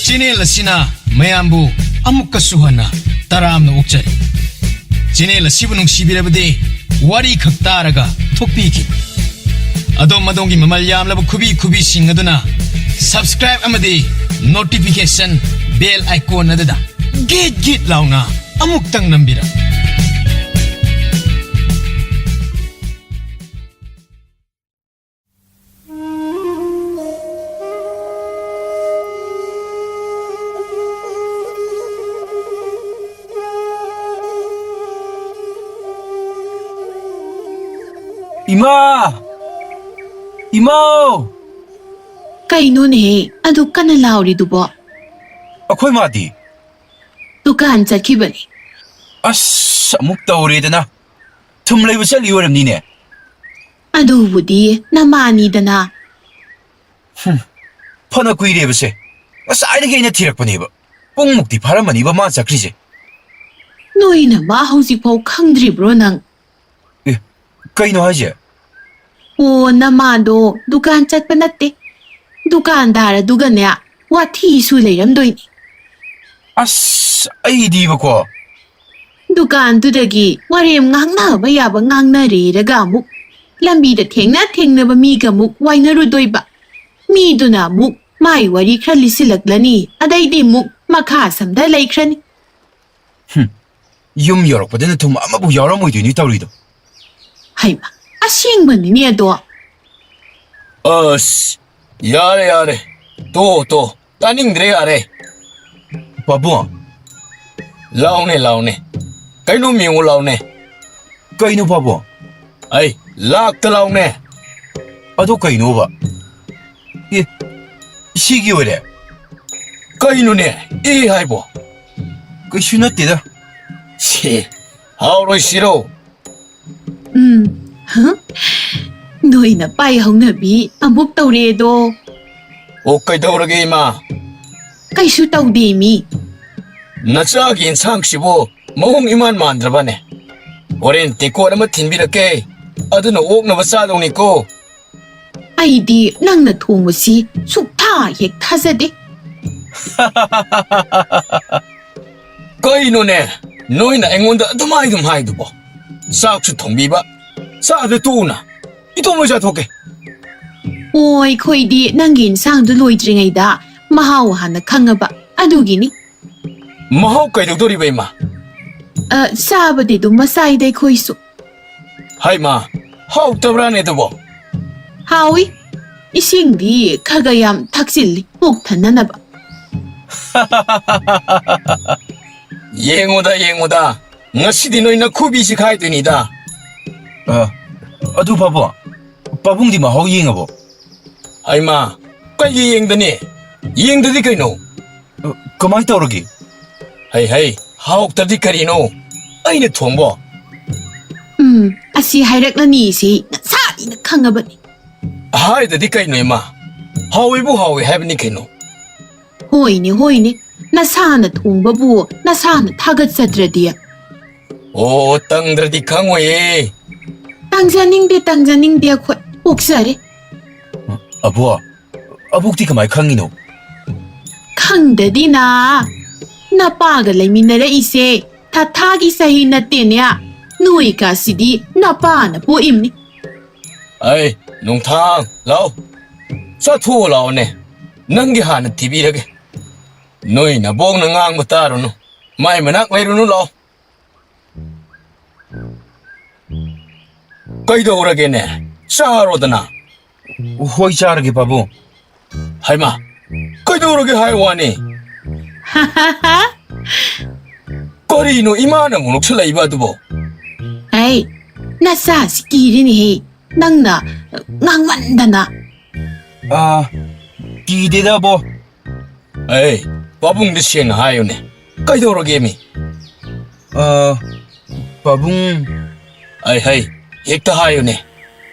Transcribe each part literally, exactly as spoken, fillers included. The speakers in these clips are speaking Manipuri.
ꯆꯦꯅꯦꯜ ꯑꯁꯤꯅ ꯃꯌꯥꯝꯕꯨ ꯑꯃꯨꯛꯀꯁꯨ ꯍꯟꯅ ꯇꯔꯥꯝꯅ ꯑꯣꯛꯆꯔꯤ꯫ ꯆꯦꯅꯦꯜ ꯑꯁꯤꯕꯨ ꯅꯨꯡꯁꯤꯕꯤꯔꯕꯗꯤ ꯋꯥꯔꯤ ꯈꯛ ꯇꯥꯔꯒ ꯊꯣꯛꯄꯤꯈꯤꯕ꯫ ꯑꯗꯣꯝ ꯑꯗꯣꯝꯒꯤ ꯃꯃꯜ ꯌꯥꯝꯂꯕ ꯈꯨꯕꯤ ꯈꯨꯕꯤꯁꯤꯡ ꯑꯗꯨꯅ subscribe ꯑꯃꯗꯤ notification bell icon ꯑꯗꯨꯗ ꯒꯤꯠ ꯒꯤꯠ ꯂꯥꯎꯅ ꯑꯃꯨꯛꯇꯪ ꯅꯝꯕꯤꯔꯝꯃꯨ꯫ ꯏꯃꯥ! ꯏꯃꯥꯎ! ꯀꯩꯅꯣꯅꯦꯍꯦ, ꯑꯗꯨ ꯀꯟꯅ ꯂꯥꯎꯔꯤꯗꯨꯕꯣ? ꯑꯩꯈꯣꯏ ꯃꯥꯗꯤ? ꯗꯨꯀꯥꯟ ꯆꯠꯈꯤꯕꯅꯤ꯫ ꯑꯁ, ꯑꯃꯨꯛ ꯇꯧꯔꯦꯗꯅ꯫ ꯊꯨꯝ ꯂꯩꯕ ꯆꯠꯂꯤ ꯑꯣꯏꯔꯝꯅꯤꯅꯦ꯫ ꯑꯗꯨꯕꯨꯗꯤ ꯅꯃꯥꯅꯤꯗꯅ꯫ ꯍꯨꯝ, ꯐꯅ ꯀꯨꯏꯔꯦꯕꯁꯦ꯫ ꯉꯁꯥꯏꯗꯒꯤ ꯑꯩꯅ ꯊꯤꯔꯛꯄꯅꯦꯕ꯫ ꯄꯨꯡꯃꯨꯛꯇꯤ ꯐꯥꯔꯝꯃꯅꯤꯕ ꯃꯥ ꯆꯠꯈ꯭ꯔꯤꯁꯦ꯫ ꯅꯣꯏꯅ ꯃꯥ ꯍꯧꯖꯤꯛꯐꯥꯎ ꯈꯪꯗ꯭ꯔꯤꯕ꯭ꯔꯣ ꯅꯪ? ꯑꯦ, ꯀꯩꯅꯣ ꯍꯥꯏꯁꯦ? ꯑꯣ, ꯅꯃꯥꯗꯣ ꯗꯨꯀꯥꯟ ꯆꯠꯄ ꯅꯠꯇꯦ꯫ ꯗꯨꯀꯥꯟꯗꯥꯔ ꯑꯗꯨꯒꯅꯦ, ꯋꯥꯊꯤꯁꯨ ꯂꯩꯔꯝꯗꯣꯏꯅꯤ꯫ ꯑꯁ, ꯑꯩꯗꯤꯕꯀꯣ꯫ ꯗꯨꯀꯥꯟꯗꯨꯗꯒꯤ ꯋꯥꯔꯦꯝ ꯉꯥꯡꯅꯕ ꯌꯥꯕ ꯉꯥꯡꯅꯔꯦꯔꯒ ꯑꯃꯨꯛ ꯂꯝꯕꯤꯗ ꯊꯦꯡꯅ ꯊꯦꯡꯅꯕ ꯃꯤꯒ ꯑꯃꯨꯛ ꯋꯥꯏꯅꯔꯨꯗꯣꯏꯕ꯫ ꯃꯤꯗꯨꯅ ꯑꯃꯨꯛ ꯃꯥꯏ ꯋꯥꯔꯤ ꯈꯔ ꯂꯤꯁꯤꯜꯂꯛꯂꯅꯤ, ꯑꯗꯩꯗꯤ ꯑꯃꯨꯛ ꯃꯈꯥ ꯁꯝꯗ ꯂꯩꯈ꯭ꯔꯅꯤ꯫ ꯍꯨꯝ, ꯌꯨꯝ ꯌꯧꯔꯛꯄꯗꯅ ꯊꯨꯝ ꯑꯃꯕꯨ ꯌꯥꯎꯔꯝꯃꯣꯏꯗꯣꯏꯅꯤ ꯇꯧꯔꯤꯗꯣ꯫ ꯍꯩꯃ, ꯑꯁꯦꯡꯕꯅꯤꯅꯦ ꯑꯗꯣ꯫ ꯑꯁ, ꯌꯥꯔꯦ, ꯌꯥꯔꯦ꯫ ꯇꯣ, ꯇꯣ꯫ ꯇꯥꯅꯤꯡꯗ꯭ꯔꯦ, ꯌꯥꯔꯦ꯫ ꯄꯥꯕꯨꯡ꯫ ꯂꯥꯎꯅꯦ, ꯂꯥꯎꯅꯦ꯫ ꯀꯩꯅꯣ ꯃꯦꯡꯉꯨ ꯂꯥꯎꯅꯦ꯫ ꯀꯩꯅꯣ ꯄꯥꯕꯨꯡ? ꯑꯩ ꯂꯥꯛꯇ ꯂꯥꯎꯅꯦ꯫ ꯑꯗꯨ ꯀꯩꯅꯣꯕ? ꯑꯦ, ꯁꯤꯒꯤ ꯑꯣꯏꯔꯦ꯫ ꯀꯩꯅꯣꯅꯦ, ꯑꯦ ꯍꯥꯏꯕꯣ? ꯀꯩꯁꯨ ꯅꯠꯇꯦꯗ꯫ ꯁꯦ, ꯍꯥꯎꯔꯣꯏ ꯁꯤꯔꯣ? ꯎꯝ, ꯍ? ꯅꯣꯏꯅ ꯄꯥꯏ ꯍꯧꯅꯕꯤ ꯑꯃꯨꯛ ꯇꯧꯔꯦꯗꯣ꯫ ꯑꯣ, ꯀꯩꯗꯧꯔꯒꯦ, ꯏꯃꯥ? ꯀꯩꯁꯨ ꯇꯧꯗꯦ, ꯃꯤ꯫ ꯅꯆꯥꯒꯤ ꯏꯟꯁꯥꯡꯁꯤꯕꯨ ꯃꯑꯣꯡ ꯏꯃꯥꯟ ꯃꯥꯟꯗ꯭ꯔꯕꯅꯦ꯫ ꯍꯣꯔꯦꯟ ꯇꯦꯡꯀꯣꯠ ꯑꯃ ꯊꯤꯟꯕꯤꯔꯛꯀꯦ, ꯑꯗꯨꯅ ꯑꯣꯛꯅꯕ ꯆꯥꯗꯧꯅꯤꯀꯣ꯫ ꯑꯩꯗꯤ ꯅꯪꯅ ꯊꯣꯡꯕꯁꯤ ꯁꯨꯛꯊꯥ ꯍꯦꯛ ꯊꯥꯖꯗꯦ꯫ ꯀꯩꯅꯣꯅꯦ, ꯅꯣꯏꯅ ꯑꯩꯉꯣꯟꯗ ꯑꯗꯨꯃꯥꯏ ꯑꯗꯨꯝ ꯍꯥꯏꯗꯨꯕꯣ? ꯆꯥꯛꯁꯨ ꯊꯣꯡꯕꯤꯕ, ꯆꯥꯗ ꯇꯣꯛꯎꯅ, ꯏꯇꯣꯝ ꯂꯣꯏ ꯆꯥꯊꯣꯛꯀꯦ꯫ ꯑꯣ, ꯑꯩꯈꯣꯏꯗꯤ ꯅꯪꯒꯤ ꯏꯟꯁꯥꯡꯗꯨ ꯂꯣꯏꯗ꯭ꯔꯤꯉꯩꯗ ꯃꯍꯥꯎ ꯍꯥꯟꯅ ꯈꯪꯉꯕ, ꯑꯗꯨꯒꯤꯅꯤ꯫ ꯃꯍꯥꯎ ꯀꯩꯗꯧꯗꯣꯔꯤꯕ, ꯏꯃꯥ? ꯑ, ꯆꯥꯕꯗꯤ ꯑꯗꯨꯝ ꯃꯆꯥꯏꯗ ꯑꯩꯈꯣꯏꯁꯨ꯫ ꯍꯥꯏꯃ, ꯍꯥꯎꯇꯕ꯭ꯔꯥꯅꯦ ꯑꯗꯨꯕꯣ? ꯍꯥꯎꯏ꯫ ꯏꯁꯤꯡꯗꯤ ꯈꯒ ꯌꯥꯝ ꯊꯛꯆꯤꯜꯂꯤ, ꯄꯨꯛ ꯊꯟꯅꯅꯕ꯫ ꯌꯦꯡꯉꯨꯗ, ꯌꯦꯡꯉꯨꯗ, ꯉꯁꯤꯗꯤ ꯅꯣꯏ ꯅꯈꯨꯕꯤꯁꯤ ꯈꯥꯏꯗꯣꯏꯅꯤꯗ꯫ ꯑ, ꯑꯗꯨ ꯄꯥꯕꯨꯡ, ꯄꯥꯕꯨꯡꯗꯤ ꯃꯍꯥꯎ ꯌꯦꯡꯉꯕꯣ? ꯍꯩꯃꯥ, ꯀꯩꯒꯤ ꯌꯦꯡꯗꯅꯤ? ꯌꯦꯡꯗꯗꯤ ꯀꯩꯅꯣ? ꯑ, ꯀꯃꯥꯏ ꯇꯧꯔꯒꯦ? ꯍꯩ ꯍꯩ, ꯍꯥꯎꯇ꯭ꯔꯗꯤ ꯀꯔꯤꯅꯣ? ꯑꯩꯅ ꯊꯣꯡꯕꯣ? ꯎꯝ, ꯑꯁꯤ ꯍꯥꯏꯔꯛꯂꯅꯤ ꯏꯆꯦ, ꯅꯁꯥꯅꯤꯅ ꯈꯪꯉꯕꯅꯤ꯫ ꯍꯥꯏꯗꯗꯤ ꯀꯩꯅꯣ ꯏꯃꯥ? ꯍꯥꯎꯏꯕꯨ ꯍꯥꯎꯏ ꯍꯥꯏꯕꯅꯤ ꯀꯩꯅꯣ꯫ ꯍꯣꯏꯅꯦ, ꯍꯣꯏꯅꯦ, ꯅꯁꯥꯅ ꯊꯣꯡꯕꯕꯨ ꯅꯁꯥꯅ ꯊꯥꯒꯠꯆꯗ꯭ꯔꯗꯤ꯫ ꯑꯣ, ꯇꯪꯗ꯭ꯔꯗꯤ ꯈꯪꯉꯣꯏꯌꯦ꯫ ꯇꯪꯖꯅꯤꯡꯗꯦ, ꯇꯪꯖꯅꯤꯡꯗꯦ ꯑꯩꯈꯣꯏ, ꯑꯣꯛꯆꯔꯦ꯫ ꯑꯕꯣ, ꯑꯕꯣꯛꯇꯤ ꯀꯃꯥꯏ ꯈꯪꯉꯤꯅꯣ? ꯈꯪꯗꯗꯤꯅ, ꯅꯄꯥꯒ ꯂꯩꯃꯤꯟꯅꯔꯛꯏꯁꯦ ꯊꯥ ꯊꯥꯒꯤ ꯆꯍꯤ ꯅꯠꯇꯦꯅꯦ꯫ ꯅꯣꯏ ꯀꯥꯁꯤꯗꯤ ꯅꯄꯥꯅ ꯄꯣꯛꯏꯝꯅꯤ꯫ ꯑꯩ, ꯅꯨꯡꯊꯥꯡ, ꯂꯥꯎ꯫ ꯆꯠꯊꯣꯛꯑꯣ ꯂꯥꯎꯅꯦ꯫ ꯅꯪꯒꯤ ꯍꯥꯟꯅ ꯊꯤꯕꯤꯔꯒꯦ꯫ ꯅꯣꯏ ꯅꯕꯣꯛꯅ ꯉꯥꯡꯕ ꯇꯥꯔꯨꯅꯨ꯫ ꯃꯥꯏ ꯃꯅꯥꯛ ꯂꯩꯔꯨꯅꯨ ꯂꯥꯎ꯫ ꯀꯩꯗꯧꯔꯒꯦꯅꯦ? ꯆꯥꯔꯣꯗꯅ꯫ ꯍꯣꯏ, ꯆꯥꯔꯒꯦ, ꯄꯥꯕꯨꯡ꯫ ꯍꯩꯃꯥ, ꯀꯩꯗꯧꯔꯒꯦ ꯍꯥꯏ ꯋꯥꯅꯤ? ꯀꯔꯤꯅꯣ ꯏꯃꯥꯅ ꯑꯃꯨꯛ ꯅꯣꯛꯁꯜꯂꯛꯏꯕ ꯑꯗꯨꯕꯣ? ꯑꯩ, ꯅꯆꯥꯁꯤ ꯀꯤꯔꯦꯅꯦꯍꯦ, ꯅꯪꯅ ꯉꯥꯡꯃꯟꯗꯅ꯫ ꯑꯥ, ꯀꯤꯗꯦꯗ, ꯕꯣ꯫ ꯑꯩ, ꯄꯥꯕꯨꯡꯗ ꯁꯦꯡꯅ ꯍꯥꯏꯌꯨꯅꯦ꯫ ꯀꯩꯗꯧꯔꯒꯦꯃꯤ? ꯑꯥ, ꯄꯥꯕꯨꯡ꯫ ꯑꯩ, ꯍꯩ, ꯍꯦꯛꯇ ꯍꯥꯏꯌꯨꯅꯦ꯫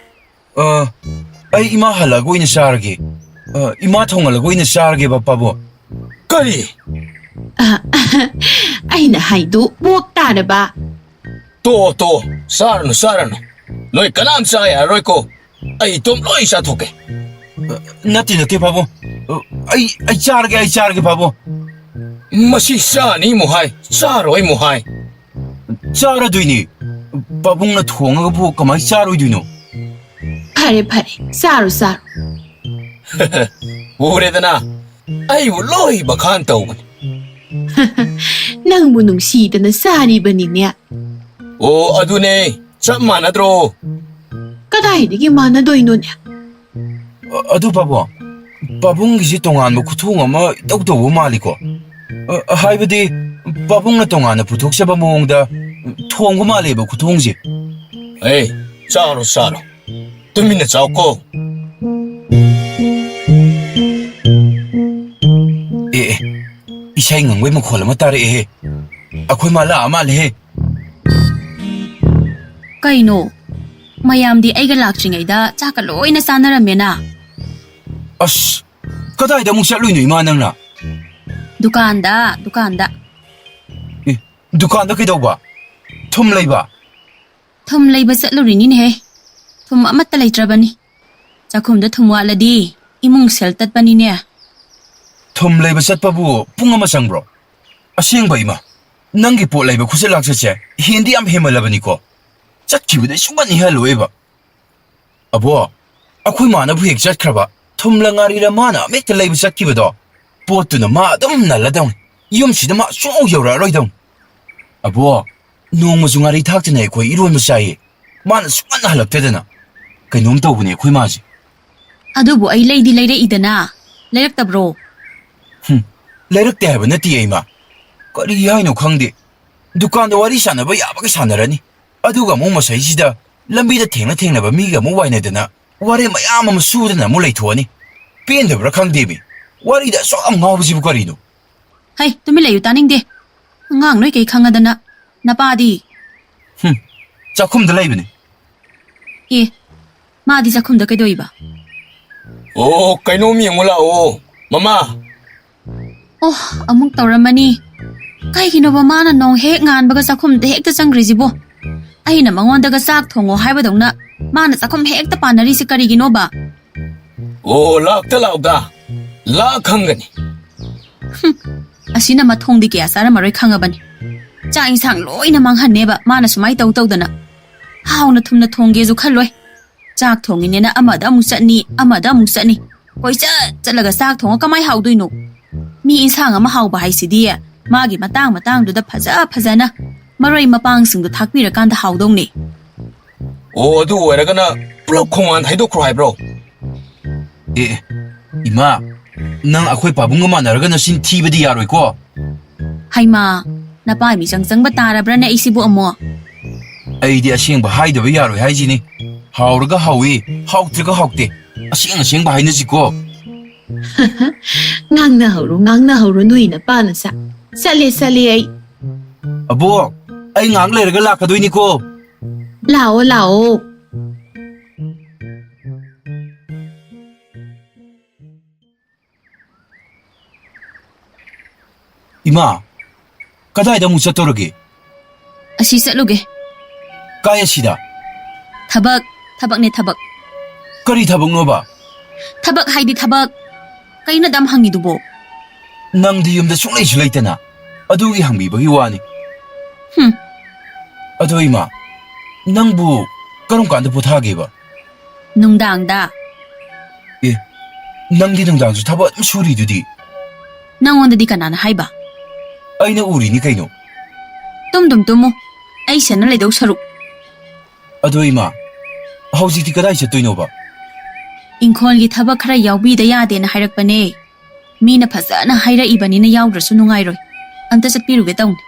ꯑꯥ, ꯑꯩ ꯏꯃꯥ ꯍꯜꯂꯛꯑꯒ ꯑꯣꯏꯅ ꯆꯥꯔꯒꯦ꯫ ꯑꯥ, ꯏꯃꯥ ꯊꯣꯡꯍꯜꯂꯒ ꯑꯣꯏꯅ ꯆꯥꯔꯒꯦꯕ, ꯄꯥꯕꯨꯡ꯫ ꯀꯔꯤ? ꯑ, ꯑꯩꯅ ꯍꯥꯏꯗꯨ ꯕꯣꯛ ꯇꯥꯔꯕ? ꯇꯣꯛꯑꯣ, ꯇꯣꯛꯑꯣ꯫ ꯆꯥꯔꯅꯨ, ꯆꯥꯔꯅꯨ꯫ ꯅꯣꯏ ꯀꯅꯥꯝ ꯆꯥ ꯌꯥꯔꯔꯣꯏꯀꯣ꯫ ꯑꯩ ꯏꯇꯣꯝ ꯂꯣꯏ ꯆꯥꯊꯣꯛꯀꯦ꯫ ꯅꯠꯇꯦ, ꯅꯠꯇꯦ, ꯄꯥꯕꯨꯡ꯫ ꯑ, ꯑꯩ, ꯑꯩ ꯆꯥꯔꯒꯦ, ꯑꯩ ꯆꯥꯔꯒꯦ, ꯄꯥꯕꯨꯡ꯫ ꯃꯁꯤ ꯆꯥꯅꯤ ꯑꯃꯨꯛ ꯍꯥꯏ, ꯆꯥꯔꯣꯏ ꯑꯃꯨꯛ ꯍꯥꯏ꯫ ꯆꯥꯔꯗꯣꯏꯅꯤ꯫ ꯄꯥꯕꯨꯡꯅ ꯊꯣꯡꯉꯒꯕꯨ ꯀꯃꯥꯏ ꯆꯥꯔꯣꯏꯗꯣꯏꯅꯣ? ꯐꯔꯦ, ꯐꯔꯦ, ꯆꯥꯔꯣ, ꯆꯥꯔꯣ꯫ ꯎꯔꯦꯗꯅ, ꯑꯩꯕꯨ ꯂꯣꯏ ꯕꯈꯥꯟ ꯇꯧꯕꯅꯤ꯫ ꯅꯪꯕꯨ ꯅꯨꯡꯁꯤꯗꯅ ꯆꯥꯔꯤꯕꯅꯤꯅꯦ꯫ ꯑꯣ, ꯑꯗꯨꯅꯦ, ꯆꯞ ꯃꯥꯟꯅꯗ꯭ꯔꯣ? ꯀꯗꯥꯏꯗꯒꯤ ꯃꯥꯟꯅꯗꯣꯏꯅꯣꯅꯦ? ꯑ-, ꯑꯗꯨ ꯄꯥꯕꯨꯡ, ꯄꯥꯕꯨꯡꯒꯤꯁꯤ ꯇꯣꯉꯥꯟꯕ ꯈꯨꯊꯣꯡ ꯑꯃ ꯏꯇꯧ ꯇꯧꯕ ꯃꯥꯜꯂꯤꯀꯣ? ꯑ, ꯍꯥꯏꯕꯗꯤ, ꯄꯥꯕꯨꯡꯅ ꯇꯣꯉꯥꯟꯅ ꯄꯨꯊꯣꯛꯆꯕ ꯃꯑꯣꯡꯗ ꯊꯣꯡꯕ ꯃꯥꯜꯂꯦꯕ ꯈꯨꯊꯣꯡꯁꯦ꯫ ꯑꯦ, ꯆꯥꯔꯣ, ꯆꯥꯔꯣ꯫ ꯇꯨꯃꯤꯟꯅ ꯆꯥꯎꯀꯣ꯫ ꯑꯦ, ꯑꯦ, ꯏꯁꯩ ꯉꯪꯕꯩ ꯃꯈꯣꯜ ꯑꯃ ꯇꯥꯔꯛꯑꯦꯍꯦ꯫ ꯑꯩꯈꯣꯏ ꯃꯥ ꯂꯥꯛꯑ ꯃꯥꯜꯂꯦꯍꯦ꯫ ꯀꯩꯅꯣ? ꯃꯌꯥꯝꯗꯤ ꯑꯩꯒ ꯂꯥꯛꯇ꯭ꯔꯤꯉꯩꯗ ꯆꯥꯛꯀ ꯂꯣꯏꯅ ꯆꯥꯅꯔꯝꯃꯦꯅ꯫ ꯑꯁ, ꯀꯗꯥꯏꯗ ꯑꯃꯨꯛ ꯆꯠꯂꯨꯏꯅꯣ ꯏꯃꯥ ꯅꯪꯅ? ꯗꯨꯀꯥꯟꯗ, ꯗꯨꯀꯥꯟꯗ꯫ ꯑꯦ, ꯗꯨꯀꯥꯟꯗ ꯀꯩꯗꯧꯕ? ꯊꯨꯝ ꯂꯩꯕ? ꯊꯨꯝ ꯂꯩꯕ ꯆꯠꯂꯨꯔꯤꯅꯤꯅꯦꯍꯦ꯫ ꯊꯨꯝ ꯑꯃꯠꯇ ꯂꯩꯇ꯭ꯔꯕꯅꯤ꯫ ꯆꯥꯛꯈꯨꯝꯗ ꯊꯨꯝ ꯋꯥꯠꯂꯗꯤ ꯏꯃꯨꯡ ꯁꯦꯜ ꯇꯠꯄꯅꯤꯅꯦ꯫ ꯊꯨꯝ ꯂꯩꯕ ꯆꯠꯄꯕꯨ ꯄꯨꯡ ꯑꯃ ꯆꯪꯕ꯭ꯔꯣ? ꯑꯁꯦꯡꯕ ꯏꯃꯥ, ꯅꯪꯒꯤ ꯄꯣꯠ ꯂꯩꯕ ꯈꯨꯠꯆꯠ ꯂꯥꯛꯆꯠꯁꯦ ꯍꯦꯟꯗꯤ ꯌꯥꯝ ꯍꯦꯟꯃꯜꯂꯕꯅꯤꯀꯣ꯫ ꯆꯠꯈꯤꯕꯗꯩ ꯁꯨꯡꯍꯟ ꯍꯦꯛ ꯍꯜꯂꯛꯑꯣꯏꯕ꯫ ꯑꯕꯣ, ꯑꯩꯈꯣꯏ ꯃꯥꯅꯕꯨ ꯍꯦꯛ ꯆꯠꯈ꯭ꯔꯕ, ꯊꯨꯝꯂ ꯉꯥꯔꯤꯔ ꯃꯥꯅ ꯑꯃ ꯍꯦꯛꯇ ꯂꯩꯕ ꯆꯠꯈꯤꯕꯗꯣ, ꯄꯣꯠꯇꯨꯅ ꯃꯥ ꯑꯗꯨꯝ ꯅꯜꯂꯗꯧꯅꯤ꯫ ꯌꯨꯝꯁꯤꯗ ꯃꯥ ꯁꯨꯡꯌꯧ ꯌꯧꯔꯛꯑꯔꯣꯏꯗꯧꯅꯤ꯫ ꯑꯕꯣ, ꯅꯣꯡꯃꯁꯨ ꯉꯥꯔꯤ ꯊꯥꯛꯇꯅ ꯑꯩꯈꯣꯏ ꯏꯔꯣꯟꯕ ꯆꯥꯏꯌꯦ꯫ ꯃꯥꯅ ꯁꯨꯡꯍꯟ ꯍꯜꯂꯛꯇꯗꯅ꯫ ꯀꯩꯅꯣꯝ ꯇꯧꯕꯅꯦ ꯑꯩꯈꯣꯏ ꯃꯥꯁꯦ꯫ ꯑꯗꯨꯕꯨ ꯑꯩ ꯂꯩꯗꯤ ꯂꯩꯔꯛꯏꯗꯅ꯫ ꯂꯩꯔꯛꯇꯕ꯭ꯔꯣ? ꯍꯨꯝ, ꯂꯩꯔꯛꯇꯦ ꯍꯥꯏꯕ ꯅꯠꯇꯦ ꯏꯃꯥ꯫ ꯀꯔꯤ ꯍꯥꯏꯅꯣ ꯈꯪꯗꯦ꯫ ꯗꯨꯀꯥꯟꯗ ꯋꯥꯔꯤ ꯁꯥꯟꯅꯕ ꯌꯥꯕꯒ ꯁꯥꯟꯅꯔꯅꯤ꯫ ꯑꯗꯨꯒ ꯑꯃꯨꯛ ꯃꯁꯩꯁꯤꯗ ꯂꯝꯕꯤꯗ ꯊꯦꯡꯅ ꯊꯦꯡꯅꯕ ꯃꯤꯒ ꯑꯃꯨꯛ ꯋꯥꯏꯅꯗꯅ ꯋꯥꯔꯦꯝ ꯃꯌꯥꯝ ꯑꯃ ꯁꯨꯗꯅ ꯑꯃꯨꯛ ꯂꯩꯊꯣꯛꯑꯅꯤ꯫ ꯄꯦꯟꯗꯕ꯭ꯔꯥ ꯈꯪꯗꯦꯃꯤ꯫ ꯋꯥꯔꯤꯗ ꯑꯁꯨꯛ ꯌꯥꯝ ꯉꯥꯎꯕꯁꯤꯕꯨ ꯀꯔꯤꯅꯣ? ꯍꯩ, ꯇꯨꯃꯤꯟ ꯂꯩꯌꯨ, ꯇꯥꯅꯤꯡꯗꯦ꯫ ꯑꯉꯥꯡ ꯅꯣꯏ ꯀꯩ ꯈꯪꯉꯗꯅ꯫ ꯅꯄꯥꯗꯤ? ꯍꯨꯝ, ꯆꯥꯛꯈꯨꯝꯗ ꯂꯩꯕꯅꯤ꯫ ꯑꯦ, ꯃꯥꯗꯤ ꯆꯥꯛꯈꯨꯝꯗ ꯀꯩꯗꯧꯏꯕ? ꯑꯣ, ꯀꯩꯅꯣꯝ ꯌꯦꯡꯉꯨ ꯂꯥꯛꯑꯣ, ꯃꯃꯥ꯫ ꯑꯣ, ꯑꯃꯨꯛ ꯇꯧꯔꯝꯃꯅꯤ꯫ ꯀꯩꯒꯤꯅꯣꯕ ꯃꯥꯅ ꯅꯣꯡ ꯍꯦꯛ ꯉꯥꯟꯕꯒ ꯆꯥꯛꯈꯨꯝꯗ ꯍꯦꯛꯇ ꯆꯪꯈ꯭ꯔꯤꯁꯤꯕꯣ? ꯑꯩꯅ ꯃꯉꯣꯟꯗꯒ ꯆꯥꯛ ꯊꯣꯡꯉꯣ ꯍꯥꯏꯕꯗꯧꯅ ꯃꯥꯅ ꯆꯥꯛꯈꯨꯝ ꯍꯦꯛꯇ ꯄꯥꯟꯅꯔꯤꯁꯤ ꯀꯔꯤꯒꯤꯅꯣꯕ? ꯑꯣ, ꯂꯥꯛꯇ ꯂꯥꯛꯎꯗ꯫ ꯂꯥꯛ ꯈꯪꯒꯅꯤ꯫ ꯍꯨꯝ, ꯑꯁꯤꯅ ꯃꯊꯣꯡꯗꯤ ꯀꯌꯥ ꯆꯥꯔꯝꯃꯔꯣꯏ ꯈꯪꯉꯕꯅꯤ꯫ ꯆꯥꯛ ꯏꯟꯁꯥꯡ ꯂꯣꯏꯅ ꯃꯥꯡꯍꯟꯅꯦꯕ ꯃꯥꯅ ꯁꯨꯃꯥꯏ ꯇꯧ ꯇꯧꯗꯅ꯫ ꯍꯥꯎꯅ ꯊꯨꯝꯅ ꯊꯣꯡꯒꯦꯁꯨ ꯈꯜꯂꯣꯏ꯫ ꯆꯥꯛ ꯊꯣꯡꯉꯤꯅꯦꯅ ꯑꯃꯗ ꯑꯃꯨꯛ ꯆꯠꯅꯤ, ꯑꯃꯗ ꯑꯃꯨꯛ ꯆꯠꯅꯤ꯫ ꯀꯣꯏꯆꯠ ꯆꯠꯂꯒ ꯆꯥꯛ ꯊꯣꯡꯉ ꯀꯃꯥꯏ ꯍꯥꯎꯗꯣꯏꯅꯣ? ꯃꯤ ꯏꯟꯁꯥꯡ ꯑꯃ ꯍꯥꯎꯕ ꯍꯥꯏꯁꯤꯗꯤ ꯃꯥꯒꯤ ꯃꯇꯥꯡ ꯃꯇꯥꯡꯗꯨꯗ ꯐꯖ ꯐꯖꯅ ꯃꯔꯣꯏ ꯃꯄꯥꯡꯁꯤꯡꯗꯣ ꯊꯥꯛꯄꯤꯔꯀꯥꯟꯗ ꯍꯥꯎꯗꯧꯅꯦ꯫ ꯑꯣ, ꯑꯗꯨ ꯑꯣꯏꯔꯒꯅ ꯄꯨꯂꯞ ꯈꯣꯡꯕꯥꯟꯗ ꯍꯩꯗꯣꯛꯈ꯭ꯔꯣ ꯍꯥꯏꯕ꯭ꯔꯣ? ꯑꯦ, ꯏꯃꯥ, ꯅꯪ ꯑꯩꯈꯣꯏ ꯄꯥꯕꯨꯡꯒ ꯃꯥꯟꯅꯔꯒ ꯅꯆꯤꯟ ꯊꯤꯕꯗꯤ ꯌꯥꯔꯣꯏꯀꯣ꯫ ꯍꯩꯃꯥ, ꯅꯄꯥ ꯃꯤꯆꯪ ꯆꯪꯕ ꯇꯥꯔꯕ꯭ꯔꯥꯅꯦ ꯑꯩꯁꯤꯕꯨ ꯑꯃꯨꯛ? ꯑꯩꯗꯤ ꯑꯁꯦꯡꯕ ꯍꯥꯏꯗꯕ ꯌꯥꯔꯣꯏ ꯍꯥꯏꯁꯤꯅꯤ꯫ ꯍꯥꯎꯔꯒ ꯍꯥꯎꯏ, ꯍꯥꯎꯇ꯭ꯔꯒ ꯍꯥꯎꯇꯦ꯫ ꯑꯁꯦꯡ ꯑꯁꯦꯡꯕ ꯍꯥꯏꯅꯁꯤꯀꯣ꯫ ꯉꯥꯡꯅꯍꯧꯔꯣ, ꯉꯥꯡꯅꯍꯧꯔꯣ, ꯅꯣꯏ ꯅꯄꯥ ꯅꯁꯥ꯫ ꯆꯠꯂꯦ, ꯆꯠꯂꯦ ꯑꯩ꯫ ꯑꯕꯣꯛ, ꯑꯩ ꯉꯥꯏꯍꯥꯛ ꯂꯩꯔꯒ ꯂꯥꯛꯀꯗꯣꯏꯅꯤꯀꯣ꯫ ꯂꯥꯛꯑꯣ, ꯂꯥꯛꯑꯣ꯫ ꯏꯃꯥ, ꯀꯗꯥꯏꯗ ꯑꯃꯨꯛ ꯆꯠꯇꯧꯔꯒꯦ? ꯑꯁꯤ ꯆꯠꯂꯨꯒꯦ꯫ ꯀꯥꯏ ꯑꯁꯤꯗ? ꯊꯕꯛ, ꯊꯕꯛꯅꯦ ꯊꯕꯛ꯫ ꯀꯔꯤ ꯊꯕꯛꯅꯣꯕ? ꯊꯕꯛ ꯍꯥꯏꯗꯤ ꯊꯕꯛ꯫ ꯀꯩꯅꯣ ꯑꯗꯨꯝ ꯍꯪꯉꯤꯗꯨꯕꯣ? ꯅꯪꯗꯤ ꯌꯨꯝꯗ ꯁꯨꯡꯂꯩꯁꯨ ꯂꯩꯇꯅ, ꯑꯗꯨꯒꯤ ꯍꯪꯕꯤꯕꯒꯤ ꯋꯥꯅꯤ꯫ ꯍꯨꯝ꯫ ꯑꯗꯣ ꯏꯃꯥ, ꯅꯪꯕꯨ ꯀꯔꯝ ꯀꯥꯟꯗ ꯄꯣꯊꯥꯒꯦꯕ? ꯅꯨꯡꯗꯥꯡꯗ꯫ ꯑꯦ, ꯅꯪꯗꯤ ꯅꯨꯡꯗꯥꯡꯁꯨ ꯊꯕꯛ ꯑꯗꯨꯝ ꯁꯨꯔꯤꯗꯨꯗꯤ? ꯅꯪꯉꯣꯟꯗꯗꯤ ꯀꯅꯥꯅ ꯍꯥꯏꯕ? ꯑꯩꯅ ꯎꯔꯤꯅꯤ ꯀꯩꯅꯣ꯫ ꯇꯨꯝꯗꯨꯝ ꯇꯨꯝꯃꯨ, ꯑꯩ ꯁꯦꯟꯅ ꯂꯩꯗꯧ ꯁꯔꯨꯛ꯫ ꯑꯗꯣ ꯏꯃꯥ, ꯍꯧꯖꯤꯛꯇꯤ ꯀꯗꯥꯏ ꯆꯠꯇꯣꯏꯅꯣꯕ? ꯏꯪꯈꯣꯜꯒꯤ ꯊꯕꯛ ꯈꯔ ꯌꯥꯎꯕꯤꯗ ꯌꯥꯗꯦꯅ ꯍꯥꯏꯔꯛꯄꯅꯦ꯫ ꯃꯤꯅ ꯐꯖꯅ ꯍꯥꯏꯔꯛꯏꯕꯅꯤꯅ ꯌꯥꯎꯗ꯭ꯔꯁꯨ ꯅꯨꯡꯉꯥꯏꯔꯣꯏ꯫ ꯑꯝꯇ ꯆꯠꯄꯤꯔꯨꯒꯦ ꯇꯧꯅꯤ꯫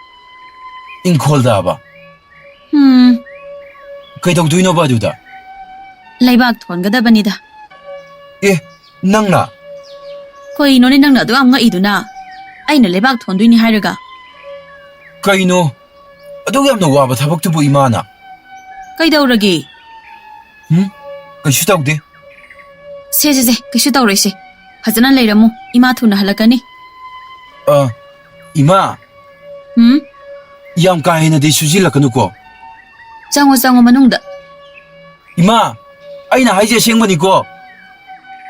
ꯏꯪꯈꯣꯜꯗꯕ? ꯎꯝ꯫ ꯀꯩꯗꯧꯗꯣꯏꯅꯣꯕ ꯑꯗꯨꯗ? ꯂꯩꯕꯥꯛ ꯊꯣꯟꯒꯗꯕꯅꯤꯗ꯫ ꯑꯦ, ꯅꯪꯅ? ꯀꯩꯅꯣꯅꯦ ꯅꯪꯅ ꯑꯗꯨ ꯌꯥꯝ ꯉꯛꯏꯗꯨꯅ? ꯑꯩꯅ ꯂꯩꯕꯥꯛ ꯊꯣꯟꯗꯣꯏꯅꯤ ꯍꯥꯏꯔꯒ? ꯀꯩꯅꯣ? ꯑꯗꯨꯛ ꯌꯥꯝꯅ ꯋꯥꯕ ꯊꯕꯛꯇꯨꯕꯨ ꯏꯃꯥꯅ? ꯀꯩꯗꯧꯔꯒꯦ? ꯍꯨꯝ? ꯀꯩꯁꯨ ꯇꯧꯗꯦ꯫ ꯁꯦ, ꯁꯦ, ꯁꯦ, ꯀꯩꯁꯨ ꯇꯧꯔꯣꯏꯁꯦ꯫ ꯐꯖꯅ ꯂꯩꯔꯝꯃꯨ, ꯏꯃꯥ ꯊꯨꯅ ꯍꯜꯂꯛꯀꯅꯤ꯫ ꯑ, ꯏꯃꯥ꯫ ꯍꯨꯝ? ꯌꯥꯝ ꯀꯥ ꯍꯦꯟꯅꯗꯤ ꯁꯨꯖꯤꯜꯂꯛꯀꯅꯨꯀꯣ꯫ ꯆꯪꯉꯣ, ꯆꯪꯉꯣ ꯃꯅꯨꯡꯗ꯫ ꯏꯃꯥ, ꯑꯩꯅ ꯍꯥꯏꯁꯦ ꯑꯁꯦꯡꯕꯅꯤꯀꯣ꯫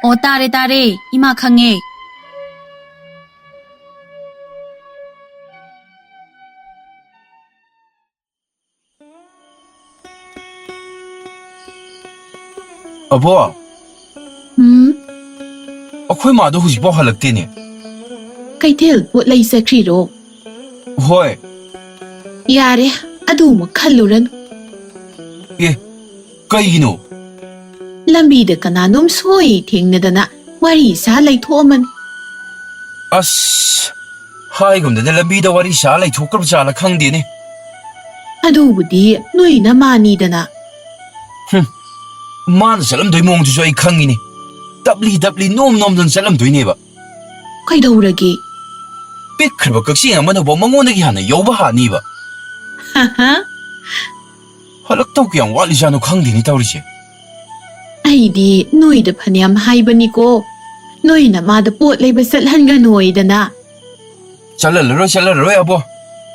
ꯑꯣ, ꯇꯥꯔꯦ, ꯇꯥꯔꯦ꯫ ꯏꯃꯥ ꯈꯪꯉꯦ꯫ ꯑꯕꯣ, ꯎꯝ? ꯑꯩꯈꯣꯏ ꯃꯥꯗꯣ ꯍꯧꯖꯤꯛꯐꯥꯎ ꯍꯜꯂꯛꯇꯦꯅꯦ꯫ ꯀꯩꯊꯦꯜ ꯄꯣꯠ ꯂꯩ ꯆꯠꯈ꯭ꯔꯤꯔꯣ? ꯍꯣꯏ꯫ ꯌꯥꯔꯦ, ꯑꯗꯨꯃꯨꯛ ꯈꯜꯂꯨꯔꯅꯨ꯫ ꯑꯦ, ꯀꯩꯒꯤꯅꯣ? ꯂꯝꯕꯤꯗ ꯀꯅꯥꯅꯣꯝ ꯁꯣꯏ ꯊꯦꯡꯅꯗꯅ ꯋꯥꯔꯤ ꯁꯥ ꯂꯩꯊꯣꯛꯑꯝꯃꯅꯤ꯫ ꯑꯁ, ꯍꯥꯏꯒꯨꯝꯗꯅ ꯂꯝꯕꯤꯗ ꯋꯥꯔꯤ ꯁꯥ ꯂꯩꯊꯣꯛꯈ꯭ꯔꯕ ꯖꯥꯠꯂ ꯈꯪꯗꯦꯅꯦ꯫ ꯑꯗꯨꯕꯨꯗꯤ ꯅꯣꯏ ꯅꯃꯥꯅꯤꯗꯅ꯫ ꯍꯨꯝ, ꯃꯥꯅ ꯆꯠꯂꯝꯗꯣꯏ ꯃꯑꯣꯡꯗꯨꯁꯨ ꯑꯩ ꯈꯪꯉꯤꯅꯦ꯫ ꯇꯞꯂꯤ ꯇꯞꯂꯤ ꯅꯣꯝ ꯅꯣꯝꯗꯅ ꯆꯠꯂꯝꯗꯣꯏꯅꯦꯕ꯫ ꯀꯩꯗꯧꯔꯒꯦ? ꯄꯤꯛꯈ꯭ꯔꯕ ꯀꯛꯆꯦꯡ ꯑꯃꯅꯐꯥꯎ ꯃꯉꯣꯟꯗꯒꯤ ꯍꯥꯟꯅ ꯌꯧꯕ ꯍꯥꯅꯤꯕ꯫ ꯍꯥ ꯍꯥ꯫ ꯍꯜꯂꯛꯇꯧ ꯀꯌꯥꯝ ꯋꯥꯠꯂꯤꯖꯥꯠꯅꯣ ꯈꯪꯗꯦꯅꯦ ꯇꯧꯔꯤꯁꯦ꯫ ꯑꯩꯗꯤ ꯅꯣꯏꯗ ꯐꯅꯌꯥꯝ ꯍꯥꯏꯕꯅꯤꯀꯣ, ꯅꯣꯏ ꯅꯃꯥꯗ ꯄꯣꯠ ꯂꯩꯕ ꯆꯠꯍꯟꯒꯅꯣꯏꯗꯅ꯫ ꯆꯠꯍꯜꯂꯔꯣꯏ, ꯆꯠꯍꯜꯂꯔꯣꯏ ꯑꯕꯣ꯫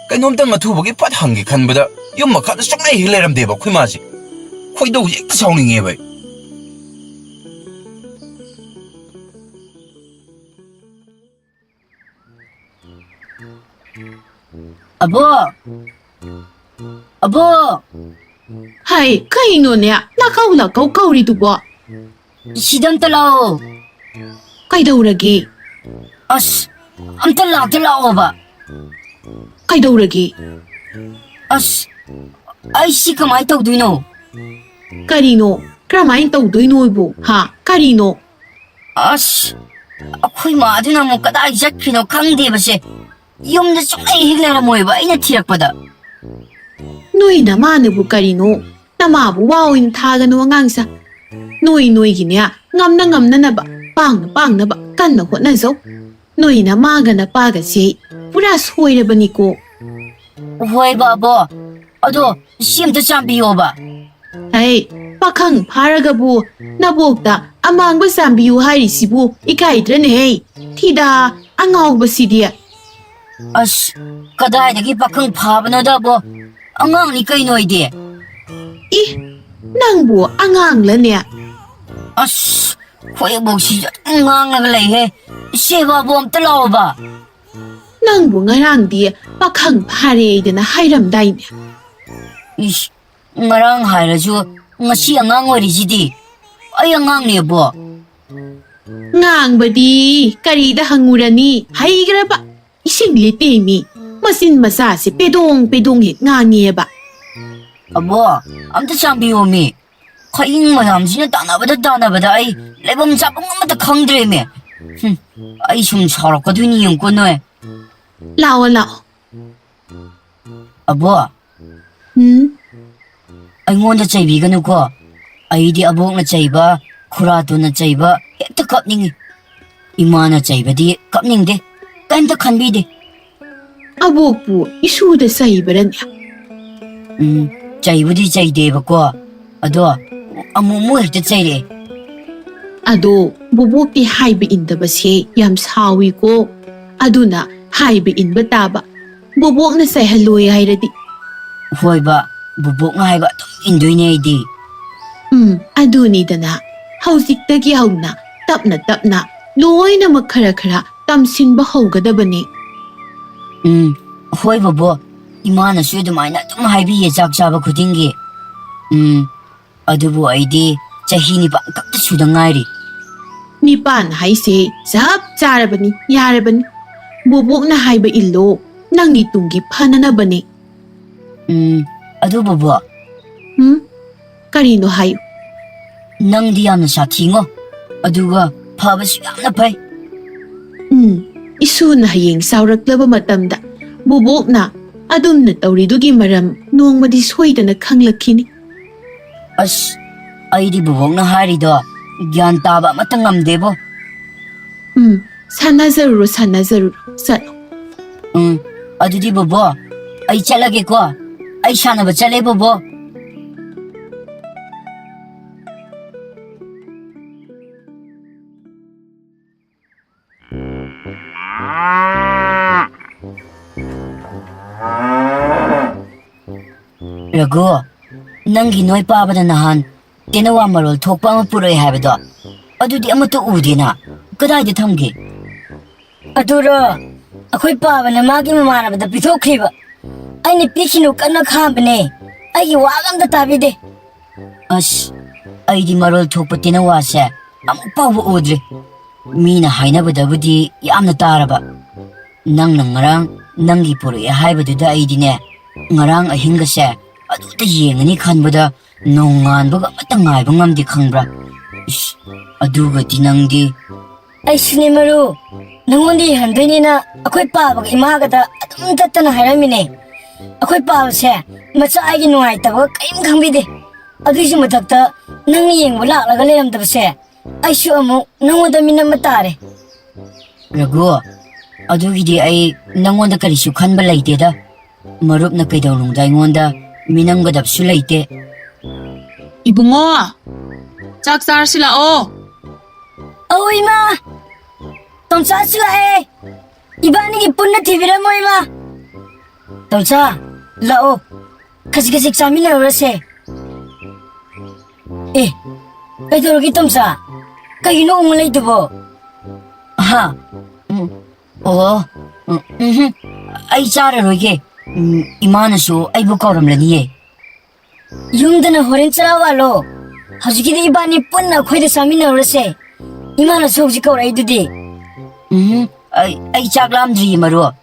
ꯀꯩꯅꯣꯝꯇꯪ ꯑꯊꯨꯕꯒꯤ ꯐꯠ ꯍꯪꯒꯦ ꯈꯟꯕꯗ ꯌꯨꯝ ꯃꯈꯥꯗ ꯁꯨꯡꯂꯩ ꯍꯦꯛ ꯂꯩꯔꯝꯗꯦꯕ ꯑꯩꯈꯣꯏ ꯃꯥꯁꯦ꯫ ꯈꯣꯏꯗꯧꯁꯦ ꯍꯦꯛꯇ ꯁꯥꯎꯅꯤꯡꯉꯦꯕ ꯑꯩ꯫ ꯑꯕꯣ! ꯑꯕꯣ! ꯍꯥꯏ, ꯀꯩꯅꯣꯅꯦ? ꯂꯥꯛꯀꯧ ꯂꯥꯛꯀꯧ ꯀꯧꯔꯤꯗꯨꯕꯣ? ꯁꯤꯗ ꯑꯝꯇ ꯂꯥꯛꯑꯣ꯫ ꯀꯩꯗꯧꯔꯒꯦ? ꯑꯁ, ꯑꯝꯇ ꯂꯥꯛꯇ ꯂꯥꯛꯑꯣꯕ꯫ ꯀꯩꯗꯧꯔꯒꯦ? ꯑꯁ, ꯑꯩ ꯁꯤ ꯀꯃꯥꯏ ꯇꯧꯗꯣꯏꯅꯣ? ꯀꯔꯤꯅꯣ? ꯀꯔꯝꯍꯥꯏꯅ ꯇꯧꯗꯣꯏꯅꯣꯕꯨ? ꯍꯥ? ꯀꯔꯤꯅꯣ? ꯑꯁ, ꯑꯩꯈꯣꯏ ꯃꯥꯗꯨꯅ ꯑꯃꯨꯛ ꯀꯗꯥꯏ ꯆꯠꯈ꯭ꯔꯤꯅꯣ ꯈꯪꯗꯦꯕꯁꯦ꯫ ꯌꯨꯝꯗ ꯁꯨꯡꯂꯩ ꯍꯦꯛ ꯂꯩꯔꯝꯃꯣꯏꯕ ꯑꯩꯅ ꯊꯤꯔꯛꯄꯗ꯫ ꯅꯣꯏ ꯅꯃꯥꯅꯕꯨ ꯀꯔꯤꯅꯣ? ꯅꯃꯥꯕꯨ ꯋꯥ ꯑꯣꯏꯅ ꯊꯥꯒꯅꯨ ꯑꯉꯥꯡꯁꯥ꯫ ꯅꯣꯏ ꯅꯣꯏꯒꯤꯅꯦ, ꯉꯝꯅ ꯉꯝꯅꯅꯕ, ꯄꯥꯡꯅ ꯄꯥꯡꯅꯕ ꯀꯟꯅ ꯍꯣꯠꯅꯖꯧ꯫ ꯅꯣꯏ ꯅꯃꯥꯒ ꯅꯄꯥꯒꯁꯦ ꯄꯨꯔꯥ ꯁꯣꯏꯔꯕꯅꯤꯀꯣ꯫ ꯍꯣꯏꯕ ꯑꯕꯣ, ꯑꯗꯣ ꯁꯤ ꯑꯝꯇ ꯆꯥꯝꯕꯤꯌꯣꯕ꯫ ꯍꯩ, ꯄꯥꯈꯪ ꯐꯥꯔꯒꯕꯨ ꯅꯕꯣꯛꯇ ꯑꯃꯥꯡꯕ ꯆꯥꯝꯕꯤꯌꯨ ꯍꯥꯏꯔꯤꯁꯤꯕꯨ ꯏꯀꯥꯏꯗ꯭ꯔꯅꯦꯍꯦ? ꯊꯤꯗꯥ, ꯑꯉꯥꯎꯕꯁꯤꯗꯤ꯫ ꯑꯁ, ꯀꯗꯥꯏꯗꯒꯤ ꯄꯥꯈꯪ ꯐꯥꯕꯅꯣꯗ ꯑꯕꯣ? ꯑꯉꯥꯡꯅꯤ ꯀꯩꯅꯣ ꯑꯩꯗꯤ꯫ ꯏ, ꯅꯪꯕꯨ ꯑꯉꯥꯡꯂꯅꯦ? ꯑꯁ, ꯈꯣꯏꯕꯣꯛꯁꯤꯁꯨ ꯑꯗꯨꯝ ꯉꯥꯡꯉꯒ ꯂꯩꯍꯦ꯫ ꯁꯦꯕꯥꯕꯨ ꯑꯝꯇ ꯂꯥꯛꯑꯣꯕ꯫ ꯅꯪꯕꯨ ꯉꯔꯥꯡꯗꯤ ꯄꯥꯈꯪ ꯐꯥꯔꯦꯗꯅ ꯍꯥꯏꯔꯝꯗꯥꯏꯅꯦ? ꯏꯁ, ꯉꯔꯥꯡ ꯍꯥꯏꯔꯁꯨ ꯉꯁꯤ ꯑꯉꯥꯡ ꯑꯣꯏꯔꯤꯁꯤꯗꯤ꯫ ꯑꯩ ꯑꯉꯥꯡꯅꯦ, ꯑꯕꯣꯛ꯫ ꯉꯥꯡꯕꯗꯤ ꯀꯔꯤꯗ ꯍꯪꯉꯨꯔꯅꯤ? ꯍꯩꯈ꯭ꯔꯕ ꯏꯁꯤꯡ ꯂꯤꯇꯦ ꯃꯤ꯫ ꯃꯆꯤꯟ ꯃꯆꯥꯁꯦ ꯄꯦꯗꯣꯡ ꯄꯦꯗꯣꯡ ꯍꯦꯛ ꯉꯥꯡꯉꯦꯕ꯫ ꯑꯕꯣꯛ, ꯑꯝꯇ ꯆꯥꯟꯕꯤꯌꯣꯃꯤ꯫ ꯈꯌꯤꯡ ꯃꯌꯥꯝꯁꯤꯅ ꯇꯥꯟꯅꯕꯗ ꯇꯥꯟꯅꯕꯗ ꯑꯩ ꯂꯩꯐꯝ ꯆꯥꯐꯝ ꯑꯃꯠꯇ ꯈꯪꯗ꯭ꯔꯦꯃꯤ꯫ ꯍꯨꯝ, ꯑꯩ ꯁꯨꯝ ꯁꯥꯎꯔꯛꯀꯗꯣꯏꯅꯤ, ꯌꯦꯡꯉꯨꯀꯣ ꯅꯣꯏ꯫ ꯂꯥꯛꯑꯣ, ꯂꯥꯛꯑꯣ꯫ ꯑꯕꯣꯛ꯫ ꯎꯝ? ꯑꯩꯉꯣꯟꯗ ꯆꯩꯕꯤꯒꯅꯨꯀꯣ꯫ ꯑꯩꯗꯤ ꯑꯕꯣꯛꯅ ꯆꯩꯕ, ꯈꯨꯔꯥꯇꯣꯟꯅ ꯆꯩꯕ ꯍꯦꯛꯇ ꯀꯞꯅꯤꯡꯉꯤ꯫ ꯏꯃꯥꯅ ꯆꯩꯕꯗꯤ ꯀꯞꯅꯤꯡꯗꯦ, ꯀꯩꯝꯇ ꯈꯟꯕꯤꯗꯦ꯫ ꯑꯕꯣꯛꯄꯨ ꯏꯁꯨꯗ ꯆꯩꯕ꯭ꯔꯅꯦ? ꯎꯝ, ꯆꯩꯕꯨꯗꯤ ꯆꯩꯗꯦꯕꯀꯣ, ꯑꯗꯣ ꯑꯃꯨꯛ ꯑꯃꯨꯛ ꯍꯦꯛꯇ ꯆꯩꯔꯛꯑꯦ꯫ ꯑꯗꯣ ꯕꯣꯕꯣꯛꯇꯤ ꯍꯥꯏꯕ ꯏꯟꯗꯕꯁꯦ ꯌꯥꯝ ꯁꯥꯎꯏꯀꯣ꯫ ꯑꯗꯨꯅ ꯍꯥꯏꯕ ꯏꯟꯕ ꯇꯥꯕ꯫ ꯕꯣꯕꯣꯛꯅ ꯆꯩꯍꯜꯂꯣꯏ ꯍꯥꯏꯔꯗꯤ꯫ ꯍꯣꯏꯕ, ꯕꯣꯕꯣꯛꯅ ꯍꯥꯏꯕ ꯑꯗꯨꯝ ꯏꯟꯗꯣꯏꯅꯦ ꯑꯩꯗꯤ꯫ ꯎꯝ, ꯑꯗꯨꯅꯤꯗꯅ꯫ ꯍꯧꯖꯤꯛꯇꯒꯤ ꯍꯧꯅ ꯇꯞꯅ ꯇꯞꯅ ꯂꯣꯏꯅꯃꯛ ꯈꯔ ꯈꯔ ꯇꯝꯁꯤꯟꯕ ꯍꯧꯒꯗꯕꯅꯤ꯫ ꯎꯝ, ꯍꯣꯏ ꯕꯣꯕꯣꯛ, ꯏꯃꯥꯅꯁꯨ ꯑꯗꯨꯃꯥꯏꯅ ꯑꯗꯨꯝ ꯍꯥꯏꯕꯤꯌꯦ ꯆꯥꯛ ꯆꯥꯕ ꯈꯨꯗꯤꯡꯒꯤ꯫ ꯎꯝ, ꯑꯗꯨꯕꯨ ꯑꯩꯗꯤ ꯆꯍꯤ ꯅꯤꯄꯥꯟ ꯈꯛꯇ ꯁꯨꯗ ꯉꯥꯏꯔꯤ꯫ ꯅꯤꯄꯥꯟ ꯍꯥꯏꯁꯦ ꯆꯞ ꯆꯥꯔꯕꯅꯤ, ꯌꯥꯔꯕꯅꯤ꯫ ꯕꯣꯕꯣꯛꯅ ꯍꯥꯏꯕ ꯏꯜꯂꯣ, ꯅꯪꯒꯤ ꯇꯨꯡꯒꯤ ꯐꯅꯅꯕꯅꯤ꯫ ꯎꯝ, ꯑꯗꯨ ꯕꯣꯕꯣꯛ꯫ ꯎꯝ? ꯀꯔꯤꯅꯣ ꯍꯥꯏꯌꯨ꯫ ꯅꯪꯗꯤ ꯌꯥꯝꯅ ꯁꯥꯊꯤꯉꯣ, ꯑꯗꯨꯒ ꯐꯕꯁꯨ ꯌꯥꯝꯅ ꯐꯩ꯫ ꯎꯝ, ꯏꯁꯨꯅ ꯍꯌꯦꯡ ꯆꯥꯎꯔꯛꯂꯕ ꯃꯇꯝꯗ ꯕꯣꯕꯣꯛꯅ ꯑꯗꯨꯝꯅ ꯇꯧꯔꯤꯗꯨꯒꯤ ꯃꯔꯝ ꯅꯣꯡꯃꯗꯤ ꯁꯣꯏꯗꯅ ꯈꯪꯂꯛꯈꯤꯅꯤ꯫ ꯑꯁ, ꯑꯩꯗꯤ ꯕꯣꯕꯣꯛꯅ ꯍꯥꯏꯔꯤꯗꯣ ꯒ꯭ꯌꯥꯟ ꯇꯥꯕ ꯑꯃꯠꯇ ꯉꯝꯗꯦꯕꯣ꯫ ꯎꯝ, ꯁꯥꯟꯅꯖꯔꯨꯔꯣ, ꯁꯥꯟꯅꯖꯔꯨꯔꯣ, ꯆꯠꯂꯣ꯫ ꯎꯝ, ꯑꯗꯨꯗꯤ ꯕꯣꯕꯣꯛ, ꯑꯩ ꯆꯠꯂꯒꯦꯀꯣ꯫ ꯑꯩ ꯁꯥꯟꯅꯕ ꯆꯠꯂꯦ ꯕꯣꯕꯣꯛ꯫ ꯔꯘꯨ, ꯅꯪꯒꯤ ꯅꯣꯏ ꯄꯥꯕꯅ ꯅꯍꯥꯟ ꯇꯦꯅꯋꯥ ꯃꯔꯣꯜ ꯊꯣꯛꯄ ꯑꯃ ꯄꯨꯔꯛꯑꯦ ꯍꯥꯏꯕꯗꯣ, ꯑꯗꯨꯗꯤ ꯑꯃꯠꯇ ꯎꯗꯦꯅ꯫ ꯀꯗꯥꯏꯗ ꯊꯝꯒꯦ? ꯑꯗꯨꯔꯣ, ꯑꯩꯈꯣꯏ ꯄꯥꯕꯅ ꯃꯥꯒꯤ ꯃꯃꯥꯟꯅꯕꯗ ꯄꯤꯊꯣꯛꯈ꯭ꯔꯤꯕ꯫ ꯑꯩꯅ ꯄꯤꯈꯤꯅꯨ ꯀꯟꯅ ꯈꯥꯝꯕꯅꯦ꯫ ꯑꯩꯒꯤ ꯋꯥꯒ ꯑꯝꯇ ꯇꯥꯕꯤꯗꯦ꯫ ꯑꯁ, ꯑꯩꯗꯤ ꯃꯔꯣꯜ ꯊꯣꯛꯄ ꯇꯦꯅꯋꯥꯁꯦ ꯑꯃꯨꯛ ꯐꯥꯎꯕ ꯎꯗ꯭ꯔꯤ꯫ ꯃꯤꯅ ꯍꯥꯏꯅꯕꯗꯕꯨꯗꯤ ꯌꯥꯝꯅ ꯇꯥꯔꯕ꯫ ꯅꯪꯅ ꯉꯔꯥꯡ ꯅꯪꯒꯤ ꯄꯨꯔꯛꯑꯦ ꯍꯥꯏꯕꯗꯨꯗ ꯑꯩꯗꯤꯅꯦ, ꯉꯔꯥꯡ ꯑꯍꯤꯡꯒꯁꯦ ꯑꯗꯨꯗ ꯌꯦꯡꯉꯅꯤ ꯈꯟꯕꯗ ꯅꯣꯡꯉꯥꯟꯕꯒ ꯑꯃꯠꯇ ꯉꯥꯏꯕ ꯉꯝꯗꯦ ꯈꯪꯕ꯭ꯔꯥ? ꯏꯁ, ꯑꯗꯨꯒꯗꯤ ꯅꯪꯗꯤ꯫ ꯑꯩꯁꯨꯅꯦ ꯃꯔꯨ, ꯅꯪꯉꯣꯟꯗ ꯌꯦꯡꯍꯟꯗꯣꯏꯅꯦꯅ ꯑꯩꯈꯣꯏ ꯄꯥꯕꯒ ꯏꯃꯥꯒꯗ ꯑꯗꯨꯝ ꯇꯠꯇꯅ ꯍꯥꯏꯔꯝꯃꯤꯅꯦ꯫ ꯑꯩꯈꯣꯏ ꯄꯥꯕꯁꯦ ꯃꯆꯥ ꯑꯩꯒꯤ ꯅꯨꯡꯉꯥꯏꯇꯕꯒ ꯀꯔꯤꯝ ꯈꯪꯕꯤꯗꯦ꯫ ꯑꯗꯨꯒꯤꯁꯨ ꯃꯊꯛꯇ ꯅꯪꯅ ꯌꯦꯡꯕ ꯂꯥꯛꯂꯒ ꯂꯩꯔꯝꯗꯕꯁꯦ ꯑꯩꯁꯨ ꯑꯃꯨꯛ ꯅꯪꯉꯣꯟꯗ ꯃꯤꯅꯝꯕ ꯇꯥꯔꯦ꯫ ꯔꯘꯨ, ꯑꯗꯨꯒꯤꯗꯤ ꯑꯩ ꯅꯪꯉꯣꯟꯗ ꯀꯔꯤꯁꯨ ꯈꯟꯕ ꯂꯩꯇꯦꯗ꯫ ꯃꯔꯨꯞꯅ ꯀꯩꯗꯧꯅꯨꯡꯗ ꯑꯩꯉꯣꯟꯗ ꯃꯤꯅꯝꯒꯗꯕꯁꯨ ꯂꯩꯇꯦ꯫ ꯏꯕꯨꯡꯉꯣ, ꯆꯥꯛ ꯆꯥꯔꯁꯤ ꯂꯥꯛꯑꯣ꯫ ꯑꯧ ꯏꯃꯥ, ꯇꯣꯝꯆꯥꯁꯨ ꯂꯥꯛꯑꯦ꯫ ꯏꯕꯥꯅꯤꯒꯤ ꯄꯨꯟꯅ ꯊꯤꯕꯤꯔꯝꯃꯣ ꯏꯃꯥ꯫ ꯇꯣꯝꯆꯥ, ꯂꯥꯛꯑꯣ, ꯈꯖꯤꯛ ꯈꯖꯤꯛ ꯆꯥꯃꯤꯟꯅꯔꯨꯔꯁꯦ꯫ ꯑꯦ, ꯀꯩꯗꯧꯔꯒꯦ ꯇꯣꯝꯆꯥ? ꯀꯩꯒꯤꯅꯣ ꯎꯃ ꯂꯩꯗꯨꯕꯣ? ꯍꯥ? ꯎꯝ, ꯑꯣ, ꯎꯝ, ꯎꯝꯍꯨꯝ, ꯑꯩ ꯆꯥꯔꯔꯣꯏꯒꯦ꯫ ꯎꯝ, ꯏꯃꯥꯅꯁꯨ ꯑꯩꯕꯨ ꯀꯧꯔꯝꯂꯅꯤꯌꯦ꯫ ꯌꯨꯝꯗꯅ ꯍꯣꯔꯦꯟ ꯆꯔꯥ ꯋꯥꯜꯂꯣ꯫ ꯍꯧꯖꯤꯛꯀꯤꯗꯤ ꯏꯕꯥꯅꯤ ꯄꯨꯟꯅ ꯑꯩꯈꯣꯏꯗ ꯆꯥꯃꯤꯟꯅꯔꯨꯔꯁꯦ꯫ ꯏꯃꯥꯅꯁꯨ ꯍꯧꯖꯤꯛ ꯀꯧꯔꯛꯏꯗꯨꯗꯤ꯫ ꯎꯝ, ꯑꯩ, ꯑꯩ ꯆꯥꯛ ꯂꯥꯝꯗ꯭ꯔꯤꯌꯦ, ꯃꯔꯨꯞ꯫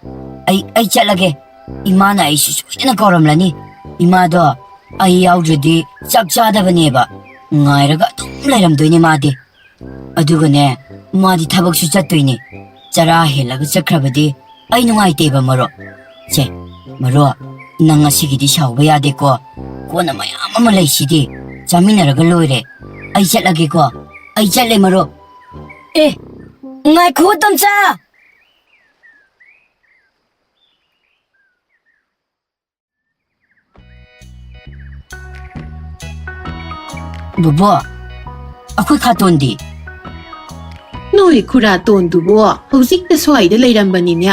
ꯑꯩ, ꯑꯩ ꯆꯠꯂꯒꯦ꯫ ꯏꯃꯥꯅ ꯑꯩꯁꯨ ꯁꯣꯏꯗꯅ ꯀꯧꯔꯝꯂꯅꯤ꯫ ꯏꯃꯥꯗꯣ ꯑꯩ ꯌꯥꯎꯗ꯭ꯔꯗꯤ ꯆꯥꯛ ꯆꯥꯗꯕꯅꯦꯕ꯫ ꯉꯥꯏꯔꯒ ꯑꯗꯨꯝ ꯂꯩꯔꯝꯗꯣꯏꯅꯦ ꯃꯥꯗꯤ꯫ ꯑꯗꯨꯒꯅꯦ, ꯃꯥꯗꯤ ꯊꯕꯛꯁꯨ ꯆꯠꯇꯣꯏꯅꯦ꯫ ꯆꯔꯥ ꯍꯦꯜꯂꯒ ꯆꯠꯈ꯭ꯔꯕꯗꯤ ꯑꯩ ꯅꯨꯡꯉꯥꯏꯇꯦꯕ, ꯃꯔꯨꯞ꯫ ꯁꯦ, ꯃꯔꯨꯞ, ꯅꯪ ꯉꯁꯤꯒꯤꯗꯤ ꯁꯥꯎꯕ ꯌꯥꯗꯦꯀꯣ꯫ ꯀꯣꯟꯅ ꯃꯌꯥꯝ ꯑꯃ ꯂꯩꯁꯤꯗꯤ, ꯆꯥꯃꯤꯟꯅꯔꯒ ꯂꯣꯏꯔꯦ꯫ ꯑꯩ ꯆꯠꯂꯒꯦꯀꯣ꯫ ꯑꯩ ꯆꯠꯂꯦ, ꯃꯔꯨꯞ꯫ ꯑꯦ, ꯉꯥꯏꯈꯣ, ꯇꯣꯝꯆꯥ꯫ ꯕꯣꯕꯣ, ꯑꯩꯈꯣꯏ ꯈꯥꯇꯣꯟꯗꯤ? ꯅꯣꯏ ꯈꯨꯔꯥꯇꯣꯟꯗꯨꯕꯣ ꯍꯧꯖꯤꯛꯇ ꯁ꯭ꯋꯥꯏꯗ ꯂꯩꯔꯝꯕꯅꯤꯅꯦ꯫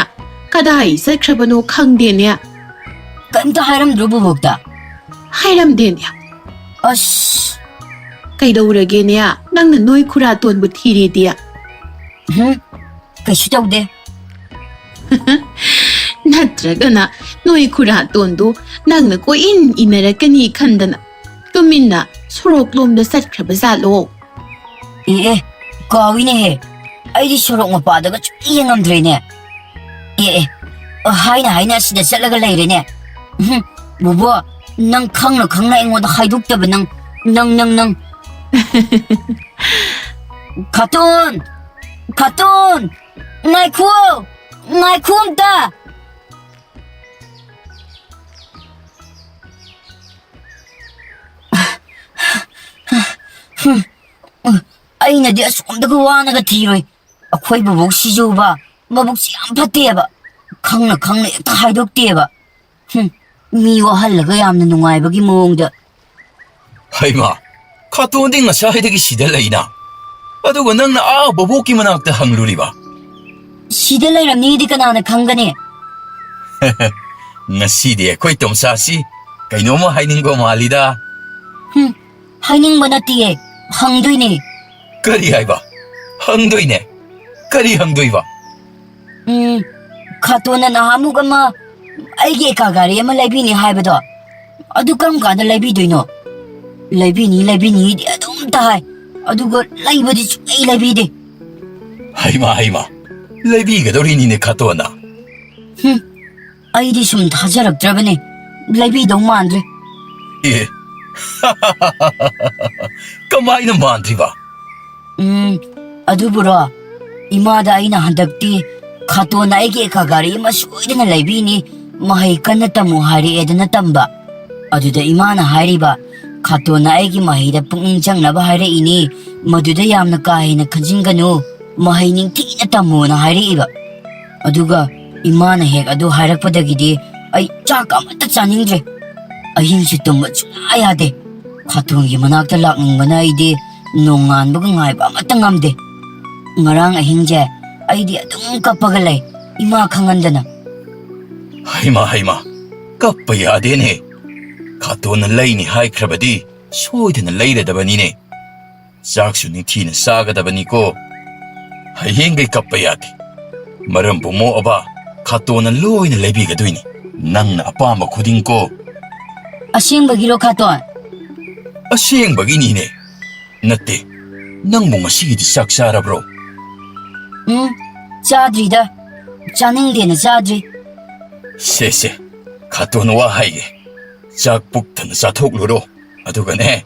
ꯀꯗꯥꯏ ꯆꯠꯈ꯭ꯔꯕꯅꯣ ꯈꯪꯗꯦꯅꯦ꯫ ꯀꯩꯝꯇ ꯍꯥꯏꯔꯝꯗ꯭ꯔꯣ ꯕꯣꯕꯣꯛꯇ? ꯍꯥꯏꯔꯝꯗꯦꯅꯦ꯫ ꯑꯁ꯫ ꯀꯩꯗꯧꯔꯒꯦꯅꯦ? ꯅꯪꯅ ꯅꯣꯏ ꯈꯨꯔꯥꯇꯣꯟꯕꯨ ꯊꯤꯔꯤꯗꯤ? ꯍꯨꯝ, ꯀꯩꯁꯨ ꯇꯧꯗꯦ꯫ ꯅꯠꯇ꯭ꯔꯒꯅ ꯅꯣꯏ ꯈꯨꯔꯥꯇꯣꯟꯗꯨ ꯅꯪꯅ ꯀꯣꯏꯏꯟ ꯏꯟꯅꯔꯛꯀꯅꯤ ꯈꯟꯗꯅ ꯇꯨꯃꯤꯟꯅ ꯁꯣꯔꯣꯛꯂꯣꯝꯗ ꯆꯠꯈ꯭ꯔꯕ ꯖꯥꯠꯂꯣ? ꯑꯦ, ꯑꯦ, ꯀꯥꯎꯏꯅꯦꯍꯦ꯫ ꯑꯩꯗꯤ ꯁꯣꯔꯣꯛ ꯃꯄꯥꯗꯒ ꯁꯨꯝ ꯌꯦꯡꯉꯝꯗ꯭ꯔꯦꯅꯦ꯫ ꯑꯦ, ꯑꯦ, ꯍꯥꯏꯅ ꯍꯥꯏꯅ ꯑꯁꯤꯗ ꯆꯠꯂꯒ ꯂꯩꯔꯦꯅꯦ꯫ ꯎꯝ, ꯕꯣꯕꯣ, ꯅꯪ ꯈꯪꯅ ꯈꯪꯅ ꯑꯩꯉꯣꯟꯗ ꯍꯥꯏꯗꯣꯛꯇꯕ ꯅꯪ, ꯅꯪ, ꯅꯪ, ꯅꯪ꯫ ꯈꯥꯇꯣꯟ! ꯈꯥꯇꯣꯟ! ꯉꯥꯏꯈꯣ! ꯉꯥꯏꯈꯣ ꯑꯝꯇ! ꯑꯩꯅꯗꯤ ꯑꯁꯣꯝꯗꯒ ꯋꯥꯅꯒ ꯊꯤꯔꯣꯏ꯫ ꯑꯩꯈꯣꯏ ꯕꯨꯕꯣꯛꯁꯤꯁꯨꯕ ꯃꯕꯨꯛꯁꯤ ꯌꯥꯝ ꯐꯠꯇꯦꯕ꯫ ꯈꯪꯅ ꯈꯪꯅ ꯍꯦꯛꯇ ꯍꯥꯏꯗꯣꯛꯇꯦꯕ꯫ ꯍꯨꯝ, ꯃꯤ ꯋꯥꯍꯜꯂꯒ ꯌꯥꯝꯅ ꯅꯨꯡꯉꯥꯏꯕꯒꯤ ꯃꯑꯣꯡꯗ꯫ ꯍꯩꯃꯥ, ꯈꯥꯇꯣꯟꯗꯤ ꯉꯁꯥꯏꯗꯒꯤ ꯁꯤꯗ ꯂꯩꯅ꯫ ꯑꯗꯨꯒ ꯅꯪꯅ ꯑꯥ ꯕꯣꯕꯣꯛꯀꯤ ꯃꯅꯥꯛꯇ ꯍꯪꯂꯨꯔꯤꯕ? ꯁꯤꯗ ꯂꯩꯔꯝꯅꯤꯗꯤ ꯀꯅꯥꯅ ꯈꯪꯒꯅꯤ? ꯉꯁꯤꯗꯤ ꯑꯩꯈꯣꯏ ꯇꯣꯝꯆꯥꯁꯤ ꯀꯩꯅꯣꯝꯃ ꯍꯥꯏꯅꯤꯡꯕ ꯃꯥꯜꯂꯤꯗ꯫ ꯍꯨꯝ, ꯍꯥꯏꯅꯤꯡꯕ ꯅꯠꯇꯤꯌꯦ, ꯍꯪꯗꯣꯏꯅꯦ꯫ ꯀꯔꯤ ꯍꯥꯏꯕ? ꯍꯪꯗꯣꯏꯅꯦ? ꯀꯔꯤ ꯍꯪꯗꯣꯏꯕ? ꯎꯝ, ꯈꯥꯇꯣꯟꯅ ꯅꯍꯥꯟꯃꯨꯛ ꯑꯃ ꯑꯩꯒꯤ ꯑꯦꯀꯥ ꯒꯥꯔꯤ ꯑꯃ ꯂꯩꯕꯤꯅꯤ ꯍꯥꯏꯕꯗꯣ, ꯑꯗꯨ ꯀꯔꯝ ꯀꯥꯟꯗ ꯂꯩꯕꯤꯗꯣꯏꯅꯣ? ꯂꯩꯕꯤꯅꯤ, ꯂꯩꯕꯤꯅꯤꯗꯤ ꯑꯗꯨꯝ ꯇꯥꯏ, ꯑꯗꯨꯒ ꯂꯩꯕꯗꯤ ꯁꯨꯡꯂꯩ ꯂꯩꯕꯤꯗꯦ꯫ ꯍꯩꯃꯥ, ꯍꯩꯃꯥ, ꯂꯩꯕꯤꯒꯗꯧꯔꯤꯅꯤꯅꯦ ꯈꯥꯇꯣꯟꯅ꯫ ꯍꯨꯝ, ꯑꯩꯗꯤ ꯁꯨꯝ ꯊꯥꯖꯔꯛꯇ꯭ꯔꯕꯅꯦ, ꯂꯩꯕꯤꯗꯧ ꯃꯥꯟꯗ꯭ꯔꯦ꯫ ꯑꯦ, ꯀꯃꯥꯏꯅ ꯃꯥꯟꯗ꯭ꯔꯤꯕ? ꯎꯝ, ꯑꯗꯨꯕꯨꯔꯣ, ꯏꯃꯥꯗ ꯑꯩꯅ ꯍꯟꯗꯛꯇꯤ ꯈꯥꯇꯣꯟꯅ ꯑꯩꯒꯤ ꯑꯦꯀꯥ ꯒꯥꯔꯤ ꯑꯃ ꯁꯣꯏꯗꯅ ꯂꯩꯕꯤꯅꯤ, ꯃꯍꯩ ꯀꯟꯅ ꯇꯝꯃꯨ ꯍꯥꯏꯔꯛꯑꯦꯗꯅ ꯇꯝꯕ꯫ ꯑꯗꯨꯗ ꯏꯃꯥꯅ ꯍꯥꯏꯔꯤꯕ, ꯈꯥꯇꯣꯟꯅ ꯑꯩꯒꯤ ꯃꯍꯩꯗ ꯄꯨꯛꯅꯤꯡ ꯆꯪꯅꯕ ꯍꯥꯏꯔꯛꯏꯅꯤ, ꯃꯗꯨꯗ ꯌꯥꯝꯅ ꯀꯥ ꯍꯦꯟꯅ ꯈꯟꯖꯤꯟꯒꯅꯨ, ꯃꯍꯩ ꯅꯤꯡꯊꯤꯅ ꯇꯝꯃꯣꯅ ꯍꯥꯏꯔꯛꯏꯕ꯫ ꯑꯗꯨꯒ ꯏꯃꯥꯅ ꯍꯦꯛ ꯑꯗꯨ ꯍꯥꯏꯔꯛꯄꯗꯒꯤꯗꯤ ꯑꯩ ꯆꯥꯛ ꯑꯃꯠꯇ ꯆꯥꯅꯤꯡꯗ꯭ꯔꯦ꯫ ꯑꯍꯤꯡꯁꯨ ꯇꯨꯝꯕ ꯁꯨꯡꯌꯥ ꯌꯥꯗꯦ꯫ ꯈꯥꯇꯣꯟꯒꯤ ꯃꯅꯥꯛꯇ ꯂꯥꯛꯅꯤꯡꯕꯅ ꯑꯩꯗꯤ ꯅꯣꯡꯉꯥꯟꯕꯒ ꯉꯥꯏꯕ ꯑꯃꯠꯇ ꯉꯝꯗꯦ꯫ ꯉꯔꯥꯡ ꯑꯍꯤꯡꯁꯦ ꯑꯩꯗꯤ ꯑꯗꯨꯝ ꯀꯞꯄꯒ ꯂꯩ, ꯏꯃꯥ ꯈꯪꯍꯟꯗꯅ꯫ ꯍꯩꯃꯥ, ꯍꯩꯃꯥ, ꯀꯞꯄ ꯌꯥꯗꯦꯅꯦ꯫ ꯈꯥꯇꯣꯟꯅ ꯂꯩꯅꯤ ꯍꯥꯏꯈ꯭ꯔꯕꯗꯤ ꯁꯣꯏꯗꯅ ꯂꯩꯔꯗꯕꯅꯤꯅꯦ꯫ ꯆꯥꯛꯁꯨ ꯅꯤꯡꯊꯤꯅ ꯆꯥꯒꯗꯕꯅꯤꯀꯣ꯫ ꯍꯌꯦꯡꯒꯩ ꯀꯞꯄ ꯌꯥꯗꯦ꯫ ꯃꯔꯝꯕꯨ ꯃꯣꯛꯑꯕ, ꯈꯥꯇꯣꯟꯅ ꯂꯣꯏꯅ ꯂꯩꯕꯤꯒꯗꯣꯏꯅꯤ꯫ ꯅꯪꯅ ꯑꯄꯥꯝꯕ ꯈꯨꯗꯤꯡꯀꯣ꯫ ꯑꯁꯦꯡꯕꯒꯤꯔꯣ, ꯈꯥꯇꯣꯟ? ꯑꯁꯦꯡꯕꯒꯤꯅꯤꯅꯦ꯫ ꯅꯠꯇꯦ, ꯅꯪꯕꯨ ꯉꯁꯤꯒꯤꯗꯤ ꯆꯥꯛ ꯆꯥꯔꯕ꯭ꯔꯣ? ꯎꯝ, ꯆꯥꯗ꯭ꯔꯤꯗ꯫ ꯆꯥꯅꯤꯡꯗꯦꯅ ꯆꯥꯗ꯭ꯔꯤ꯫ ꯁꯦ, ꯁꯦ, ꯈꯥꯇꯣꯟ ꯋꯥ ꯍꯥꯏꯒꯦ꯫ ꯆꯥꯛ ꯄꯨꯛ ꯊꯟꯅ ꯆꯥꯊꯣꯛꯂꯨꯔꯣ꯫ ꯑꯗꯨꯒꯅꯦ,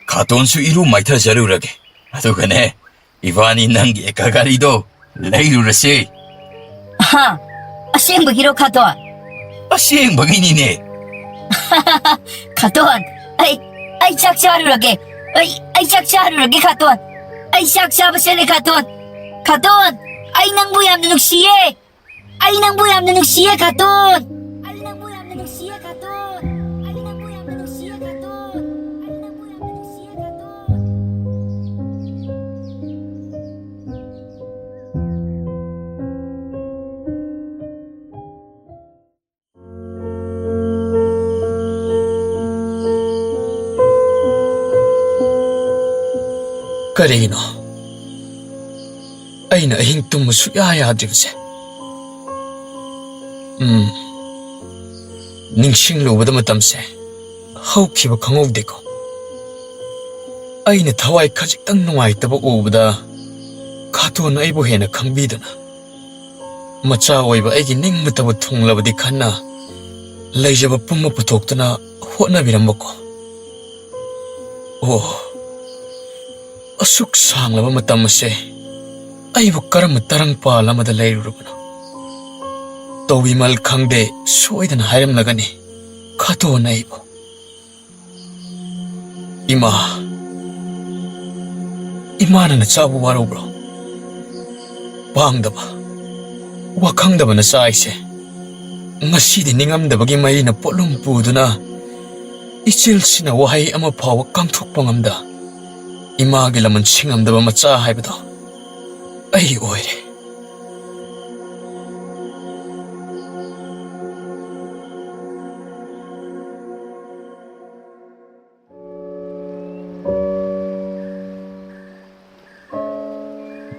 ꯈꯥꯇꯣꯟꯁꯨ ꯏꯔꯨ ꯃꯥꯏꯊꯖꯔꯨꯔꯒꯦ꯫ ꯑꯗꯨꯒꯅꯦ, ꯏꯕꯥꯅꯤ ꯅꯪꯒꯤ ꯑꯦꯀꯥ ꯒꯥꯔꯤꯗꯣ ꯂꯩꯔꯨꯔꯁꯦ꯫ ꯍꯥ? ꯑꯁꯦꯡꯕꯒꯤꯔꯣ, ꯈꯥꯇꯣꯟ? ꯑꯁꯦꯡꯕꯒꯤꯅꯤꯅꯦ꯫ ꯈꯥꯇꯣꯟ, ꯑꯩ, ꯑꯩ ꯆꯥꯛ ꯆꯥꯔꯨꯔꯒꯦ꯫ ꯑꯩ, ꯑꯩ ꯆꯥꯛ ꯆꯥꯔꯨꯔꯒꯦ, ꯈꯥꯇꯣꯟ꯫ ꯑꯩ ꯆꯥꯛ ꯆꯥꯕ ꯆꯠꯂꯦ, ꯈꯥꯇꯣꯟ꯫ ꯈꯥꯇꯣꯟ, ꯑꯩ ꯅꯪꯕꯨ ꯌꯥꯝꯅ ꯅꯨꯡꯁꯤꯌꯦ꯫ ꯑꯩ ꯅꯪꯕꯨ ꯌꯥꯝꯅ ꯅꯨꯡꯁꯤꯌꯦ, ꯈꯥꯇꯣꯟ꯫ ꯑꯩ ꯅꯪꯕꯨ ꯌꯥꯝꯅ ꯅꯨꯡꯁꯤꯌꯦ, ꯈꯥꯇꯣꯟ꯫ ꯑꯩ ꯅꯪꯕꯨ ꯌꯥꯝꯅ ꯅꯨꯡꯁꯤꯌꯦ, ꯈꯥꯇꯣꯟ꯫ ꯑꯩ ꯅꯪꯕꯨ ꯌꯥꯝꯅ ꯅꯨꯡꯁꯤꯌꯦ, ꯈꯥꯇꯣꯟ꯫ ꯀꯔꯤꯒꯤꯅꯣ ꯑꯩꯅ ꯑꯍꯤꯡ ꯇꯨꯝꯕ ꯁꯨꯛꯌꯥ ꯌꯥꯗ꯭ꯔꯤꯕꯁꯦ? ꯎꯝ, ꯅꯤꯡꯁꯤꯡꯂꯨꯕꯗ ꯃꯇꯝꯁꯦ ꯍꯧꯈꯤꯕ ꯈꯪꯍꯧꯗꯦꯀꯣ꯫ ꯑꯩꯅ ꯊꯋꯥꯏ ꯈꯖꯤꯛꯇꯪ ꯅꯨꯡꯉꯥꯏꯇꯕ ꯎꯕꯗ ꯈꯥꯇꯣꯟꯅ ꯑꯩꯕꯨ ꯍꯦꯟꯅ ꯈꯪꯕꯤꯗꯨꯅ, ꯃꯆꯥ ꯑꯣꯏꯕ ꯑꯩꯒꯤ ꯅꯤꯡꯕꯇꯕꯨ ꯊꯨꯡꯂꯕꯗꯤ ꯈꯟꯅ ꯂꯩꯖꯕ ꯄꯨꯝꯕ ꯄꯨꯊꯣꯛꯇꯨꯅ ꯍꯣꯠꯅꯕꯤꯔꯝꯕꯀꯣ꯫ ꯑꯣ, ꯑꯁꯨꯛ ꯁꯥꯡꯂꯕ ꯃꯇꯝ ꯑꯁꯦ ꯑꯩꯕꯨ ꯀꯔꯝꯕ ꯇꯔꯪ ꯄꯥꯜ ꯑꯃꯗ ꯂꯩꯔꯨꯔꯕꯅꯣ? ꯇꯧꯕꯤꯃꯜ ꯈꯪꯗꯦ ꯁꯣꯏꯗꯅ ꯍꯥꯏꯔꯝꯂꯒꯅꯤ ꯈꯥꯇꯣꯟꯅ ꯑꯩꯕꯨ꯫ ꯏꯃꯥ, ꯏꯃꯥꯅ ꯅꯆꯥꯕꯨ ꯋꯥꯔꯧꯕ꯭ꯔꯣ? ꯄꯥꯡꯗꯕ, ꯋꯥꯈꯪꯗꯕ ꯅꯆꯥ ꯑꯩꯁꯦ ꯉꯁꯤꯗꯤ ꯅꯤꯡꯉꯝꯗꯕꯒꯤ ꯃꯩꯅ ꯄꯣꯠꯂꯨꯝ ꯄꯨꯗꯨꯅ ꯏꯆꯤꯜꯁꯤꯅ ꯋꯥꯍꯩ ꯑꯃ ꯐꯥꯎꯕ ꯀꯥꯡꯊꯣꯛꯄ ꯉꯝꯗ ꯏꯃꯥꯒꯤ ꯂꯃꯟ ꯁꯤꯡꯉꯝꯗꯕ ꯃꯆꯥ ꯍꯥꯏꯕꯗꯣ ꯑꯩ ꯑꯣꯏꯔꯦ꯫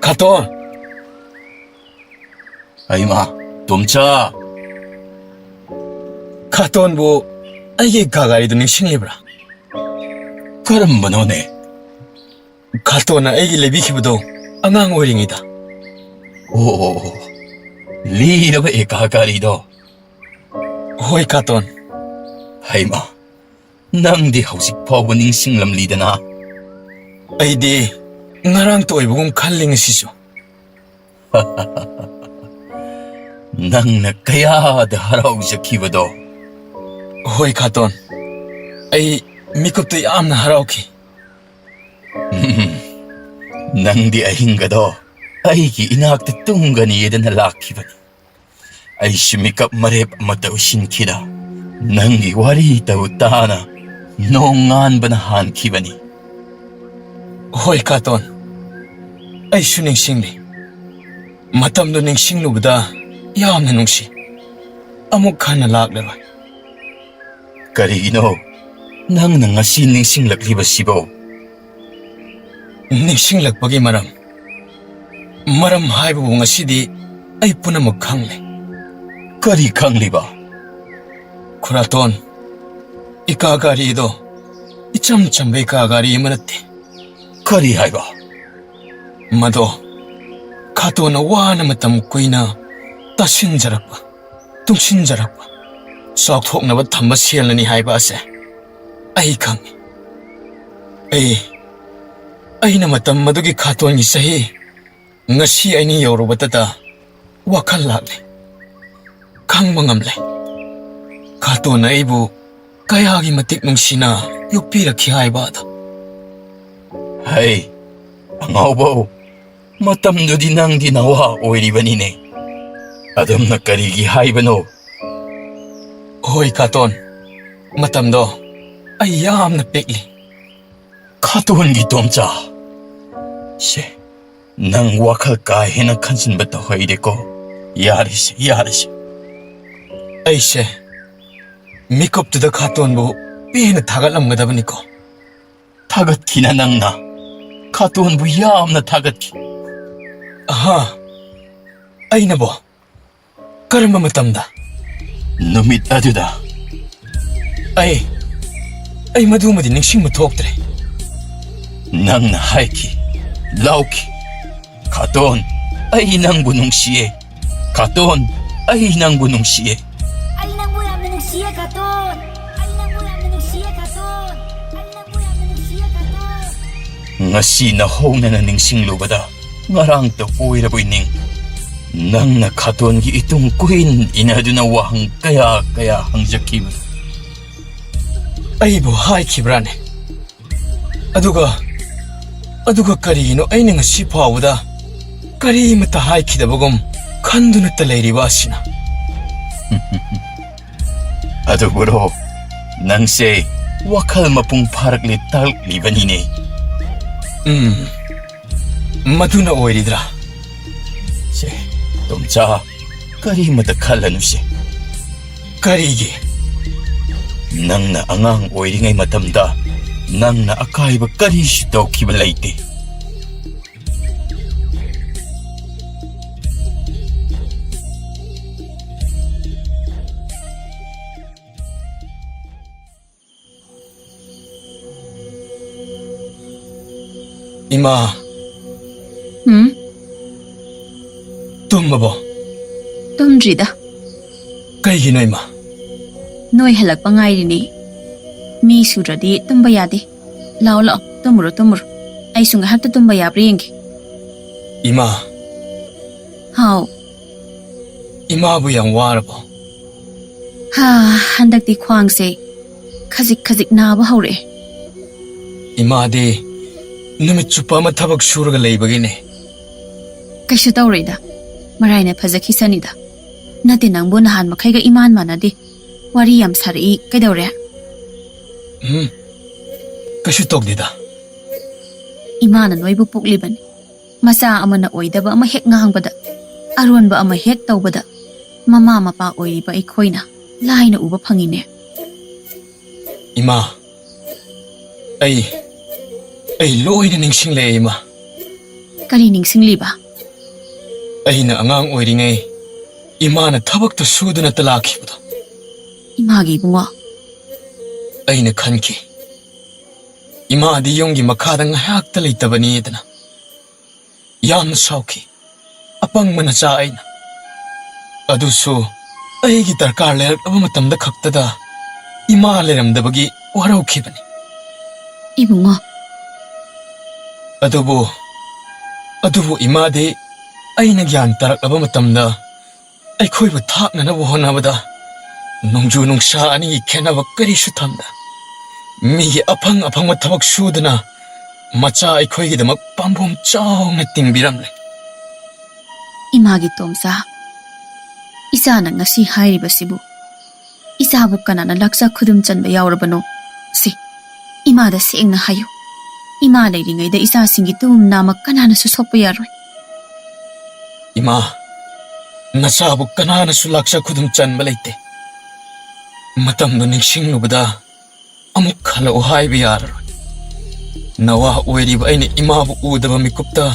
ꯈꯥꯇꯣꯟ! ꯑꯩꯃ, ꯇꯣꯝꯆꯥ! ꯈꯥꯇꯣꯟꯕꯨ ꯑꯩꯒꯤ ꯀꯥ ꯒꯥꯔꯤꯗꯨ ꯅꯤꯡꯁꯤꯡꯂꯤꯕ꯭ꯔꯥ? ꯀꯔꯝꯕꯅꯣꯅꯦ? ꯈꯥꯇꯣꯟꯅ ꯑꯩꯒꯤ ꯂꯩꯕꯤꯈꯤꯕꯗꯣ ꯑꯉꯥꯡ ꯑꯣꯏꯔꯤꯉꯩꯗ꯫ ꯑꯣ, ꯑꯣ, ꯑꯣ, ꯂꯤꯔꯕ ꯑꯦꯀꯥꯒꯥꯔꯤꯗꯣ꯫ ꯍꯣꯏ, ꯈꯥꯇꯣꯟ꯫ ꯍꯩꯃꯥ, ꯅꯪꯗꯤ ꯍꯧꯖꯤꯛ ꯐꯥꯎꯕ ꯅꯤꯡꯁꯤꯡꯂꯝꯂꯤꯗꯅ? ꯑꯩꯗꯤ ꯉꯔꯥꯡꯇ ꯑꯣꯏꯕꯒꯨꯝ ꯈꯜꯂꯤ ꯉꯁꯤꯁꯨ꯫ ꯅꯪꯅ ꯀꯌꯥꯗ ꯍꯔꯥꯎꯖꯈꯤꯕꯗꯣ꯫ ꯍꯣꯏ, ꯈꯥꯇꯣꯟ꯫ ꯑꯩ ꯃꯤꯀꯨꯞꯇ ꯌꯥꯝꯅ ꯍꯔꯥꯎꯈꯤ꯫ ꯅꯪꯗꯤ ꯑꯍꯤꯡꯒꯗꯣ ꯑꯩꯒꯤ ꯏꯅꯥꯛꯇ ꯇꯨꯝꯒꯅꯤꯗꯅ ꯂꯥꯛꯈꯤꯕꯅꯤ꯫ ꯑꯩꯁꯨ ꯃꯤꯀꯞ ꯃꯔꯦꯞ ꯑꯃꯠꯇ ꯎꯏꯁꯤꯟꯈꯤꯗ, ꯅꯪꯒꯤ ꯋꯥꯔꯤ ꯇꯧ ꯇꯥꯅ ꯅꯣꯡ ꯉꯥꯟꯕꯅ ꯍꯥꯟꯈꯤꯕꯅꯤ꯫ ꯍꯣꯏ, ꯈꯥꯇꯣꯟ, ꯑꯩꯁꯨ ꯅꯤꯡꯁꯤꯡꯂꯤ꯫ ꯃꯇꯝꯗꯨ ꯅꯤꯡꯁꯤꯡꯂꯨꯕꯗ ꯌꯥꯝꯅ ꯅꯨꯡꯁꯤ꯫ ꯑꯃꯨꯛ ꯍꯟꯅ ꯂꯥꯛꯂꯔꯣꯏ꯫ ꯀꯔꯤꯒꯤꯅꯣ ꯅꯪꯅ ꯉꯁꯤ ꯅꯤꯡꯁꯤꯡꯂꯛꯂꯤꯕꯁꯤꯕꯣ? ꯅꯤꯡꯁꯤꯡꯂꯛꯄꯒꯤ ꯃꯔꯝ? ꯃꯔꯝ ꯍꯥꯏꯕꯕꯨ ꯉꯁꯤꯗꯤ ꯑꯩ ꯄꯨꯝꯅꯃꯛ ꯈꯪꯂꯦ꯫ ꯀꯔꯤ ꯈꯪꯂꯤꯕ? ꯈꯨꯔꯥꯇꯣꯟ, ꯏꯀꯥꯒꯥꯔꯤꯗꯣ ꯏꯆꯝ ꯆꯝꯕ ꯏꯀꯥꯒꯥꯔꯤ ꯑꯃ ꯅꯠꯇꯦ꯫ ꯀꯔꯤ ꯍꯥꯏꯕ? ꯃꯗꯣ ꯈꯥꯇꯣꯟꯅ ꯋꯥꯅ ꯃꯇꯝ ꯀꯨꯏꯅ ꯇꯥꯁꯤꯟꯖꯔꯛꯄ, ꯇꯨꯡꯁꯤꯟꯖꯔꯛꯄ, ꯆꯥꯎꯊꯣꯛꯅꯕ ꯊꯝꯕ ꯁꯦꯜꯅꯅꯤ ꯍꯥꯏꯕ ꯑꯁꯦ ꯑꯩ ꯈꯪꯏ꯫ ꯑꯩ, ꯑꯩꯅ ꯃꯇꯝ ꯃꯗꯨꯒꯤ ꯈꯥꯇꯣꯟꯒꯤ ꯆꯍꯤ ꯉꯁꯤ ꯑꯩꯅ ꯌꯧꯔꯨꯕꯗꯇ ꯋꯥꯈꯜ ꯂꯥꯛꯂꯦ꯫ ꯈꯪꯕ ꯉꯝꯂꯦ꯫ ꯈꯥꯇꯣꯟꯅ ꯑꯩꯕꯨ ꯀꯌꯥꯒꯤ ꯃꯇꯤꯛ ꯅꯨꯡꯁꯤꯅ ꯌꯣꯛꯄꯤꯔꯛꯈꯤ ꯍꯥꯏꯕ ꯑꯗꯣ꯫ ꯍꯩ, ꯑꯉꯥꯎꯕꯧ, ꯃꯇꯝꯗꯨꯗꯤ ꯅꯪꯗꯤ ꯅꯋꯥ ꯑꯣꯏꯔꯤꯕꯅꯤꯅꯦ꯫ ꯑꯗꯨꯝꯅ ꯀꯔꯤꯒꯤ ꯍꯥꯏꯕꯅꯣ? ꯍꯣꯏ, ꯈꯥꯇꯣꯟ, ꯃꯇꯝꯗꯣ ꯑꯩ ꯌꯥꯝꯅ ꯄꯤꯛꯂꯤ꯫ ꯈꯥꯇꯣꯟꯒꯤ ꯇꯣꯝꯆꯥ, ꯁꯦ, ꯅꯪ ꯋꯥꯈꯜ ꯀꯥ ꯍꯦꯟꯅ ꯈꯟꯖꯤꯟꯕ ꯇꯧꯍꯩꯗꯦꯀꯣ꯫ ꯌꯥꯔꯦꯁꯦ, ꯌꯥꯔꯦꯁꯦ꯫ ꯑꯩꯁꯦ ꯃꯤꯀꯨꯞꯇꯨꯗ ꯈꯥꯇꯣꯟꯕꯨ ꯄꯦꯟꯅ ꯊꯥꯒꯠꯂꯝꯒꯗꯕꯅꯤꯀꯣ꯫ ꯊꯥꯒꯠꯈꯤꯅ ꯅꯪꯅ ꯈꯥꯇꯣꯟꯕꯨ ꯌꯥꯝꯅ ꯊꯥꯒꯠꯈꯤ꯫ ꯑꯍꯥ, ꯑꯩꯅꯕꯣ? ꯀꯔꯝꯕ ꯃꯇꯝꯗ? ꯅꯨꯃꯤꯠ ꯑꯗꯨꯗ꯫ ꯑꯩ, ꯑꯩ ꯃꯗꯨꯃꯗꯤ ꯅꯤꯡꯁꯤꯡꯕ ꯊꯣꯛꯇ꯭ꯔꯦ꯫ ꯅꯪꯅ ꯍꯥꯏꯈꯤ, ꯂꯥꯎꯈꯤ, "ꯈꯥꯇꯣꯟ, ꯑꯩ ꯅꯪꯕꯨ ꯅꯨꯡꯁꯤꯌꯦ꯫ ꯈꯥꯇꯣꯟ, ꯑꯩ ꯅꯪꯕꯨ ꯅꯨꯡꯁꯤꯌꯦ"꯫ ꯑꯩ ꯅꯪꯕꯨ ꯌꯥꯝꯅ ꯅꯨꯡꯁꯤꯌꯦ, ꯈꯥꯇꯣꯟ꯫ ꯑꯩ ꯅꯪꯕꯨ ꯌꯥꯝꯅ ꯅꯨꯡꯁꯤꯌꯦ, ꯈꯥꯇꯣꯟ꯫ ꯑꯩ ꯅꯪꯕꯨ ꯌꯥꯝꯅ ꯅꯨꯡꯁꯤꯌꯦ, ꯈꯥꯇꯣꯟ꯫ ꯉꯁꯤ ꯅꯍꯧꯅꯅ ꯅꯤꯡꯁꯤꯡꯂꯨꯕꯗ ꯉꯔꯥꯡꯇ ꯑꯣꯏꯔꯕꯣꯏ ꯅꯤꯡ꯫ ꯅꯪꯅ ꯈꯥꯇꯣꯟꯒꯤ ꯏꯇꯨꯡ ꯀꯣꯏꯏꯟ ꯏꯟꯅꯗꯨꯅ ꯋꯥꯍꯪ ꯀꯌꯥ ꯀꯌꯥ ꯍꯪꯖꯈꯤꯕꯗꯨ꯫ ꯑꯩꯕꯨ ꯍꯥꯏꯈꯤꯕ꯭ꯔꯥꯅꯦ? ꯑꯗꯨꯒ, ꯑꯗꯨꯒ ꯀꯔꯤꯒꯤꯅꯣ ꯑꯩꯅ ꯉꯁꯤ ꯐꯥꯎꯕꯗ ꯀꯔꯤꯃꯠꯇ ꯍꯥꯏꯈꯤꯗꯕꯒꯨꯝ ꯈꯟꯗꯨꯅꯇ ꯂꯩꯔꯤꯕ ꯑꯁꯤꯅ? ꯑꯗꯨꯕꯨꯔꯣ, ꯅꯪꯁꯦ ꯋꯥꯈꯜ ꯃꯄꯨꯡ ꯐꯥꯔꯛꯂꯦ ꯇꯥꯛꯂꯤꯕꯅꯤꯅꯦ꯫ ꯎꯝ, ꯃꯗꯨꯅ ꯑꯣꯏꯔꯤꯗ꯭ꯔꯥ? ꯁꯦ, ꯇꯣꯝꯆꯥ, ꯀꯔꯤꯃꯠꯇ ꯈꯜꯂꯅꯨꯁꯦ꯫ ꯀꯔꯤꯒꯤ? ꯅꯪꯅ ꯑꯉꯥꯡ ꯑꯣꯏꯔꯤꯉꯩ ꯃꯇꯝꯗ ꯅꯪꯅ ꯑꯀꯥꯏꯕ ꯀꯔꯤꯁꯨ ꯇꯧꯈꯤꯕ ꯂꯩꯇꯦ꯫ ꯏꯃꯥ꯫ ꯎꯝ? ꯇꯨꯝꯃꯕꯣ? ꯇꯨꯝꯗ꯭ꯔꯤꯗ꯫ ꯀꯩꯒꯤꯅꯣ, ꯏꯃꯥ? ꯅꯣꯏ ꯍꯜꯂꯛꯄ ꯉꯥꯏꯔꯤꯅꯦ꯫ ꯃꯤ ꯁꯨꯗ꯭ꯔꯗꯤ ꯇꯨꯝꯕ ꯌꯥꯗꯦ꯫ ꯂꯥꯛꯑꯣ, ꯂꯥꯛꯑꯣ, ꯇꯨꯝꯃꯨꯔꯣ, ꯇꯨꯝꯃꯨꯔꯣ꯫ ꯑꯩꯁꯨ ꯉꯥꯏꯍꯥꯛꯇ ꯇꯨꯝꯕ ꯌꯥꯕ꯭ꯔꯥ ꯌꯦꯡꯒꯦ꯫ ꯏꯃꯥ꯫ ꯍꯥꯎ꯫ ꯏꯃꯥꯕꯨ ꯌꯥꯝ ꯋꯥꯔꯕꯣ? ꯍꯥ, ꯍꯟꯗꯛꯇꯤ ꯈ꯭ꯋꯥꯡꯁꯦ ꯈꯖꯤꯛ ꯈꯖꯤꯛ ꯅꯥꯕ ꯍꯧꯔꯛꯑꯦ꯫ ꯏꯃꯥꯗꯤ ꯅꯨꯃꯤꯠ ꯆꯨꯞꯄ ꯑꯃ ꯊꯕꯛ ꯁꯨꯔꯒ ꯂꯩꯕꯒꯤꯅꯦ꯫ ꯀꯩꯁꯨ ꯇꯧꯔꯣꯏꯗ, ꯃꯔꯥꯏꯅ ꯐꯖꯈꯤꯁꯅꯤꯗ꯫ ꯅꯠꯇꯦ, ꯅꯪꯕꯨ ꯅꯍꯥꯟ ꯃꯈꯩꯒ ꯏꯃꯥꯟ ꯃꯥꯟꯅꯗꯦ꯫ ꯋꯥꯔꯤ ꯌꯥꯝ ꯁꯥꯔꯛꯏ, ꯀꯩꯗꯧꯔꯦ? ꯎꯝ, ꯀꯩꯁꯨ ꯇꯧꯗꯦꯗ꯫ ꯏꯃꯥꯅ ꯅꯣꯏꯕꯨ ꯄꯣꯛꯂꯤꯕꯅꯤ꯫ ꯃꯆꯥ ꯑꯃꯅ ꯑꯣꯏꯗꯕ ꯑꯃ ꯍꯦꯛ ꯉꯥꯡꯕꯗ, ꯑꯔꯣꯟꯕ ꯑꯃ ꯍꯦꯛ ꯇꯧꯕꯗ, ꯃꯃꯥ ꯃꯄꯥ ꯑꯣꯏꯔꯤꯕ ꯑꯩꯈꯣꯏꯅ ꯂꯥꯏꯅ ꯎꯕ ꯐꯪꯉꯤꯅꯦ꯫ ꯏꯃꯥ, ꯑꯩ, ꯑꯩ ꯂꯣꯏꯅ ꯅꯤꯡꯁꯤꯡꯂꯛꯑꯦ, ꯏꯃꯥ꯫ ꯀꯔꯤ ꯅꯤꯡꯁꯤꯡꯂꯤꯕ? ꯑꯩꯅ ꯑꯉꯥꯡ ꯑꯣꯏꯔꯤꯉꯩ ꯏꯃꯥꯅ ꯊꯕꯛꯇ ꯁꯨꯗꯅꯇ ꯂꯥꯛꯈꯤꯕꯗꯣ꯫ ꯏꯃꯥꯒꯤ ꯏꯕꯨꯡꯉꯣ꯫ ꯑꯩꯅ ꯈꯟꯈꯤ, ꯏꯃꯥꯗꯤ ꯌꯨꯝꯒꯤ ꯃꯈꯥꯗ ꯉꯥꯏꯍꯥꯛꯇ ꯂꯩꯇꯕꯅꯤꯗꯅ ꯌꯥꯝꯅ ꯁꯥꯎꯈꯤ꯫ ꯑꯄꯪꯕ ꯅꯆꯥ ꯑꯩꯅ꯫ ꯑꯗꯨꯁꯨ ꯑꯩꯒꯤ ꯗꯔꯀꯥꯔ ꯂꯩꯔꯛꯂꯕ ꯃꯇꯝꯗ ꯈꯛꯇꯗ ꯏꯃꯥ ꯂꯩꯔꯝꯗꯕꯒꯤ ꯋꯥꯔꯧꯈꯤꯕꯅꯤ꯫ ꯏꯕꯨꯡꯉꯣ꯫ ꯑꯗꯨꯕꯨ, ꯑꯗꯨꯕꯨ ꯏꯃꯥꯗꯤ ꯑꯩꯅ ꯒ꯭ꯌꯥꯟ ꯇꯥꯔꯛꯂꯕ ꯃꯇꯝꯗ ꯑꯩꯈꯣꯏꯕꯨ ꯊꯥꯛꯅꯅꯕ ꯍꯣꯠꯅꯕꯗ ꯅꯣꯡꯖꯨ ꯅꯨꯡꯁꯥ ꯑꯅꯤꯒꯤ ꯈꯦꯠꯅꯕ ꯀꯔꯤꯁꯨ ꯊꯝꯗ ꯃꯤꯒꯤ ꯑꯐꯪ ꯑꯐꯪꯕ ꯊꯕꯛ ꯁꯨꯗꯨꯅ ꯃꯆꯥ ꯑꯩꯈꯣꯏꯒꯤꯗꯃꯛ ꯄꯥꯝꯕꯣꯝ ꯆꯥꯎꯅ ꯇꯤꯡꯕꯤꯔꯝꯂꯦ꯫ ꯏꯃꯥꯒꯤ ꯇꯣꯝꯆꯥ, ꯏꯆꯥꯅ ꯉꯁꯤ ꯍꯥꯏꯔꯤꯕꯁꯤꯕꯨ ꯏꯆꯥꯕꯨ ꯀꯅꯥꯅ ꯂꯥꯛꯆ ꯈꯨꯗꯨꯝ ꯆꯟꯕ ꯌꯥꯎꯔꯕꯅꯣ? ꯁꯤ ꯏꯃꯥꯗ ꯁꯦꯡꯅ ꯍꯥꯏꯌꯨ꯫ ꯏꯃꯥ ꯂꯩꯔꯤꯉꯩꯗ ꯏꯆꯥꯁꯤꯡꯒꯤ ꯇꯨꯝ ꯅꯥꯃ ꯀꯅꯥꯅꯁꯨ ꯁꯣꯛꯄ ꯌꯥꯔꯣꯏ꯫ ꯏꯃꯥ, ꯅꯆꯥꯕꯨ ꯀꯅꯥꯅꯁꯨ ꯂꯥꯛꯆ ꯈꯨꯗꯨꯝ ꯆꯟꯕ ꯂꯩꯇꯦ꯫ ꯃꯇꯝꯗꯨ ꯅꯤꯡꯁꯤꯡꯂꯨꯕꯗ ꯑꯃꯨꯛ ꯍꯜꯂꯛꯎ ꯍꯥꯏꯕ ꯌꯥꯔꯔꯣꯏ꯫ ꯅꯋꯥ ꯑꯣꯏꯔꯤꯕ ꯑꯩꯅ ꯏꯃꯥꯕꯨ ꯎꯗꯕ ꯃꯤꯀꯨꯞꯇ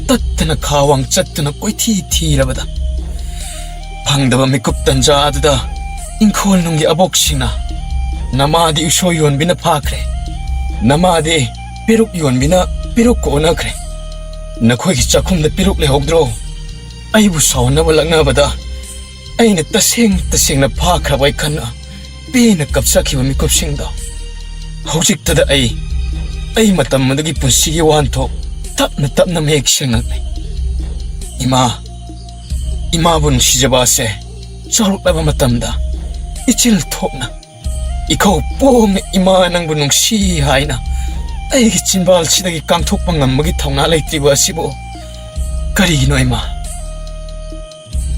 ꯇꯠꯇꯅ ꯈꯥꯋꯥꯡ ꯆꯠꯇꯨꯅ ꯀꯣꯏꯊꯤ ꯊꯤꯔꯕꯗ ꯐꯪꯗꯕ ꯃꯤꯀꯨꯞ ꯇꯟꯖꯥ ꯑꯗꯨꯗ ꯏꯪꯈꯣꯜ ꯅꯨꯡꯒꯤ ꯑꯕꯣꯛꯁꯤꯡꯅ ꯅꯃꯥꯗꯤ ꯎꯁꯣꯏ ꯌꯣꯟꯕꯤꯅ ꯐꯥꯈ꯭ꯔꯦ, ꯅꯃꯥꯗꯤ ꯄꯦꯔꯨꯛ ꯌꯣꯟꯕꯤꯅ ꯄꯦꯔꯨꯛ ꯀꯣꯟꯅꯈ꯭ꯔꯦ, ꯅꯈꯣꯏꯒꯤ ꯆꯥꯛꯈꯨꯝꯗ ꯄꯦꯔꯨꯛ ꯂꯩꯍꯧꯗ꯭ꯔꯣ? ꯑꯩꯕꯨ ꯁꯥꯎꯅꯕ ꯂꯛꯅꯕꯗ ꯑꯩꯅ ꯇꯁꯦꯡ ꯇꯁꯦꯡꯅ ꯐꯥꯈ꯭ꯔꯕ ꯑꯩ ꯈꯟꯅ ꯄꯦꯟꯅ ꯀꯞꯆꯈꯤꯕ ꯃꯤꯀꯨꯞꯁꯤꯡꯗꯣ ꯍꯧꯖꯤꯛꯇꯗ ꯑꯩ, ꯑꯩ ꯃꯇꯝ ꯑꯗꯨꯒꯤ ꯄꯨꯟꯁꯤꯒꯤ ꯋꯥꯍꯟꯊꯣꯛ ꯇꯞꯅ ꯇꯞꯅ ꯃꯌꯦꯛ ꯁꯦꯡꯂꯛꯂꯦ꯫ ꯏꯃꯥ, ꯏꯃꯥꯕꯨ ꯅꯨꯡꯁꯤꯖꯕ ꯑꯁꯦ ꯆꯥꯎꯔꯛꯂꯕ ꯃꯇꯝꯗ ꯏꯆꯤꯜ ꯊꯣꯛꯅ, ꯏꯈꯧ ꯄꯣꯡꯅ "ꯏꯃꯥ, ꯅꯪꯕꯨ ꯅꯨꯡꯁꯤ" ꯍꯥꯏꯅ ꯑꯩꯒꯤ ꯆꯤꯟꯕꯥꯜꯁꯤꯗꯒꯤ ꯀꯥꯡꯊꯣꯛꯄ ꯉꯝꯕꯒꯤ ꯊꯧꯅꯥ ꯂꯩꯇ꯭ꯔꯤꯕ ꯑꯁꯤꯕꯨ ꯀꯔꯤꯒꯤꯅꯣ, ꯏꯃꯥ?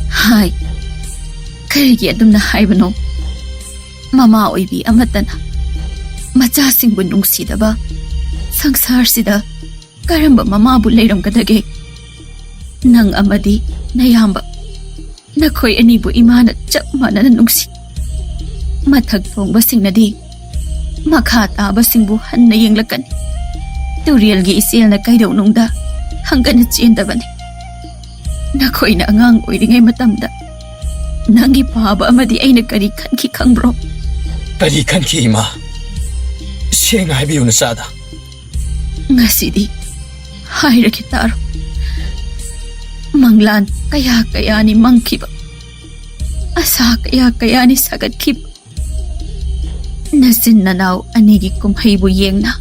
ꯍꯥꯏ, ꯀꯔꯤꯒꯤ ꯑꯗꯨꯝꯅ ꯍꯥꯏꯕꯅꯣ? ꯃꯃꯥ ꯑꯣꯏꯕꯤ ꯑꯃꯠꯇꯅ ꯃꯆꯥꯁꯤꯡꯕꯨ ꯅꯨꯡꯁꯤꯗꯕ ꯁꯪꯁꯥꯔꯁꯤꯗ ꯀꯔꯝꯕ ꯃꯃꯥꯕꯨ ꯂꯩꯔꯝꯒꯗꯒꯦ? ꯅꯪ ꯑꯃꯗꯤ ꯅꯌꯥꯝꯕ, ꯅꯈꯣꯏ ꯑꯅꯤꯕꯨ ꯏꯃꯥꯅ ꯆꯞ ꯃꯥꯟꯅꯅ ꯅꯨꯡꯁꯤ꯫ ꯃꯊꯛ ꯊꯣꯡꯕꯁꯤꯡꯅꯗꯤ ꯃꯈꯥ ꯇꯥꯕꯁꯤꯡꯕꯨ ꯍꯟꯅ ꯌꯦꯡꯂꯛꯀꯅꯤ꯫ ꯇꯨꯔꯦꯜꯒꯤ ꯏꯆꯦꯜꯅ ꯀꯩꯗꯧꯅꯨꯡꯗ ꯍꯪꯒꯠꯅ ꯆꯦꯟꯗꯕꯅꯤ꯫ ꯅꯈꯣꯏꯅ ꯑꯉꯥꯡ ꯑꯣꯏꯔꯤꯉꯩ ꯃꯇꯝꯗ ꯅꯪꯒꯤ ꯄꯥꯕ ꯑꯃꯗꯤ ꯑꯩꯅ ꯀꯔꯤ ꯈꯟꯈꯤ ꯈꯪꯕ꯭ꯔꯣ? ꯀꯔꯤ ꯈꯟꯈꯤ, ꯏꯃꯥ? ꯁꯦꯡꯅ ꯍꯥꯏꯕꯤꯌꯨ ꯅꯆꯥꯗ꯫ ꯉꯁꯤꯗꯤ ꯍꯥꯏꯔꯒꯦ ꯇꯥꯔꯣ꯫ ꯃꯪꯂꯥꯟ ꯀꯌꯥ ꯀꯌꯥꯅꯤ ꯃꯪꯈꯤꯕ, ꯑꯁꯥ ꯀꯌꯥ ꯀꯌꯥꯅꯤ ꯁꯥꯒꯠꯈꯤꯕ꯫ ꯅꯆꯤꯟ ꯅꯅꯥꯎ ꯑꯅꯤꯒꯤ ꯀꯨꯝꯍꯩꯕꯨ ꯌꯦꯡꯅ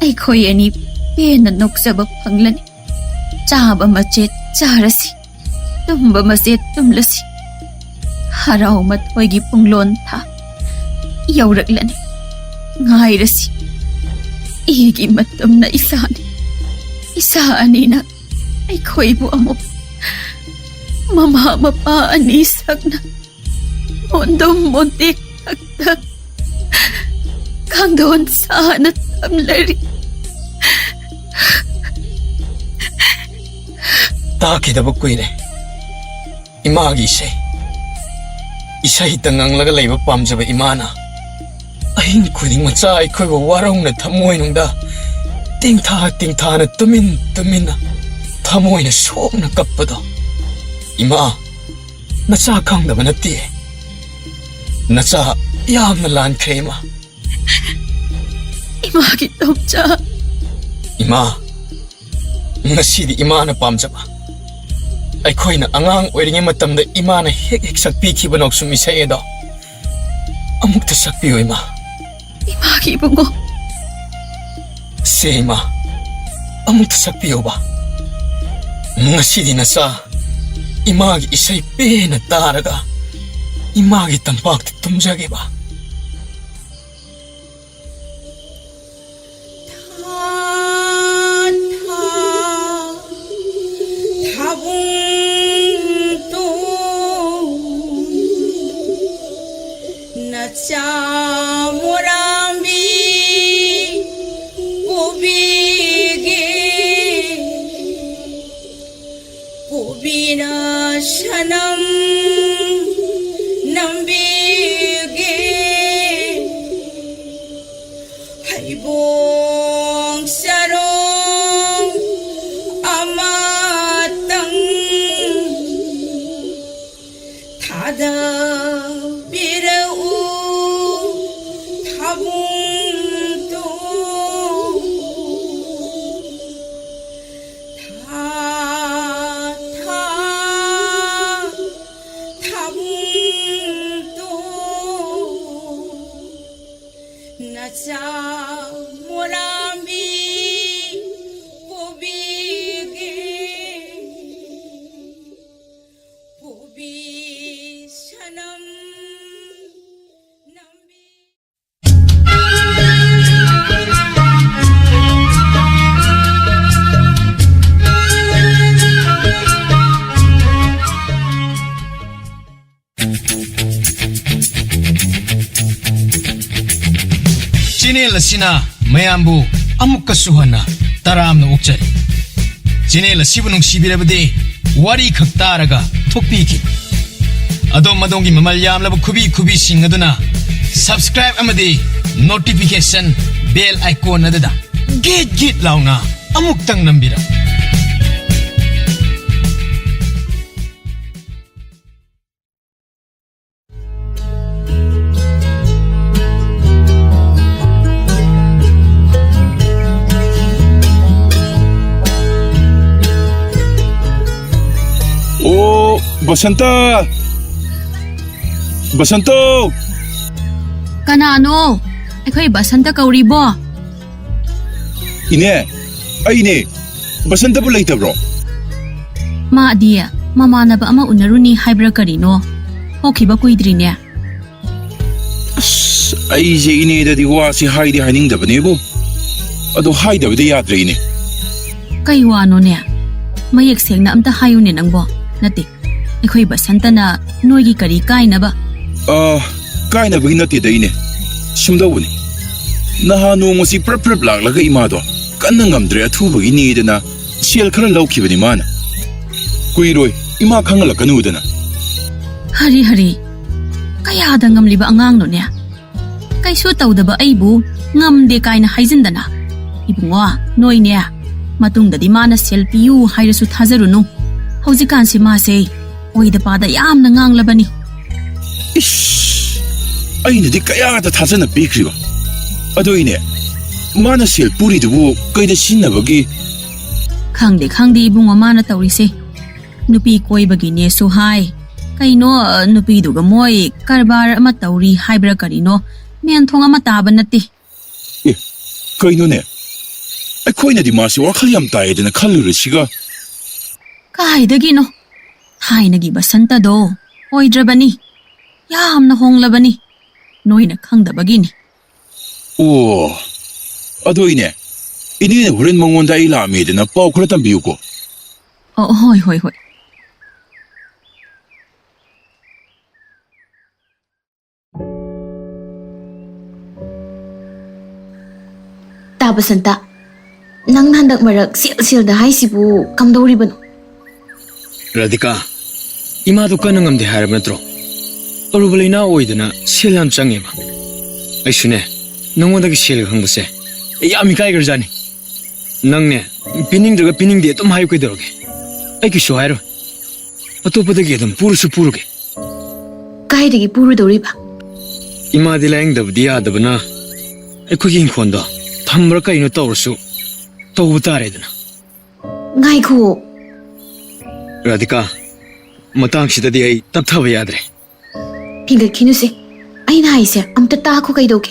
ꯑꯩꯈꯣꯏ ꯑꯅꯤ ꯄꯦꯟꯅ ꯅꯣꯛꯆꯕ ꯐꯪꯂꯅꯤ꯫ ꯆꯥꯕ ꯃꯆꯦꯠ ꯆꯥꯔꯁꯤ, ꯇꯨꯝꯕ ꯃꯆꯦꯠ ꯇꯨꯝꯂꯁꯤ꯫ ꯍꯔꯥꯎ ꯃꯊꯣꯏꯒꯤ ꯄꯨꯡꯂꯣꯟ ꯊꯥ ꯌꯧꯔꯛꯂꯅꯤ꯫ ꯉꯥꯏꯔꯁꯤ꯫ ꯏꯒꯤ ꯃꯇꯝꯅ ꯏꯁꯥꯅꯤ, ꯏꯁꯥ ꯑꯅꯤꯅ ꯑꯩꯈꯣꯏꯕꯨ ꯑꯃꯨꯛ ꯃꯃꯥ ꯃꯄꯥ ꯑꯅꯤ ꯁꯛꯅ ꯃꯣꯟꯗꯨꯝ ꯃꯣꯟꯇꯦꯛ ꯊꯛꯇ ꯀꯥꯡꯊꯣꯟ ꯁꯥꯅ ꯊꯝꯂꯔꯤ꯫ ꯇꯥꯈꯤꯗꯕ ꯀꯨꯏꯔꯦ ꯏꯃꯥꯒꯤ ꯏꯁꯩ꯫ ꯏꯁꯩꯇ ꯉꯪꯂꯒ ꯂꯩꯕ ꯄꯥꯝꯖꯕ ꯏꯃꯥꯅ ꯑꯍꯤꯡ ꯈꯨꯗꯤꯡ ꯃꯆꯥ ꯑꯩꯈꯣꯏꯕꯨ ꯋꯥꯔꯧꯅ ꯊꯃꯣꯏꯅꯨꯡꯗ ꯇꯤꯡꯊꯥ ꯇꯤꯡꯊꯥꯅ ꯇꯨꯃꯤꯟ ꯇꯨꯃꯤꯟꯅ ꯊꯃꯣꯏꯅ ꯁꯣꯛꯅ ꯀꯞꯄꯗꯣ꯫ ꯏꯃꯥ, ꯅꯆꯥ ꯈꯪꯗꯕ ꯅꯠꯇꯦ꯫ ꯅꯆꯥ ꯌꯥꯝꯅ ꯂꯥꯟꯈ꯭ꯔꯦ ꯏꯃꯥ꯫ ꯏꯃꯥꯒꯤ ꯇꯣꯝꯆꯥ꯫ ꯏꯃꯥ, ꯉꯁꯤꯗꯤ ꯏꯃꯥꯅ ꯄꯥꯝꯖꯕ, ꯑꯩꯈꯣꯏꯅ ꯑꯉꯥꯡ ꯑꯣꯏꯔꯤꯉꯩ ꯃꯇꯝꯗ ꯏꯃꯥꯅ ꯍꯦꯛ ꯍꯦꯛ ꯁꯛꯄꯤꯈꯤꯕ ꯅꯥꯎꯁꯨꯝ ꯏꯁꯩ ꯑꯗꯣ ꯑꯃꯨꯛꯇ ꯁꯛꯄꯤꯌꯨ ꯏꯃꯥ꯫ ꯏꯃꯥꯒꯤ ꯏꯕꯨꯡꯉꯣ꯫ ꯁꯦ ꯏꯃꯥ, ꯑꯃꯨꯛꯇ ꯁꯛꯄꯤꯌꯨꯕ꯫ ꯉꯁꯤꯗꯤ ꯅꯆꯥ ꯏꯃꯥꯒꯤ ꯏꯁꯩ ꯄꯦꯟꯅ ꯇꯥꯔꯒ ꯏꯃꯥꯒꯤ ꯇꯝꯄꯥꯛꯇ ꯇꯨꯝꯖꯒꯦꯕ꯫ ꯊꯥ ꯊꯥ ꯊꯥꯕꯨꯡ ꯇꯣꯟ ꯅꯆꯥ ꯃꯣꯔꯥꯝꯕꯤ ꯄꯨꯕꯤꯒꯦ꯫ ꯄꯨꯕꯤꯅ ꯁꯅꯝ ꯅꯝꯕꯤꯒꯦ꯫ ꯍꯩꯕꯣꯡ ꯆꯔꯣꯡ ꯑꯃꯇꯪ ꯊꯥꯗꯕꯤꯔꯛꯎ ꯊꯥꯕꯨꯡ ꯅꯆꯥ ꯃꯣꯔꯥꯝꯕꯤ ꯄꯨꯕꯤꯒꯦ, ꯄꯨꯕꯤ ꯁꯅꯝ ꯅꯝꯕꯤ꯫ ꯆꯦꯅꯦꯜ ꯑꯁꯤꯅ ꯃꯌꯥꯝꯕꯨ ꯑꯃꯨꯛꯀꯁꯨ ꯍꯟꯅ ꯇꯔꯥꯝꯅ ꯑꯣꯛꯆꯔꯤ꯫ ꯆꯦꯅꯦꯜ ꯑꯁꯤꯕꯨ ꯅꯨꯡꯁꯤꯕꯤꯔꯕꯗꯤ ꯋꯥꯔꯤ ꯈꯛ ꯇꯥꯔꯒ ꯊꯣꯛꯄꯤꯈꯤꯕ꯫ ꯑꯗꯣꯝ ꯑꯗꯣꯝꯒꯤ ꯃꯃꯜ ꯌꯥꯝꯂꯕ ꯈꯨꯕꯤ ꯈꯨꯕꯤꯁꯤꯡ ꯑꯗꯨꯅ subscribe ꯑꯃꯗꯤ notification bell icon ꯑꯗꯨꯗ ꯒꯤꯠ ꯒꯤꯠ ꯂꯥꯎꯅ ꯑꯃꯨꯛꯇꯪ ꯅꯝꯕꯤꯔꯝꯃꯨ꯫ ꯑꯣ, ꯕꯁꯟꯇ! ꯕꯁꯟꯇ! ꯀꯅꯥꯅꯣ? ꯑꯩꯈꯣꯏ ꯕꯁꯟꯇ ꯀꯧꯔꯤꯕꯣ? ꯏꯅꯦ, ꯑꯩꯅꯦ꯫ ꯕꯁꯟꯇꯕꯨ ꯂꯩꯇꯕ꯭ꯔꯣ? ꯃꯥꯗꯤ ꯃꯃꯥꯟꯅꯕ ꯑꯃ ꯎꯅꯔꯨꯅꯤ ꯍꯥꯏꯕ꯭ꯔꯥ ꯀꯔꯤꯅꯣ? ꯊꯣꯛꯈꯤꯕ ꯀꯨꯏꯗ꯭ꯔꯤꯅꯦ꯫ ꯑꯁ, ꯑꯩꯁꯦ ꯏꯅꯦꯗꯗꯤ ꯋꯥꯁꯤ ꯍꯥꯏꯗꯤ ꯍꯥꯏꯅꯤꯡꯗꯕꯅꯦꯕꯨ꯫ ꯑꯗꯣ ꯍꯥꯏꯗꯕꯗꯤ ꯌꯥꯗ꯭ꯔꯦ, ꯏꯅꯦ꯫ ꯀꯩ ꯋꯥꯅꯣꯅꯦ? ꯃꯌꯦꯛ ꯁꯦꯡꯅ ꯑꯝꯇ ꯍꯥꯏꯌꯨꯅꯦ ꯅꯪꯕꯣ꯫ ꯅꯠꯇꯦ, ꯑꯩꯈꯣꯏ ꯕꯁꯟꯇꯅ ꯅꯣꯏꯒꯤ ꯀꯔꯤ ꯀꯥꯏꯅꯕ? ꯑ, ꯀꯥꯏꯅꯕꯒꯤ ꯅꯠꯇꯦꯗ, ꯏꯅꯦ꯫ ꯁꯨꯝꯗꯧꯕꯅꯤ꯫ ꯅꯍꯥꯟ ꯅꯣꯡꯃꯁꯤ ꯄ꯭ꯔꯞ ꯄ꯭ꯔꯞ ꯂꯥꯛꯂꯒ ꯏꯃꯥꯗꯣ ꯀꯟꯅ ꯉꯝꯗ꯭ꯔꯦ, ꯑꯊꯨꯕꯒꯤꯅꯦꯗꯅ ꯁꯦꯜ ꯈꯔ ꯂꯧꯈꯤꯕꯅꯤ ꯃꯥꯅ꯫ ꯀꯨꯏꯔꯣꯏ, ꯏꯃꯥ ꯈꯪꯍꯜꯂꯛꯀꯅꯨꯗꯅ꯫ ꯍꯔꯤ ꯍꯔꯤ, ꯀꯌꯥꯗ ꯉꯝꯂꯤꯕ ꯑꯉꯥꯡꯅꯣꯅꯦ? ꯀꯩꯁꯨ ꯇꯧꯗꯕ ꯑꯩꯕꯨ ꯉꯝꯗꯦ ꯀꯥꯏꯅ ꯍꯥꯏꯖꯤꯟꯗꯅ꯫ ꯏꯕꯨꯡꯉꯣ, ꯅꯣꯏꯅꯦ, ꯃꯇꯨꯡꯗꯗꯤ ꯃꯥꯅ ꯁꯦꯜ ꯄꯤꯌꯨ ꯍꯥꯏꯔꯁꯨ ꯊꯥꯖꯔꯨꯅꯨ꯫ ꯍꯧꯖꯤꯛꯀꯥꯟꯁꯤ ꯃꯥꯁꯦ ꯑꯣꯏꯗ ꯄꯥꯗ ꯌꯥꯝꯅ ꯉꯥꯡꯂꯕꯅꯤ꯫ ꯏꯁ! ꯑꯩꯅꯗꯤ ꯀꯌꯥꯗ ꯊꯥꯖꯅ ꯄꯤꯈ꯭ꯔꯤꯕ꯫ ꯑꯗꯣ ꯏꯅꯦ, ꯃꯥꯅ ꯁꯦꯜ ꯄꯨꯔꯤꯗꯨꯕꯨ ꯀꯩꯗ ꯁꯤꯖꯤꯟꯅꯕꯒꯤ? ꯈꯪꯗꯦ, ꯈꯪꯗꯦ ꯏꯕꯨꯡꯉꯣ ꯃꯥꯅ ꯇꯧꯔꯤꯁꯦ꯫ ꯅꯨꯄꯤ ꯀꯣꯏꯕꯒꯤꯅꯦꯁꯨ ꯍꯥꯏ, ꯀꯩꯅꯣ, ꯅꯨꯄꯤꯗꯨꯒ ꯃꯣꯏ ꯀꯔꯕꯥꯔ ꯑꯃ ꯇꯧꯔꯤ ꯍꯥꯏꯕ꯭ꯔꯥ ꯀꯔꯤꯅꯣ? ꯃꯦꯟꯊꯣꯡ ꯑꯃ ꯇꯥꯕ ꯅꯠꯇꯦ꯫ ꯑꯦ, ꯀꯩꯅꯣꯅꯦ? ꯑꯩꯈꯣꯏꯅꯗꯤ ꯃꯥꯁꯤ ꯋꯥꯈꯜ ꯌꯥꯝ ꯇꯥꯏꯌꯦꯗꯅ ꯈꯜꯂꯨꯔꯤꯁꯤꯒ꯫ ꯀꯥꯏꯗꯒꯤꯅꯣ? ꯊꯥꯏꯅꯒꯤ ꯕꯁꯟꯇꯗꯣ ꯑꯣꯏꯗ꯭ꯔꯕꯅꯤ꯫ ꯌꯥꯝꯅ ꯍꯣꯡꯂꯕꯅꯤ꯫ ꯅꯣꯏꯅ ꯈꯪꯗꯕꯒꯤꯅꯤ꯫ ꯑꯣ, ꯑꯗꯣ ꯏꯅꯦ, ꯏꯅꯦꯅ ꯍꯣꯔꯦꯟ ꯃꯉꯣꯟꯗ ꯑꯩ ꯂꯥꯛꯑꯝꯃꯦꯗꯅ ꯄꯥꯎ ꯈꯔ ꯇꯝꯕꯤꯌꯨꯀꯣ꯫ ꯑꯣ, ꯍꯣꯏ, ꯍꯣꯏ, ꯍꯣꯏ꯫ ꯇꯥ ꯕꯁꯟꯇ, ꯅꯪꯅ ꯍꯟꯗꯛ ꯃꯔꯛ ꯁꯦꯜ ꯁꯦꯜꯗ ꯍꯥꯏꯁꯤꯕꯨ ꯀꯝꯗꯧꯔꯤꯕꯅꯣ? ꯔꯥꯙꯤꯀꯥ, ꯏꯃꯥꯗꯣ ꯀꯟꯅ ꯉꯝꯗꯦ ꯍꯥꯏꯔꯕ ꯅꯠꯇ꯭ꯔꯣ? ꯑꯔꯨꯕ ꯂꯩꯅꯥ ꯑꯣꯏꯗꯅ ꯁꯦꯜ ꯌꯥꯝ ꯆꯪꯉꯦꯕ꯫ ꯑꯩꯁꯨꯅꯦ, ꯅꯉꯣꯟꯗꯒꯤ ꯁꯦꯜꯒ ꯍꯪꯕꯁꯦ ꯑꯩ ꯌꯥꯝ ꯏꯀꯥꯏꯈ꯭ꯔꯖꯥꯠꯅꯤ꯫ ꯅꯪꯅꯦ, ꯄꯤꯅꯤꯡꯗ꯭ꯔꯒ ꯄꯤꯅꯤꯡꯗꯦ ꯑꯗꯨꯝ ꯍꯥꯏꯌꯨ ꯀꯩꯗꯧꯔꯒꯦ? ꯑꯩ ꯀꯩꯁꯨ ꯍꯥꯏꯔꯣꯏ꯫ ꯑꯇꯣꯞꯄꯗꯒꯤ ꯑꯗꯨꯝ ꯄꯨꯔꯁꯨ ꯄꯨꯔꯒꯦ꯫ ꯀꯥꯏꯗꯒꯤ ꯄꯨꯔꯨꯗꯧꯔꯤꯕ? ꯏꯃꯥꯗꯤ ꯂꯥꯌꯦꯡꯗꯕꯗꯤ ꯌꯥꯗꯕꯅ ꯑꯩꯈꯣꯏꯒꯤ ꯏꯪꯈꯣꯜꯗꯣ ꯊꯝꯕ꯭ꯔꯥ ꯀꯩꯅꯣ ꯇꯧꯔꯁꯨ ꯇꯧꯕ ꯇꯥꯔꯦꯗꯅ꯫ ꯉꯥꯏꯈꯨꯑꯣ꯫ ꯔꯥꯙꯤꯀꯥ, ꯃꯇꯥꯡꯁꯤꯗꯗꯤ ꯑꯩ ꯇꯞꯊꯕ ꯌꯥꯗ꯭ꯔꯦ꯫ ꯍꯦꯟꯒꯠꯈꯤꯅꯨꯁꯦ꯫ ꯑꯩꯅ ꯍꯥꯏꯁꯦ ꯑꯝꯇ ꯇꯥꯈꯣ ꯀꯩꯗꯧꯒꯦ?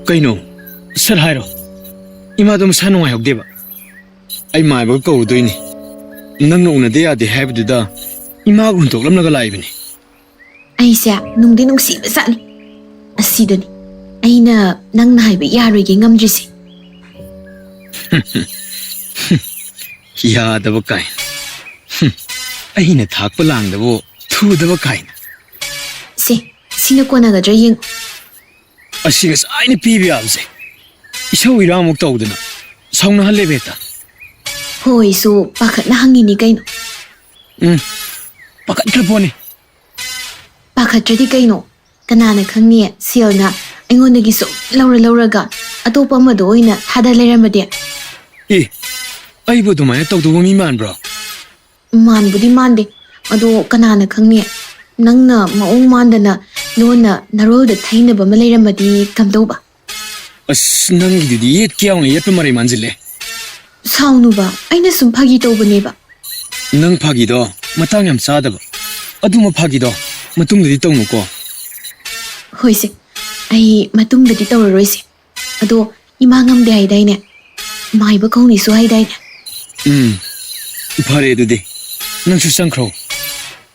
ꯀꯩꯅꯣ? ꯁꯠ ꯍꯥꯏꯔꯣ꯫ ꯏꯃꯥꯗꯣ ꯃꯁꯥ ꯅꯨꯡꯉꯥꯏꯍꯧꯗꯦꯕ꯫ ꯑꯩ ꯃꯥꯏꯕꯒ ꯀꯧꯔꯨꯗꯣꯏꯅꯤ꯫ ꯅꯪꯅ ꯎꯅꯗ ꯌꯥꯗꯦ ꯍꯥꯏꯕꯗꯨꯗ ꯏꯃꯥꯒ ꯍꯨꯟꯗꯣꯛꯂꯝꯂꯒ ꯂꯥꯛꯏꯕꯅꯤ꯫ ꯑꯩꯁꯦ ꯅꯨꯡꯗꯤ ꯅꯨꯡꯁꯤꯕ ꯖꯥꯠꯅꯤ꯫ ꯑꯁꯤꯗꯅꯤ ꯑꯩꯅ ꯅꯪꯅ ꯍꯥꯏꯕ ꯌꯥꯔꯣꯏꯒꯦ ꯉꯝꯗ꯭ꯔꯤꯁꯦ꯫ ꯌꯥꯗꯕ ꯀꯥꯏꯅ꯫ ꯍꯨꯝ, ꯑꯩꯅ ꯊꯥꯛꯄ ꯂꯥꯡꯗꯕꯨ ꯊꯨꯗꯕ ꯀꯥꯏꯅ꯫ ꯁꯦ, ꯁꯤꯅ ꯀꯣꯟꯅꯒꯗ꯭ꯔꯥ ꯌꯦꯡꯉꯨ꯫ ꯑꯁꯤ ꯉꯁꯥꯏꯅ ꯄꯤꯕ ꯌꯥꯕꯁꯦ ꯏꯁꯧ ꯏꯔꯥꯡꯃꯨꯛ ꯇꯧꯗꯅ ꯁꯥꯎꯅꯍꯜꯂꯦꯕ ꯍꯦꯛꯇ꯫ ꯍꯣꯏꯁꯨ ꯄꯥꯈꯠꯅ ꯍꯪꯉꯤꯅꯤ ꯀꯩꯅꯣ꯫ ꯎꯝ, ꯄꯥꯈꯠꯈ꯭ꯔ ꯄꯣꯠꯅꯤ꯫ ꯄꯥꯈꯠꯇ꯭ꯔꯗꯤ ꯀꯩꯅꯣ? ꯀꯅꯥꯅ ꯈꯪꯅꯤ, ꯁꯦꯜꯅ ꯑꯩꯉꯣꯟꯗꯒꯤ ꯁꯨꯝ ꯂꯧꯔ ꯂꯧꯔꯒ ꯑꯇꯣꯞꯄ ꯑꯃꯗ ꯑꯣꯏꯅ ꯊꯥꯗ ꯂꯩꯔꯝꯃꯗꯤ? ꯑꯦ, ꯑꯩꯕꯨ ꯑꯗꯨꯃꯥꯏꯅ ꯇꯧꯗꯧꯕ ꯃꯤ ꯃꯥꯟꯕ꯭ꯔꯣ? ꯃꯥꯟꯕꯨꯗꯤ ꯃꯥꯟꯗꯦ, ꯑꯗꯣ ꯀꯅꯥꯅ ꯈꯪꯅꯤ? ꯅꯪꯅ ꯃꯑꯣꯡ ꯃꯥꯟꯗꯅ ꯂꯣꯟꯅ ꯅꯔꯣꯜꯗ ꯊꯩꯅꯕ ꯑꯃ ꯂꯩꯔꯝꯃꯗꯤ ꯀꯝꯗꯧꯕ? ꯑꯁ, ꯅꯪꯒꯤꯗꯨꯗꯤ ꯌꯦꯠꯀꯦ ꯌꯥꯎꯅ ꯌꯦꯠꯄ ꯃꯔꯩ ꯃꯥꯟꯁꯤꯜꯂꯦ꯫ ꯁꯥꯎꯅꯨꯕ, ꯑꯩꯅ ꯁꯨꯝ ꯐꯥꯒꯤ ꯇꯧꯕꯅꯦꯕ꯫ ꯅꯪ ꯐꯥꯒꯤꯗꯣ ꯃꯇꯥꯡ ꯌꯥꯝ ꯆꯥꯗꯕ꯫ ꯑꯗꯨ ꯃꯐꯥꯒꯤꯗꯣ ꯃꯇꯨꯡꯗꯗꯤ ꯇꯧꯅꯨꯀꯣ꯫ ꯍꯣꯏꯁꯦ, ꯑꯩ ꯃꯇꯨꯡꯗꯗꯤ ꯇꯧꯔꯔꯣꯏꯁꯦ꯫ ꯑꯗꯣ ꯏꯃꯥ ꯉꯝꯗꯦ ꯍꯥꯏꯗꯥꯏꯅꯦ? ꯃꯥꯏꯕ ꯀꯧꯅꯤꯁꯨ ꯍꯥꯏꯗꯥꯏꯅꯦ? ꯎꯝ, ꯐꯔꯦ ꯑꯗꯨꯗꯤ꯫ ꯅꯪꯁꯨ ꯆꯪꯈ꯭ꯔꯣ꯫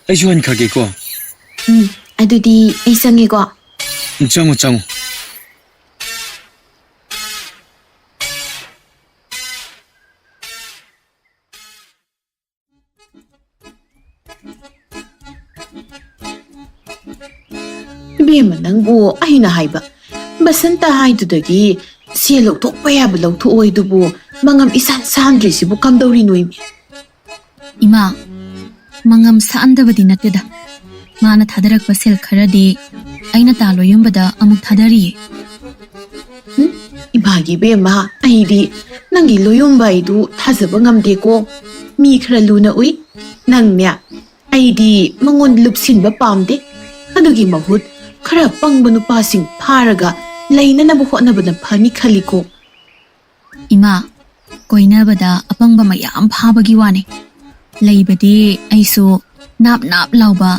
ꯑꯩꯁꯨ ꯍꯟꯈ꯭ꯔꯒꯦꯀꯣ꯫ ꯎꯝ, ꯑꯗꯨꯗꯤ ꯑꯩ ꯆꯪꯉꯦꯀꯣ꯫ ꯎꯝ, ꯆꯪꯉꯣ, ꯆꯪꯉꯣ꯫ ꯏꯕꯦꯝꯃ, ꯅꯪꯕꯨ ꯑꯩꯅ ꯍꯥꯏꯕ, ꯕꯁꯟꯇ ꯍꯥꯏꯗꯨꯗꯒꯤ ꯁꯦꯜ ꯂꯧꯊꯣꯛꯄ ꯌꯥꯕ ꯂꯧꯊꯣꯛꯑꯣꯏꯗꯨꯕꯨ ꯃꯉꯝ ꯏꯁꯥꯟ ꯁꯥꯟꯗ꯭ꯔꯤꯁꯤꯕꯨ ꯀꯝꯗꯧꯔꯤꯅꯣ ꯏꯃꯤ? ꯏꯃꯥ, ꯃꯉꯝ ꯁꯥꯟꯗꯕꯗꯤ ꯅꯠꯇꯦꯗ꯫ ꯃꯥꯅ ꯊꯥꯗꯔꯛꯄ ꯁꯦꯜ ꯈꯔꯗꯤ ꯑꯩꯅ ꯇꯥ ꯂꯣꯌꯨꯝꯕꯗ ꯑꯃꯨꯛ ꯊꯥꯗꯔꯤꯌꯦ꯫ ꯍꯨꯝ, ꯏꯃꯥꯒꯤ ꯏꯕꯦꯝꯃ, ꯑꯩꯗꯤ ꯅꯪꯒꯤ ꯂꯣꯌꯨꯝꯕ ꯑꯩꯗꯨ ꯊꯥꯖꯕ ꯉꯝꯗꯦꯀꯣ꯫ ꯃꯤ ꯈꯔ ꯂꯨꯅ ꯎꯏ꯫ ꯅꯪꯅꯦ, ꯑꯩꯗꯤ ꯃꯉꯣꯟ ꯂꯨꯞꯁꯤꯟꯕ ꯄꯥꯝꯗꯦ꯫ ꯑꯗꯨꯒꯤ ꯃꯍꯨꯠ ꯈꯔ ꯄꯪꯕ ꯅꯨꯄꯥꯁꯤꯡ ꯐꯥꯔꯒ ꯂꯩꯅꯅꯕ ꯍꯣꯠꯅꯕꯅ ꯐꯅꯤ ꯈꯜꯂꯤꯀꯣ꯫ ꯏꯃꯥ, ꯀꯣꯏꯅꯕꯗ ꯑꯄꯪꯕ ꯃꯌꯥꯝ ꯐꯥꯕꯒꯤ ꯋꯥꯅꯤ꯫ ꯂꯩꯕꯗꯤ ꯑꯩꯁꯨ ꯅꯥꯞ ꯅꯥꯞ ꯂꯥꯎꯕ,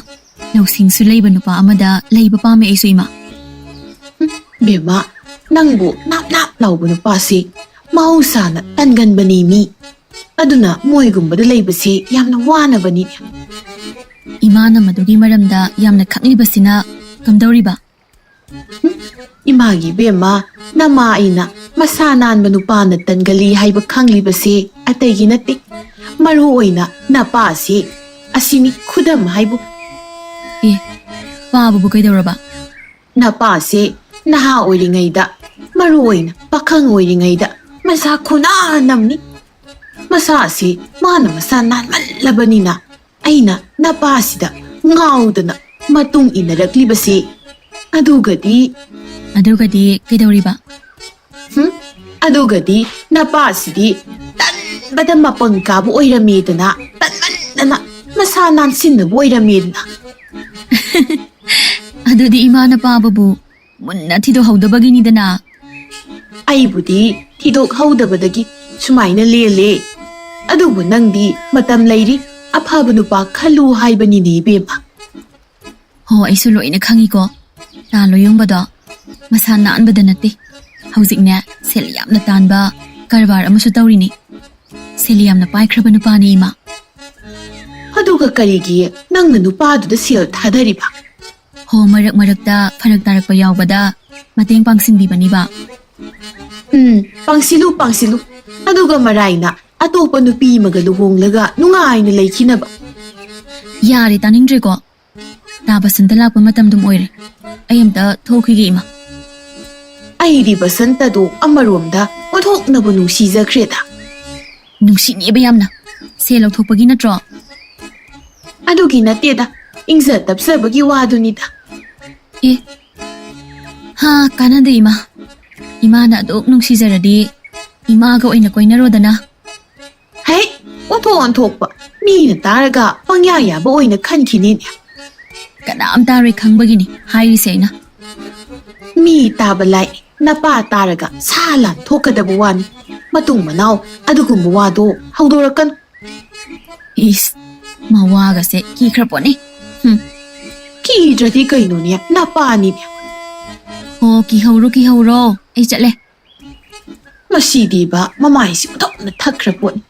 ꯂꯧꯁꯤꯡꯁꯨ ꯂꯩꯕ ꯅꯨꯄꯥ ꯑꯃꯗ ꯂꯩꯕ ꯄꯥꯝꯃꯦ ꯑꯩꯁꯨ, ꯏꯃꯥ꯫ ꯎꯝ, ꯕꯦꯝꯃ, ꯅꯪꯕꯨ ꯅꯥꯞ ꯅꯥꯞ ꯂꯥꯎꯕ ꯅꯨꯄꯥꯁꯤ ꯃꯍꯧꯁꯥꯅ ꯇꯟꯒꯟꯕꯅꯤ ꯃꯤ꯫ ꯑꯗꯨꯅ ꯃꯣꯏꯒꯨꯝꯕꯗ ꯂꯩꯕꯁꯤ ꯌꯥꯝꯅ ꯋꯥꯅꯕꯅꯤ꯫ ꯏꯃꯥꯅ ꯃꯗꯨꯒꯤ ꯃꯔꯝꯗ ꯌꯥꯝꯅ ꯈꯪꯂꯤꯕꯁꯤꯅ ꯀꯝꯗꯧꯔꯤꯕ? ꯍꯨꯝ, ꯏꯃꯥꯒꯤ ꯏꯕꯦꯝꯃ, ꯅꯃꯥ ꯑꯩꯅ ꯃꯁꯥ ꯅꯥꯟꯕ ꯅꯨꯄꯥꯅ ꯇꯟꯒꯜꯂꯤ ꯍꯥꯏꯕ ꯈꯪꯂꯤꯕꯁꯦ ꯑꯇꯩꯒꯤ ꯅꯠꯇꯦ꯫ ꯃꯔꯨ ꯑꯣꯏꯅ ꯅꯄꯥꯁꯤ ꯑꯁꯤꯅꯤ ꯈꯨꯗꯝ ꯍꯥꯏꯕꯨ꯫ ꯑꯦ, ꯄꯥꯕꯕꯨ ꯀꯩꯗꯧꯔꯕ? ꯅꯄꯥꯁꯤ ꯅꯍꯥ ꯑꯣꯏꯔꯤꯉꯩꯗ, ꯃꯔꯨ ꯑꯣꯏꯅ ꯄꯥꯈꯪ ꯑꯣꯏꯔꯤꯉꯩꯗ ꯃꯁꯥ ꯈꯨꯅꯥꯟ ꯑꯃꯅꯤ꯫ ꯃꯁꯥꯁꯤ ꯃꯥꯅ ꯃꯁꯥ ꯅꯥꯟꯃꯜꯂꯕꯅꯤꯅ ꯑꯩꯅ ꯅꯄꯥꯁꯤꯗ ꯉꯥꯎꯗꯅ ꯃꯇꯨꯡ ꯏꯟꯅꯔꯛꯂꯤꯕꯁꯤ꯫ ꯑꯗꯨꯒꯗꯤ ꯑꯗꯨꯒꯗꯤ ꯀꯩꯗꯧꯔꯤꯕ? ꯍꯨꯝ? ꯑꯗꯨꯒꯗꯤ ꯅꯄꯥꯁꯤꯗꯤ ꯇꯟꯕꯗ ꯃꯄꯪ ꯀꯥꯕ ꯑꯣꯏꯔꯝꯃꯦꯗꯅ, ꯇꯟꯃꯟꯗꯅ ꯃꯁꯥ ꯅꯥꯟꯁꯤꯟꯅꯕ ꯑꯣꯏꯔꯝꯃꯦꯗꯅ꯫ ꯑꯗꯨꯗꯤ ꯏꯃꯥꯅ ꯄꯥꯕꯕꯨ ꯃꯨꯟꯅ ꯊꯤꯗꯣꯛꯍꯧꯗꯕꯒꯤꯅꯤꯗꯅ꯫ ꯑꯩꯕꯨꯗꯤ ꯊꯤꯗꯣꯛꯍꯧꯗꯕꯗꯒꯤ ꯁꯨꯃꯥꯏꯅ ꯂꯦꯜꯂꯦ꯫ ꯑꯗꯨꯕꯨ ꯅꯪꯗꯤ ꯃꯇꯝ ꯂꯩꯔꯤ, ꯑꯐꯕ ꯅꯨꯄꯥ ꯈꯜꯂꯨ ꯍꯥꯏꯕꯅꯤꯅꯦ, ꯏꯕꯦꯝꯃ꯫ ꯍꯣ, ꯑꯩꯁꯨ ꯂꯣꯏꯅ ꯈꯪꯉꯤꯀꯣ꯫ ꯇꯥ ꯂꯣꯌꯣꯡꯕꯗꯣ ꯃꯁꯥ ꯅꯥꯟꯕꯗ ꯅꯠꯇꯦ, ꯍꯧꯖꯤꯛꯅꯦ ꯁꯦꯜ ꯌꯥꯝꯅ ꯇꯥꯟꯕ ꯀꯔꯕꯥꯔ ꯑꯃꯁꯨ ꯇꯧꯔꯤꯅꯤ꯫ ꯁꯦꯜ ꯌꯥꯝꯅ ꯄꯥꯏꯈ꯭ꯔꯕ ꯅꯨꯄꯥꯅꯤ, ꯏꯃꯥ꯫ ꯑꯗꯨꯒ ꯀꯔꯤꯒꯤ ꯅꯪꯅ ꯅꯨꯄꯥꯗꯨꯗ ꯁꯦꯜ ꯊꯥꯗꯔꯤꯕ? ꯍꯣ, ꯃꯔꯛ ꯃꯔꯛꯇ ꯐꯔꯛ ꯇꯥꯔꯛꯄ ꯌꯥꯎꯕꯗ ꯃꯇꯦꯡ ꯄꯥꯡꯁꯤꯟꯕꯤꯕꯅꯤꯕ꯫ ꯎꯝ, ꯄꯥꯡꯁꯤꯜꯂꯨ, ꯄꯥꯡꯁꯤꯜꯂꯨ꯫ ꯑꯗꯨꯒ ꯃꯔꯥꯏꯅ ꯑꯇꯣꯞꯄ ꯅꯨꯄꯤ ꯑꯃꯒ ꯂꯨꯍꯣꯡꯂꯒ ꯅꯨꯡꯉꯥꯏꯅ ꯂꯩꯈꯤꯅꯕ꯫ ꯌꯥꯔꯦ, ꯇꯥꯅꯤꯡꯗ꯭ꯔꯦꯀꯣ꯫ ꯇꯥ ꯕꯁꯟꯇ ꯂꯥꯛꯄ ꯃꯇꯝꯗꯨꯝ ꯑꯣꯏꯔꯦ꯫ ꯑꯩ ꯑꯝꯇ ꯊꯣꯛꯈꯤꯒꯦ, ꯏꯃꯥ꯫ ꯑꯩꯗꯤ ꯕꯁꯟꯇꯗꯣ ꯑꯃꯔꯣꯝꯗ ꯑꯣꯟꯊꯣꯛꯅꯕꯨ ꯅꯨꯡꯁꯤꯖꯈ꯭ꯔꯦꯗ꯫ ꯅꯨꯡꯁꯤꯅꯦꯕ ꯌꯥꯝꯅ꯫ ꯁꯦꯜ ꯂꯧꯊꯣꯛꯄꯒꯤ ꯅꯠꯇ꯭ꯔꯣ? ꯑꯗꯨꯒꯤ ꯅꯠꯇꯦꯗ, ꯏꯪꯖ ꯇꯞꯆꯕꯒꯤ ꯋꯥꯗꯨꯅꯤꯗ꯫ ꯑꯦ, ꯍꯥ, ꯀꯥꯟꯅꯗꯦ, ꯏꯃꯥ꯫ ꯏꯃꯥꯅ ꯑꯗꯨꯛ ꯅꯨꯡꯁꯤꯖꯔꯗꯤ ꯏꯃꯥꯒ ꯑꯣꯏꯅ ꯀꯣꯏꯅꯔꯣꯗꯅ꯫ ꯍꯦ, ꯑꯣꯟꯊꯣꯛ ꯑꯣꯟꯊꯣꯛꯄ꯫ ꯃꯤꯅ ꯇꯥꯔꯒ ꯄꯪꯌꯥ ꯌꯥꯕ ꯑꯣꯏꯅ ꯈꯟꯈꯤꯅꯤꯅꯦ꯫ ꯀꯅꯥꯝ ꯇꯥꯔꯣꯏ ꯈꯪꯕꯒꯤꯅꯤ ꯍꯥꯏꯔꯤꯁꯦ ꯑꯩꯅ꯫ ꯃꯤ ꯇꯥꯕ ꯂꯥꯏ, ꯅꯄꯥ ꯇꯥꯔꯒ ꯁꯥ ꯂꯥꯟ ꯊꯣꯛꯀꯗꯕ ꯋꯥꯅꯤ꯫ ꯃꯇꯨꯡ ꯃꯅꯥꯎ ꯑꯗꯨꯒꯨꯝꯕ ꯋꯥꯗꯣ ꯍꯧꯗꯣꯔꯛꯀꯅꯨ꯫ ꯏꯁ, ꯃꯋꯥꯒꯁꯦ ꯀꯤꯈ꯭ꯔ ꯄꯣꯠꯅꯤ꯫ ꯍꯨꯝ꯫ ꯀꯤꯗ꯭ꯔꯗꯤ ꯀꯩꯅꯣꯅꯦ, ꯅꯄꯥꯅꯤꯅꯦ꯫ ꯑꯣ, ꯀꯤꯍꯧꯔꯣ, ꯀꯤꯍꯧꯔꯣ, ꯑꯩ ꯆꯠꯂꯦ꯫ ꯃꯁꯤꯗꯤꯕ ꯃꯃꯥꯏꯁꯤ ꯑꯣꯟꯊꯣꯛꯅ ꯊꯛꯈ꯭ꯔ ꯄꯣꯠꯅꯤ꯫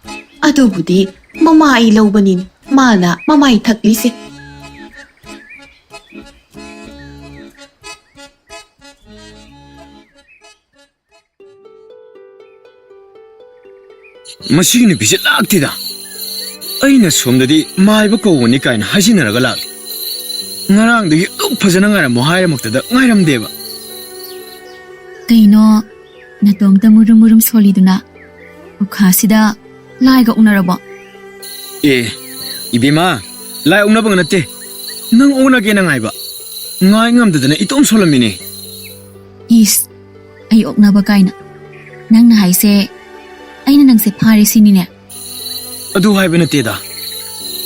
ꯑꯗꯨꯕꯨꯗꯤ ꯃꯃꯥꯏ ꯂꯧꯕꯅꯤꯅꯦ, ꯃꯥꯅ ꯃꯃꯥꯏ ꯊꯛꯂꯤꯁꯦ꯫ ꯃꯁꯤꯒꯤ ꯅꯨꯄꯤꯁꯦ ꯂꯥꯛꯇꯦꯗ꯫ ꯑꯩꯅ ꯁꯣꯝꯗꯗꯤ ꯃꯥꯏꯕ ꯀꯧꯕꯅꯤ ꯀꯥꯏꯅ ꯍꯥꯏꯖꯤꯟꯅꯔꯒ ꯂꯥꯛꯂꯤ꯫ ꯉꯔꯥꯡꯗꯒꯤ ꯑꯗꯨꯛ ꯐꯖꯅ ꯉꯥꯏꯔꯝꯃꯣ ꯍꯥꯏꯔꯃꯛꯇꯗ ꯉꯥꯏꯔꯝꯗꯦꯕ꯫ ꯀꯩꯅꯣ, ꯅꯇꯣꯝꯇ ꯃꯨꯔꯨꯝ ꯃꯨꯔꯨꯝ ꯁꯣꯜꯂꯤꯗꯨꯅ? ꯎꯈꯥꯁꯤꯗ ꯂꯥꯏꯒ ꯎꯅꯔꯕꯣ? ꯑꯦ, ꯏꯕꯦꯝꯃ, ꯂꯥꯏ ꯎꯅꯕꯒ ꯅꯠꯇꯦ꯫ ꯅꯪ ꯎꯅꯒꯦꯅ ꯉꯥꯏꯕ꯫ ꯉꯥꯏ ꯉꯝꯗꯗꯅ ꯏꯇꯣꯝ ꯁꯣꯜꯂꯝꯃꯤꯅꯦ꯫ ꯏꯁ, ꯑꯩ ꯑꯣꯛꯅꯕ ꯀꯥꯏꯅ꯫ ꯅꯪꯅ ꯍꯥꯏꯁꯦ ꯑꯩꯅ ꯅꯪꯁꯦ ꯐꯥꯔꯦ ꯁꯤꯅꯤꯅꯦ? ꯑꯗꯨ ꯍꯥꯏꯕ ꯅꯠꯇꯦꯗ꯫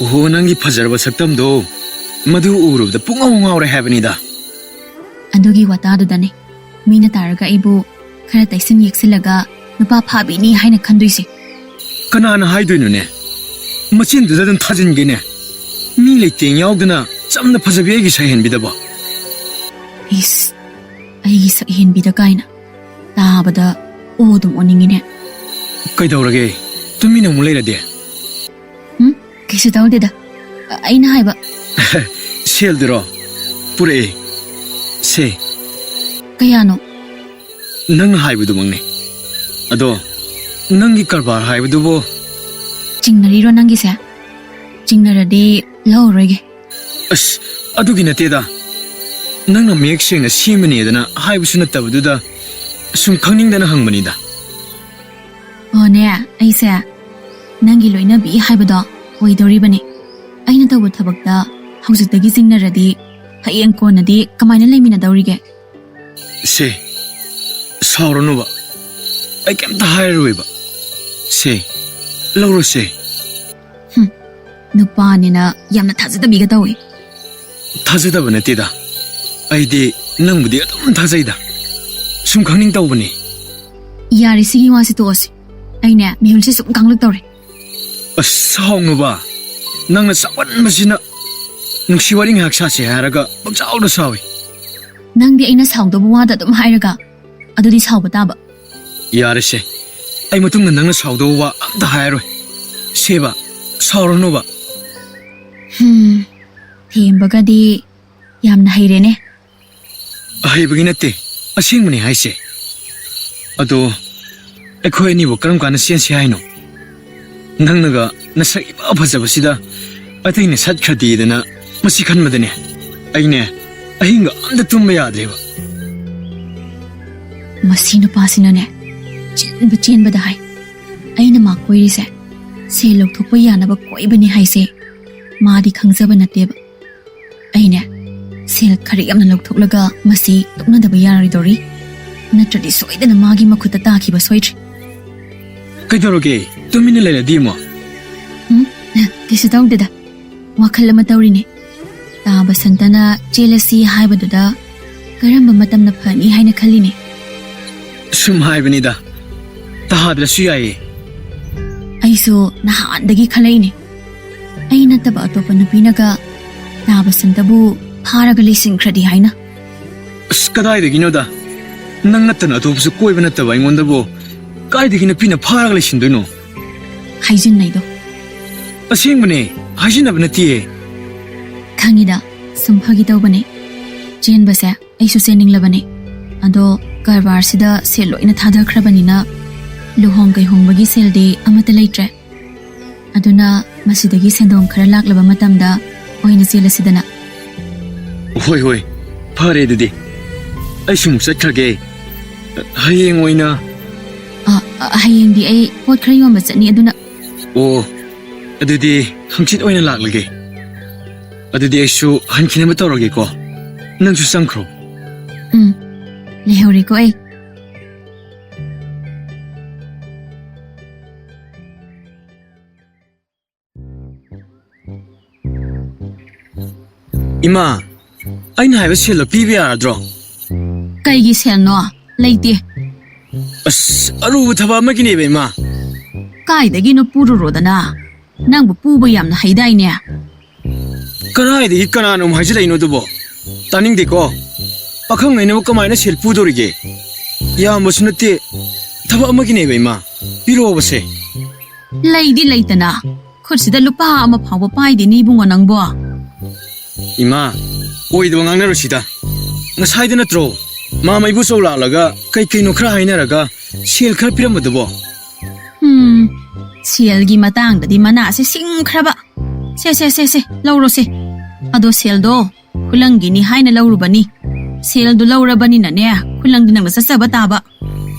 ꯑꯣꯍꯣ, ꯅꯪꯒꯤ ꯐꯖꯔꯕ ꯁꯛꯇꯝꯗꯣ, ꯃꯗꯨ ꯎꯔꯨꯕꯗ ꯄꯨꯡꯉꯥꯎ ꯉꯥꯎꯔꯦ ꯍꯥꯏꯕꯅꯤꯗ꯫ ꯑꯗꯨꯒꯤ ꯋꯥꯇꯥꯗꯨꯗꯅꯦ ꯃꯤꯅ ꯇꯥꯔꯒ ꯑꯩꯕꯨ ꯈꯔ ꯇꯩꯁꯤꯟ ꯌꯦꯛꯁꯤꯜꯂꯒ ꯅꯨꯄꯥ ꯐꯥꯕꯤꯅꯤ ꯍꯥꯏꯅ ꯈꯟꯗꯣꯏꯁꯦ꯫ ꯀꯅꯥꯅ ꯍꯥꯏꯗꯣꯏꯅꯣꯅꯦ? ꯃꯆꯤꯟꯗꯨꯗ ꯑꯗꯨꯝ ꯊꯥꯖꯤꯟꯒꯦꯅꯦ꯫ ꯃꯤ ꯂꯩꯇꯦꯡ ꯌꯥꯎꯗꯅ ꯆꯝꯅ ꯐꯖꯕꯤ ꯑꯩꯒꯤ ꯁꯛꯍꯦꯟꯕꯤꯗꯕꯣ꯫ ꯏꯁ, ꯑꯩꯒꯤ ꯁꯛꯍꯦꯟꯕꯤꯗ ꯀꯥꯏꯅ꯫ ꯇꯥꯕꯗ ꯑꯣ ꯑꯗꯨꯝ ꯑꯣꯟꯅꯤꯡꯉꯤꯅꯦ꯫ ꯀꯩꯗꯧꯔꯒꯦ? ꯇꯨꯃꯤꯟꯅ ꯑꯃꯨꯛ ꯂꯩꯔꯗꯤ? ꯎꯝ, ꯀꯩꯁꯨ ꯇꯧꯗꯦꯗ꯫ ꯑ, ꯑꯩꯅ ꯍꯥꯏꯕ꯫ ꯁꯦꯜꯗꯨꯔꯣ? ꯄꯨꯔꯛꯑꯦ꯫ ꯁꯦ꯫ ꯀꯌꯥꯅꯣ? ꯅꯪꯅ ꯍꯥꯏꯕꯗꯨꯃꯛꯅꯦ꯫ ꯑꯗꯣ ꯅꯪꯒꯤ ꯀꯔꯕꯥꯔ ꯍꯥꯏꯕꯗꯨꯕꯨ? ꯆꯤꯡꯅꯔꯤꯔꯣ ꯅꯪꯒꯤꯁꯦ? ꯆꯤꯡꯅꯔꯗꯤ ꯂꯧꯔꯔꯣꯏꯒꯦ꯫ ꯑꯁ, ꯑꯗꯨꯒꯤ ꯅꯠꯇꯦꯗ꯫ ꯅꯪꯅ ꯃꯌꯦꯛ ꯁꯦꯡꯅ ꯁꯦꯝꯕꯅꯦꯗꯅ ꯍꯥꯏꯕꯁꯨ ꯅꯠꯇꯕꯗꯨꯗ ꯁꯨꯝ ꯈꯪꯅꯤꯡꯗꯅ ꯍꯪꯕꯅꯤꯗ꯫ ꯑꯣꯅꯦ, ꯑꯩꯁꯦ ꯅꯪꯒꯤ ꯂꯣꯏꯅꯕꯤ ꯍꯥꯏꯕꯗꯣ ꯑꯣꯏꯗꯧꯔꯤꯕꯅꯦ꯫ ꯑꯩꯅ ꯇꯧꯕ ꯊꯕꯛꯇ ꯍꯧꯖꯤꯛꯇꯒꯤ ꯆꯤꯡꯅꯔꯗꯤ ꯍꯌꯦꯡ ꯀꯣꯟꯅꯗꯤ ꯀꯃꯥꯏꯅ ꯂꯩꯃꯤꯟꯅꯗꯧꯔꯤꯒꯦ? ꯁꯦ, ꯁꯥꯎꯔꯅꯨꯕ꯫ ꯑꯩ ꯀꯩꯝꯇ ꯍꯥꯏꯔꯔꯣꯏꯕ꯫ ꯁꯦ, ꯂꯧꯔꯣꯁꯦ꯫ ꯅꯨꯄꯥꯅꯤꯅ ꯌꯥꯝꯅ ꯊꯥꯖꯗꯕꯤꯒ ꯇꯧꯏ꯫ ꯊꯥꯖꯗꯕ ꯅꯠꯇꯦꯗ꯫ ꯑꯩꯗꯤ ꯅꯪꯕꯨꯗꯤ ꯑꯗꯨꯝ ꯊꯥꯖꯩꯗ꯫ ꯁꯨꯝ ꯈꯪꯅꯤꯡ ꯇꯧꯕꯅꯤ꯫ ꯌꯥꯔꯦ, ꯁꯤꯒꯤ ꯋꯥꯁꯤ ꯇꯣꯛꯑꯁꯤ꯫ ꯑꯩꯅꯦ ꯃꯤꯍꯨꯜꯁꯦ ꯁꯨꯝ ꯀꯥꯡꯂꯛ ꯇꯧꯔꯦ꯫ ꯑꯁ, ꯁꯥꯎꯅꯨꯕ꯫ ꯅꯪꯅ ꯁꯥꯎꯒꯟꯕꯁꯤꯅ꯫ ꯅꯨꯡꯁꯤ ꯋꯥꯔꯤ ꯉꯥꯏꯍꯥꯛ ꯁꯥꯁꯦ ꯍꯥꯏꯔꯒ ꯄꯪꯁꯥꯎꯗ ꯁꯥꯎꯏ꯫ ꯅꯪꯗꯤ ꯑꯩꯅ ꯁꯥꯎꯗꯧꯕ ꯋꯥꯗ ꯑꯗꯨꯝ ꯍꯥꯏꯔꯒ꯫ ꯑꯗꯨꯗꯤ ꯁꯥꯎꯕ ꯇꯥꯕ꯫ ꯌꯥꯔꯦꯁꯦ꯫ ꯑꯩ ꯃꯇꯨꯡꯗ ꯅꯪꯅ ꯁꯥꯎꯗꯧꯕ ꯋꯥ ꯑꯝꯇ ꯍꯥꯏꯔꯔꯣꯏ꯫ ꯁꯦꯕ, ꯁꯥꯎꯔꯅꯨꯕ꯫ ꯍꯝ, ꯊꯦꯝꯕꯒꯗꯤ ꯌꯥꯝꯅ ꯍꯩꯔꯦꯅꯦ꯫ ꯑꯍꯩꯕꯒꯤ ꯅꯠꯇꯦ, ꯑꯁꯦꯡꯕꯅꯦ ꯍꯥꯏꯁꯦ꯫ ꯑꯗꯣ ꯑꯩꯈꯣꯏ ꯑꯅꯤꯕꯨ ꯀꯔꯝ ꯀꯥꯟꯗ ꯆꯦꯟꯁꯤ ꯍꯥꯏꯅꯣ? ꯅꯪꯅꯒ ꯅꯁꯛ ꯏꯐ ꯐꯖꯕꯁꯤꯗ ꯑꯇꯩꯅ ꯁꯠꯈ꯭ꯔꯗꯤꯗꯅ ꯃꯁꯤ ꯈꯟꯕꯗꯅꯦ ꯑꯩꯅꯦ ꯑꯍꯤꯡꯒ ꯑꯝꯇ ꯇꯨꯝꯕ ꯌꯥꯗ꯭ꯔꯦꯕ꯫ ꯃꯁꯤ ꯅꯨꯄꯥꯁꯤꯅꯅꯦ ꯆꯦꯟꯕ ꯆꯦꯟꯕꯗ ꯍꯥꯏ꯫ ꯑꯩꯅ ꯃꯥ ꯀꯣꯏꯔꯤꯁꯦ ꯁꯦꯜ ꯂꯧꯊꯣꯛꯄ ꯌꯥꯅꯕ ꯀꯣꯏꯕꯅꯤ ꯍꯥꯏꯁꯦ ꯃꯥꯗꯤ ꯈꯪꯖꯕ ꯅꯠꯇꯦꯕ꯫ ꯑꯩꯅꯦ ꯁꯦꯜ ꯈꯔ ꯌꯥꯝꯅ ꯂꯧꯊꯣꯛꯂꯒ ꯃꯁꯤ ꯇꯣꯛꯅꯗꯕ ꯌꯥꯔꯣꯏꯗꯧꯔꯤ꯫ ꯅꯠꯇ꯭ꯔꯗꯤ ꯁꯣꯏꯗꯅ ꯃꯥꯒꯤ ꯃꯈꯨꯠꯇ ꯇꯥꯈꯤꯕ ꯁꯣꯏꯗ꯭ꯔꯦ꯫ ꯀꯩꯗꯧꯔꯒꯦ? ꯇꯨꯃꯤꯟꯅ ꯂꯩꯔꯗꯤ ꯑꯃꯨꯛ? ꯎꯝ, ꯀꯩꯁꯨ ꯇꯧꯗꯦꯗ꯫ ꯋꯥꯈꯜ ꯑꯃ ꯇꯧꯔꯤꯅꯦ꯫ ꯇꯥ ꯕꯁꯟꯇꯅ ꯆꯦꯜꯂꯁꯤ ꯍꯥꯏꯕꯗꯨꯗ ꯀꯔꯝꯕ ꯃꯇꯝꯅ ꯐꯅꯤ ꯍꯥꯏꯅ ꯈꯜꯂꯤꯅꯦ? ꯁꯨꯝ ꯍꯥꯏꯕꯅꯤꯗ꯫ ꯇꯥꯗ꯭ꯔꯁꯨ ꯌꯥꯏꯌꯦ꯫ ꯑꯩꯁꯨ ꯅꯍꯥꯟꯗꯒꯤ ꯈꯜꯂꯛꯏꯅꯦ꯫ ꯑꯩ ꯅꯠꯇꯕ ꯑꯇꯣꯞꯄ ꯅꯨꯄꯤꯅꯒ ꯇꯥꯕꯁꯟꯇꯕꯨ ꯐꯥꯔꯒ ꯂꯩꯁꯤꯟꯈ꯭ꯔꯗꯤ ꯍꯥꯏꯅ꯫ ꯑꯁ, ꯀꯗꯥꯏꯗꯒꯤꯅꯣꯗ? ꯅꯪ ꯅꯠꯇꯅ ꯑꯇꯣꯞꯄꯁꯨ ꯀꯣꯏꯕ ꯅꯠꯇꯕ ꯑꯩꯉꯣꯟꯗꯕꯨ ꯀꯥꯏꯗꯒꯤ ꯅꯨꯄꯤꯅ ꯐꯥꯔꯒ ꯂꯩꯁꯤꯟꯗꯣꯏꯅꯣ? ꯍꯥꯏꯖꯤꯟꯅꯩꯗꯣ꯫ ꯑꯁꯦꯡꯕꯅꯦ, ꯍꯥꯏꯖꯤꯟꯅꯕ ꯅꯠꯇꯤꯌꯦ꯫ ꯈꯪꯉꯤꯗ, ꯁꯨꯝ ꯐꯥꯒꯤ ꯇꯧꯕꯅꯦ꯫ ꯆꯦꯟꯕꯁꯦ ꯑꯩꯁꯨ ꯆꯦꯟꯅꯤꯡꯂꯕꯅꯦ꯫ ꯑꯗꯣ ꯀꯔꯕꯥꯔꯁꯤꯗ ꯁꯦꯜ ꯂꯣꯏꯅ ꯊꯥꯗꯈ꯭ꯔꯕꯅꯤꯅ ꯂꯨꯍꯣꯡ ꯀꯩꯍꯣꯡꯕꯒꯤ ꯁꯦꯜꯗꯤ ꯑꯃꯠꯇ ꯂꯩꯇ꯭ꯔꯦ꯫ ꯑꯗꯨꯅ ꯃꯁꯤꯗꯒꯤ ꯁꯦꯟꯗꯣꯡ ꯈꯔ ꯂꯥꯛꯂꯕ ꯃꯇꯝꯗ ꯑꯣꯏꯅ ꯆꯦꯜꯂꯁꯤꯗꯅ꯫ ꯍꯣꯏ, ꯍꯣꯏ, ꯐꯔꯦ ꯑꯗꯨꯗꯤ꯫ ꯑꯩꯁꯨ ꯑꯃꯨꯛ ꯆꯠꯈ꯭ꯔꯒꯦ꯫ ꯍꯌꯦꯡ ꯑꯣꯏꯅ꯫ ꯑ, ꯑ, ꯍꯌꯦꯡꯗꯤ ꯑꯩ ꯄꯣꯠ ꯈꯔ ꯌꯣꯟꯕ ꯆꯠꯅꯤ, ꯑꯗꯨꯅ꯫ ꯑꯣ, ꯑꯗꯨꯗꯤ ꯍꯪꯆꯤꯠ ꯑꯣꯏꯅ ꯂꯥꯛꯂꯒꯦ꯫ ꯑꯗꯨꯗꯤ ꯑꯩꯁꯨ ꯍꯟꯈꯤꯅꯕ ꯇꯧꯔꯒꯦꯀꯣ꯫ ꯅꯪꯁꯨ ꯆꯪꯈ꯭ꯔꯣ꯫ ꯎꯝ, ꯂꯩꯍꯧꯔꯦꯀꯣ ꯑꯩ꯫ ꯏꯃꯥ, ꯑꯩꯅ ꯍꯥꯏꯕ ꯁꯦꯜꯗꯣ ꯄꯤꯕ ꯌꯥꯔꯗ꯭ꯔꯣ? ꯀꯩꯒꯤ ꯁꯦꯜꯅꯣ? ꯂꯩꯇꯦ꯫ ꯑꯁ, ꯑꯔꯨꯕ ꯊꯕꯛ ꯑꯃꯒꯤꯅꯦꯕ, ꯏꯃꯥ꯫ ꯀꯥꯏꯗꯒꯤꯅꯣ ꯄꯨꯔꯨꯔꯣꯗꯅ? ꯅꯪꯕꯨ ꯄꯨꯕ ꯌꯥꯝꯅ ꯍꯩꯗꯥꯏꯅꯦ? ꯀꯗꯥꯏꯗꯒꯤ ꯀꯅꯥꯅꯣ ꯑꯃꯨꯛ ꯍꯥꯏꯖꯤꯜꯂꯛꯏꯅꯣ ꯑꯗꯨꯕꯣ? ꯇꯥꯅꯤꯡꯗꯦꯀꯣ꯫ ꯄꯥꯈꯪ ꯑꯩꯅꯕꯨ ꯀꯃꯥꯏꯅ ꯁꯦꯜ ꯄꯨꯗꯣꯔꯤꯒꯦ? ꯌꯥꯝꯕꯁꯨ ꯅꯠꯇꯦ, ꯊꯕꯛ ꯑꯃꯒꯤꯅꯦꯕ, ꯏꯃꯥ꯫ ꯄꯤꯔꯛꯑꯣꯕꯁꯦ꯫ ꯂꯩꯗꯤ ꯂꯩꯇꯅ ꯈꯨꯠꯁꯤꯗ ꯂꯨꯄꯥ ꯑꯃ ꯐꯥꯎꯕ ꯄꯥꯏꯗꯦꯅꯦ ꯏꯕꯨꯡꯉꯣ ꯅꯪꯕꯣ꯫ ꯏꯃꯥ, ꯑꯣꯏꯗꯕ ꯉꯥꯡꯅꯔꯨꯁꯤꯗ꯫ ꯉꯁꯥꯏꯗ ꯅꯠꯇ꯭ꯔꯣ ꯃꯥꯃ ꯏꯕꯣꯆꯧ ꯂꯥꯛꯂꯒ ꯀꯩ ꯀꯩꯅꯣ ꯈꯔ ꯍꯥꯏꯅꯔꯒ ꯁꯦꯜ ꯈꯔ ꯄꯤꯔꯝꯕꯗꯨꯕꯣ? ꯎꯝ, ꯁꯦꯜꯒꯤ ꯃꯇꯥꯡꯗꯗꯤ ꯃꯅꯥꯁꯦ ꯁꯤꯡꯈ꯭ꯔꯕ꯫ ꯁꯦ, ꯁꯦ, ꯁꯦ, ꯁꯦ, ꯂꯧꯔꯣꯁꯦ꯫ ꯑꯗꯣ ꯁꯦꯜꯗꯣ ꯈꯨꯂꯪꯒꯤꯅꯤ ꯍꯥꯏꯅ ꯂꯧꯔꯨꯕꯅꯤ꯫ ꯁꯦꯜꯗꯨ ꯂꯧꯔꯕꯅꯤꯅꯅꯦ, ꯈꯨꯂꯪꯗꯤ ꯅꯪꯅ ꯆꯠꯆꯕ ꯇꯥꯕ꯫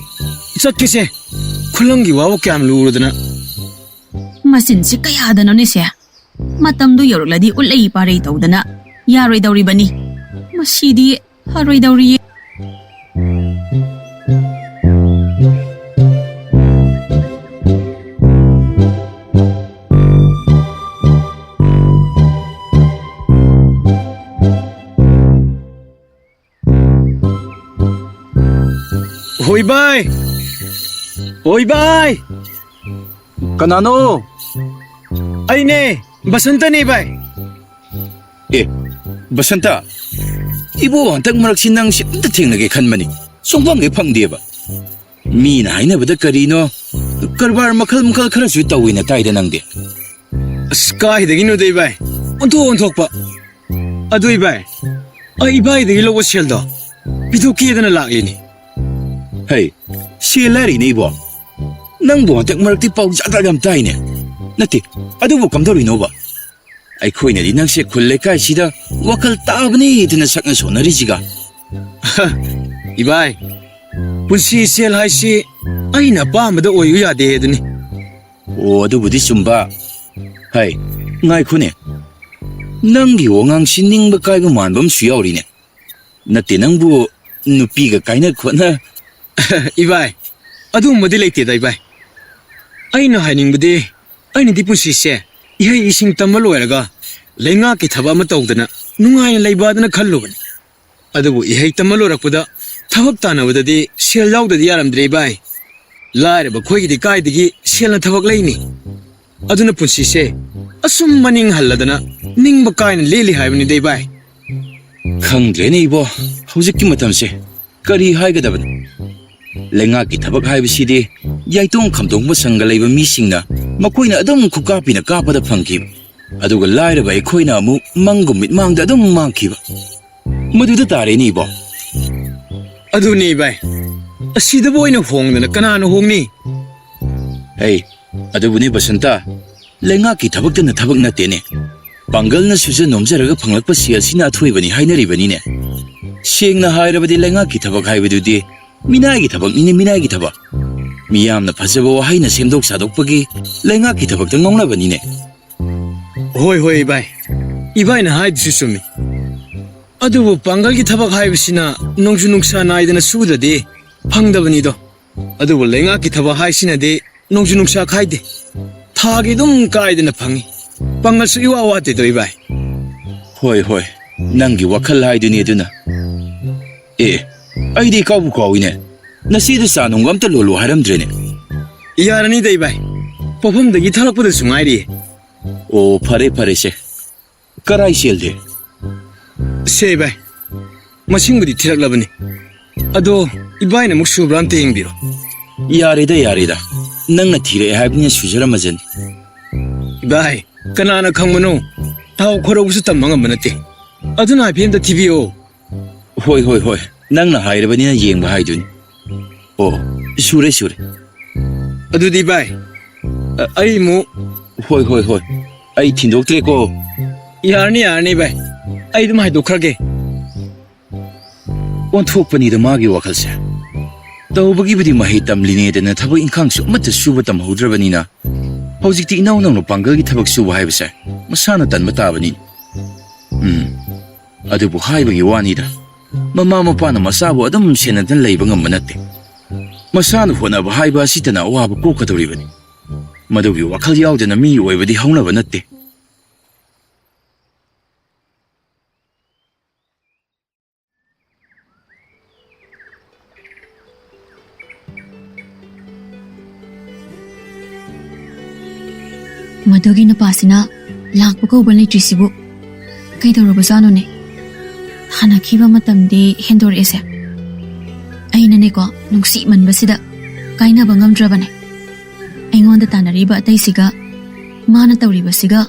ꯆꯠꯀꯦꯁꯦ, ꯈꯨꯂꯪꯒꯤ ꯋꯥꯕꯨ ꯀꯌꯥꯝ ꯂꯨꯔꯗꯅ꯫ ꯃꯆꯤꯟꯁꯤ ꯀꯌꯥꯗꯅꯣꯅꯦꯁꯦ? ꯃꯇꯝꯗꯨ ꯌꯧꯔꯛꯂꯗꯤ ꯎꯠꯂꯩ ꯄꯥꯔꯩ ꯇꯧꯗꯅ ꯌꯥꯔꯣꯏꯗꯧꯔꯤꯕꯅꯤ꯫ ꯃꯁꯤꯗꯤ ꯐꯔꯣꯏꯗꯧꯔꯤꯌꯦ꯫ ꯍꯣꯏ ꯚꯥꯏ! ꯍꯣꯏ ꯚꯥꯏ! ꯀꯅꯥꯅꯣ? ꯑꯩꯅꯦ! ꯕꯁꯟꯇꯅꯦ ꯏꯕꯥꯏ꯫ ꯑꯦ, ꯕꯁꯟꯇ, ꯏꯕꯣ, ꯍꯟꯗꯛ ꯃꯔꯛꯁꯤ ꯅꯪꯁꯤ ꯑꯝꯇ ꯊꯦꯡꯅꯒꯦ ꯈꯟꯕꯅꯤ, ꯁꯨꯡꯐꯪ ꯍꯦꯛ ꯐꯪꯗꯦꯕ꯫ ꯃꯤꯅ ꯍꯥꯏꯅꯕꯗ ꯀꯔꯤꯅꯣ, ꯀꯔꯕꯥꯔ ꯃꯈꯜ ꯃꯈꯜ ꯈꯔꯁꯨ ꯇꯧꯋꯤꯅ ꯇꯥꯏꯗ ꯅꯪꯗꯤ꯫ ꯑꯁ, ꯀꯥꯏꯗꯒꯤꯅꯣꯗ ꯏꯕꯥꯏ, ꯑꯣꯟꯊꯣꯛ ꯑꯣꯟꯊꯣꯛꯄ꯫ ꯑꯗꯨ ꯏꯕꯥꯏ, ꯑꯩ ꯏꯕꯥꯏꯗꯒꯤ ꯂꯧꯕ ꯁꯦꯜꯗꯣ ꯄꯤꯊꯣꯛꯀꯦꯗꯅ ꯂꯥꯛꯂꯤꯅꯤ꯫ ꯍꯩ, ꯁꯦꯜ ꯍꯥꯏꯔꯤꯅꯦ ꯏꯕꯣ, ꯅꯪꯕꯨ ꯍꯟꯗꯛ ꯃꯔꯛꯇꯤ ꯄꯥꯎ ꯖꯥꯠ ꯖꯥꯠ ꯌꯥꯝ ꯇꯥꯏꯅꯦ꯫ ꯅꯠꯇꯦ, ꯑꯗꯨꯕꯨ ꯀꯝꯗꯧꯔꯤꯅꯣꯕ? ꯑꯩꯈꯣꯏꯅꯗꯤ ꯅꯪꯁꯦ ꯈꯨꯜ ꯂꯩꯀꯥꯏꯁꯤꯗ ꯋꯥꯈꯜ ꯇꯥꯕꯅꯤ ꯍꯥꯏꯗꯅ ꯁꯛꯅ ꯁꯣꯟꯅꯔꯤꯁꯤꯒ꯫ ꯏꯕꯥꯏ, ꯄꯨꯟꯁꯤ ꯏꯆꯦꯜ ꯍꯥꯏꯁꯤ ꯑꯩꯅ ꯑꯄꯥꯝꯕꯗ ꯑꯣꯏꯌꯨ ꯌꯥꯗꯦ ꯑꯗꯨꯅꯤ꯫ ꯑꯣ, ꯑꯗꯨꯕꯨꯗꯤ ꯆꯨꯝꯕ꯫ ꯍꯩ, ꯉꯥꯏꯈꯣꯅꯦ, ꯅꯪꯒꯤ ꯋꯥꯉꯥꯡꯁꯤ ꯅꯤꯡꯕ ꯀꯥꯏꯕ ꯃꯥꯟꯕ ꯑꯃꯁꯨ ꯌꯥꯎꯔꯤꯅꯦ꯫ ꯅꯠꯇꯦ, ꯅꯪꯕꯨ ꯅꯨꯄꯤꯒ ꯀꯥꯏꯅ ꯈꯣꯠꯅ? ꯏꯕꯥꯏ, ꯑꯗꯨꯒꯨꯝꯕꯗꯤ ꯂꯩꯇꯦꯗ ꯏꯕꯥꯏ꯫ ꯑꯩꯅ ꯍꯥꯏꯅꯤꯡꯕꯗꯤ, ꯑꯩꯅꯗꯤ ꯄꯨꯟꯁꯤꯁꯦ ꯏꯍꯩ ꯏꯁꯤꯡ ꯇꯝꯕ ꯂꯣꯏꯔꯒ ꯂꯩꯉꯥꯛꯀꯤ ꯊꯕꯛ ꯑꯃ ꯇꯧꯗꯅ ꯅꯨꯡꯉꯥꯏꯅ ꯂꯩꯕꯗꯅ ꯈꯜꯂꯨꯕꯅꯤ꯫ ꯑꯗꯨꯕꯨ ꯏꯍꯩ ꯇꯝꯕ ꯂꯣꯏꯔꯛꯄꯗ ꯊꯕꯛ ꯇꯥꯟꯅꯕꯗꯗꯤ ꯁꯦꯜ ꯌꯥꯎꯗꯗꯤ ꯌꯥꯔꯝꯗ꯭ꯔꯦ ꯏꯕꯥꯏ꯫ ꯂꯥꯏꯔꯕ ꯑꯩꯈꯣꯏꯒꯤꯗꯤ ꯀꯥꯏꯗꯒꯤ ꯁꯦꯜꯅ ꯊꯕꯛ ꯂꯩꯅꯤ? ꯑꯗꯨꯅ ꯄꯨꯟꯁꯤꯁꯦ ꯑꯁꯨꯝ ꯃꯅꯤꯡ ꯍꯜꯂꯗꯅ ꯅꯤꯡꯕ ꯀꯥꯏꯅ ꯂꯦꯜꯂꯤ ꯍꯥꯏꯕꯅꯤꯗ ꯏꯕꯥꯏ꯫ ꯈꯪꯗ꯭ꯔꯦꯅꯦ ꯏꯕꯣ, ꯍꯧꯖꯤꯛꯀꯤ ꯃꯇꯝꯁꯦ ꯀꯔꯤ ꯍꯥꯏꯒꯗꯕꯅꯣ? ꯂꯩꯉꯥꯛꯀꯤ ꯊꯕꯛ ꯍꯥꯏꯕꯁꯤꯗꯤ ꯌꯥꯏꯇꯣꯡ ꯈꯝꯗꯣꯡꯕ ꯁꯪꯒ ꯂꯩꯕ ꯃꯤꯁꯤꯡꯅ ꯃꯈꯣꯏꯅ ꯑꯗꯨꯝ ꯈꯨꯀꯥꯞꯄꯤꯅ ꯀꯥꯞꯄꯗ ꯐꯪꯈꯤꯕ, ꯑꯗꯨꯒ ꯂꯥꯏꯔꯕ ꯑꯩꯈꯣꯏꯅ ꯑꯃꯨꯛ ꯃꯪꯒꯨꯝ ꯃꯤꯠꯃꯥꯡꯗ ꯑꯗꯨꯝ ꯃꯥꯡꯈꯤꯕ꯫ ꯃꯗꯨꯗ ꯇꯥꯔꯦꯅꯦ ꯏꯕꯣ꯫ ꯑꯗꯨꯅꯦ ꯏꯕꯥꯏ, ꯑꯁꯤꯗꯕꯨ ꯑꯣꯏꯅ ꯍꯣꯡꯗꯅ ꯀꯅꯥꯅ ꯍꯣꯡꯅꯤ? ꯍꯩ, ꯑꯗꯨꯕꯨꯅꯦ ꯕꯁꯟꯇ, ꯂꯩꯉꯥꯛꯀꯤ ꯊꯕꯛꯇꯅ ꯊꯕꯛ ꯅꯠꯇꯦꯅꯦ꯫ ꯄꯥꯡꯒꯜꯅ ꯁꯨꯖ ꯅꯣꯝꯖꯔꯒ ꯐꯪꯂꯛꯄ ꯁꯦꯜꯁꯤꯅ ꯑꯊꯣꯏꯕꯅꯤ ꯍꯥꯏꯅꯔꯤꯕꯅꯤꯅꯦ꯫ ꯁꯦꯡꯅ ꯍꯥꯏꯔꯕꯗꯤ ꯂꯩꯉꯥꯛꯀꯤ ꯊꯕꯛ ꯍꯥꯏꯕꯗꯨꯗꯤ ꯃꯤꯅꯥꯏꯒꯤ ꯊꯕꯛꯅꯤꯅꯦ, ꯃꯤꯅꯥꯏꯒꯤ ꯊꯕꯛ꯫ ꯃꯤꯌꯥꯝꯅ ꯐꯖꯕ ꯋꯥꯍꯩꯅ ꯁꯦꯝꯗꯣꯛ ꯁꯥꯗꯣꯛꯄꯒꯤ ꯂꯩꯉꯥꯛꯀꯤ ꯊꯕꯛꯇ ꯉꯥꯎꯅꯕꯅꯤꯅꯦ꯫ ꯍꯣꯏ, ꯍꯣꯏ, ꯏꯕꯥꯏ꯫ ꯏꯕꯥꯏꯅ ꯍꯥꯏꯗꯨꯁꯨ ꯆꯨꯝꯃꯤ꯫ ꯑꯗꯨꯕꯨ ꯄꯥꯡꯒꯜꯒꯤ ꯊꯕꯛ ꯍꯥꯏꯕꯁꯤꯅ ꯅꯣꯡꯖꯨ ꯅꯨꯡꯁꯥ ꯅꯥꯏꯗꯅ ꯁꯨꯗ꯭ꯔꯗꯤ ꯐꯪꯗꯕꯅꯤꯗꯣ꯫ ꯑꯗꯨꯕꯨ ꯂꯩꯉꯥꯛꯀꯤ ꯊꯕꯛ ꯍꯥꯏꯁꯤꯅꯗꯤ ꯅꯣꯡꯖꯨ ꯅꯨꯡꯁꯥ ꯈꯥꯏꯗꯦ꯫ ꯊꯥꯒꯤ ꯑꯗꯨꯝ ꯀꯥꯏꯗꯅ ꯐꯪꯉꯤ꯫ ꯄꯥꯡꯒꯜꯁꯨ ꯏꯋꯥ ꯋꯥꯠꯇꯦꯗꯣ, ꯏꯕꯥꯏ꯫ ꯍꯣꯏ, ꯍꯣꯏ, ꯅꯪꯒꯤ ꯋꯥꯈꯜ ꯍꯥꯏꯗꯨꯅꯤ ꯑꯗꯨꯅ꯫ ꯑꯦ, ꯑꯩꯗꯤ ꯀꯥꯎꯕꯨ ꯀꯥꯎꯏꯅꯦ꯫ ꯅꯆꯦꯗ ꯆꯥ ꯅꯨꯡ ꯑꯝꯇ ꯂꯣꯜꯂꯨ ꯍꯥꯏꯔꯝꯗ꯭ꯔꯦꯅꯦ꯫ ꯌꯥꯔꯅꯤꯗ, ꯏꯕꯥꯏ꯫ ꯄꯣꯐꯝꯗꯒꯤ ꯊꯥꯔꯛꯄꯗꯁꯨ ꯉꯥꯏꯔꯤꯌꯦ꯫ ꯑꯣ, ꯐꯔꯦ, ꯐꯔꯦ, ꯁꯦ꯫ ꯀꯔꯥꯏ ꯆꯦꯜꯗꯦ? ꯁꯦ, ꯚꯥꯏ꯫ ꯃꯁꯤꯡꯕꯨꯗꯤ ꯊꯤꯔꯛꯂꯕꯅꯤ꯫ ꯑꯗꯣ, ꯏꯕꯥꯏꯅ ꯑꯃꯨꯛ ꯁꯨꯕ꯭ꯔꯥ ꯑꯝꯇ ꯌꯦꯡꯕꯤꯔꯣ꯫ ꯌꯥꯔꯦꯗ, ꯌꯥꯔꯦꯗ꯫ ꯅꯪꯅ ꯊꯤꯔꯛꯑꯦ ꯍꯥꯏꯕꯅꯤꯅ ꯁꯨꯖꯔꯝꯃꯖꯅꯤ꯫ ꯏꯕꯥꯏ, ꯀꯅꯥꯅ ꯈꯪꯕꯅꯣ? ꯊꯥꯎ ꯈꯣꯔꯧꯕꯁꯨ ꯇꯝꯕ ꯉꯝꯕ ꯅꯠꯇꯦ꯫ ꯑꯗꯨꯅ ꯍꯥꯏꯐꯦꯠ ꯑꯝꯇ ꯊꯤꯕꯤꯌꯣ꯫ ꯍꯣꯏ, ꯍꯣꯏ, ꯍꯣꯏ꯫ ꯅꯪꯅ ꯍꯥꯏꯔꯕꯅꯤꯅ ꯌꯦꯡꯕ ꯍꯥꯏꯗꯨꯅꯤ꯫ ꯑꯣ, ꯁꯨꯔꯦ, ꯁꯨꯔꯦ꯫ ꯑꯗꯨꯗꯤ ꯚꯥꯏ, ꯑ-, ꯑꯩ ꯑꯃꯨꯛ ꯍꯣꯏ, ꯍꯣꯏ, ꯍꯣꯏ꯫ ꯑꯩ ꯊꯤꯟꯗꯣꯛꯇ꯭ꯔꯦꯀꯣ꯫ ꯌꯥꯔꯅꯤ, ꯌꯥꯔꯅꯤ ꯚꯥꯏ꯫ ꯑꯩ ꯑꯗꯨꯝ ꯍꯥꯏꯗꯣꯛꯈ꯭ꯔꯒꯦ꯫ ꯑꯣꯟꯊꯣꯛꯄꯅꯤꯗ ꯃꯥꯒꯤ ꯋꯥꯈꯜꯁꯦ꯫ ꯇꯧꯕꯒꯤꯕꯨꯗꯤ ꯃꯍꯩ ꯇꯝꯂꯤꯅꯦꯗꯅ ꯊꯕꯛ ꯏꯪꯈꯥꯡꯁꯨ ꯑꯃꯠꯇ ꯁꯨꯕ ꯇꯝꯍꯧꯗ꯭ꯔꯕꯅꯤꯅ, ꯍꯧꯖꯤꯛꯇꯤ ꯏꯅꯧ ꯅꯧꯅ ꯄꯥꯡꯒꯜꯒꯤ ꯊꯕꯛ ꯁꯨꯕ ꯍꯥꯏꯕꯁꯦ ꯃꯁꯥꯅ ꯇꯟꯕ ꯇꯥꯕꯅꯤ꯫ ꯎꯝ, ꯑꯗꯨꯕꯨ ꯍꯥꯏꯕꯒꯤ ꯋꯥꯅꯤꯗ, ꯃꯃꯥ ꯃꯄꯥꯅ ꯃꯆꯥꯕꯨ ꯑꯗꯨꯝ ꯁꯦꯟꯅꯗꯨꯅ ꯂꯩꯕ ꯉꯝꯕ ꯅꯠꯇꯦ꯫ ꯃꯁꯥꯅ ꯍꯣꯠꯅꯕ ꯍꯥꯏꯕ ꯑꯁꯤꯇꯅ ꯑꯋꯥꯕ ꯀꯣꯛꯀꯗꯧꯔꯤꯕꯅꯤ꯫ ꯃꯗꯨꯒꯤ ꯋꯥꯈꯜ ꯌꯥꯎꯗꯅ ꯃꯤ ꯑꯣꯏꯕꯗꯤ ꯍꯧꯅꯕ ꯅꯠꯇꯦ꯫ ꯃꯗꯨꯒꯤ ꯅꯨꯄꯥꯁꯤꯅ ꯂꯥꯛꯄ ꯀꯧꯕ ꯂꯩꯇ꯭ꯔꯤꯁꯤꯕꯨ ꯀꯩꯗꯧꯔꯕꯖꯥꯠꯅꯣꯅꯦ? ꯍꯥꯟꯅꯈꯤꯕ ꯃꯇꯝꯗꯤ ꯍꯦꯟꯗꯣꯔꯛꯑꯦꯁꯦ꯫ ꯑꯩꯅꯅꯦꯀꯣ, ꯅꯨꯡꯁꯤꯃꯟꯕꯁꯤꯗ ꯀꯥꯏꯅꯕ ꯉꯝꯗ꯭ꯔꯕꯅꯦ꯫ ꯑꯩꯉꯣꯟꯗ ꯇꯥꯟꯅꯔꯤꯕ ꯑꯇꯩꯁꯤꯒ ꯃꯥꯅ ꯇꯧꯔꯤꯕꯁꯤꯒ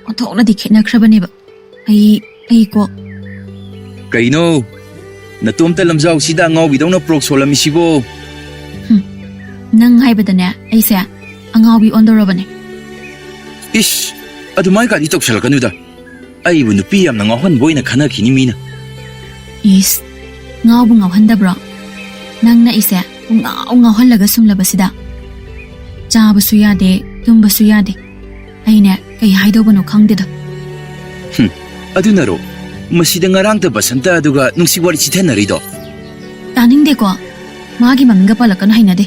ꯑꯣꯟꯊꯣꯛꯅꯗꯤ ꯈꯦꯠꯅꯈ꯭ꯔꯕꯅꯦꯕ꯫ ꯑꯩ, ꯑꯩꯀꯣ꯫ ꯀꯩꯅꯣ? ꯅꯇꯣꯝꯇ ꯂꯝꯖꯥꯎꯁꯤꯗ ꯑꯉꯥꯎꯕꯤꯗꯧꯅ ꯄ꯭ꯔꯣꯛ ꯁꯣꯜꯂꯝꯃꯤꯁꯤꯕꯣ? ꯍꯨꯝ, ꯅꯪ ꯍꯥꯏꯕꯗꯅꯦ, ꯑꯩꯁꯦ ꯑꯉꯥꯎꯕꯤ ꯑꯣꯟꯗꯧꯔꯕꯅꯦ꯫ ꯏꯁ, ꯑꯗꯨꯃꯥꯏ ꯀꯥꯗꯤ ꯇꯧꯁꯜꯂꯛꯀꯅꯨꯗ꯫ ꯑꯩꯕꯨ ꯅꯨꯄꯤ ꯌꯥꯝꯅ ꯉꯥꯎꯍꯟꯕ ꯑꯣꯏꯅ ꯈꯟꯅꯈꯤꯅꯤ ꯃꯤꯅ꯫ ꯏꯁ, ꯉꯥꯎꯕꯨ ꯉꯥꯎꯍꯟꯗꯕ꯭ꯔꯣ? ꯅꯪꯅ ꯑꯩꯁꯦ ꯄꯨꯡꯉꯥꯎ ꯉꯥꯎꯍꯜꯂꯒ ꯁꯨꯝꯂꯕꯁꯤꯗ꯫ ꯆꯥꯕꯁꯨ ꯌꯥꯗꯦ, ꯇꯨꯝꯕꯁꯨ ꯌꯥꯗꯦ꯫ ꯑꯩꯅꯦ, ꯀꯩ ꯍꯥꯏꯗꯧꯕꯅꯣ ꯈꯪꯗꯦꯗ꯫ ꯍꯨꯝ, ꯑꯗꯨꯅꯔꯣ? ꯃꯁꯤꯗ ꯉꯔꯥꯡꯇ ꯕꯁꯟꯇ ꯑꯗꯨꯒ ꯅꯨꯡꯁꯤ ꯋꯥꯔꯤ ꯆꯤꯊꯅꯔꯤꯗꯣ? ꯇꯥꯅꯤꯡꯗꯦꯀꯣ꯫ ꯃꯥꯒꯤ ꯃꯃꯤꯡꯒ ꯄꯜꯂꯛꯀꯅꯨ, ꯍꯩꯅꯗꯦ꯫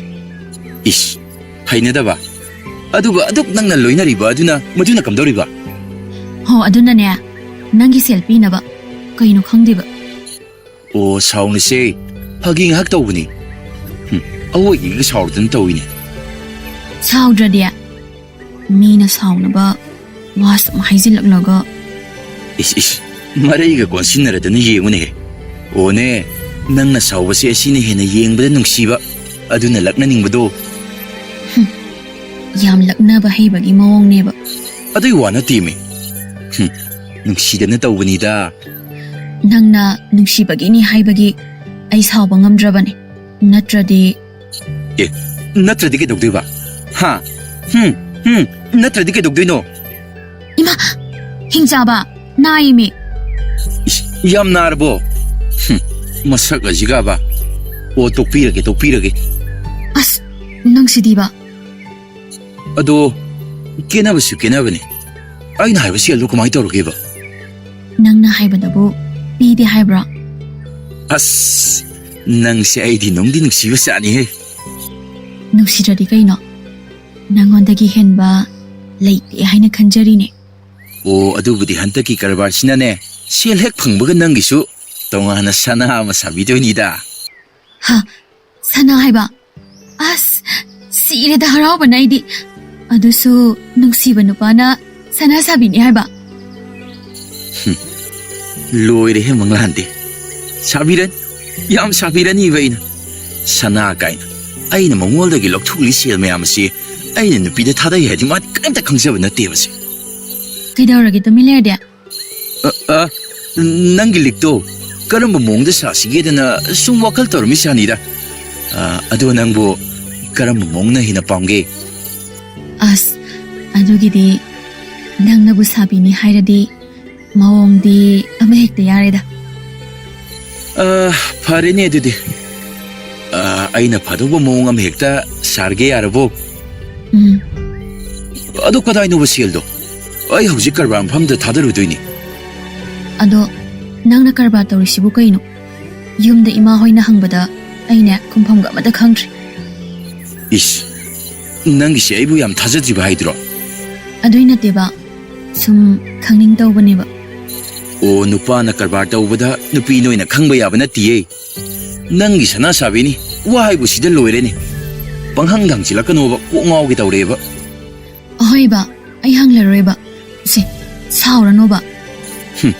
ꯏꯁ, ꯍꯩꯅꯗꯕ? ꯑꯗꯨꯒ ꯑꯗꯨꯛ ꯅꯪꯅ ꯂꯣꯏꯅꯔꯤꯕ ꯑꯗꯨꯅ, ꯃꯗꯨꯅ ꯀꯝꯗꯧꯔꯤꯕ? ꯍꯣ, ꯑꯗꯨꯅꯅꯦ, ꯅꯪꯒꯤ ꯁꯦꯜ ꯄꯤꯅꯕ꯫ ꯀꯩꯅꯣ ꯈꯪꯗꯦꯕ꯫ ꯑꯣ, ꯁꯥꯎꯅꯨꯁꯦ꯫ ꯐꯥꯒꯤ ꯉꯥꯏꯍꯥꯛ ꯇꯧꯕꯅꯤ꯫ ꯍꯨꯝ, ꯑꯋꯣꯏꯒꯩꯒ ꯁꯥꯎꯔꯗꯅ ꯇꯧꯏꯅꯦ꯫ ꯁꯥꯎꯗ꯭ꯔꯗꯤ? ꯃꯤꯅ ꯁꯥꯎꯅꯕ ꯋꯥ ꯁꯨꯝ ꯍꯥꯏꯖꯤꯜꯂꯛꯂꯒ꯫ ꯏꯁ, ꯏꯁ, ꯃꯔꯩꯒ ꯀꯣꯟꯁꯤꯟꯅꯔꯗꯅ ꯌꯦꯡꯉꯨꯅꯦꯍꯦ꯫ ꯑꯣꯅꯦ, ꯅꯪꯅ ꯁꯥꯎꯕꯁꯦ ꯑꯁꯤꯅ ꯍꯦꯟꯅ ꯌꯦꯡꯕꯗ ꯅꯨꯡꯁꯤꯕ, ꯑꯗꯨꯅ ꯂꯛꯅꯅꯤꯡꯕꯗꯣ꯫ ꯍꯨꯝ, ꯌꯥꯝ ꯂꯛꯅꯕ ꯍꯩꯕꯒꯤ ꯃꯑꯣꯡꯅꯦꯕ꯫ ꯑꯗꯨꯏ ꯋꯥ ꯅꯠꯇꯦꯃꯤ꯫ ꯍꯨꯝ, ꯅꯨꯡꯁꯤꯗꯅ ꯇꯧꯕꯅꯤꯗ꯫ ꯅꯪꯅ ꯅꯨꯡꯁꯤꯕꯒꯤꯅꯤ ꯍꯥꯏꯕꯒꯤ ꯑꯩ ꯁꯥꯎꯕ ꯉꯝꯗ꯭ꯔꯕꯅꯤ꯫ ꯅꯠꯇ꯭ꯔꯗꯤ꯫ ꯑꯦ, ꯅꯠꯇ꯭ꯔꯗꯤ ꯀꯩꯗꯧꯗꯣꯏꯕ? ꯍꯥ? ꯍꯨꯝ, ꯍꯨꯝ, ꯅꯠꯇ꯭ꯔꯗꯤ ꯀꯩꯗꯧꯗꯣꯏꯅꯣ? ꯏꯃꯥ! ꯍꯤꯡꯆꯥꯕ! ꯅꯥꯏꯃꯤ! ꯏꯁ, ꯌꯥꯝ ꯅꯥꯔꯕꯣ? ꯍꯨꯝ, ꯃꯁꯛ ꯑꯁꯤꯒꯕ꯫ ꯑꯣ, ꯇꯣꯛꯄꯤꯔꯒꯦ, ꯇꯣꯛꯄꯤꯔꯒꯦ꯫ ꯑꯁ, ꯅꯪꯁꯤꯗꯤꯕ꯫ ꯑꯗꯣ, ꯀꯦꯅꯕꯁꯨ ꯀꯦꯅꯕꯅꯤ꯫ ꯑꯩꯅ ꯍꯥꯏꯕ ꯁꯦꯜꯗꯣ ꯀꯃꯥꯏꯅ ꯇꯧꯔꯒꯦꯕ? ꯅꯪꯅ ꯍꯥꯏꯕꯗꯕꯨ ꯄꯤꯗꯦ ꯍꯥꯏꯕ꯭ꯔꯣ? ꯑꯁ, ꯅꯪꯁꯦ ꯑꯩꯗꯤ ꯅꯨꯡꯗꯤ ꯅꯨꯡꯁꯤꯕ ꯆꯥꯅꯤꯍꯦ꯫ ꯅꯨꯡꯁꯤꯗ꯭ꯔꯗꯤ ꯀꯩꯅꯣ? ꯅꯪꯉꯣꯟꯗꯒꯤ ꯍꯦꯟꯕ ꯂꯩꯇꯦ ꯍꯥꯏꯅ ꯈꯟꯖꯔꯤꯅꯦ꯫ ꯑꯣ, ꯑꯗꯨꯕꯨꯗꯤ ꯍꯟꯗꯛꯀꯤ ꯀꯔꯕꯥꯔꯁꯤꯅꯅꯦ, ꯁꯦꯜ ꯍꯦꯛ ꯐꯪꯕꯒ ꯅꯪꯒꯤꯁꯨ ꯇꯣꯉꯥꯟꯅ ꯁꯅꯥ ꯑꯃ ꯁꯥꯕꯤꯗꯣꯏꯅꯤꯗ꯫ ꯍꯥ? ꯁꯅꯥ ꯍꯥꯏꯕ? ꯑꯁ, ꯁꯤꯔꯦꯗ ꯍꯔꯥꯎꯕꯅ ꯑꯩꯗꯤ꯫ ꯑꯗꯨꯁꯨ ꯅꯨꯡꯁꯤꯕ ꯅꯨꯄꯥꯅ ꯁꯅꯥ ꯁꯥꯕꯤꯅꯤ ꯍꯥꯏꯕ? ꯍꯨꯝ, ꯂꯣꯏꯔꯦꯍꯦ ꯃꯪꯂꯥꯟꯗꯤ꯫ ꯁꯥꯕꯤꯔꯅꯤ, ꯌꯥꯝ ꯁꯥꯕꯤꯔꯅꯤꯕ ꯑꯩꯅ꯫ ꯁꯅꯥ ꯀꯥꯏꯅ꯫ ꯑꯩꯅ ꯃꯉꯣꯟꯗꯒꯤ ꯂꯧꯊꯣꯛꯂꯤ ꯁꯦꯜ ꯃꯌꯥꯝ ꯑꯁꯤ ꯑꯩꯅ ꯅꯨꯄꯤꯗ ꯊꯥꯗꯩ ꯍꯥꯏꯗꯤ ꯃꯥꯗꯤ ꯀꯔꯤꯝꯇ ꯈꯪꯖꯕ ꯅꯠꯇꯦꯕꯁꯦ꯫ ꯀꯩꯗꯧꯔꯒꯦ ꯇꯨꯃꯤꯟ ꯂꯩꯔꯗꯤ? ꯑ, ꯑ, ꯅꯪꯒꯤ ꯂꯤꯛꯇꯣ ꯀꯔꯝꯕ ꯃꯑꯣꯡꯗ ꯁꯥꯁꯤꯒꯦꯗꯅ ꯁꯨꯝ ꯋꯥꯈꯜ ꯇꯧꯔꯝꯃꯤ ꯁꯥꯅꯤꯗ꯫ ꯑ, ꯑꯗꯣ ꯅꯪꯕꯨ ꯀꯔꯝꯕ ꯃꯑꯣꯡꯅ ꯍꯦꯟꯅ ꯄꯥꯝꯒꯦ? ꯑꯁ, ꯑꯗꯨꯒꯤꯗꯤ ꯅꯪꯅꯕꯨ ꯁꯥꯕꯤꯅꯤ ꯍꯥꯏꯔꯗꯤ ꯃꯑꯣꯡꯗꯤ ꯑꯃ ꯍꯦꯛꯇ ꯌꯥꯔꯦꯗ꯫ ꯑ, ꯐꯔꯦꯅꯦ ꯑꯗꯨꯗꯤ꯫ ꯑ, ꯑꯩꯅ ꯐꯗꯧꯕ ꯃꯑꯣꯡ ꯑꯃ ꯍꯦꯛꯇ ꯁꯥꯔꯒꯦ ꯌꯥꯔꯕꯣ? ꯎꯝ꯫ ꯑꯗꯣ ꯀꯗꯥꯏꯅꯣꯕ ꯁꯦꯜꯗꯣ? ꯑꯩ ꯍꯧꯖꯤꯛ ꯀꯔꯕꯥꯔ ꯃꯐꯝꯗ ꯊꯥꯗꯔꯨꯗꯣꯏꯅꯤ꯫ ꯑꯗꯣ ꯅꯪꯅ ꯀꯔꯕꯥꯔ ꯇꯧꯔꯤꯁꯤꯕꯨ ꯀꯩꯅꯣ? ꯌꯨꯝꯗ ꯏꯃꯥ ꯍꯣꯏꯅ ꯍꯪꯕꯗ ꯑꯩꯅꯦ ꯈꯨꯝꯐꯝꯒ ꯑꯃꯠꯇ ꯈꯪꯗ꯭ꯔꯦ꯫ ꯏꯁ, ꯅꯪꯒꯤꯁꯦ ꯑꯩꯕꯨ ꯌꯥꯝ ꯊꯥꯖꯗ꯭ꯔꯤꯕ ꯍꯥꯏꯗꯨꯔꯣ? ꯑꯗꯨꯏ ꯅꯠꯇꯦꯕ, ꯁꯨꯝ ꯈꯪꯅꯤꯡ ꯇꯧꯕꯅꯦꯕ꯫ ꯑꯣ, ꯅꯨꯄꯥꯅ ꯀꯔꯕꯥꯔ ꯇꯧꯕꯗ ꯅꯨꯄꯤ ꯅꯣꯏꯅ ꯈꯪꯕ ꯌꯥꯕ ꯅꯠꯇꯤꯌꯦ꯫ ꯅꯪꯒꯤ ꯁꯅꯥ ꯁꯥꯕꯤꯅꯤ, ꯋꯥ ꯍꯥꯏꯕꯨ ꯁꯤꯗ ꯂꯣꯏꯔꯦꯅꯦ꯫ ꯄꯪꯍꯪꯗ ꯍꯪꯖꯤꯜꯂꯛꯀꯅꯣꯕ, ꯀꯣꯛ ꯉꯥꯎꯒꯦ ꯇꯧꯔꯦꯕ꯫ ꯑꯍꯣꯏꯕ, ꯑꯩ ꯍꯪꯂꯔꯣꯏꯕ꯫ ꯁꯦ, ꯁꯥꯎꯔꯅꯣꯕ꯫ ꯍꯨꯝ,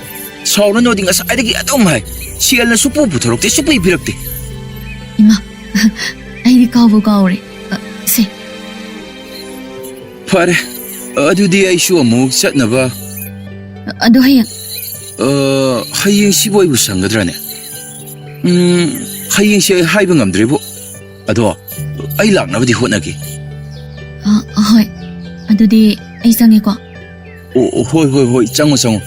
ꯁꯥꯎꯔꯅꯣꯗꯤ ꯉꯁꯥꯏꯗꯒꯤ ꯑꯗꯨꯝ ꯍꯥꯏ꯫ ꯁꯦꯜꯅ ꯁꯨꯄꯨ ꯄꯨꯊꯣꯔꯛꯇꯦ, ꯁꯨꯄꯤ ꯄꯤꯔꯛꯇꯦ꯫ ꯏꯃꯥ, ꯑꯩꯗꯤ ꯀꯥꯎꯕꯨ ꯀꯥꯎꯔꯦ꯫ ꯑ, ꯁꯦ꯫ ꯐꯔꯦ, ꯑꯗꯨꯗꯤ ꯑꯩꯁꯨ ꯑꯃꯨꯛ ꯆꯠꯅꯕ꯫ ꯑꯗꯣ ꯍꯌꯦꯡ? ꯑ, ꯍꯌꯦꯡꯁꯤꯕꯨ ꯑꯩꯕꯨ ꯁꯪꯒꯗ꯭ꯔꯅꯦ? ꯎꯝ, ꯍꯌꯦꯡꯁꯦ ꯑꯩ ꯍꯥꯏꯕ ꯉꯝꯗ꯭ꯔꯦꯕꯨ꯫ ꯑꯗꯣ ꯑꯩ ꯂꯥꯛꯅꯕꯗꯤ ꯍꯣꯠꯅꯒꯦ꯫ ꯑ, ꯍꯣꯏ꯫ ꯑꯗꯨꯗꯤ ꯑꯩ ꯆꯪꯉꯦꯀꯣ꯫ ꯑꯣ, ꯑꯣ, ꯍꯣꯏ, ꯍꯣꯏ, ꯍꯣꯏ, ꯆꯪꯉꯣ, ꯆꯪꯉꯣ꯫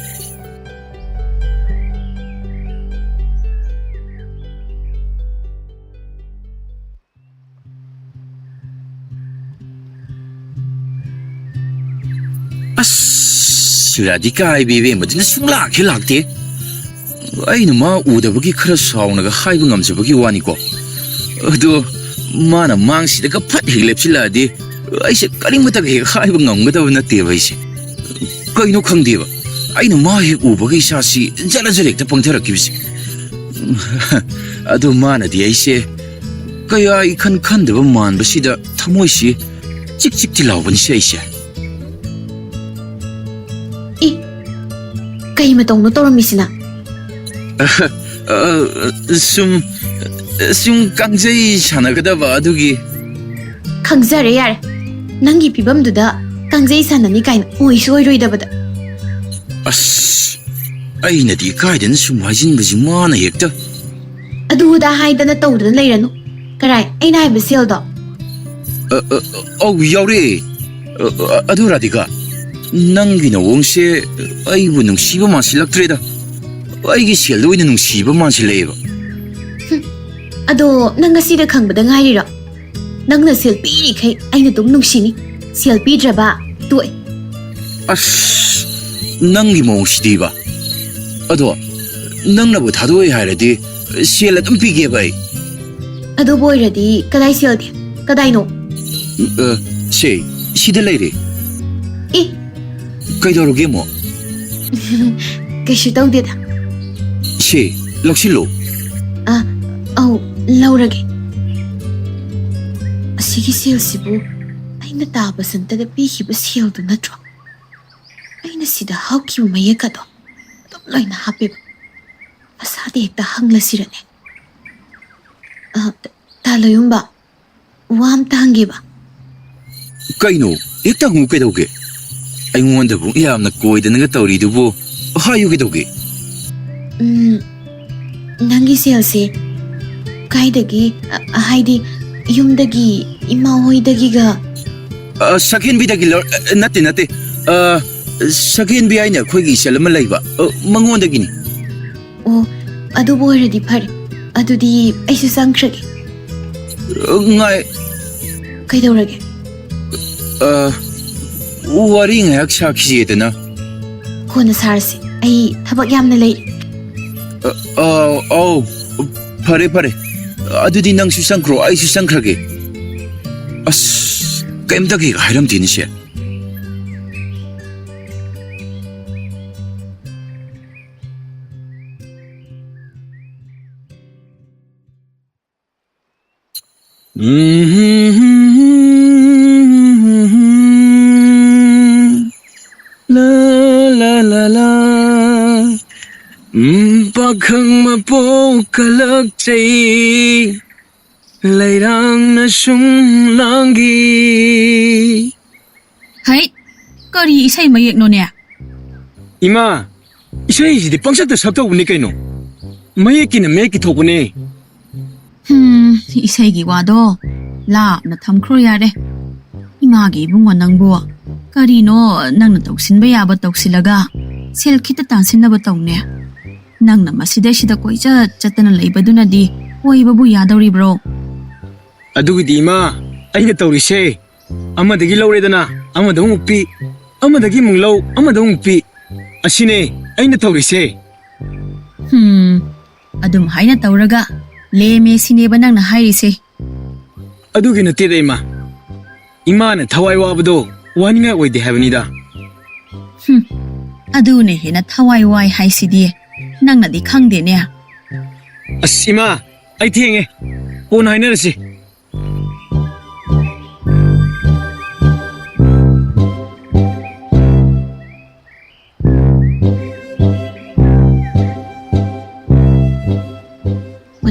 ꯑꯁ, ꯔꯥꯙꯤꯀꯥ ꯍꯥꯏꯕꯤ ꯏꯕꯦꯝꯃꯗꯨꯅ ꯁꯨꯡꯂꯥꯛ ꯍꯦꯛ ꯂꯥꯛꯇꯦ꯫ ꯑꯩꯅ ꯃꯥ ꯎꯗꯕꯒꯤ ꯈꯔ ꯁꯥꯎꯅꯒ ꯍꯥꯏꯕ ꯉꯝꯖꯕꯒꯤ ꯋꯥꯅꯤꯀꯣ꯫ ꯑꯗꯣ ꯃꯥꯅ ꯃꯥꯡꯁꯤꯗꯒ ꯐꯠ ꯍꯦꯛ ꯂꯦꯞꯁꯤꯜꯂꯛꯑꯗꯤ ꯑꯩꯁꯦ ꯀꯔꯤꯃꯇꯒ ꯍꯦꯛ ꯍꯥꯏꯕ ꯉꯝꯒꯗꯕ ꯅꯠꯇꯦꯕ ꯑꯩꯁꯦ꯫ ꯀꯩꯅꯣ ꯈꯪꯗꯦꯕ, ꯑꯩꯅ ꯃꯥ ꯍꯦꯛ ꯎꯕꯒ ꯏꯁꯥꯁꯤ ꯖꯔ ꯖꯔ ꯍꯦꯛꯇ ꯄꯪꯊꯔꯛꯈꯤꯕꯁꯦ꯫ ꯑꯗꯣ ꯃꯥꯅꯗꯤ ꯑꯩꯁꯦ ꯀꯌꯥ ꯏꯈꯟ ꯈꯟꯗꯕ ꯃꯥꯟꯕꯁꯤꯗ ꯊꯃꯣꯏꯁꯤ ꯆꯤꯛ ꯆꯤꯛꯇꯤ ꯂꯥꯎꯕꯅꯤꯁꯦ ꯑꯩꯁꯦ꯫ ꯏ, ꯀꯩ ꯃꯇꯧꯅꯣ ꯇꯧꯔꯝꯃꯤꯁꯤꯅ? ꯑ, ꯑ, ꯁꯨꯝ, ꯁꯨꯝ ꯀꯥꯡꯖꯩ ꯁꯥꯟꯅꯒꯗꯕ ꯑꯗꯨꯒꯤ꯫ ꯈꯪꯖꯔꯦ ꯌꯥꯔꯦ, ꯅꯪꯒꯤ ꯐꯤꯕꯝꯗꯨꯗ ꯀꯥꯡꯖꯩ ꯁꯥꯟꯅꯅꯤ ꯀꯥꯏꯅ ꯑꯣꯏꯁꯨ ꯑꯣꯏꯔꯣꯏꯗꯕꯗ꯫ ꯑꯁ, ꯑꯩꯅꯗꯤ ꯀꯥꯏꯗꯅ ꯁꯨꯝ ꯍꯥꯏꯖꯤꯟꯕꯁꯤ ꯃꯥꯅ ꯍꯦꯛꯇ꯫ ꯑꯗꯨꯗ ꯍꯥꯏꯗꯅ ꯇꯧꯗꯅ ꯂꯩꯔꯅꯨ꯫ ꯀꯔꯥꯏ, ꯑꯩꯅ ꯍꯥꯏꯕ ꯁꯦꯜꯗꯣ? ꯑ, ꯑ, ꯑꯧ, ꯌꯥꯎꯔꯦ꯫ ꯑ, ꯑ, ꯑꯗꯨ ꯔꯥꯙꯤꯀꯥ, ꯅꯪꯒꯤ ꯅꯑꯣꯡꯁꯦ ꯑꯩꯕꯨ ꯅꯨꯡꯁꯤꯕ ꯃꯥꯟꯁꯤꯜꯂꯛꯇ꯭ꯔꯦꯗ꯫ ꯑꯩꯒꯤ ꯁꯦꯜꯗ ꯑꯣꯏꯅ ꯅꯨꯡꯁꯤꯕ ꯃꯥꯟꯁꯤꯜꯂꯛꯑꯦꯕ꯫ ꯍꯨꯝ, ꯑꯗꯣ ꯅꯪ ꯉꯁꯤꯗ ꯈꯪꯕꯗ ꯉꯥꯏꯔꯤꯔꯣ? ꯅꯪꯅ ꯁꯦꯜ ꯄꯤꯔꯤꯈꯩ ꯑꯩꯅ ꯑꯗꯨꯝ ꯅꯨꯡꯁꯤꯅꯤ꯫ ꯁꯦꯜ ꯄꯤꯗ꯭ꯔꯕ ꯇꯣꯛꯑꯦ꯫ ꯑꯁ, ꯅꯪꯒꯤ ꯃꯑꯣꯡꯁꯤꯗꯤꯕ꯫ ꯑꯗꯣ ꯅꯪꯅꯕꯨ ꯊꯥꯗꯣꯛꯑꯦ ꯍꯥꯏꯔꯗꯤ ꯁꯦꯜ ꯑꯗꯨꯝ ꯄꯤꯒꯦꯕ ꯑꯩ꯫ ꯑꯗꯨꯕꯨ ꯑꯣꯏꯔꯗꯤ ꯀꯗꯥꯏ ꯁꯦꯜꯗꯤ? ꯀꯗꯥꯏꯅꯣ? ꯑ, ꯁꯦ, ꯁꯤꯗ ꯂꯩꯔꯦ꯫ ꯑꯦ? ꯀꯩꯗꯧꯔꯒꯦ ꯑꯃꯨꯛ? ꯀꯩꯁꯨ ꯇꯧꯗꯦꯗ꯫ ꯁꯦ, ꯂꯧꯁꯤꯜꯂꯣ꯫ ꯑ, ꯑꯧ, ꯂꯧꯔꯒꯦ꯫ ꯑꯁꯤꯒꯤ ꯁꯦꯜꯁꯤꯕꯨ ꯑꯩꯅ ꯇꯥ ꯕꯁꯟꯇꯗ ꯄꯤꯈꯤꯕ ꯁꯦꯜꯗꯨ ꯅꯠꯇ꯭ꯔꯣ? ꯑꯩꯅ ꯁꯤꯗ ꯍꯧꯈꯤꯕ ꯃꯌꯦꯛ ꯑꯗꯣ ꯑꯗꯨꯝ ꯂꯣꯏꯅ ꯍꯥꯞꯄꯦꯕ꯫ ꯃꯁꯥꯗ ꯍꯦꯛꯇ ꯍꯪꯂꯁꯤꯔꯅꯦ꯫ ꯑ, ꯇꯥ ꯂꯣꯌꯨꯝꯕ, ꯋꯥ ꯑꯝꯇ ꯍꯪꯒꯦꯕ꯫ ꯀꯩꯅꯣ? ꯍꯦꯛꯇ ꯍꯪꯉꯨ ꯀꯩꯗꯧꯒꯦ? ꯑꯩꯉꯣꯟꯗꯕꯨ ꯌꯥꯝꯅ ꯀꯣꯏꯗꯅꯒ ꯇꯧꯔꯤꯗꯨꯕꯨ ꯍꯥꯏꯌꯨ ꯀꯩꯗꯧꯒꯦ? ꯎꯝ, ꯅꯪꯒꯤ ꯁꯦꯜꯁꯦ ꯀꯥꯏꯗꯒꯤ, ꯑ, ꯍꯥꯏꯗꯤ ꯌꯨꯝꯗꯒꯤ, ꯏꯃꯥ ꯍꯣꯏꯗꯒꯤꯒ? ꯑ, ꯁꯛꯍꯦꯟꯕꯤꯗꯒꯤ ꯂꯧ-, ꯑ, ꯅꯠꯇꯦ, ꯅꯠꯇꯦ꯫ ꯑ, ꯁꯛꯍꯦꯟꯕꯤ ꯍꯥꯏꯅ ꯑꯩꯈꯣꯏꯒꯤ ꯏꯆꯜ ꯑꯃ ꯂꯩꯕ, ꯑ, ꯃꯉꯣꯟꯗꯒꯤꯅꯤ꯫ ꯑꯣ, ꯑꯗꯨꯕꯨ ꯑꯣꯏꯔꯗꯤ ꯐꯔꯦ꯫ ꯑꯗꯨꯗꯤ ꯑꯩꯁꯨ ꯆꯪꯈ꯭ꯔꯒꯦ꯫ ꯑ, ꯉꯥꯏ-, ꯀꯩꯗꯧꯔꯒꯦ? ꯑ, ꯋꯥꯔꯤ ꯉꯥꯏꯍꯥꯛ ꯁꯥꯈꯤꯁꯦꯗꯅ꯫ ꯀꯣꯟꯅ ꯁꯥꯔꯁꯤ꯫ ꯑꯩ ꯊꯕꯛ ꯌꯥꯝꯅ ꯂꯩ꯫ ꯑ, ꯑ, ꯑꯧ, ꯐꯔꯦ, ꯐꯔꯦ꯫ ꯑꯗꯨꯗꯤ ꯅꯪꯁꯨ ꯆꯪꯈ꯭ꯔꯣ, ꯑꯩꯁꯨ ꯆꯪꯈ꯭ꯔꯒꯦ꯫ ꯑꯁ, ꯀꯩꯝꯇ ꯀꯩꯒ ꯍꯥꯏꯔꯝꯗꯦꯅꯦ ꯁꯦ꯫ ꯎꯝ, ꯂꯥ, ꯂꯥ, ꯂꯥ, ꯂꯥ꯫ ꯎꯝ, ꯄꯥꯈꯪ ꯃꯄꯣꯛ ꯀꯂꯛꯆꯩ, ꯂꯩꯔꯥꯡꯅ ꯁꯨꯝ ꯂꯥꯡꯈꯤ꯫ ꯍꯩꯠ, ꯀꯔꯤ ꯏꯁꯩ ꯃꯌꯦꯛꯅꯣꯅꯦ? ꯏꯃꯥ, ꯏꯁꯩꯁꯤꯗꯤ ꯄꯪꯁꯛꯇ ꯁꯛꯇꯧꯕꯅꯤ ꯀꯩꯅꯣ꯫ ꯃꯌꯦꯛꯀꯤꯅ ꯃꯌꯦꯛꯀꯤ ꯊꯣꯛꯄꯅꯦ꯫ ꯍꯨꯝ, ꯏꯁꯩꯒꯤ ꯋꯥꯗꯣ ꯂꯥꯞꯅ ꯊꯝꯈ꯭ꯔꯣ ꯌꯥꯔꯦ꯫ ꯏꯃꯥꯒꯤ ꯏꯕꯨꯡꯉꯣ ꯅꯪꯕꯨ, ꯀꯔꯤꯅꯣ ꯅꯪꯅ ꯇꯧꯁꯤꯟꯕ ꯌꯥꯕ ꯇꯧꯁꯤꯜꯂꯒ ꯁꯦꯜ ꯈꯤꯇ ꯇꯥꯟꯁꯤꯟꯅꯕ ꯇꯧꯅꯦ꯫ ꯅꯪꯅ ꯃꯁꯤꯗꯩꯁꯤꯗ ꯀꯣꯏꯆꯠ ꯆꯠꯇꯅ ꯂꯩꯕꯗꯨꯅꯗꯤ ꯑꯣꯏꯕꯕꯨ ꯌꯥꯗꯧꯔꯤꯕ꯭ꯔꯣ? ꯑꯗꯨꯒꯤꯗꯤ ꯏꯃꯥ, ꯑꯩꯅ ꯇꯧꯔꯤꯁꯦ ꯑꯃꯗꯒꯤ ꯂꯧꯔꯦꯗꯅ, ꯑꯃꯗ ꯑꯃꯨꯛ ꯄꯤ, ꯑꯃꯗꯒꯤ ꯑꯃꯨꯛ ꯂꯧ, ꯑꯃꯗ ꯑꯃꯨꯛ ꯄꯤ, ꯑꯁꯤꯅꯦ ꯑꯩꯅ ꯇꯧꯔꯤꯁꯦ꯫ ꯍꯨꯝ, ꯑꯗꯨꯝ ꯍꯥꯏꯅ ꯇꯧꯔꯒ ꯂꯦꯝꯃꯦ ꯁꯤꯅꯦꯕ ꯅꯪꯅ ꯍꯥꯏꯔꯤꯁꯦ? ꯑꯗꯨꯒꯤ ꯅꯠꯇꯦꯗ ꯏꯃꯥ, ꯏꯃꯥꯅ ꯊꯋꯥꯏ ꯋꯥꯕꯗꯣ ꯋꯥꯅꯤꯡꯉꯥꯏ ꯑꯣꯏꯗꯦ ꯍꯥꯏꯕꯅꯤꯗ꯫ ꯍꯨꯝ, ꯑꯗꯨꯅ ꯍꯦꯟꯅ ꯊꯋꯥꯏ ꯋꯥꯏ ꯍꯥꯏꯁꯤꯗꯤ ꯅꯪꯅꯗꯤ ꯈꯪꯗꯦꯅꯦ꯫ ꯑꯁ ꯏꯃꯥ, ꯑꯩ ꯊꯦꯡꯉꯦ, ꯀꯣꯟꯅ ꯍꯥꯏꯅꯔꯁꯤ꯫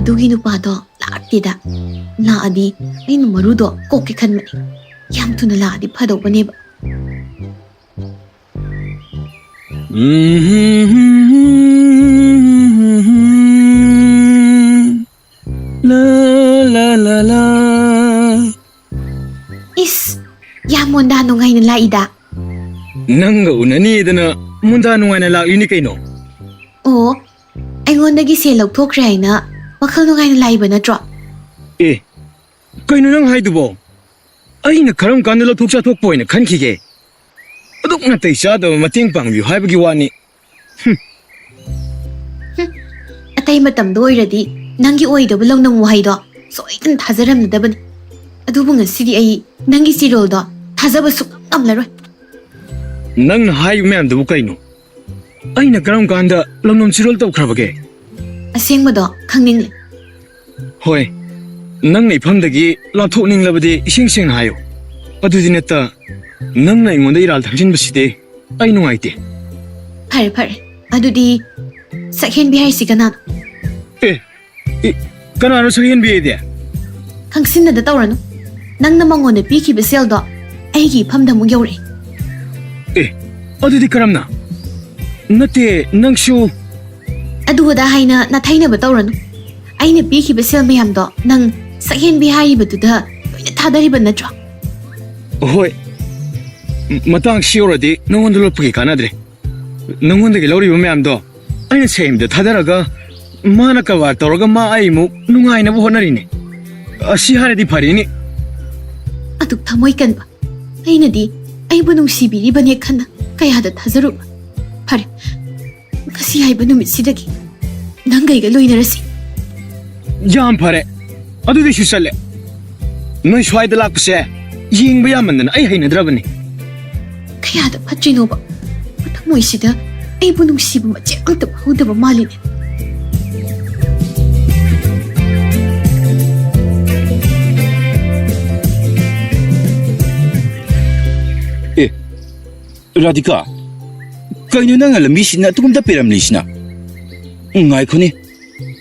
ꯑꯗꯨꯒꯤ ꯅꯨꯄꯥꯗꯣ ꯂꯥꯛꯇꯦꯗ꯫ ꯂꯥꯛꯑꯗꯤ ꯑꯩꯅ ꯃꯔꯨꯗꯣ ꯀꯣꯛꯀꯦ ꯈꯟꯕꯅꯦ꯫ ꯌꯥꯝ ꯊꯨꯅ ꯂꯥꯛꯑꯗꯤ ꯐꯗꯧꯕꯅꯦꯕ꯫ ꯎꯝ, ꯂꯥ, ꯂꯥ, ꯂꯥ, ꯂꯥ꯫ ꯏꯁ, ꯌꯥꯝ ꯃꯣꯟꯗꯥ ꯅꯨꯡꯉꯥꯏꯅ ꯂꯥꯛꯏꯗ꯫ ꯅꯪꯒ ꯎꯅꯅꯤꯗꯅ ꯃꯣꯟꯗꯥ ꯅꯨꯡꯉꯥꯏꯅ ꯂꯥꯛꯂꯤꯅꯤ ꯀꯩꯅꯣ꯫ ꯑꯣ, ꯑꯩꯉꯣꯟꯗꯒꯤ ꯁꯦꯜ ꯂꯧꯊꯣꯛꯈ꯭ꯔꯦ ꯍꯥꯏꯅ ꯋꯥꯈꯜ ꯅꯨꯡꯉꯥꯏꯅ ꯂꯥꯛꯏꯕ ꯅꯠꯇ꯭ꯔꯣ? ꯑꯦ, ꯀꯩꯅꯣ ꯅꯪ ꯍꯥꯏꯗꯨꯕꯣ? ꯑꯩꯅ ꯀꯔꯝ ꯀꯥꯟꯗ ꯂꯧꯊꯣꯛ ꯆꯥꯊꯣꯛꯄ ꯑꯣꯏꯅ ꯈꯟꯈꯤꯒꯦ? ꯑꯗꯨꯛ ꯅꯥꯇꯩ ꯆꯥꯗꯕ ꯃꯇꯦꯡ ꯄꯥꯡꯕꯤꯌꯨ ꯍꯥꯏꯕꯒꯤ ꯋꯥꯅꯤ꯫ ꯍꯨꯝ꯫ ꯍꯨꯝ꯫ ꯑꯇꯩ ꯃꯇꯝꯗ ꯑꯣꯏꯔꯗꯤ ꯅꯪꯒꯤ ꯑꯣꯏꯗꯕ ꯂꯧꯅꯝ ꯋꯥꯍꯩꯗꯣ ꯁꯣꯏꯗꯅ ꯊꯥꯖꯔꯝꯅꯗꯕꯅꯤ꯫ ꯑꯗꯨꯕꯨ ꯉꯁꯤꯗꯤ ꯑꯩ ꯅꯪꯒꯤ ꯆꯤꯔꯣꯜꯗꯣ ꯊꯥꯖꯕ ꯁꯨꯛꯉꯝ ꯉꯝꯂꯔꯣꯏ꯫ ꯅꯪꯅ ꯍꯥꯏꯔꯤꯕ ꯃꯌꯥꯝꯗꯨꯕꯨ ꯀꯩꯅꯣ? ꯑꯩꯅ ꯀꯔꯝ ꯀꯥꯟꯗ ꯂꯧꯅꯝ ꯆꯤꯔꯣꯜ ꯇꯧꯈ꯭ꯔꯕꯒꯦ? ꯑꯁꯦꯡꯕꯗꯣ ꯈꯪꯅꯤꯡꯂꯦ꯫ ꯍꯣꯏ, ꯅꯪꯅ ꯏꯐꯝꯗꯒꯤ ꯂꯥꯞꯊꯣꯛꯅꯤꯡꯂꯕꯗꯤ ꯏꯁꯦꯡ ꯁꯦꯡꯅ ꯍꯥꯏꯌꯨ꯫ ꯑꯗꯨꯗꯤ ꯅꯠꯇ, ꯅꯪꯅ ꯑꯩꯉꯣꯟꯗ ꯏꯔꯥꯜ ꯊꯥꯡꯖꯤꯟꯕꯁꯤꯗꯤ ꯑꯩ ꯅꯨꯡꯉꯥꯏꯇꯦ꯫ ꯐꯔꯦ, ꯐꯔꯦ꯫ ꯑꯗꯨꯗꯤ ꯁꯛꯍꯦꯟꯕꯤ ꯍꯥꯏꯁꯤ ꯀꯅꯥꯅꯣ? ꯑꯦ, ꯑꯦ, ꯀꯅꯥꯅꯣ ꯁꯛꯍꯦꯟꯕꯤ ꯍꯥꯏꯗꯤ? ꯈꯪꯁꯤꯟꯅꯗ ꯇꯧꯔꯅꯨ꯫ ꯅꯪꯅ ꯃꯉꯣꯟꯗ ꯄꯤꯈꯤꯕ ꯁꯦꯜꯗꯣ ꯑꯩꯒꯤ ꯏꯐꯝꯗ ꯑꯃꯨꯛ ꯌꯧꯔꯛꯑꯦ꯫ ꯑꯦ, ꯑꯗꯨꯗꯤ ꯀꯔꯝꯅ? ꯅꯠꯇꯦ, ꯅꯪꯁꯨ꯫ ꯑꯗꯨ ꯑꯗꯥ ꯍꯥꯏꯅ ꯅꯥꯊꯩꯅꯕ ꯇꯧꯔꯅꯨ꯫ ꯑꯩꯅ ꯄꯤꯈꯤꯕ ꯁꯦꯜ ꯃꯌꯥꯝꯗꯣ ꯅꯪ ꯁꯛꯍꯦꯟꯕꯤ ꯍꯥꯏꯔꯤꯕꯗꯨꯗ ꯂꯣꯏꯅ ꯊꯥꯗꯔꯤꯕ ꯅꯠꯇ꯭ꯔꯣ? ꯍꯣꯏ, ꯃꯇꯥꯡꯁꯤ ꯌꯧꯔꯗꯤ ꯅꯉꯣꯟꯗ ꯂꯣꯠꯄꯒꯤ ꯀꯥꯟꯅꯗ꯭ꯔꯦ꯫ ꯅꯉꯣꯟꯗꯒꯤ ꯂꯧꯔꯤꯕ ꯃꯌꯥꯝꯗꯣ ꯑꯩꯅ ꯁꯦꯝꯗ ꯊꯥꯗꯔꯒ, ꯃꯥꯅ ꯀꯔꯕꯥꯔ ꯇꯧꯔꯒ ꯃꯥ ꯑꯩꯃꯨꯛ ꯅꯨꯡꯉꯥꯏꯅꯕ ꯍꯣꯠꯅꯔꯤꯅꯦ꯫ ꯑꯁꯤ ꯍꯥꯏꯔꯗꯤ ꯐꯔꯤꯅꯤ꯫ ꯑꯗꯨꯛ ꯊꯃꯣꯏ ꯀꯟꯕ ꯑꯩꯅꯗꯤ ꯑꯩꯕꯨ ꯅꯨꯡꯁꯤꯕꯤꯔꯤꯕꯅꯦ ꯈꯟꯅ ꯀꯌꯥꯗ ꯊꯥꯖꯔꯨꯕ꯫ ꯐꯔꯦ, ꯉꯁꯤ ꯍꯥꯏꯕ ꯅꯨꯃꯤꯠꯁꯤꯗꯒꯤ ꯅꯪꯒ ꯑꯩꯒ ꯂꯣꯏꯅꯔꯁꯤ꯫ ꯌꯥꯝ ꯐꯔꯦ, ꯑꯗꯨꯗꯤ ꯑꯩꯁꯨ ꯆꯠꯂꯦ꯫ ꯅꯣꯏ ꯁ꯭ꯋꯥꯏꯗ ꯂꯥꯛꯄꯁꯦ ꯌꯦꯡꯕ ꯌꯥꯝꯃꯟꯗꯅ ꯑꯩ ꯍꯩꯅꯗ꯭ꯔꯕꯅꯤ꯫ ꯀꯌꯥꯗ ꯐꯠꯇ꯭ꯔꯤꯅꯣꯕ? ꯃꯊꯃꯣꯏꯁꯤꯗ ꯑꯩꯕꯨ ꯅꯨꯡꯁꯤꯕ ꯃꯆꯦꯠ ꯑꯃꯇ ꯐꯥꯎꯗꯕ ꯃꯥꯜꯂꯤꯅꯦ꯫ ꯑꯦ, ꯔꯥꯙꯤꯀꯥ, ꯀꯩꯅꯣ ꯅꯪꯅ ꯂꯝꯕꯤꯁꯤꯗ ꯑꯗꯨꯒꯨꯝ ꯇꯞꯄꯤꯔꯝꯂꯤꯁꯤꯅ? ꯎꯝ, ꯉꯥꯏꯈꯣꯅꯦ,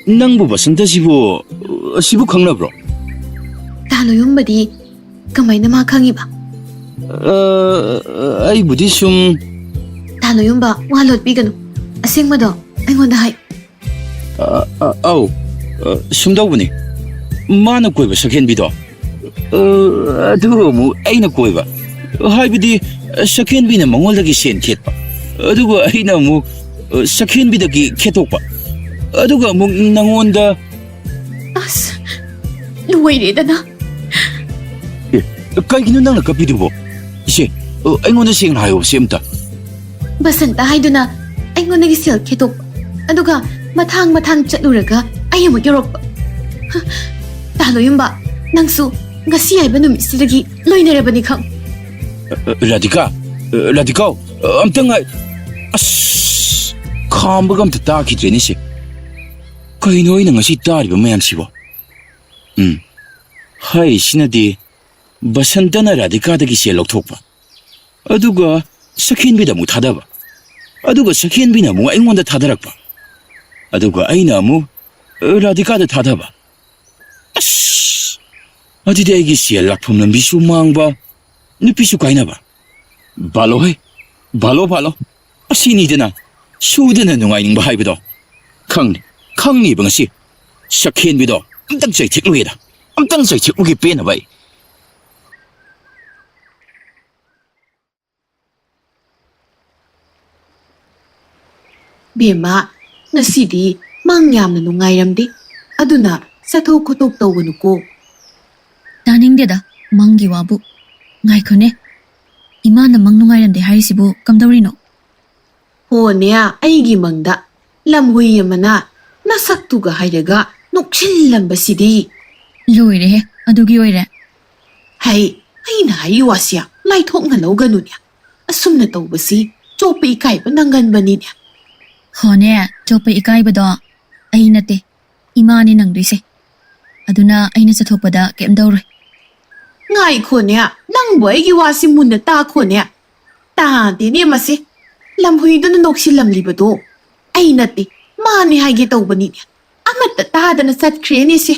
ꯅꯪꯕꯨ ꯕꯁꯟꯇꯁꯤꯕꯨ, ꯑꯁꯤꯕꯨ ꯈꯪꯅꯕ꯭ꯔꯣ? ꯇꯥꯂꯣꯌꯨꯝꯕꯗꯤ ꯀꯃꯥꯏꯅ ꯃꯥ ꯈꯪꯉꯤꯕ? ꯑ, ꯑꯩꯕꯨꯗꯤ ꯁꯨꯝ ꯇꯥꯂꯣꯌꯨꯝꯕ, ꯋꯥ ꯂꯣꯠꯄꯤꯒꯅꯨ꯫ ꯑꯁꯦꯡꯕꯗꯣ ꯑꯩꯉꯣꯟꯗ ꯍꯥꯏ꯫ ꯑ, ꯑ, ꯑꯧ, ꯑ, ꯁꯨꯝꯗꯧꯕꯅꯤ꯫ ꯃꯥꯅ ꯀꯣꯏꯕ ꯁꯛꯍꯦꯟꯕꯤꯗꯣ, ꯑ, ꯑꯗꯨ ꯑꯃꯨꯛ ꯑꯩꯅ ꯀꯣꯏꯕ꯫ ꯍꯥꯏꯕꯗꯤ, ꯁꯛꯍꯦꯟꯕꯤꯅ ꯃꯉꯣꯟꯗꯒꯤ ꯁꯦꯟ ꯈꯦꯠꯄ, ꯑꯗꯨꯒ ꯑꯩꯅ ꯑꯃꯨꯛ, ꯑ, ꯁꯛꯍꯦꯟꯕꯤꯗꯒꯤ ꯈꯦꯠꯇꯣꯛꯄ, ꯑꯗꯨꯒ ꯑꯃꯨꯛ ꯅꯉꯣꯟꯗ꯫ ꯑꯁ, ꯂꯣꯏꯔꯦꯗꯅ꯫ ꯑꯦ, ꯀꯩꯒꯤꯅꯣ ꯅꯪꯅ ꯀꯞꯄꯤꯗꯨꯕꯣ? ꯏꯆꯦ, ꯑ, ꯑꯩꯉꯣꯟꯗ ꯁꯦꯡꯅ ꯍꯥꯏꯌꯣ ꯁꯤ ꯑꯝꯇ꯫ ꯕꯁꯟꯇ ꯍꯥꯏꯗꯨꯅ ꯑꯩꯉꯣꯟꯗꯒꯤ ꯁꯦꯜ ꯈꯦꯠꯇꯣꯛꯄ, ꯑꯗꯨꯒ ꯃꯊꯥꯡ ꯃꯊꯥꯡ ꯆꯠꯂꯨꯔꯒ ꯑꯩ ꯑꯃꯨꯛ ꯌꯧꯔꯛꯄ꯫ ꯍ, ꯇꯥꯂꯣꯌꯨꯝꯕ, ꯅꯪꯁꯨ ꯉꯁꯤ ꯍꯥꯏꯕ ꯅꯨꯃꯤꯠꯁꯤꯗꯒꯤ ꯂꯣꯏꯅꯔꯕꯅꯤ ꯈꯪ꯫ ꯑ, ꯑ, ꯔꯥꯙꯤꯀꯥ, ꯑ, ꯔꯥꯙꯤꯀꯥꯎ, ꯑ, ꯑꯝꯇ ꯉꯥꯏ-, ꯑꯁ, ꯈꯥꯝꯕꯒ ꯑꯝꯇ ꯇꯥꯈꯤꯗ꯭ꯔꯦꯅꯦ ꯁꯦ꯫ ꯀꯩꯅꯣ ꯑꯩꯅ ꯉꯁꯤ ꯇꯥꯔꯤꯕ ꯃꯌꯥꯝꯁꯤꯕꯣ? ꯎꯝ, ꯍꯥꯏꯔꯤꯁꯤꯅꯗꯤ ꯕꯁꯟꯇꯅ ꯔꯥꯙꯤꯀꯥꯗꯒꯤ ꯁꯦꯜ ꯂꯧꯊꯣꯛꯄ, ꯑꯗꯨꯒ ꯁꯛꯍꯦꯟꯕꯤꯗ ꯑꯃꯨꯛ ꯊꯥꯗꯕ, ꯑꯗꯨꯒ ꯁꯛꯍꯦꯟꯕꯤꯅ ꯑꯃꯨꯛ ꯑꯩꯉꯣꯟꯗ ꯊꯥꯗꯔꯛꯄ, ꯑꯗꯨꯒ ꯑꯩꯅ ꯑꯃꯨꯛ, ꯑ, ꯔꯥꯙꯤꯀꯥꯗ ꯊꯥꯗꯕ꯫ ꯑꯁ! ꯑꯗꯨꯗꯤ ꯑꯩꯒꯤ ꯁꯦꯜ ꯂꯥꯛꯐꯝ ꯂꯝꯕꯤꯁꯨ ꯃꯥꯡꯕ, ꯅꯨꯄꯤꯁꯨ ꯀꯥꯏꯅꯕ꯫ ꯕꯥꯂꯣ ꯍꯦ, ꯕꯥꯂꯣ, ꯕꯥꯂꯣ꯫ ꯑꯁꯤꯅꯤꯗꯅ ꯁꯨꯗꯅ ꯅꯨꯡꯉꯥꯏꯅꯤꯡꯕ ꯍꯥꯏꯕꯗꯣ꯫ ꯈꯪꯅꯤ, ꯈꯪꯅꯤꯕ ꯉꯁꯤ꯫ ꯁꯛꯍꯦꯟꯕꯤꯗꯣ ꯑꯝꯇꯪ ꯆꯩꯊꯦꯛꯂꯨꯒꯦꯗ꯫ ꯑꯝꯇꯪ ꯆꯩꯊꯦꯛꯂꯨꯒꯦ ꯄꯦꯟꯅꯕ ꯑꯩ꯫ ꯕꯦꯝꯃ, ꯉꯁꯤꯗꯤ ꯃꯪ ꯌꯥꯝꯅ ꯅꯨꯡꯉꯥꯏꯔꯝꯗꯦ꯫ ꯑꯗꯨꯅ ꯆꯠꯊꯣꯛ ꯈꯣꯠꯇꯣꯛ ꯇꯧꯒꯅꯨꯀꯣ꯫ ꯇꯥꯅꯤꯡꯗꯦꯗ, ꯃꯪꯒꯤ ꯋꯥꯕꯨ꯫ ꯉꯥꯏꯈꯣꯅꯦ, ꯏꯃꯥꯅ ꯃꯪ ꯅꯨꯡꯉꯥꯏꯔꯝꯗꯦ ꯍꯥꯏꯔꯤꯁꯤꯕꯨ ꯀꯝꯗꯧꯔꯤꯅꯣ? ꯍꯣꯅꯦ, ꯑꯩꯒꯤ ꯃꯪꯗ ꯂꯝꯍꯨꯏ ꯑꯃꯅ ꯅꯁꯛꯇꯨꯒ ꯍꯥꯏꯔꯒ ꯅꯣꯛꯁꯤꯜꯂꯝꯕꯁꯤꯗꯤ꯫ ꯂꯣꯏꯔꯦꯍꯦ, ꯑꯗꯨꯒꯤ ꯑꯣꯏꯔꯦ꯫ ꯍꯩ, ꯑꯩꯅ ꯍꯥꯏꯔꯤ ꯋꯥꯁꯤ ꯂꯥꯏꯊꯣꯛꯅ ꯂꯧꯒꯅꯨꯅꯦ꯫ ꯑꯁꯨꯝꯅ ꯇꯧꯕꯁꯤ ꯆꯣꯞꯄ ꯏꯀꯥꯏꯕ ꯅꯪꯒꯟꯕꯅꯤꯅꯦ꯫ ꯍꯣꯅꯦ, ꯆꯣꯞꯄ ꯏꯀꯥꯏꯕꯗꯣ ꯑꯩ ꯅꯠꯇꯦ, ꯏꯃꯥꯅꯦ ꯅꯪꯗꯣꯏꯁꯦ꯫ ꯑꯗꯨꯅ ꯑꯩꯅ ꯆꯠꯊꯣꯛꯄꯗ ꯀꯩꯝ ꯇꯧꯔꯣꯏ꯫ ꯉꯥꯏꯈꯣꯅꯦ, ꯅꯪꯕꯨ ꯑꯩꯒꯤ ꯋꯥꯁꯤ ꯃꯨꯟꯅ ꯇꯥꯈꯣꯅꯦ꯫ ꯇꯥꯗꯦꯅꯦ ꯃꯁꯤ꯫ ꯂꯝꯍꯨꯏꯗꯨꯅ ꯅꯣꯛꯁꯤꯜꯂꯝꯂꯤꯕꯗꯣ ꯑꯩ ꯅꯠꯇꯦ, ꯃꯥꯅꯦ ꯍꯥꯏꯒꯦ ꯇꯧꯕꯅꯤꯅꯦ꯫ ꯑꯃꯠꯇ ꯇꯥꯗꯅ ꯆꯠꯈ꯭ꯔꯦꯅꯦ ꯁꯤ꯫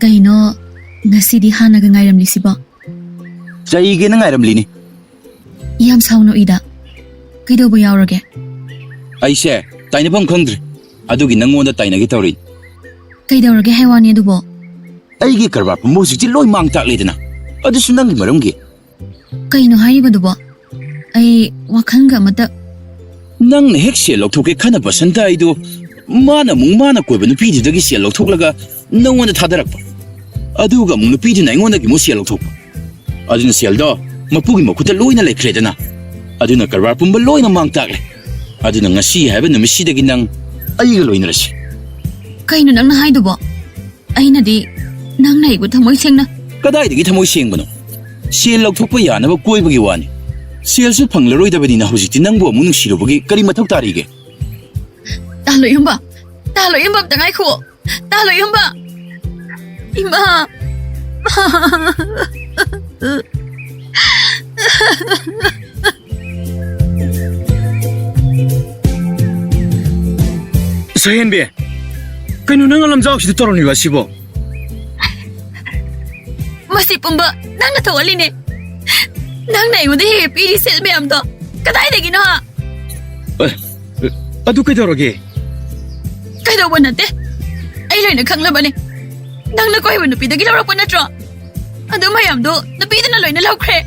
ꯀꯩꯅꯣ, ꯉꯁꯤꯗꯤ ꯍꯥꯟꯅꯒ ꯉꯥꯏꯔꯝꯂꯤꯁꯤꯕꯣ? ꯆꯩꯒꯦꯅ ꯉꯥꯏꯔꯝꯂꯤꯅꯤ꯫ ꯌꯥꯝ ꯁꯥꯎꯅꯣꯛꯏꯗ꯫ ꯀꯩꯗꯧꯕ ꯌꯥꯎꯔꯒꯦ? ꯑꯩꯁꯦ ꯇꯥꯏꯅꯐꯝ ꯈꯪꯗ꯭ꯔꯦ꯫ ꯑꯗꯨꯒꯤ ꯅꯪꯉꯣꯟꯗ ꯇꯥꯏꯅꯒꯦ ꯇꯧꯔꯤꯅꯤ꯫ ꯀꯩꯗꯧꯔꯒꯦ ꯍꯥꯏ ꯋꯥꯅꯤ ꯑꯗꯨꯕꯣ? ꯑꯩꯒꯤ ꯀꯔꯕꯥꯔ ꯄꯨꯝꯕ ꯍꯧꯖꯤꯛꯇꯤ ꯂꯣꯏ ꯃꯥꯡ ꯇꯥꯛꯂꯦꯗꯅ꯫ ꯑꯗꯨꯁꯨ ꯅꯪꯒꯤ ꯃꯔꯝꯒꯤ꯫ ꯀꯩꯅꯣ ꯍꯥꯏꯔꯤꯕꯗꯨꯕꯣ? ꯑꯩ ꯋꯥꯈꯜꯒ ꯑꯃꯇ ꯅꯪꯅ ꯍꯦꯛ ꯁꯦꯜ ꯂꯧꯊꯣꯛꯀꯦ ꯈꯟꯅ ꯕꯁꯟꯇ ꯑꯩꯗꯣ ꯃꯥꯅ ꯑꯃꯨꯛ ꯃꯥꯅ ꯀꯣꯏꯕ ꯅꯨꯄꯤꯗꯨꯗꯒꯤ ꯁꯦꯜ ꯂꯧꯊꯣꯛꯂꯒ ꯅꯪꯉꯣꯟꯗ ꯊꯥꯗꯔꯛꯄ꯫ ꯑꯗꯨꯒ ꯑꯃꯨꯛ ꯅꯨꯄꯤꯗꯨꯅ ꯑꯩꯉꯣꯟꯗꯒꯤ ꯑꯃꯨꯛ ꯁꯦꯜ ꯂꯧꯊꯣꯛꯄ꯫ ꯑꯗꯨꯅ ꯁꯦꯜꯗꯣ ꯃꯄꯨꯒꯤ ꯃꯈꯨꯠꯇ ꯂꯣꯏꯅ ꯂꯩꯈ꯭ꯔꯦꯗꯅ꯫ ꯑꯗꯨꯅ ꯀꯔꯕꯥꯔ ꯄꯨꯝꯕ ꯂꯣꯏꯅ ꯃꯥꯡ ꯇꯥꯛꯂꯦ꯫ ꯑꯗꯨꯅ ꯉꯁꯤ ꯍꯥꯏꯕ ꯅꯨꯃꯤꯠꯁꯤꯗꯒꯤ ꯅꯪ ꯑꯩꯒ ꯂꯣꯏꯅꯔꯁꯤ꯫ ꯀꯩꯅꯣ ꯅꯪꯅ ꯍꯥꯏꯗꯨꯕꯣ? ꯑꯩꯅꯗꯤ ꯅꯪꯅ ꯑꯩꯕꯨ ꯊꯃꯣꯏ ꯁꯦꯡꯅ ꯀꯗꯥꯏꯗꯒꯤ ꯊꯃꯣꯏ ꯁꯦꯡꯕꯅꯣ? ꯁꯦꯜ ꯂꯧꯊꯣꯛꯄ ꯌꯥꯅꯕ ꯀꯣꯏꯕꯒꯤ ꯋꯥꯅꯤ꯫ ꯁꯦꯜꯁꯨ ꯐꯪꯂꯔꯣꯏꯗꯕꯅꯤꯅ ꯍꯧꯖꯤꯛꯇꯤ ꯅꯪꯕꯨ ꯑꯃꯨꯛ ꯅꯨꯡꯁꯤꯔꯨꯕꯒꯤ ꯀꯔꯤ ꯃꯊꯧ ꯇꯥꯔꯤꯒꯦ? ꯇꯥꯂꯣ ꯏꯌꯥꯝꯕ, ꯇꯥꯂꯣ ꯏꯌꯥꯝꯕ, ꯑꯝꯇ ꯉꯥꯏꯈꯨꯑꯣ꯫ ꯇꯥꯂꯣ ꯏꯌꯥꯝꯕ꯫ ꯏꯃꯥ꯫ ꯁꯍꯦꯟꯕꯤ, ꯀꯩꯅꯣ ꯅꯪꯅ ꯂꯝꯖꯥꯎꯁꯤꯗ ꯇꯧꯔꯝꯃꯤꯕ ꯑꯁꯤꯕꯣ? ꯃꯁꯤ ꯄꯨꯝꯕ ꯅꯪꯅ ꯊꯣꯛꯍꯜꯂꯤꯅꯦ꯫ ꯅꯪꯅ ꯑꯩꯉꯣꯟꯗ ꯍꯦꯛ ꯍꯦꯛ ꯄꯤꯔꯤ ꯁꯦꯜ ꯃꯌꯥꯝꯗꯣ ꯀꯗꯥꯏꯗꯒꯤꯅꯣ, ꯍꯥ? ꯑꯦ, ꯑꯗꯨ ꯀꯩꯗꯧꯔꯒꯦ? ꯀꯩꯗꯧꯕ ꯅꯠꯇꯦ꯫ ꯑꯩ ꯂꯣꯏꯅ ꯈꯪꯂꯕꯅꯦ꯫ ꯅꯪꯅ ꯀꯣꯏꯕ ꯅꯨꯄꯤꯗꯒꯤ ꯂꯧꯔꯛꯄ ꯅꯠꯇ꯭ꯔꯣ? ꯑꯗꯨ ꯃꯌꯥꯝꯗꯣ ꯅꯨꯄꯤꯗꯨꯅ ꯂꯣꯏꯅ ꯂꯧꯈ꯭ꯔꯦ꯫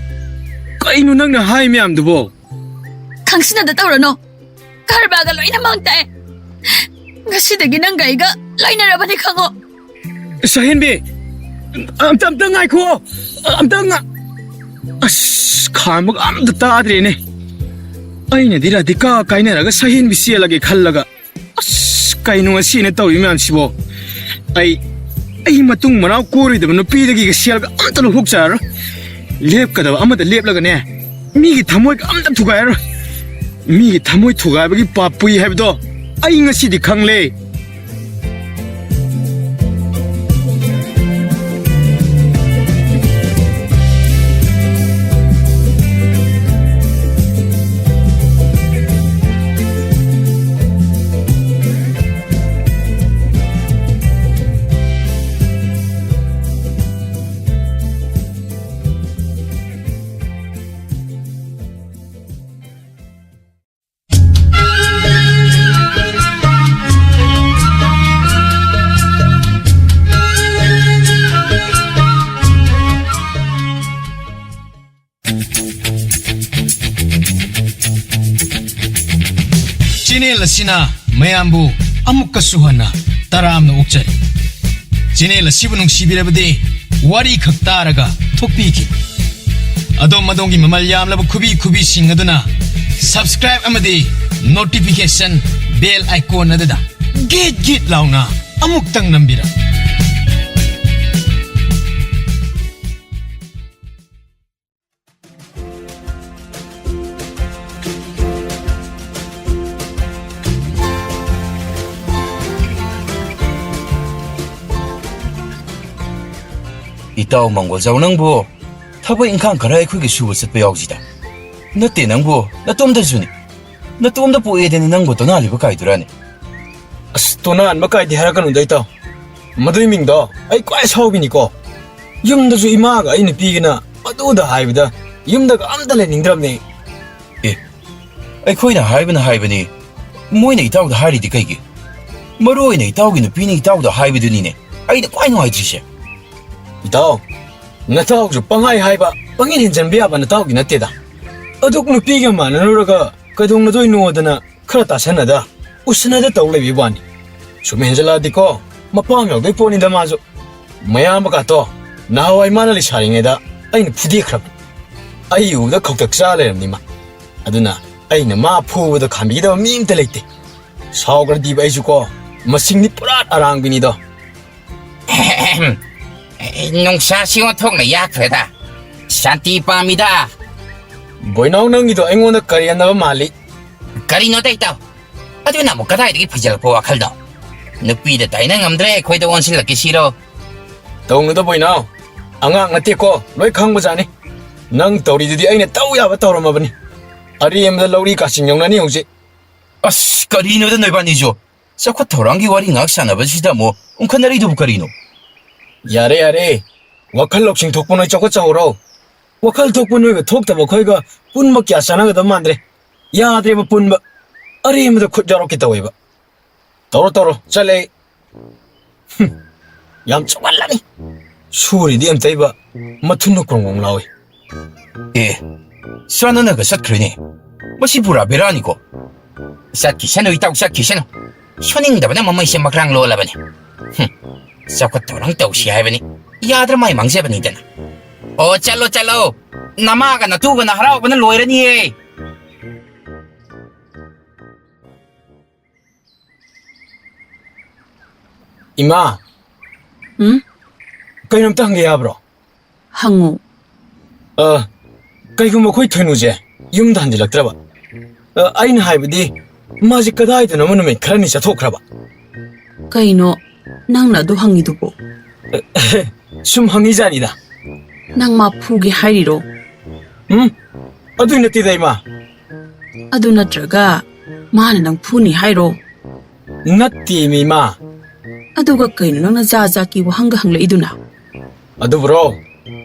ꯀꯩꯅꯣ ꯅꯪꯅ ꯍꯥꯏ ꯃꯌꯥꯝꯗꯨꯕꯣ? ꯈꯪꯁꯤꯟꯅꯗ ꯇꯧꯔꯅꯣ꯫ ꯀꯔꯕꯥꯔꯒ ꯂꯣꯏꯅ ꯃꯥꯡ ꯇꯥꯛꯑꯦ꯫ ꯉꯁꯤꯗꯒꯤ ꯅꯪꯒ ꯑꯩꯒ ꯂꯣꯏꯅꯔꯕꯅꯤ ꯈꯪꯉꯣ꯫ ꯁꯍꯦꯟꯕꯤ, ꯑꯝꯇ, ꯑꯝꯇ ꯉꯥꯏꯈꯣ꯫ ꯑꯝꯇ ꯉ-, ꯑꯁ, ꯈꯥꯝꯕꯒ ꯑꯝꯇ ꯇꯥꯗ꯭ꯔꯦꯅꯦ꯫ ꯑꯩꯅꯗꯤ ꯔꯥꯙꯤꯀꯥ ꯀꯥꯏꯅꯔꯒ ꯁꯍꯦꯟꯕꯤ ꯆꯦꯜꯂꯒꯦ ꯈꯜꯂꯒ, ꯑꯁ, ꯀꯩꯅꯣ ꯉꯁꯤꯅ ꯇꯧꯔꯤ ꯃꯌꯥꯝꯁꯤꯕꯣ? ꯑꯩ, ꯑꯩ ꯃꯇꯨꯡ ꯃꯅꯥꯎ ꯀꯣꯏꯔꯣꯏꯗꯕ ꯅꯨꯄꯤꯗꯒꯤ ꯁꯦꯜꯒ ꯑꯝꯇ ꯂꯧꯊꯣꯛꯆꯔꯔꯣꯏ꯫ ꯂꯦꯞꯀꯗꯕ ꯑꯃꯗ ꯂꯦꯞꯂꯒꯅꯦ, ꯃꯤꯒꯤ ꯊꯃꯣꯏꯒ ꯑꯝꯇ ꯊꯨꯒꯥꯏꯔꯔꯣꯏ꯫ ꯃꯤꯒꯤ ꯊꯃꯣꯏ ꯊꯨꯒꯥꯏꯕꯒꯤ ꯄꯥꯞ ꯄꯨꯏ ꯍꯥꯏꯕꯗꯣ ꯑꯩ ꯉꯁꯤꯗꯤ ꯈꯪꯂꯦ꯫ ꯆꯦꯅꯦꯜ ꯑꯁꯤꯅ ꯃꯌꯥꯝꯕꯨ ꯑꯃꯨꯛꯀꯁꯨ ꯍꯟꯅ ꯇꯔꯥꯝꯅ ꯑꯣꯛꯆꯔꯤ꯫ ꯆꯦꯅꯦꯜ ꯑꯁꯤꯕꯨ ꯅꯨꯡꯁꯤꯕꯤꯔꯕꯗꯤ ꯋꯥꯔꯤ ꯈꯛ ꯇꯥꯔꯒ ꯊꯣꯛꯄꯤꯈꯤ꯫ ꯑꯗꯣꯝ ꯑꯗꯣꯝꯒꯤ ꯃꯃꯜ ꯌꯥꯝꯂꯕ ꯈꯨꯕꯤ ꯈꯨꯕꯤꯁꯤꯡ ꯑꯗꯨꯅ subscribe ꯑꯃꯗꯤ notification bell icon ꯑꯗꯨꯗ ꯒꯤꯠ ꯒꯤꯠ ꯂꯥꯎꯅ ꯑꯃꯨꯛꯇꯪ ꯅꯝꯕꯤꯔꯝꯃꯨ꯫ ꯏꯇꯥꯎ ꯃꯪꯒꯣꯜꯖꯥꯎ, ꯅꯪꯕꯨ ꯊꯕꯛ ꯏꯪꯈꯥꯡ ꯈꯔ ꯑꯩꯈꯣꯏꯒꯤ ꯁꯨꯕ ꯆꯠꯄ ꯌꯥꯎꯁꯤꯗ꯫ ꯅꯠꯇꯦ, ꯅꯪꯕꯨ ꯅꯇꯣꯝꯗꯁꯨꯅꯤ꯫ ꯅꯇꯣꯝꯗ ꯄꯣꯛꯑꯦꯗꯅ ꯅꯪꯕꯨ ꯇꯣꯅꯥꯜꯂꯤꯕ ꯀꯥꯏꯗꯨꯔꯥꯅꯦ? ꯑꯁ, ꯇꯣꯅꯥꯟꯕ ꯀꯥꯏꯗꯦ ꯍꯥꯏꯔꯛꯀꯅꯨꯗ, ꯏꯇꯥꯎ꯫ ꯃꯗꯨꯏ ꯃꯤꯡꯗꯣ ꯑꯩ ꯈ꯭ꯋꯥꯏ ꯁꯥꯎꯕꯤꯅꯤꯀꯣ꯫ ꯌꯨꯝꯗꯁꯨ ꯏꯃꯥꯒ ꯑꯩ ꯅꯨꯄꯤꯒꯅ ꯑꯗꯨꯗ ꯍꯥꯏꯕꯗ ꯌꯨꯝꯗꯒ ꯑꯝꯇ ꯂꯩꯅꯤꯡꯗ꯭ꯔꯕꯅꯦ꯫ ꯑꯦ, ꯑꯩꯈꯣꯏꯅ ꯍꯥꯏꯕꯅ ꯍꯥꯏꯕꯅꯤ, ꯃꯣꯏꯅ ꯏꯇꯥꯎꯗ ꯍꯥꯏꯔꯤꯗꯤ ꯀꯩꯒꯤ? ꯃꯔꯨ ꯑꯣꯏꯅ ꯏꯇꯥꯎꯒꯤ ꯅꯨꯄꯤꯅ ꯏꯇꯥꯎꯗ ꯍꯥꯏꯕꯗꯨꯅꯤꯅꯦ ꯑꯩꯅ ꯈ꯭ꯋꯥꯏ ꯅꯨꯡꯉꯥꯏꯇ꯭ꯔꯤꯁꯦ꯫ ꯏꯇꯥꯎ, ꯅꯇꯥꯎꯁꯨ ꯄꯪꯍꯥꯏ ꯍꯥꯏꯕ, ꯄꯪꯍꯦꯟ ꯍꯦꯟꯖꯟꯕ ꯌꯥꯕ ꯅꯇꯥꯎꯗꯤ ꯅꯠꯇꯦꯗ꯫ ꯑꯗꯨꯛ ꯅꯨꯄꯤꯒ ꯃꯥꯟꯅꯔꯨꯔꯒ ꯀꯩꯗꯧꯅꯗꯣꯏꯅꯣꯗꯅ ꯈꯔ ꯇꯥꯁꯟꯅꯗ, ꯎꯁꯟꯅꯗ ꯇꯧ ꯂꯩꯕꯩ ꯋꯥꯅꯤ꯫ ꯁꯨꯝ ꯍꯦꯟꯖꯜꯂꯛꯑꯗꯤꯀꯣ, ꯃꯄꯥ ꯑꯃ ꯌꯥꯎꯗꯣꯏ ꯄꯣꯠꯅꯤꯗ ꯃꯥꯁꯨ꯫ ꯃꯌꯥꯝꯕ ꯀꯥꯇꯣ, ꯅꯍꯥꯟꯋꯥꯏ ꯃꯥꯅ ꯂꯩꯁꯥꯔꯤꯉꯩꯗ ꯑꯩꯅ ꯐꯨꯗꯦꯛꯈ꯭ꯔꯕꯅꯤ꯫ ꯑꯩ ꯎꯕꯗ ꯈꯧꯇꯛ ꯆꯥ ꯂꯩꯔꯝꯅꯤ ꯃꯥ꯫ ꯑꯗꯨꯅ ꯑꯩꯅ ꯃꯥ ꯐꯨꯕꯗ ꯈꯥꯝꯕꯤꯒꯗꯕ ꯃꯤ ꯑꯝꯇ ꯂꯩꯇꯦ꯫ ꯁꯥꯎꯈ꯭ꯔꯗꯤꯕ ꯑꯩꯁꯨꯀꯣ, ꯃꯁꯤꯡꯗꯤ ꯄꯨꯔꯥ ꯑꯔꯥꯡꯕꯤꯅꯤꯗꯣ꯫ ꯅꯨꯡꯁꯥꯁꯤ ꯑꯣꯟꯊꯣꯛꯅ ꯌꯥꯛꯈ꯭ꯔꯦꯗ꯫ ꯁꯥꯟꯇꯤ ꯄꯥꯝꯃꯤꯗ꯫ ꯕꯣꯏꯅꯥꯎ, ꯅꯪꯒꯤꯗꯣ ꯑꯩꯉꯣꯟꯗ ꯀꯔꯦꯝꯅꯕ ꯃꯥꯜꯂꯤ꯫ ꯀꯔꯤꯅꯣꯗ ꯏꯇꯥꯎ? ꯑꯗꯨꯅ ꯑꯃꯨꯛ ꯀꯗꯥꯏꯗꯒꯤ ꯐꯩꯖꯜꯂꯛꯄ ꯋꯥꯈꯜꯅꯣ? ꯅꯨꯄꯤꯗ ꯇꯥꯏꯅ ꯉꯝꯗ꯭ꯔꯦ, ꯑꯩꯈꯣꯏꯗ ꯑꯣꯟꯁꯤꯜꯂꯛꯀꯦ ꯁꯤꯔꯣ? ꯇꯧꯅꯨꯗ ꯕꯣꯏꯅꯥꯎ, ꯑꯉꯥꯡ ꯅꯠꯇꯦꯀꯣ, ꯂꯣꯏ ꯈꯪꯕꯖꯥꯠꯅꯤ꯫ ꯅꯪ ꯇꯧꯔꯤꯗꯨꯗꯤ ꯑꯩꯅ ꯇꯧ ꯌꯥꯕ ꯇꯧꯔꯝꯃꯕꯅꯤ꯫ ꯑꯔꯦꯝꯕꯗ ꯂꯧꯔꯤ ꯀꯥꯆꯤꯟ ꯌꯧꯅꯅꯤ ꯍꯧꯖꯤꯛ꯫ ꯑꯁ, ꯀꯔꯤꯅꯣꯗ ꯅꯣꯏꯕꯥꯅꯤꯁꯨ? ꯆꯥꯎꯈꯠ ꯊꯧꯔꯥꯡꯒꯤ ꯋꯥꯔꯤ ꯉꯥꯏꯍꯥꯛ ꯁꯥꯟꯅꯕꯁꯤꯗ ꯑꯃꯨꯛ ꯎꯪꯈꯠꯅꯔꯤꯗꯨꯕꯨ ꯀꯔꯤꯅꯣ? ꯌꯥꯔꯦ, ꯌꯥꯔꯦ, ꯋꯥꯈꯜ ꯂꯧꯁꯤꯡ ꯊꯣꯛꯄ ꯅꯣꯏ ꯆꯥꯎꯈꯠꯆꯍꯧꯔꯣ꯫ ꯋꯥꯈꯜ ꯊꯣꯛꯄ ꯅꯣꯏꯒ ꯊꯣꯛꯇꯕ ꯑꯩꯈꯣꯏꯒ ꯄꯨꯟꯕ ꯀꯌꯥ ꯆꯥꯟꯅꯒꯗꯕ ꯃꯥꯟꯗ꯭ꯔꯦ꯫ ꯌꯥꯗ꯭ꯔꯦꯕ ꯄꯨꯟꯕ꯫ ꯑꯔꯦꯝꯕꯗ ꯈꯨꯠ ꯌꯥꯎꯔꯛꯀꯦ ꯇꯧꯋꯦꯕ꯫ ꯇꯧꯔꯣ, ꯇꯧꯔꯣ, ꯆꯠꯂꯦ ꯑꯩ꯫ ꯍꯨꯝ, ꯌꯥꯝ ꯆꯥꯎꯃꯜꯂꯅꯤ꯫ ꯁꯨꯔꯤꯗꯤ ꯑꯝꯇꯩꯕ ꯃꯊꯨꯟꯗ ꯀ꯭ꯔꯣꯡ ꯀ꯭ꯔꯣꯡ ꯂꯥꯎꯏ꯫ ꯑꯦ, ꯆꯥꯟꯅꯅꯒ ꯆꯠꯈ꯭ꯔꯦꯅꯦ꯫ ꯃꯁꯤ ꯄꯨꯔꯥ ꯕꯦꯔꯥꯅꯤꯀꯣ꯫ ꯆꯠꯈꯤꯁꯅꯨ, ꯏꯇꯥꯎ, ꯆꯠꯈꯤꯁꯅꯨ꯫ ꯁꯨꯅꯤꯡꯗꯕꯅ ꯃꯃꯩꯁꯦ ꯃꯈ꯭ꯔꯥꯡ ꯂꯣꯜꯂꯕꯅꯤ꯫ ꯍꯨꯝ, ꯆꯥꯎꯈꯠ ꯊꯧꯔꯥꯡ ꯇꯧꯁꯤ ꯍꯥꯏꯕꯅꯤ, ꯌꯥꯗ꯭ꯔ ꯃꯥꯏ ꯃꯥꯡꯖꯕꯅꯤꯗꯅ꯫ ꯑꯣ, ꯆꯠꯂꯣ, ꯆꯠꯂꯣ꯫ ꯅꯃꯥꯒ ꯅꯇꯨꯒꯅ ꯍꯔꯥꯎꯕꯅ ꯂꯣꯏꯔꯅꯤꯌꯦ꯫ ꯏꯃꯥ꯫ ꯎꯝ? ꯀꯩꯅꯣꯝꯇ ꯍꯪꯒꯦ ꯌꯥꯕ꯭ꯔꯣ? ꯍꯪꯉꯨ꯫ ꯑ, ꯀꯩꯒꯨꯝꯕ ꯑꯩꯈꯣꯏ ꯊꯣꯏꯅꯨꯁꯦ ꯌꯨꯝꯗ ꯍꯟꯖꯤꯜꯂꯛꯇ꯭ꯔꯕ? ꯑ, ꯑꯩꯅ ꯍꯥꯏꯕꯗꯤ, ꯃꯥꯁꯦ ꯀꯗꯥꯏꯗꯅꯣꯃ ꯅꯨꯃꯤꯠ ꯈꯔꯅꯤ ꯆꯠꯊꯣꯛꯈ꯭ꯔꯕ? ꯀꯩꯅꯣ ꯅꯪꯅ ꯑꯗꯨ ꯍꯪꯉꯤꯗꯨꯕꯣ? ꯁꯨꯝ ꯍꯪꯉꯤꯖꯥꯠꯅꯤꯗ꯫ ꯅꯪ ꯃꯥ ꯐꯨꯒꯦ ꯍꯥꯏꯔꯤꯔꯣ? ꯎꯝ, ꯑꯗꯨꯏ ꯅꯠꯇꯦꯗ, ꯏꯃꯥ꯫ ꯑꯗꯨ ꯅꯠꯇ꯭ꯔꯒ ꯃꯥꯅ ꯅꯪ ꯐꯨꯅꯤ ꯍꯥꯏꯔꯣ? ꯅꯠꯇꯦꯃꯤ, ꯏꯃꯥ꯫ ꯑꯗꯨꯒ ꯀꯩꯅꯣ ꯅꯪꯅ ꯖꯥꯠ ꯖꯥꯠꯀꯤ ꯋꯥꯍꯪꯒ ꯍꯪꯂꯛꯏꯗꯨꯅ? ꯑꯗꯨꯕꯨꯔꯣ,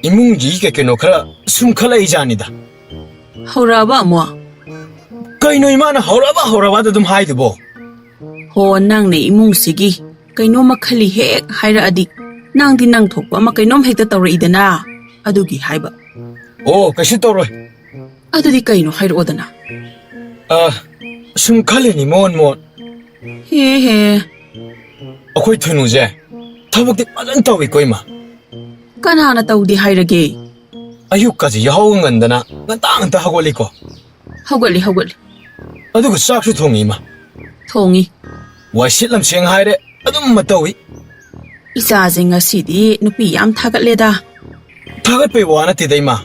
ꯏꯃꯨꯡꯒꯤ ꯀꯩ ꯀꯩꯅꯣ ꯈꯔ ꯁꯨꯝꯈꯠꯂꯛꯏ ꯖꯥꯠꯅꯤꯗ꯫ ꯍꯧꯔꯛꯑꯕ ꯑꯃꯨꯛ? ꯀꯩꯅꯣ ꯏꯃꯥꯅ ꯍꯧꯔꯛꯑꯕ ꯍꯧꯔꯛꯑꯕꯗ ꯑꯗꯨꯝ ꯍꯥꯏꯗꯨꯕꯣ? ꯍꯣ, ꯅꯪꯅ ꯏꯃꯨꯡꯁꯤꯒꯤ ꯀꯩꯅꯣꯝꯃ ꯈꯜꯂꯤ ꯍꯦꯛ ꯍꯥꯏꯔꯛꯑꯗꯤ, ꯅꯪꯗꯤ ꯅꯪ ꯊꯣꯛꯄ ꯑꯃ ꯀꯩꯅꯣꯝ ꯍꯦꯛꯇ ꯇꯧꯔꯛꯏꯗꯅ, ꯑꯗꯨꯒꯤ ꯍꯥꯏꯕ꯫ ꯑꯣ, ꯀꯩꯁꯨ ꯇꯧꯔꯣꯏ꯫ ꯑꯗꯨꯗꯤ ꯀꯩꯅꯣ ꯍꯥꯏꯔꯛꯑꯣꯗꯅ꯫ ꯑ, ꯁꯨꯝ ꯈꯜꯂꯤꯅꯤ ꯃꯣꯟ ꯃꯣꯟ꯫ ꯍꯦ ꯍꯦ꯫ ꯑꯩꯈꯣꯏ ꯊꯣꯏꯅꯨꯁꯦ ꯊꯕꯛꯇꯤ ꯐꯖꯅ ꯇꯧꯏꯀꯣ, ꯏꯃꯥ꯫ ꯀꯅꯥꯅ ꯇꯧꯗꯦ ꯍꯥꯏꯔꯒꯦ? ꯑꯌꯨꯛꯀꯁꯦ ꯌꯥꯍꯧ ꯉꯟꯗꯅ ꯉꯟꯇꯥ ꯉꯟꯇꯥ ꯍꯧꯒꯠꯂꯤꯀꯣ꯫ ꯍꯧꯒꯠꯂꯤ, ꯍꯧꯒꯠꯂꯤ꯫ ꯑꯗꯨꯒ ꯆꯥꯛꯁꯨ ꯊꯣꯡꯉꯤ, ꯏꯃꯥ꯫ ꯊꯣꯡꯉꯤ꯫ ꯋꯥꯏ ꯁꯤꯠ ꯂꯝꯁꯦꯡ ꯍꯥꯏꯔꯦ, ꯑꯗꯨꯝ ꯇꯧꯏ꯫ ꯏꯆꯥꯁꯦ ꯉꯁꯤꯗꯤ ꯅꯨꯄꯤ ꯌꯥꯝ ꯊꯥꯒꯠꯂꯦꯗ꯫ ꯊꯥꯒꯠꯄꯩ ꯋꯥ ꯅꯠꯇꯦꯗ, ꯏꯃꯥ꯫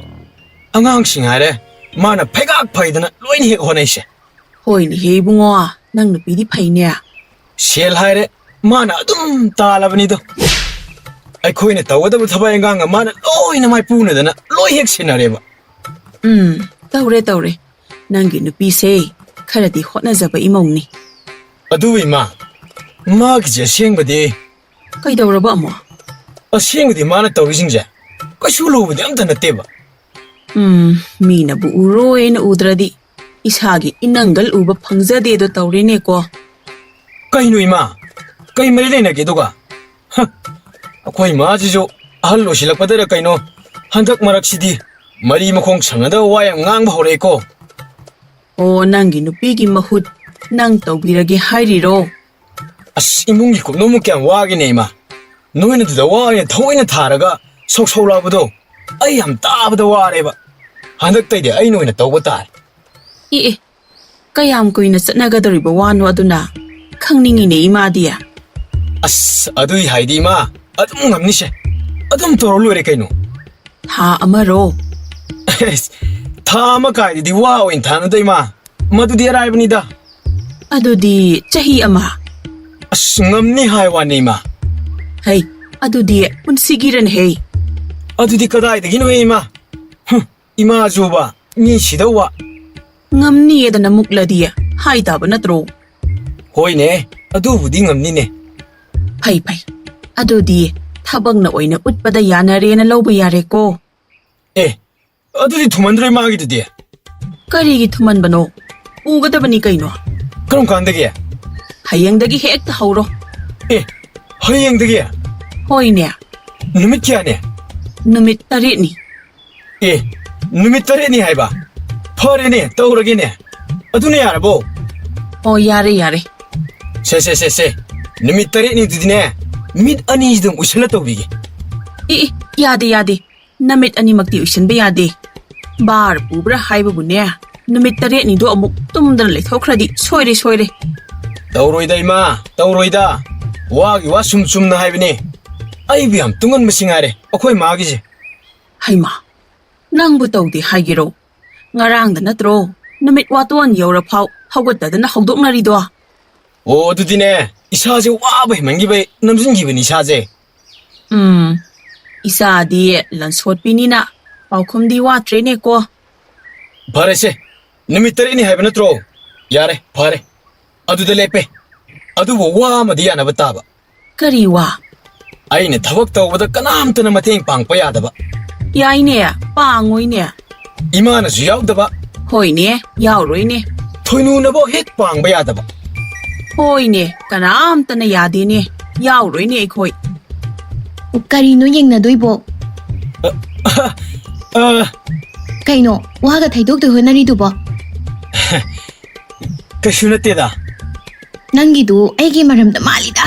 ꯑꯉꯥꯡꯁꯤꯡ ꯍꯥꯏꯔꯦ, ꯃꯥꯅ ꯐꯩꯒꯥꯛ ꯐꯩꯗꯅ ꯂꯣꯏꯅ ꯍꯦꯛ ꯍꯣꯠꯅꯩꯁꯦ꯫ ꯍꯣꯏꯅꯦꯍꯦ ꯏꯕꯨꯡꯉꯣ, ꯅꯪ ꯅꯨꯄꯤꯗꯤ ꯐꯩꯅꯦ꯫ ꯁꯦꯜ ꯍꯥꯏꯔꯦ, ꯃꯥꯅ ꯑꯗꯨꯝ ꯇꯥꯜꯂꯕꯅꯤꯗꯣ꯫ ꯑꯩꯈꯣꯏꯅ ꯇꯧꯒꯗꯕ ꯊꯕꯛ ꯏꯟꯈꯥꯡꯒ ꯃꯥꯅ ꯂꯣꯏꯅ ꯃꯥꯏ ꯄꯨꯅꯗꯅ ꯂꯣꯏ ꯍꯦꯛ ꯁꯤꯟꯅꯔꯦꯕ꯫ ꯎꯝ, ꯇꯧꯔꯦ, ꯇꯧꯔꯦ꯫ ꯅꯪꯒꯤ ꯅꯨꯄꯤꯁꯦ ꯈꯔꯗꯤ ꯍꯣꯠꯅꯖꯕ ꯏꯃꯧꯅꯤ꯫ ꯑꯗꯨ ꯏꯃꯥ, ꯃꯥꯒꯤꯁꯦ ꯑꯁꯦꯡꯕꯗꯤ꯫ ꯀꯩꯗꯧꯔꯕ ꯑꯃꯨꯛ? ꯑꯁꯦꯡꯕꯗꯤ ꯃꯥꯅ ꯇꯧꯔꯤꯁꯤꯡꯁꯦ ꯀꯩꯁꯨ ꯂꯨꯕꯗꯤ ꯑꯝꯇ ꯅꯠꯇꯦꯕ꯫ ꯎꯝ, ꯃꯤꯅꯕꯨ ꯎꯔꯣꯏꯅ ꯎꯗ꯭ꯔꯗꯤ ꯏꯁꯥꯒꯤ ꯏꯅꯪꯒꯜ ꯎꯕ ꯐꯪꯖꯗꯦꯗꯣ ꯇꯧꯔꯦꯅꯦꯀꯣ꯫ ꯀꯩꯅꯣ ꯏꯃꯥ? ꯀꯩ ꯃꯔꯤ ꯂꯩꯅꯒꯦ ꯑꯗꯨꯒ? ꯍ, ꯑꯩꯈꯣꯏ ꯏꯃꯥꯁꯤꯁꯨ ꯑꯍꯜ ꯑꯣꯏꯁꯤꯜꯂꯛꯄꯗꯔ ꯀꯩꯅꯣ, ꯍꯟꯗꯛ ꯃꯔꯛꯁꯤꯗꯤ ꯃꯔꯤ ꯃꯈꯣꯡ ꯁꯝꯅꯗꯕ ꯋꯥ ꯌꯥꯝ ꯉꯥꯡꯕ ꯍꯧꯔꯛꯑꯦꯀꯣ꯫ ꯑꯣ, ꯅꯪꯒꯤ ꯅꯨꯄꯤꯒꯤ ꯃꯍꯨꯠ ꯅꯪ ꯇꯧꯕꯤꯔꯒꯦ ꯍꯥꯏꯔꯤꯔꯣ? ꯑꯁ, ꯏꯃꯨꯡꯒꯤ ꯀꯨꯞꯅꯣꯝꯕꯨ ꯀꯌꯥꯝ ꯋꯥꯒꯦꯅꯦ, ꯏꯃꯥ? ꯅꯣꯏꯅ ꯑꯗꯨꯗ ꯋꯥ ꯑꯣꯏꯅ ꯊꯑꯣꯏꯅ ꯊꯥꯔꯒ ꯁꯧ ꯁꯧ ꯂꯥꯎꯕꯗꯣ ꯑꯩ ꯌꯥꯝ ꯇꯥꯕꯗ ꯋꯥꯔꯦꯕ꯫ ꯍꯟꯗꯛꯇꯩꯗꯤ ꯑꯩꯅ ꯑꯣꯏꯅ ꯇꯧꯕ ꯇꯥꯔꯦ꯫ ꯑꯦ, ꯑꯦ, ꯀꯌꯥꯝ ꯀꯨꯏꯅ ꯆꯠꯅꯒꯗꯧꯔꯤꯕ ꯋꯥꯅꯣ ꯑꯗꯨꯅ? ꯈꯪꯅꯤꯡꯉꯤꯅꯦ, ꯏꯃꯥꯗꯤ꯫ ꯑꯁ, ꯑꯗꯨꯏ ꯍꯥꯏꯗꯤ, ꯏꯃꯥ, ꯑꯗꯨꯝ ꯉꯝꯅꯤꯁꯦ꯫ ꯑꯗꯨꯝ ꯇꯧꯔ ꯂꯣꯏꯔꯦ ꯀꯩꯅꯣ꯫ ꯊꯥ ꯑꯃꯔꯣ? ꯑꯁ, ꯊꯥ ꯑꯃ ꯀꯥꯏꯗꯗꯤ ꯋꯥ ꯑꯣꯏꯅ ꯊꯥꯅꯗ, ꯏꯃꯥ꯫ ꯃꯗꯨꯗꯤ ꯑꯔꯥꯏꯕꯅꯤꯗ꯫ ꯑꯗꯨꯗꯤ ꯆꯍꯤ ꯑꯃ? ꯑꯁ, ꯉꯝꯅꯤ ꯍꯥꯏ ꯋꯥꯅꯤ, ꯏꯃꯥ꯫ ꯍꯩ, ꯑꯗꯨꯗꯤ ꯄꯨꯟꯁꯤꯒꯤꯔꯅꯦ ꯍꯩ? ꯑꯗꯨꯗꯤ ꯀꯗꯥꯏꯗꯒꯤꯅꯣ, ꯏꯃꯥ? ꯍꯨꯝ, ꯏꯃꯥꯁꯨꯕ, ꯃꯤ ꯁꯤꯗꯧꯕ꯫ ꯉꯝꯅꯤꯌꯦꯗꯅ ꯃꯨꯛꯂꯗꯤ ꯍꯥꯏ ꯇꯥꯕ ꯅꯠꯇ꯭ꯔꯣ? ꯍꯣꯏꯅꯦ, ꯑꯗꯨꯕꯨꯗꯤ ꯉꯝꯅꯤꯅꯦ꯫ ꯐꯩ, ꯐꯩ꯫ ꯑꯗꯨꯗꯤ ꯊꯕꯛꯅ ꯑꯣꯏꯅ ꯎꯠꯄꯗ ꯌꯥꯅꯔꯦꯅ ꯂꯧꯕ ꯌꯥꯔꯦꯀꯣ? ꯑꯦ, ꯑꯗꯨꯗꯤ ꯊꯨꯃꯟꯗ꯭ꯔꯣ ꯏꯃꯥꯒꯤꯗꯨꯗꯤ? ꯀꯔꯤꯒꯤ ꯊꯨꯃꯟꯕꯅꯣ? ꯎꯒꯗꯕꯅꯤ ꯀꯩꯅꯣ꯫ ꯀꯔꯝ ꯀꯥꯟꯗꯒꯤ? ꯍꯌꯦꯡꯗꯒꯤ ꯍꯦꯛꯇ ꯍꯧꯔꯣ꯫ ꯑꯦ, ꯍꯌꯦꯡꯗꯒꯤ? ꯍꯣꯏꯅꯦ꯫ ꯅꯨꯃꯤꯠ ꯀꯌꯥꯅꯤ? ꯅꯨꯃꯤꯠ ꯇꯔꯦꯠꯅꯤ꯫ ꯑꯦ, ꯅꯨꯃꯤꯠ ꯇꯔꯦꯠꯅꯤ ꯍꯥꯏꯕ? ꯐꯔꯦꯅꯦ, ꯇꯧꯔꯒꯦꯅꯦ꯫ ꯑꯗꯨꯅ ꯌꯥꯔꯕꯣ? ꯑꯣ, ꯌꯥꯔꯦ, ꯌꯥꯔꯦ꯫ ꯁꯦ, ꯁꯦ, ꯁꯦ, ꯁꯦ꯫ ꯅꯨꯃꯤꯠ ꯇꯔꯦꯠꯅꯤꯗꯨꯗꯤꯅꯦ, ꯃꯤꯠ ꯑꯅꯤꯁꯤꯗꯪ ꯎꯏꯁꯜꯂ ꯇꯧꯕꯤꯒꯦ꯫ ꯑꯦ, ꯑꯦ, ꯌꯥꯗꯦ, ꯌꯥꯗꯦ꯫ ꯅꯃꯤꯠ ꯑꯅꯤꯃꯛꯇꯤ ꯎꯏꯁꯟꯕ ꯌꯥꯗꯦ꯫ ꯕꯥꯔ ꯄꯨꯕ꯭ꯔꯥ ꯍꯥꯏꯕꯕꯨꯅꯦ, ꯅꯨꯃꯤꯠ ꯇꯔꯦꯠꯅꯤꯗꯣ ꯑꯃꯨꯛ ꯇꯨꯝꯗꯅ ꯂꯩꯊꯣꯛꯈ꯭ꯔꯗꯤ ꯁꯣꯏꯔꯦ, ꯁꯣꯏꯔꯦ꯫ ꯇꯧꯔꯣꯏꯗ, ꯏꯃꯥ, ꯇꯧꯔꯣꯏꯗ꯫ ꯋꯥꯒꯤ ꯋꯥ ꯁꯨꯝ ꯆꯨꯝꯅ ꯍꯥꯏꯕꯅꯦ꯫ ꯑꯩꯕꯨ ꯌꯥꯝ ꯇꯨꯡꯍꯟꯕꯁꯤ ꯉꯥꯏꯔꯦ ꯑꯩꯈꯣꯏ ꯃꯥꯒꯤꯁꯦ꯫ ꯍꯩꯃꯥ, ꯅꯪꯕꯨ ꯇꯧꯗꯦ ꯍꯥꯏꯒꯦꯔꯣ? ꯉꯔꯥꯡꯗ ꯅꯠꯇ꯭ꯔꯣ ꯅꯨꯃꯤꯠ ꯋꯥꯇꯣꯟ ꯌꯧꯔꯐꯥꯎ ꯍꯧꯒꯠꯇꯗꯅ ꯍꯧꯗꯣꯛꯅꯔꯤꯗꯣ? ꯑꯣ, ꯑꯗꯨꯗꯤꯅꯦ, ꯏꯁꯥꯁꯦ ꯋꯥꯕ ꯍꯦꯟꯃꯟꯈꯤꯕꯩ ꯅꯝꯁꯤꯟꯈꯤꯕꯅꯤ ꯏꯁꯥꯁꯦ꯫ ꯎꯝ, ꯏꯆꯥꯗꯤ ꯂꯟꯁꯣꯠꯄꯤꯅꯤꯅ ꯄꯥꯎꯈꯨꯝꯗꯤ ꯋꯥꯠꯇ꯭ꯔꯦꯅꯦꯀꯣ꯫ ꯐꯔꯦꯁꯦ, ꯅꯨꯃꯤꯠ ꯇꯔꯦꯠꯅꯤ ꯍꯥꯏꯕ ꯅꯠꯇ꯭ꯔꯣ? ꯌꯥꯔꯦ, ꯐꯔꯦ꯫ ꯑꯗꯨꯗ ꯂꯦꯞꯄꯦ꯫ ꯑꯗꯨꯕꯨ ꯋꯥ ꯑꯃꯗꯤ ꯌꯥꯅꯕ ꯇꯥꯕ꯫ ꯀꯔꯤ ꯋꯥ? ꯑꯩꯅ ꯊꯕꯛ ꯇꯧꯕꯗ ꯀꯅꯥꯝꯇꯅ ꯃꯇꯦꯡ ꯄꯥꯡꯕ ꯌꯥꯗꯕ꯫ ꯌꯥꯏꯅꯦ, ꯄꯥꯡꯉꯣꯏꯅꯦ꯫ ꯏꯃꯥꯅꯁꯨ ꯌꯥꯎꯗꯕ꯫ ꯍꯣꯏꯅꯦ, ꯌꯥꯎꯔꯣꯏꯅꯦ꯫ ꯊꯣꯏꯅꯨꯅꯐꯥꯎ ꯍꯦꯛ ꯄꯥꯡꯕ ꯌꯥꯗꯕ꯫ ꯍꯣꯏꯅꯦ, ꯀꯅꯥꯝꯇꯅ ꯌꯥꯗꯦꯅꯦ꯫ ꯌꯥꯎꯔꯣꯏꯅꯦ ꯑꯩꯈꯣꯏ꯫ ꯀꯔꯤꯅꯣ ꯌꯦꯡꯅꯗꯣꯏꯕꯣ? ꯑ, ꯑ, ꯀꯩꯅꯣ ꯋꯥꯒ ꯊꯩꯗꯣꯛꯇꯣꯏ ꯍꯣꯠꯅꯔꯤꯗꯨꯕꯣ? ꯀꯩꯁꯨ ꯅꯠꯇꯦꯗ꯫ ꯅꯪꯒꯤꯗꯨ ꯑꯩꯒꯤ ꯃꯔꯝꯗ ꯃꯥꯜꯂꯤꯗ꯫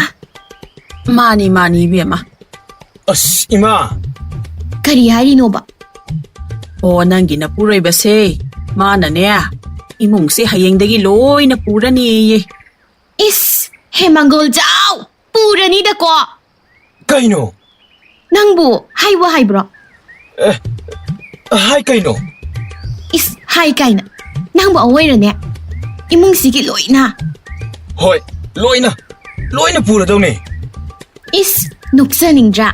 ꯃꯥꯅꯤ, ꯃꯥꯅꯤ, ꯏꯕꯦꯝꯃ꯫ ꯑꯁ, ꯏꯃꯥ! ꯀꯔꯤ ꯍꯥꯏꯔꯤꯅꯣꯕ? ꯑꯣ, ꯅꯪꯒꯤ ꯅꯄꯨꯔꯣꯏꯕꯁꯦ, ꯃꯥꯅꯅꯦ, ꯏꯃꯨꯡꯁꯦ ꯍꯌꯦꯡꯗꯒꯤ ꯂꯣꯏꯅ ꯄꯨꯔꯅꯤꯌꯦ꯫ ꯏꯁ, ꯍꯦ ꯃꯪꯒꯣꯜꯖꯥꯎ! ꯄꯨꯔꯅꯤꯗꯀꯣ! ꯀꯩꯅꯣ? ꯅꯪꯕꯨ ꯍꯥꯏꯕꯨ ꯍꯥꯏꯕ꯭ꯔꯣ? ꯑꯦ, ꯍꯥꯏ ꯀꯩꯅꯣ? ꯏꯁ, ꯍꯥꯏ ꯀꯥꯏꯅ꯫ ꯅꯪꯕꯨ ꯑꯋꯣꯏꯔꯅꯦ ꯏꯃꯨꯡꯁꯤꯒꯤ ꯂꯣꯏꯅ? ꯍꯣꯏ, ꯂꯣꯏꯅ, ꯂꯣꯏꯅ ꯄꯨꯔꯗꯧꯅꯦ꯫ ꯏꯁ, ꯅꯣꯛꯆꯅꯤꯡꯗ꯭ꯔꯥ?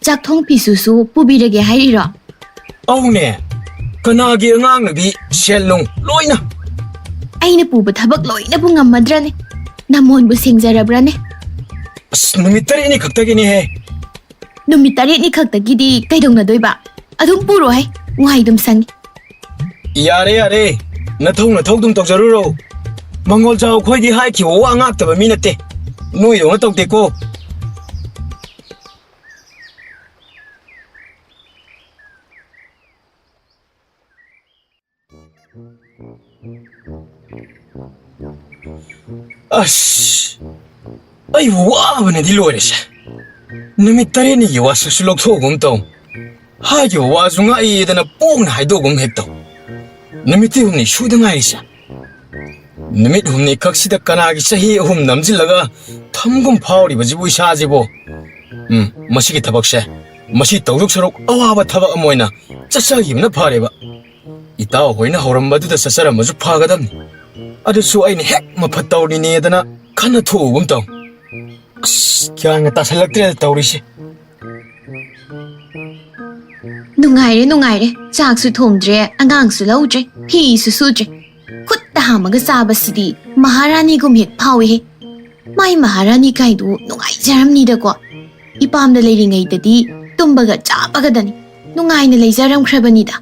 ꯆꯥꯛꯊꯣꯡ ꯐꯤꯁꯨꯁꯨ ꯄꯨꯕꯤꯔꯒꯦ ꯍꯥꯏꯔꯤꯔꯣ? ꯑꯧꯅꯦ, ꯀꯅꯥꯒꯤ ꯑꯉꯥꯡꯅꯨꯕꯤ ꯁꯦꯜ ꯅꯨꯡ ꯂꯣꯏꯅ꯫ ꯑꯩꯅ ꯄꯨꯕ ꯊꯕꯛ ꯂꯣꯏꯅꯕꯨ ꯉꯝꯃꯗ꯭ꯔꯅꯦ? ꯅꯃꯣꯟꯕꯨ ꯁꯦꯡꯖꯔꯕ꯭ꯔꯅꯦ? ꯑꯁ, ꯅꯨꯃꯤꯠ ꯇꯔꯦꯠꯅꯤ ꯈꯛꯇꯒꯤꯅꯦꯍꯦ꯫ ꯅꯨꯃꯤꯠ ꯇꯔꯦꯠꯅꯤ ꯈꯛꯇꯒꯤꯗꯤ ꯀꯩꯗꯧꯅꯗꯣꯏꯕ? ꯑꯗꯨꯝ ꯄꯨꯔꯣꯍꯦ, ꯋꯥꯏ ꯑꯗꯨꯝ ꯁꯪꯉꯤ꯫ ꯌꯥꯔꯦ, ꯌꯥꯔꯦ, ꯅꯊꯧ ꯅꯊꯧ ꯑꯗꯨꯝ ꯇꯧꯖꯔꯨꯔꯣ꯫ ꯃꯉꯣꯜꯖꯥꯎ ꯑꯩꯈꯣꯏꯗꯤ ꯍꯥꯏꯈꯤꯕ ꯋꯥ ꯉꯥꯛꯇꯕ ꯃꯤ ꯅꯠꯇꯦ, ꯅꯣꯏꯗꯧꯅ ꯇꯧꯗꯦꯀꯣ꯫ ꯑꯁ, ꯑꯩ ꯋꯥꯕꯅꯗꯤ ꯂꯣꯏꯔꯦꯁꯦ꯫ ꯅꯨꯃꯤꯠ ꯇꯔꯦꯠꯅꯤꯒꯤ ꯋꯥꯁꯛꯁꯨ ꯂꯧꯊꯣꯛꯑꯒꯨꯝ ꯇꯧ, ꯍꯥꯏꯈꯤꯕ ꯋꯥꯁꯨ ꯉꯥꯛꯑꯦꯗꯅ ꯄꯣꯡꯅ ꯍꯥꯏꯗꯣꯛꯑꯒꯨꯝ ꯍꯦꯛ ꯇꯧ꯫ ꯅꯨꯃꯤꯠꯇꯤ ꯍꯨꯝꯅꯤ ꯁꯨꯗ ꯉꯥꯏꯔꯤꯁꯦ꯫ ꯅꯨꯃꯤꯠ ꯍꯨꯝꯅꯤ ꯈꯛꯁꯤꯗ ꯀꯅꯥꯒꯤ ꯆꯍꯤ ꯑꯍꯨꯝ ꯅꯝꯁꯤꯜꯂꯒ ꯊꯝꯒꯨꯝ ꯐꯥꯎꯔꯤꯕꯁꯤꯕꯨ ꯏꯁꯥꯁꯤꯕꯨ? ꯎꯝ, ꯃꯁꯤꯒꯤ ꯊꯕꯛꯁꯦ, ꯃꯁꯤ ꯇꯧꯗꯧ ꯁꯔꯨꯛ ꯑꯋꯥꯕ ꯊꯕꯛ ꯑꯃ ꯑꯣꯏꯅ ꯆꯠꯆꯈꯤꯕꯅ ꯐꯔꯦꯕ꯫ ꯏꯇꯥꯎ ꯍꯣꯏꯅ ꯍꯧꯔꯝꯕꯗꯨꯗ ꯆꯠꯆꯔꯝꯕꯁꯨ ꯐꯒꯗꯕꯅꯤ꯫ ꯑꯗꯨꯁꯨ ꯑꯩꯅ ꯍꯦꯛ ꯃꯐꯠ ꯇꯧꯔꯤꯅꯦꯗꯅ ꯈꯟꯅ ꯊꯣꯛꯎꯒꯨꯝ ꯇꯧ꯫ ꯑꯁ, ꯒ꯭ꯌꯥꯟꯒ ꯇꯥꯁꯜꯂꯛꯇ꯭ꯔꯦꯗ ꯇꯧꯔꯤꯁꯦ꯫ ꯅꯨꯡꯉꯥꯏꯔꯦ, ꯅꯨꯡꯉꯥꯏꯔꯦ꯫ ꯆꯥꯛꯁꯨ ꯊꯣꯡꯗ꯭ꯔꯦ, ꯑꯉꯥꯡꯁꯨ ꯂꯧꯗ꯭ꯔꯦ, ꯐꯤꯁꯨ ꯁꯨꯗ꯭ꯔꯦ꯫ ꯈꯨꯠꯇ ꯍꯥꯝꯃꯒ ꯆꯥꯕꯁꯤꯗꯤ ꯃꯍꯥꯔꯥꯅꯤꯒꯨꯝ ꯍꯦꯛ ꯐꯥꯎꯏꯍꯦ꯫ ꯃꯥꯏ ꯃꯍꯥꯔꯥꯅꯤ ꯀꯥꯏꯗꯨ ꯅꯨꯡꯉꯥꯏꯖꯔꯝꯅꯤꯗꯀꯣ꯫ ꯏꯄꯥꯝꯗ ꯂꯩꯔꯤꯉꯩꯗꯗꯤ ꯇꯨꯝꯕꯒ ꯆꯥꯕꯒꯗꯅꯤ ꯅꯨꯡꯉꯥꯏꯅ ꯂꯩꯖꯔꯝꯈ꯭ꯔꯕꯅꯤꯗ꯫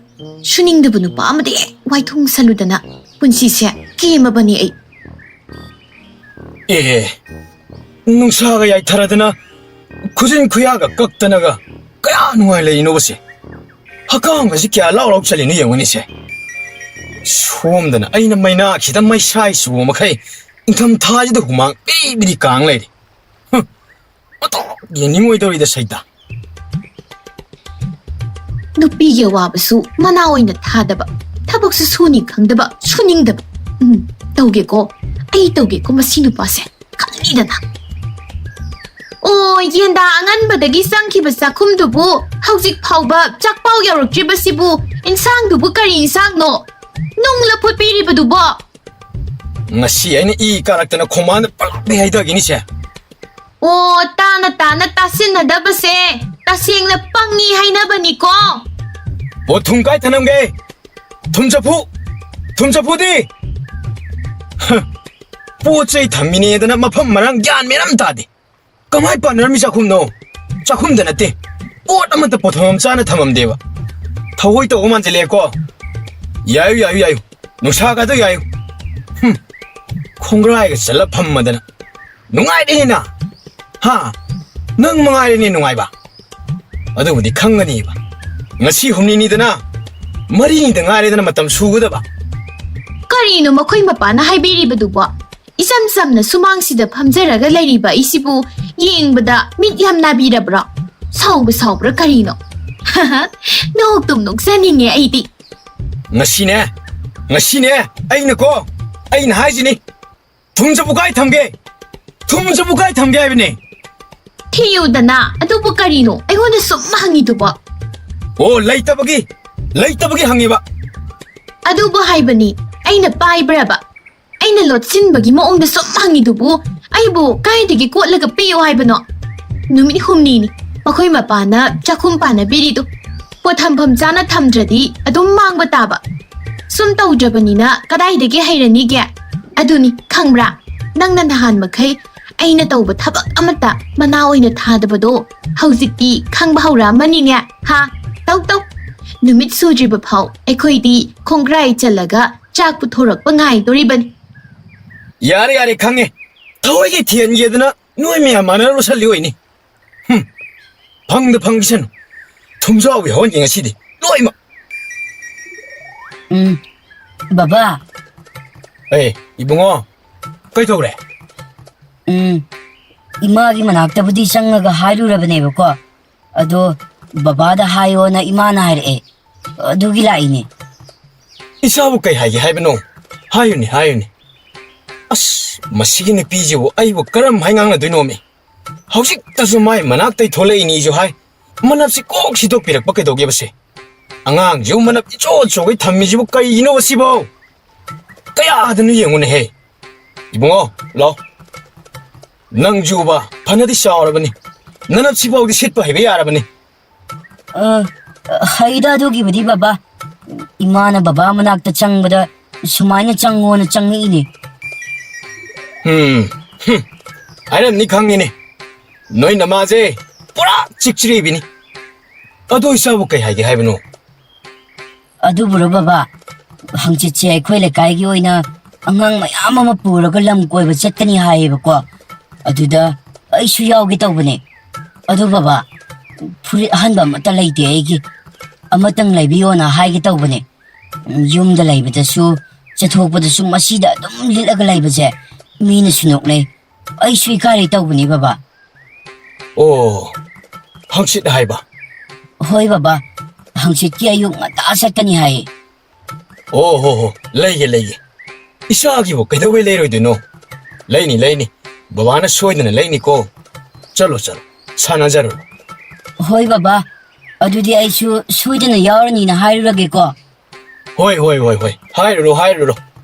ꯁꯨꯅꯤꯡꯗꯕ ꯅꯨꯄꯥ ꯑꯃꯗ ꯍꯦꯛ ꯋꯥꯏꯊꯨꯡ ꯁꯜꯂꯨꯗꯅ ꯄꯨꯟꯁꯤꯁꯦ ꯀꯦꯝꯃꯕꯅꯤ ꯑꯩ꯫ ꯑꯦ, ꯅꯨꯡꯁꯥꯒ ꯌꯥꯏꯊꯔꯗꯅ ꯈꯨꯖꯤꯟ ꯈꯨꯌꯥꯒ ꯀꯛꯇꯅꯒ ꯀꯌꯥ ꯅꯨꯡꯉꯥꯏ ꯂꯩꯔꯤꯅꯣꯕꯁꯦ? ꯍꯛꯀꯥꯝꯒꯁꯤ ꯀꯌꯥ ꯂꯥꯎ ꯂꯥꯎ ꯆꯠꯂꯤꯅꯣ ꯌꯦꯡꯉꯨꯅꯦꯁꯦ꯫ ꯁꯣꯝꯗꯅ ꯑꯩꯅ ꯃꯩꯅꯥꯛꯁꯤꯗ ꯃꯩꯁꯥꯏ ꯆꯨꯕ ꯃꯈꯩ ꯏꯪꯊꯝꯊꯥꯁꯤꯗ ꯍꯨꯃꯥꯡ ꯄꯤꯕꯤꯗꯤ ꯀꯥꯡ ꯂꯩꯔꯤ꯫ ꯍꯨꯝ, ꯑꯣꯟꯊꯣꯛ ꯌꯦꯡꯅꯤꯡꯉꯣꯏꯗꯧꯔꯤꯗ ꯁꯩꯇ꯫ ꯅꯨꯄꯤꯒꯤ ꯑꯋꯥꯕꯁꯨ ꯃꯅꯥ ꯑꯣꯏꯅ ꯊꯥꯗꯕ, ꯊꯕꯛꯁꯨ ꯁꯨꯅꯤ ꯈꯪꯗꯕ, ꯁꯨꯅꯤꯡꯗꯕ꯫ ꯎꯝ, ꯇꯧꯒꯦꯀꯣ, ꯑꯩ ꯇꯧꯒꯦꯀꯣ ꯃꯁꯤ ꯅꯨꯄꯥꯁꯦ꯫ ꯈꯪꯉꯤꯗꯅ꯫ ꯑꯣ, ꯌꯦꯟꯗꯥ ꯑꯉꯟꯕꯗꯒꯤ ꯆꯪꯈꯤꯕ ꯆꯥꯛꯈꯨꯝꯗꯨꯕꯨ ꯍꯧꯖꯤꯛ ꯐꯥꯎꯕ ꯆꯥꯛꯄꯥꯎ ꯌꯧꯔꯛꯇ꯭ꯔꯤꯕꯁꯤꯕꯨ, ꯏꯟꯁꯥꯡꯗꯨꯕꯨ ꯀꯔꯤ ꯏꯟꯁꯥꯡꯅꯣ? ꯅꯨꯡ ꯂꯐꯨꯠ ꯄꯤꯔꯤꯕꯗꯨꯕꯣ? ꯉꯁꯤ ꯑꯩꯅ ꯏ ꯀꯥꯔꯛꯇꯅ ꯈꯣꯡꯕꯥꯟꯗ ꯄꯂꯥꯛꯇ ꯍꯩꯊꯈꯤꯅꯤꯁꯦ꯫ ꯑꯣ, ꯇꯥꯅ ꯇꯥꯅ ꯇꯥꯁꯤꯟꯅꯗꯕꯁꯦ ꯇꯁꯦꯡꯅ ꯄꯪꯉꯤ ꯍꯥꯏꯅꯕꯅꯤꯀꯣ꯫ ꯑꯣ, ꯊꯨꯝ ꯀꯥꯏ ꯊꯅꯝꯒꯦ? ꯊꯨꯝ ꯆꯐꯨ, ꯊꯨꯝ ꯆꯐꯨꯗꯤ? ꯍ, ꯄꯣꯠ ꯆꯩ ꯊꯝꯃꯤꯅꯦꯗꯅ ꯃꯐꯝ ꯃꯔꯥꯡ ꯒ꯭ꯌꯥꯟ ꯃꯦꯟ ꯑꯃ ꯇꯥꯗꯦ꯫ ꯀꯃꯥꯏ ꯄꯥꯟꯅꯔꯝꯃꯤ ꯆꯥꯛꯈꯨꯝꯅꯣ? ꯆꯥꯛꯈꯨꯝꯗ ꯅꯠꯇꯦ, ꯄꯣꯠ ꯑꯃꯠꯇ ꯄꯣꯠꯊꯣꯛ ꯑꯃ ꯆꯥꯅ ꯊꯝꯃꯝꯗꯦꯕ꯫ ꯊꯑꯣꯏ ꯇꯧꯕ ꯃꯥꯟꯁꯤꯜꯂꯛꯑꯦꯀꯣ꯫ ꯌꯥꯏꯌꯨ, ꯌꯥꯏꯌꯨ, ꯌꯥꯏꯌꯨ꯫ ꯅꯨꯡꯁꯥꯒꯗꯣ ꯌꯥꯏꯌꯨ꯫ ꯍꯨꯝ, ꯈꯣꯡꯒ꯭ꯔꯥꯏꯒ ꯆꯠꯂ ꯐꯝꯃꯗꯅ꯫ ꯅꯨꯡꯉꯥꯏꯔꯦꯅꯦ ꯅꯪ꯫ ꯍꯥ? ꯅꯪ ꯃꯉꯥꯏꯔꯦꯅꯦ ꯅꯨꯡꯉꯥꯏꯕ꯫ ꯑꯗꯨꯕꯨꯗꯤ ꯈꯪꯒꯅꯤꯕ꯫ ꯉꯁꯤ ꯍꯨꯝꯅꯤꯅꯤꯗꯅ, ꯃꯔꯤꯅꯤꯗ ꯉꯥꯏꯔꯦꯗꯅ ꯃꯇꯝ ꯁꯨꯒꯗꯕ꯫ ꯀꯔꯤꯅꯣ ꯃꯈꯣꯏ ꯃꯄꯥꯅ ꯍꯥꯏꯕꯤꯔꯤꯕꯗꯨꯕꯣ? ꯏꯆꯝ ꯆꯝꯅ ꯁꯨꯃꯥꯡꯁꯤꯗ ꯐꯝꯖꯔꯒ ꯂꯩꯔꯤꯕ ꯑꯩꯁꯤꯕꯨ ꯌꯦꯡꯕꯗ ꯃꯤꯠ ꯌꯥꯝ ꯅꯥꯕꯤꯔꯕ꯭ꯔꯣ? ꯁꯥꯎꯕ ꯁꯥꯎꯕ꯭ꯔꯥ ꯀꯔꯤꯅꯣ? ꯅꯣꯛꯇꯨꯝ ꯅꯣꯛꯆꯅꯤꯡꯉꯦ ꯑꯩꯗꯤ꯫ ꯉꯁꯤꯅꯦ, ꯉꯁꯤꯅꯦ, ꯑꯩꯅꯀꯣ, ꯑꯩꯅ ꯍꯥꯏꯁꯤꯅꯤ꯫ ꯊꯨꯝ ꯆꯐꯨ ꯀꯥꯏ ꯊꯝꯒꯦ? ꯊꯨꯝ ꯆꯐꯨ ꯀꯥꯏ ꯊꯝꯒꯦ ꯍꯥꯏꯕꯅꯦ꯫ ꯊꯤꯌꯨꯗꯅ, ꯑꯗꯨꯕꯨ ꯀꯔꯤꯅꯣ? ꯑꯩꯉꯣꯟꯗ ꯁꯨꯝ ꯍꯪꯉꯤꯗꯨꯕꯣ? ꯑꯣ, ꯂꯩꯇꯕꯒꯤ, ꯂꯩꯇꯕꯒꯤ ꯍꯪꯉꯤꯕ꯫ ꯑꯗꯨꯕꯨ ꯍꯥꯏꯕꯅꯤ, ꯑꯩꯅ ꯄꯥꯏꯕ꯭ꯔꯕ? ꯑꯩꯅ ꯂꯣꯠꯁꯤꯟꯕꯒꯤ ꯃꯑꯣꯡꯗ ꯁꯨꯝ ꯍꯪꯉꯤꯗꯨꯕꯨ ꯑꯩꯕꯨ ꯀꯥꯏꯗꯒꯤ ꯀꯣꯠꯂꯒ ꯄꯤꯌꯨ ꯍꯥꯏꯕꯅꯣ? ꯅꯨꯃꯤꯠ ꯍꯨꯝꯅꯤꯅꯤ ꯃꯈꯣꯏ ꯃꯄꯥꯅ ꯆꯥꯛꯈꯨꯝ ꯄꯥꯟꯅꯕꯤꯔꯤꯗꯨ꯫ ꯄꯣꯠ ꯊꯝꯐꯝ ꯆꯥꯅ ꯊꯝꯗ꯭ꯔꯗꯤ ꯑꯗꯨꯝ ꯃꯥꯡꯕ ꯇꯥꯕ꯫ ꯁꯨꯝ ꯇꯧꯗ꯭ꯔꯕꯅꯤꯅ ꯀꯗꯥꯏꯗꯒꯤ ꯍꯩꯔꯅꯤꯒꯦ? ꯑꯗꯨꯅꯤ, ꯈꯪꯕ꯭ꯔꯥ? ꯅꯪꯅ ꯅꯍꯥꯟ ꯃꯈꯩ ꯑꯩꯅ ꯇꯧꯕ ꯊꯕꯛ ꯑꯃꯠꯇ ꯃꯅꯥ ꯑꯣꯏꯅ ꯊꯥꯗꯕꯗꯣ ꯍꯧꯖꯤꯛꯇꯤ ꯈꯪꯕ ꯍꯧꯔꯛꯑꯃꯅꯤꯅꯦ, ꯍꯥ? ꯇꯧ ꯇꯧ꯫ ꯅꯨꯃꯤꯠ ꯁꯨꯗ꯭ꯔꯤꯕ ꯐꯥꯎ ꯑꯩꯈꯣꯏꯗꯤ ꯈꯣꯡꯒ꯭ꯔꯥꯏ ꯆꯜꯂꯒ ꯆꯥꯛ ꯄꯨꯊꯣꯔꯛꯄ ꯉꯥꯏꯗꯣꯔꯤꯕꯅꯤ꯫ ꯌꯥꯔꯦ, ꯌꯥꯔꯦ, ꯈꯪꯉꯦ꯫ ꯊꯑꯣꯏꯒꯤ ꯊꯤꯍꯟꯒꯦꯗꯅ ꯅꯣꯏ ꯃꯌꯥꯝ ꯃꯥꯟꯅꯔ ꯂꯣꯠꯁꯜꯂꯤ ꯑꯣꯏꯅꯤ꯫ ꯍꯨꯝ꯫ ꯐꯪꯗ ꯐꯪꯈꯤꯁꯅꯨ꯫ ꯊꯨꯝꯖꯥꯎꯒꯤ ꯍꯧꯍꯟꯒꯦ ꯉꯁꯤꯗꯤ꯫ ꯂꯣꯏꯃꯛ꯫ ꯎꯝ꯫ ꯕꯕꯥ꯫ ꯑꯦ, ꯏꯕꯨꯡꯉꯣ, ꯀꯩꯗꯧꯔꯦ? ꯎꯝ, ꯏꯃꯥꯒꯤ ꯃꯅꯥꯛꯇꯕꯨꯗꯤ ꯆꯪꯉꯒ ꯍꯥꯏꯔꯨꯔꯕꯅꯦꯕꯀꯣ, ꯑꯗꯣ ꯕꯕꯥꯗ ꯍꯥꯏꯌꯣꯅ ꯏꯃꯥꯅ ꯍꯥꯏꯔꯛꯑꯦ, ꯑꯗꯨꯒꯤ ꯂꯥꯛꯏꯅꯦ꯫ ꯏꯆꯥꯕꯨ ꯀꯩ ꯍꯥꯏꯒꯦ ꯍꯥꯏꯕꯅꯣ? ꯍꯥꯏꯌꯨꯅꯦ, ꯍꯥꯏꯌꯨꯅꯦ꯫ ꯑꯁ, ꯃꯁꯤꯒꯤ ꯅꯨꯄꯤꯁꯤꯕꯨ ꯑꯩꯕꯨ ꯀꯔꯝ ꯍꯥꯏ ꯉꯥꯡꯅꯗꯣꯏꯅꯣꯃꯤ? ꯍꯧꯖꯤꯛꯇꯁꯨ ꯃꯥꯏ ꯃꯅꯥꯛꯇꯩ ꯊꯣꯛꯂꯛꯏꯅꯤꯁꯨ ꯍꯥꯏ, ꯃꯅꯞꯁꯤ ꯀꯣꯛ ꯁꯤꯗꯣꯛꯄꯤꯔꯛꯄ ꯀꯩꯗꯧꯒꯦꯕꯁꯦ? ꯑꯉꯥꯡꯁꯤꯕꯨ ꯃꯅꯞ ꯏꯆꯣ ꯆꯣꯒꯩ ꯊꯝꯃꯤꯁꯤꯕꯨ ꯀꯩꯒꯤꯅꯣꯕ ꯁꯤꯕꯣ? ꯀꯌꯥꯗꯅꯣ ꯌꯦꯡꯉꯨꯅꯦꯍꯦ꯫ ꯏꯕꯨꯡꯉꯣ, ꯂꯥꯎ꯫ ꯅꯪꯁꯨꯕ ꯐꯅꯗꯤ ꯆꯥꯎꯔꯕꯅꯤ, ꯅꯅꯞꯁꯤꯐꯥꯎꯗꯤ ꯁꯤꯠꯄ ꯍꯩꯕ ꯌꯥꯔꯕꯅꯤ꯫ ꯑ, ꯍꯩꯗ ꯑꯗꯨꯒꯤꯕꯨꯗꯤ ꯕꯕꯥ꯫ ꯏꯃꯥꯅ ꯕꯕꯥ ꯃꯅꯥꯛꯇ ꯆꯪꯕꯗ ꯁꯨꯃꯥꯏꯅ ꯆꯪꯉꯣꯅ ꯆꯪꯉꯛꯏꯅꯦ꯫ ꯎꯝ, ꯍꯨꯝ, ꯍꯥꯏꯔꯝꯅꯤ ꯈꯪꯉꯤꯅꯦ꯫ ꯅꯣꯏ ꯅꯃꯥꯁꯦ ꯄꯨꯔꯥ ꯆꯤꯛꯆꯤꯔꯤꯕꯤꯅꯤ꯫ ꯑꯗꯣ ꯏꯆꯥꯕꯨ ꯀꯩ ꯍꯥꯏꯒꯦ ꯍꯥꯏꯕꯅꯣ? ꯑꯗꯨꯕꯨꯔꯣ ꯕꯕꯥ, ꯍꯪꯆꯤꯠꯁꯦ ꯑꯩꯈꯣꯏ ꯂꯩꯀꯥꯏꯒꯤ ꯑꯣꯏꯅ ꯑꯉꯥꯡ ꯃꯌꯥꯝ ꯑꯃ ꯄꯨꯔꯒ ꯂꯝ ꯀꯣꯏꯕ ꯆꯠꯀꯅꯤ ꯍꯥꯏꯌꯦꯕꯀꯣ꯫ ꯑꯗꯨꯗ ꯑꯩꯁꯨ ꯌꯥꯎꯒꯦ ꯇꯧꯕꯅꯦ꯫ ꯑꯗꯨ ꯕꯕꯥ, ꯐꯨꯔꯤꯠ ꯑꯍꯟꯕ ꯑꯃꯠꯇ ꯂꯩꯇꯦ ꯑꯩꯒꯤ꯫ ꯑꯃꯇꯪ ꯂꯩꯕꯤꯌꯣꯅ ꯍꯥꯏꯒꯦ ꯇꯧꯕꯅꯦ꯫ ꯌꯨꯝꯗ ꯂꯩꯕꯗꯁꯨ, ꯆꯠꯊꯣꯛꯄꯗꯁꯨ ꯃꯁꯤꯗ ꯑꯗꯨꯝ ꯂꯤꯠꯂꯒ ꯂꯩꯕꯁꯦ ꯃꯤꯅꯁꯨ ꯅꯣꯛꯅꯩ, ꯑꯩꯁꯨ ꯏꯀꯥꯏꯔꯦ ꯇꯧꯕꯅꯦ ꯕꯕꯥ꯫ ꯑꯣ, ꯍꯪꯆꯤꯠ ꯍꯥꯏꯕ? ꯍꯣꯏ ꯕꯕꯥ, ꯍꯪꯆꯤꯠꯀꯤ ꯑꯌꯨꯛ ꯉꯟꯇꯥ ꯆꯠꯀꯅꯤ ꯍꯥꯏꯌꯦ꯫ ꯑꯣ ꯍꯣ ꯍꯣ, ꯂꯩꯒꯦ, ꯂꯩꯒꯦ꯫ ꯏꯆꯥꯒꯤꯕꯨ ꯀꯩꯗꯧꯕꯩ ꯂꯩꯔꯣꯏꯗꯣꯏꯅꯣ? ꯂꯩꯅꯤ, ꯂꯩꯅꯤ꯫ ꯕꯕꯥꯅ ꯁꯣꯏꯗꯅ ꯂꯩꯅꯤꯀꯣ꯫ ꯆꯠꯂꯣ, ꯆꯠꯂꯣ, ꯁꯥꯟꯅꯖꯔꯨꯔꯣ꯫ ꯍꯣꯏ ꯕꯕꯥ, ꯑꯗꯨꯗꯤ ꯑꯩꯁꯨ ꯁꯣꯏꯗꯅ ꯌꯥꯎꯔꯅꯤꯅ ꯍꯥꯏꯔꯨꯔꯒꯦꯀꯣ꯫ ꯍꯣꯏ, ꯍꯣꯏ, ꯍꯣꯏ, ꯍꯣꯏ, ꯍꯥꯏꯔꯨꯔꯣ, ꯍꯥꯏꯔꯨꯔꯣ꯫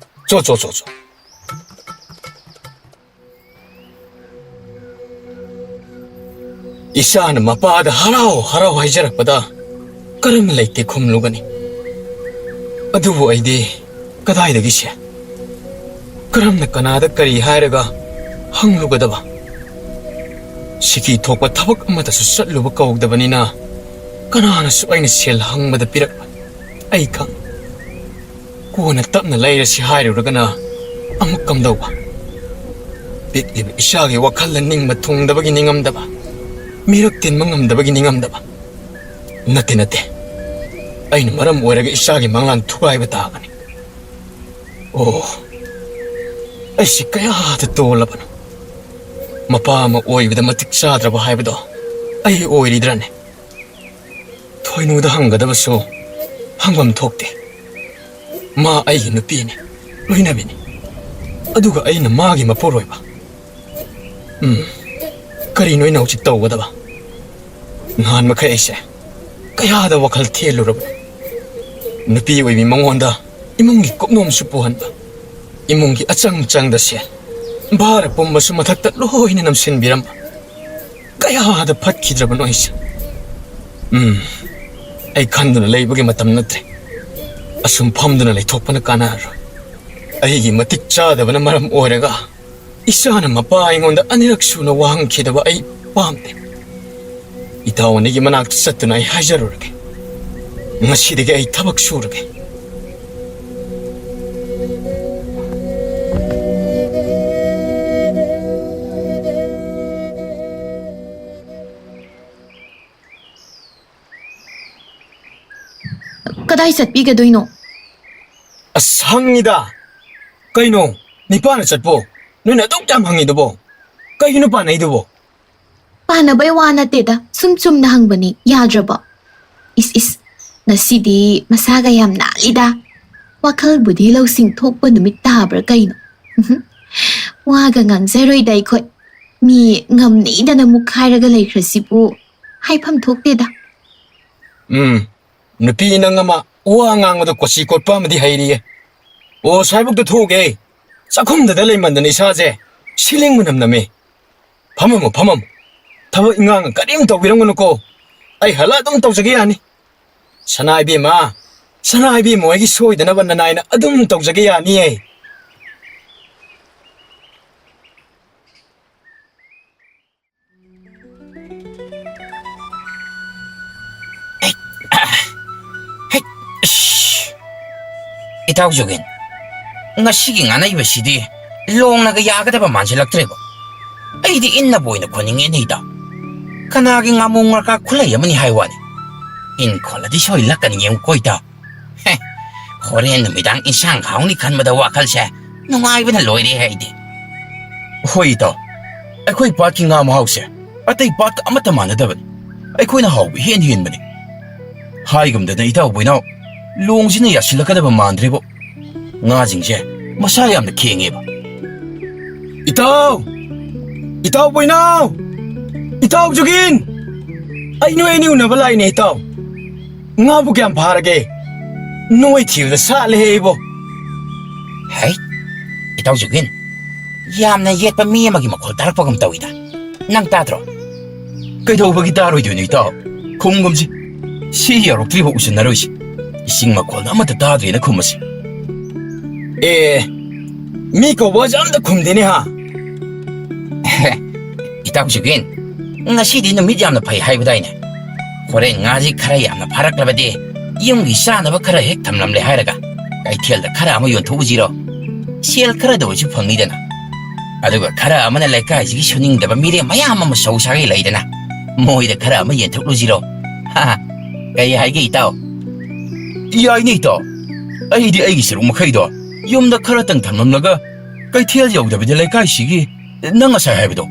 ꯆꯣ, ꯆꯣ, ꯆꯣ, ꯆꯣ꯫ ꯏꯆꯥꯅ ꯃꯄꯥꯗ ꯍꯔꯥꯎ ꯍꯔꯥꯎ ꯍꯥꯏꯖꯔꯛꯄꯗ ꯀꯔꯝꯅ ꯂꯩꯇꯦ ꯈꯨꯝꯂꯨꯒꯅꯤ? ꯑꯗꯨꯕꯨ ꯑꯩꯗꯤ ꯀꯗꯥꯏꯗꯒꯤ ꯁꯦ? ꯀꯔꯝꯅ ꯀꯅꯥꯗ ꯀꯔꯤ ꯍꯥꯏꯔꯒ ꯍꯪꯂꯨꯒꯗꯕ? ꯁꯤꯀꯤ ꯊꯣꯛꯄ ꯊꯕꯛ ꯑꯃꯗꯁꯨ ꯆꯠꯂꯨꯕ ꯀꯧꯗꯕꯅꯤꯅ ꯀꯅꯥꯅꯁꯨ ꯑꯩꯅ ꯁꯦꯜ ꯍꯪꯕꯗ ꯄꯤꯔꯛꯂꯣꯏ꯫ ꯑꯩ ꯈꯪ꯫ ꯀꯣꯟꯅ ꯇꯞꯅ ꯂꯩꯔꯁꯤ ꯍꯥꯏꯔꯨꯔꯒꯅ ꯑꯃꯨꯛ ꯀꯝꯗꯧꯕ? ꯄꯤꯛꯂꯤꯕ ꯏꯆꯥꯒꯤ ꯋꯥꯈꯜꯗ ꯅꯤꯡꯕ ꯊꯨꯡꯗꯕꯒꯤ ꯅꯤꯡꯉꯝꯗꯕ, ꯃꯤꯔꯛ ꯇꯤꯟꯕ ꯉꯝꯗꯕꯒꯤ ꯅꯤꯡꯉꯝꯗꯕ꯫ ꯅꯠꯇꯦ, ꯅꯠꯇꯦ꯫ ꯑꯩꯅ ꯃꯔꯝ ꯑꯣꯏꯔꯒ ꯏꯆꯥꯒꯤ ꯃꯪꯂꯥꯟ ꯊꯨꯒꯥꯏꯕ ꯇꯥꯕꯅꯤ꯫ ꯑꯣ, ꯑꯩꯁꯤ ꯀꯌꯥꯗ ꯇꯣꯜꯂꯕꯅꯣ! ꯃꯄꯥ ꯑꯃ ꯑꯣꯏꯕꯗ ꯃꯇꯤꯛ ꯆꯥꯗ꯭ꯔꯕ ꯍꯥꯏꯕꯗꯣ ꯑꯩ ꯑꯣꯏꯔꯤꯗ꯭ꯔꯅꯦ? ꯊꯣꯏꯅꯨꯗ ꯍꯪꯒꯗꯕꯁꯨ ꯍꯪꯐꯝ ꯊꯣꯛꯇꯦ꯫ ꯃꯥ ꯑꯩꯒꯤ ꯅꯨꯄꯤꯅꯤ, ꯂꯣꯏꯅꯕꯤꯅꯤ, ꯑꯗꯨꯒ ꯑꯩꯅ ꯃꯥꯒꯤ ꯃꯄꯨꯔꯣꯏꯕ꯫ ꯎꯝ, ꯀꯔꯤꯅꯣ ꯑꯩꯅ ꯍꯧꯖꯤꯛ ꯇꯧꯒꯗꯕ? ꯅꯍꯥꯟ ꯃꯈꯩ ꯑꯩꯁꯦ ꯀꯌꯥꯗ ꯋꯥꯈꯜ ꯊꯦꯜꯂꯨꯔꯕꯅꯣ꯫ ꯅꯨꯄꯤ ꯑꯣꯏꯕꯤ ꯃꯉꯣꯟꯗ ꯏꯃꯨꯡꯒꯤ ꯀꯨꯞꯅꯣꯝꯁꯨ ꯄꯨꯍꯟꯕ, ꯏꯃꯨꯡꯒꯤ ꯑꯆꯪ ꯆꯪꯗ ꯁꯦꯜ, ꯚꯥꯔ ꯄꯨꯝꯕꯁꯨ ꯃꯊꯛꯇ ꯂꯣꯏꯅ ꯅꯝꯁꯤꯟꯕꯤꯔꯝꯕ꯫ ꯀꯌꯥꯗ ꯐꯠꯈꯤꯗ꯭ꯔꯕꯅꯣ ꯑꯩꯁꯦ꯫ ꯎꯝ, ꯑꯩ ꯈꯟꯗꯨꯅ ꯂꯩꯕꯒꯤ ꯃꯇꯝ ꯅꯠꯇ꯭ꯔꯦ꯫ ꯑꯁꯨꯝ ꯐꯝꯗꯨꯅ ꯂꯩꯊꯣꯛꯄꯅ ꯀꯥꯟꯅꯔꯔꯣꯏ꯫ ꯑꯩꯒꯤ ꯃꯇꯤꯛ ꯆꯥꯗꯕꯅ ꯃꯔꯝ ꯑꯣꯏꯔꯒ ꯏꯆꯥꯅ ꯃꯄꯥ ꯑꯩꯉꯣꯟꯗ ꯑꯅꯤꯔꯛ ꯁꯨꯅ ꯋꯥꯍꯪꯈꯤꯗꯕ ꯑꯩ ꯄꯥꯝꯗꯦ꯫ ꯏꯇꯥꯎ ꯑꯅꯤꯒꯤ ꯃꯅꯥꯛꯇ ꯆꯠꯇꯨꯅ ꯑꯩ ꯍꯥꯏꯖꯔꯨꯔꯒꯦ꯫ ꯉꯁꯤꯗꯒꯤ ꯑꯩ ꯊꯕꯛ ꯁꯨꯔꯒꯦ꯫ ꯀꯗꯥꯏ ꯆꯠꯄꯤꯒꯗꯣꯏꯅꯣ? ꯑꯁ, ꯍꯪꯉꯤꯗ꯫ ꯀꯩꯅꯣ, ꯅꯤꯄꯥꯅ ꯆꯠꯄꯣ? ꯅꯣꯏꯅ ꯑꯗꯨꯛ ꯌꯥꯝ ꯍꯪꯉꯤꯗꯨꯕꯣ? ꯀꯩꯒꯤꯅꯣ ꯄꯥꯅꯩꯗꯨꯕꯣ? ꯄꯥꯅꯕꯩ ꯋꯥ ꯅꯠꯇꯦꯗ, ꯁꯨꯝ ꯆꯨꯝꯅ ꯍꯪꯕꯅꯤ, ꯌꯥꯗ꯭ꯔꯕꯣ? ꯏꯁ ꯏꯁ, ꯉꯁꯤꯗꯤ ꯃꯁꯥꯒ ꯌꯥꯝ ꯅꯥꯜꯂꯤꯗ꯫ ꯋꯥꯈꯜꯕꯨꯗꯤ ꯂꯧꯁꯤꯡ ꯊꯣꯛꯄ ꯅꯨꯃꯤꯠ ꯇꯥꯕ꯭ꯔꯥ ꯀꯩꯅꯣ? ꯎꯝꯍꯨꯝ꯫ ꯋꯥꯒ ꯉꯥꯡꯖꯔꯣꯏꯗ ꯑꯩꯈꯣꯏ꯫ ꯃꯤ ꯉꯝꯅꯤꯗꯅ ꯃꯨꯛꯈꯥꯏꯔꯒ ꯂꯩꯈ꯭ꯔꯁꯤꯕꯨ ꯍꯥꯏꯐꯝ ꯊꯣꯛꯇꯦꯗ꯫ ꯎꯝ, ꯅꯨꯄꯤ ꯅꯪ ꯑꯃ ꯋꯥ ꯉꯥꯡꯕꯗ ꯀꯣꯆꯤ ꯀꯣꯠꯄ ꯑꯃꯗꯤ ꯍꯩꯔꯤꯌꯦ꯫ ꯑꯣ, ꯁ꯭ꯋꯥꯏꯕꯨꯛꯇ ꯊꯣꯛꯎꯒꯦ꯫ ꯆꯥꯛꯈꯨꯝꯗꯗ ꯂꯩꯃꯟꯗꯅ ꯏꯁꯥꯁꯦ ꯁꯤꯂꯤꯡ ꯃꯅꯝ ꯅꯝꯃꯦ꯫ ꯐꯝꯃꯝꯃꯣ, ꯐꯝꯃꯝꯃꯣ꯫ ꯊꯕꯛ ꯏꯪꯈꯥꯡ ꯀꯔꯤꯝ ꯇꯧꯕꯤꯔꯝꯒꯅꯨꯀꯣ꯫ ꯑꯩ ꯍꯜꯂ ꯑꯗꯨꯝ ꯇꯧꯖꯒꯦ ꯌꯥꯅꯤ꯫ ꯁꯅꯥ ꯏꯕꯦꯝꯃ, ꯁꯅꯥ ꯏꯕꯦꯝꯃ ꯍꯣꯏꯒꯤ ꯁꯣꯏꯗꯅꯕ ꯅꯅꯥꯏꯅ ꯑꯗꯨꯝ ꯇꯧꯖꯒꯦ ꯌꯥꯅꯤꯌꯦ꯫ ꯍꯩꯠ, ꯑꯥ, ꯍꯩꯠ, ꯑꯁ꯫ ꯏꯇꯥꯎ ꯖꯣꯒꯤꯟ, ꯉꯁꯤꯒꯤ ꯉꯥꯅꯩꯕꯁꯤꯗꯤ ꯂꯣꯡꯅꯒ ꯌꯥꯒꯗꯕ ꯃꯥꯟꯁꯤꯜꯂꯛꯇ꯭ꯔꯦꯕ꯫ ꯑꯩꯗꯤ ꯏꯟꯅꯕ ꯑꯣꯏꯅ ꯈꯣꯟꯅꯤꯡꯉꯦꯅꯦ, ꯏꯇꯥꯎ꯫ ꯀꯅꯥꯒꯤ ꯉꯥꯃꯣꯡ ꯉꯥꯀ꯭ꯔꯥ ꯈꯨꯠꯂꯩ ꯑꯃꯅꯤ ꯍꯥꯏ ꯋꯥꯅꯤ꯫ ꯏꯟ ꯈꯣꯠꯂꯗꯤ ꯁꯣꯏ ꯂꯛꯀꯅꯤ ꯌꯦꯡꯉꯨꯀꯣ, ꯏꯇꯥꯎ꯫ ꯍꯦ, ꯍꯣꯔꯦꯟ ꯅꯨꯃꯤꯗꯥꯡ ꯏꯟꯁꯥꯡ ꯍꯥꯎꯅꯤ ꯈꯟꯕꯗ ꯋꯥꯈꯜꯁꯦ ꯅꯨꯡꯉꯥꯏꯕꯅ ꯂꯣꯏꯔꯦ ꯑꯩꯗꯤ꯫ ꯍꯣꯏ ꯏꯇꯥꯎ, ꯑꯩꯈꯣꯏ ꯄꯥꯠꯀꯤ ꯉꯥ ꯃꯍꯥꯎꯁꯦ ꯑꯇꯩ ꯄꯥꯠꯀ ꯑꯃꯠꯇ ꯃꯥꯟꯅꯗꯕꯅꯤ꯫ ꯑꯩꯈꯣꯏꯅ ꯍꯥꯎꯕ ꯏꯍꯦꯟ ꯍꯦꯟꯕꯅꯤ꯫ ꯍꯥꯏꯒꯨꯝꯗꯅ ꯏꯇꯥꯎ ꯕꯣꯏꯅꯥꯎ, ꯂꯣꯡꯁꯤꯅ ꯌꯥꯁꯤꯜꯂꯛꯀꯗꯕ ꯃꯥꯟꯗ꯭ꯔꯦꯕꯣ꯫ ꯉꯥꯁꯤꯡꯁꯦ ꯃꯁꯥ ꯌꯥꯝꯅ ꯈꯦꯡꯉꯦꯕ꯫ ꯏꯇꯥꯎ! ꯏꯇꯥꯎ ꯕꯣꯏꯅꯥꯎ! ꯏꯇꯥꯎ ꯖꯨꯒꯤꯟ! ꯑꯩ ꯅꯣꯏ ꯑꯅꯤ ꯎꯅꯕ ꯂꯥꯛꯏꯅꯦ ꯏꯇꯥꯎ꯫ ꯉꯥꯕꯨ ꯀꯌꯥꯝ ꯐꯥꯔꯒꯦ? ꯅꯣꯏ ꯊꯤꯕꯗ ꯁꯥꯠꯂꯦꯍꯦ ꯑꯩꯕꯣ꯫ ꯍꯩ, ꯏꯇꯥꯎ ꯖꯨꯒꯤꯟ, ꯌꯥꯝꯅ ꯌꯦꯠꯄ ꯃꯤ ꯑꯃꯒꯤ ꯃꯈꯣꯜ ꯇꯥꯔꯛꯄꯒꯨꯝ ꯇꯧꯏꯗ꯫ ꯅꯪ ꯇꯥꯗ꯭ꯔꯣ? ꯀꯩꯗꯧꯕꯒꯤ ꯇꯥꯔꯣꯏꯗꯣꯏꯅꯣ ꯏꯇꯥꯎ? ꯈꯨꯝꯒꯨꯝꯁꯤ꯫ ꯁꯤ ꯌꯧꯔꯛꯇ꯭ꯔꯤꯐꯥꯎ ꯎꯁꯤꯟꯅꯔꯣꯏꯁꯤ꯫ ꯏꯁꯤꯡ ꯃꯈꯣꯜꯅ ꯑꯃꯠꯇ ꯇꯥꯗ꯭ꯔꯦꯅ ꯈꯨꯝꯃꯁꯤ꯫ ꯑꯦ, ꯃꯤ ꯀꯧꯕꯁꯦ ꯑꯝꯇ ꯈꯨꯝꯗꯦꯅꯦ ꯍꯥ? ꯏꯇꯥꯎ ꯖꯨꯒꯤꯟ, ꯉꯁꯤꯗꯤ ꯅꯨꯃꯤꯠ ꯌꯥꯝꯅ ꯐꯩ ꯍꯥꯏꯕꯗꯥꯏꯅꯦ? ꯍꯣꯔꯦꯟ ꯉꯥꯁꯤ ꯈꯔ ꯌꯥꯝꯅ ꯐꯥꯔꯛꯂꯕꯗꯤ ꯌꯨꯝꯒꯤ ꯆꯥꯅꯕ ꯈꯔ ꯍꯦꯛ ꯊꯝꯂꯝꯂꯦ ꯍꯥꯏꯔꯒ ꯀꯩꯊꯦꯜꯗ ꯈꯔ ꯑꯃ ꯌꯣꯟꯊꯣꯛꯎꯁꯤꯔꯣ? ꯁꯦꯜ ꯈꯔꯗ ꯑꯣꯏꯁꯨ ꯐꯪꯅꯤꯗꯅ꯫ ꯑꯗꯨꯒ ꯈꯔ ꯑꯃꯅ ꯂꯩꯀꯥꯏꯁꯤꯒꯤ ꯁꯨꯅꯤꯡꯗꯕ ꯃꯤꯔꯦꯝ ꯃꯌꯥꯝ ꯑꯃ ꯁꯧ ꯁꯥꯒꯩ ꯂꯩꯗꯅ, ꯃꯣꯏꯗ ꯈꯔ ꯑꯃ ꯌꯦꯟꯊꯣꯛꯂꯨꯁꯤꯔꯣ? ꯍꯥ, ꯀꯩ ꯍꯥꯏꯒꯦ ꯏꯇꯥꯎ? ꯌꯥꯏꯅꯦ ꯏꯇꯥꯎ, ꯑꯩꯗꯤ ꯑꯩꯒꯤ ꯁꯔꯨꯛ ꯃꯈꯩꯗꯣ ꯌꯨꯝꯗ ꯈꯔꯇꯪ ꯊꯝꯂꯝꯂꯒ ꯀꯩꯊꯦꯜ ꯌꯧꯗꯕꯤꯗ ꯂꯩꯀꯥꯏꯁꯤꯒꯤ ꯅꯪ ꯉꯁꯥꯏ ꯍꯥꯏꯕꯗꯣ,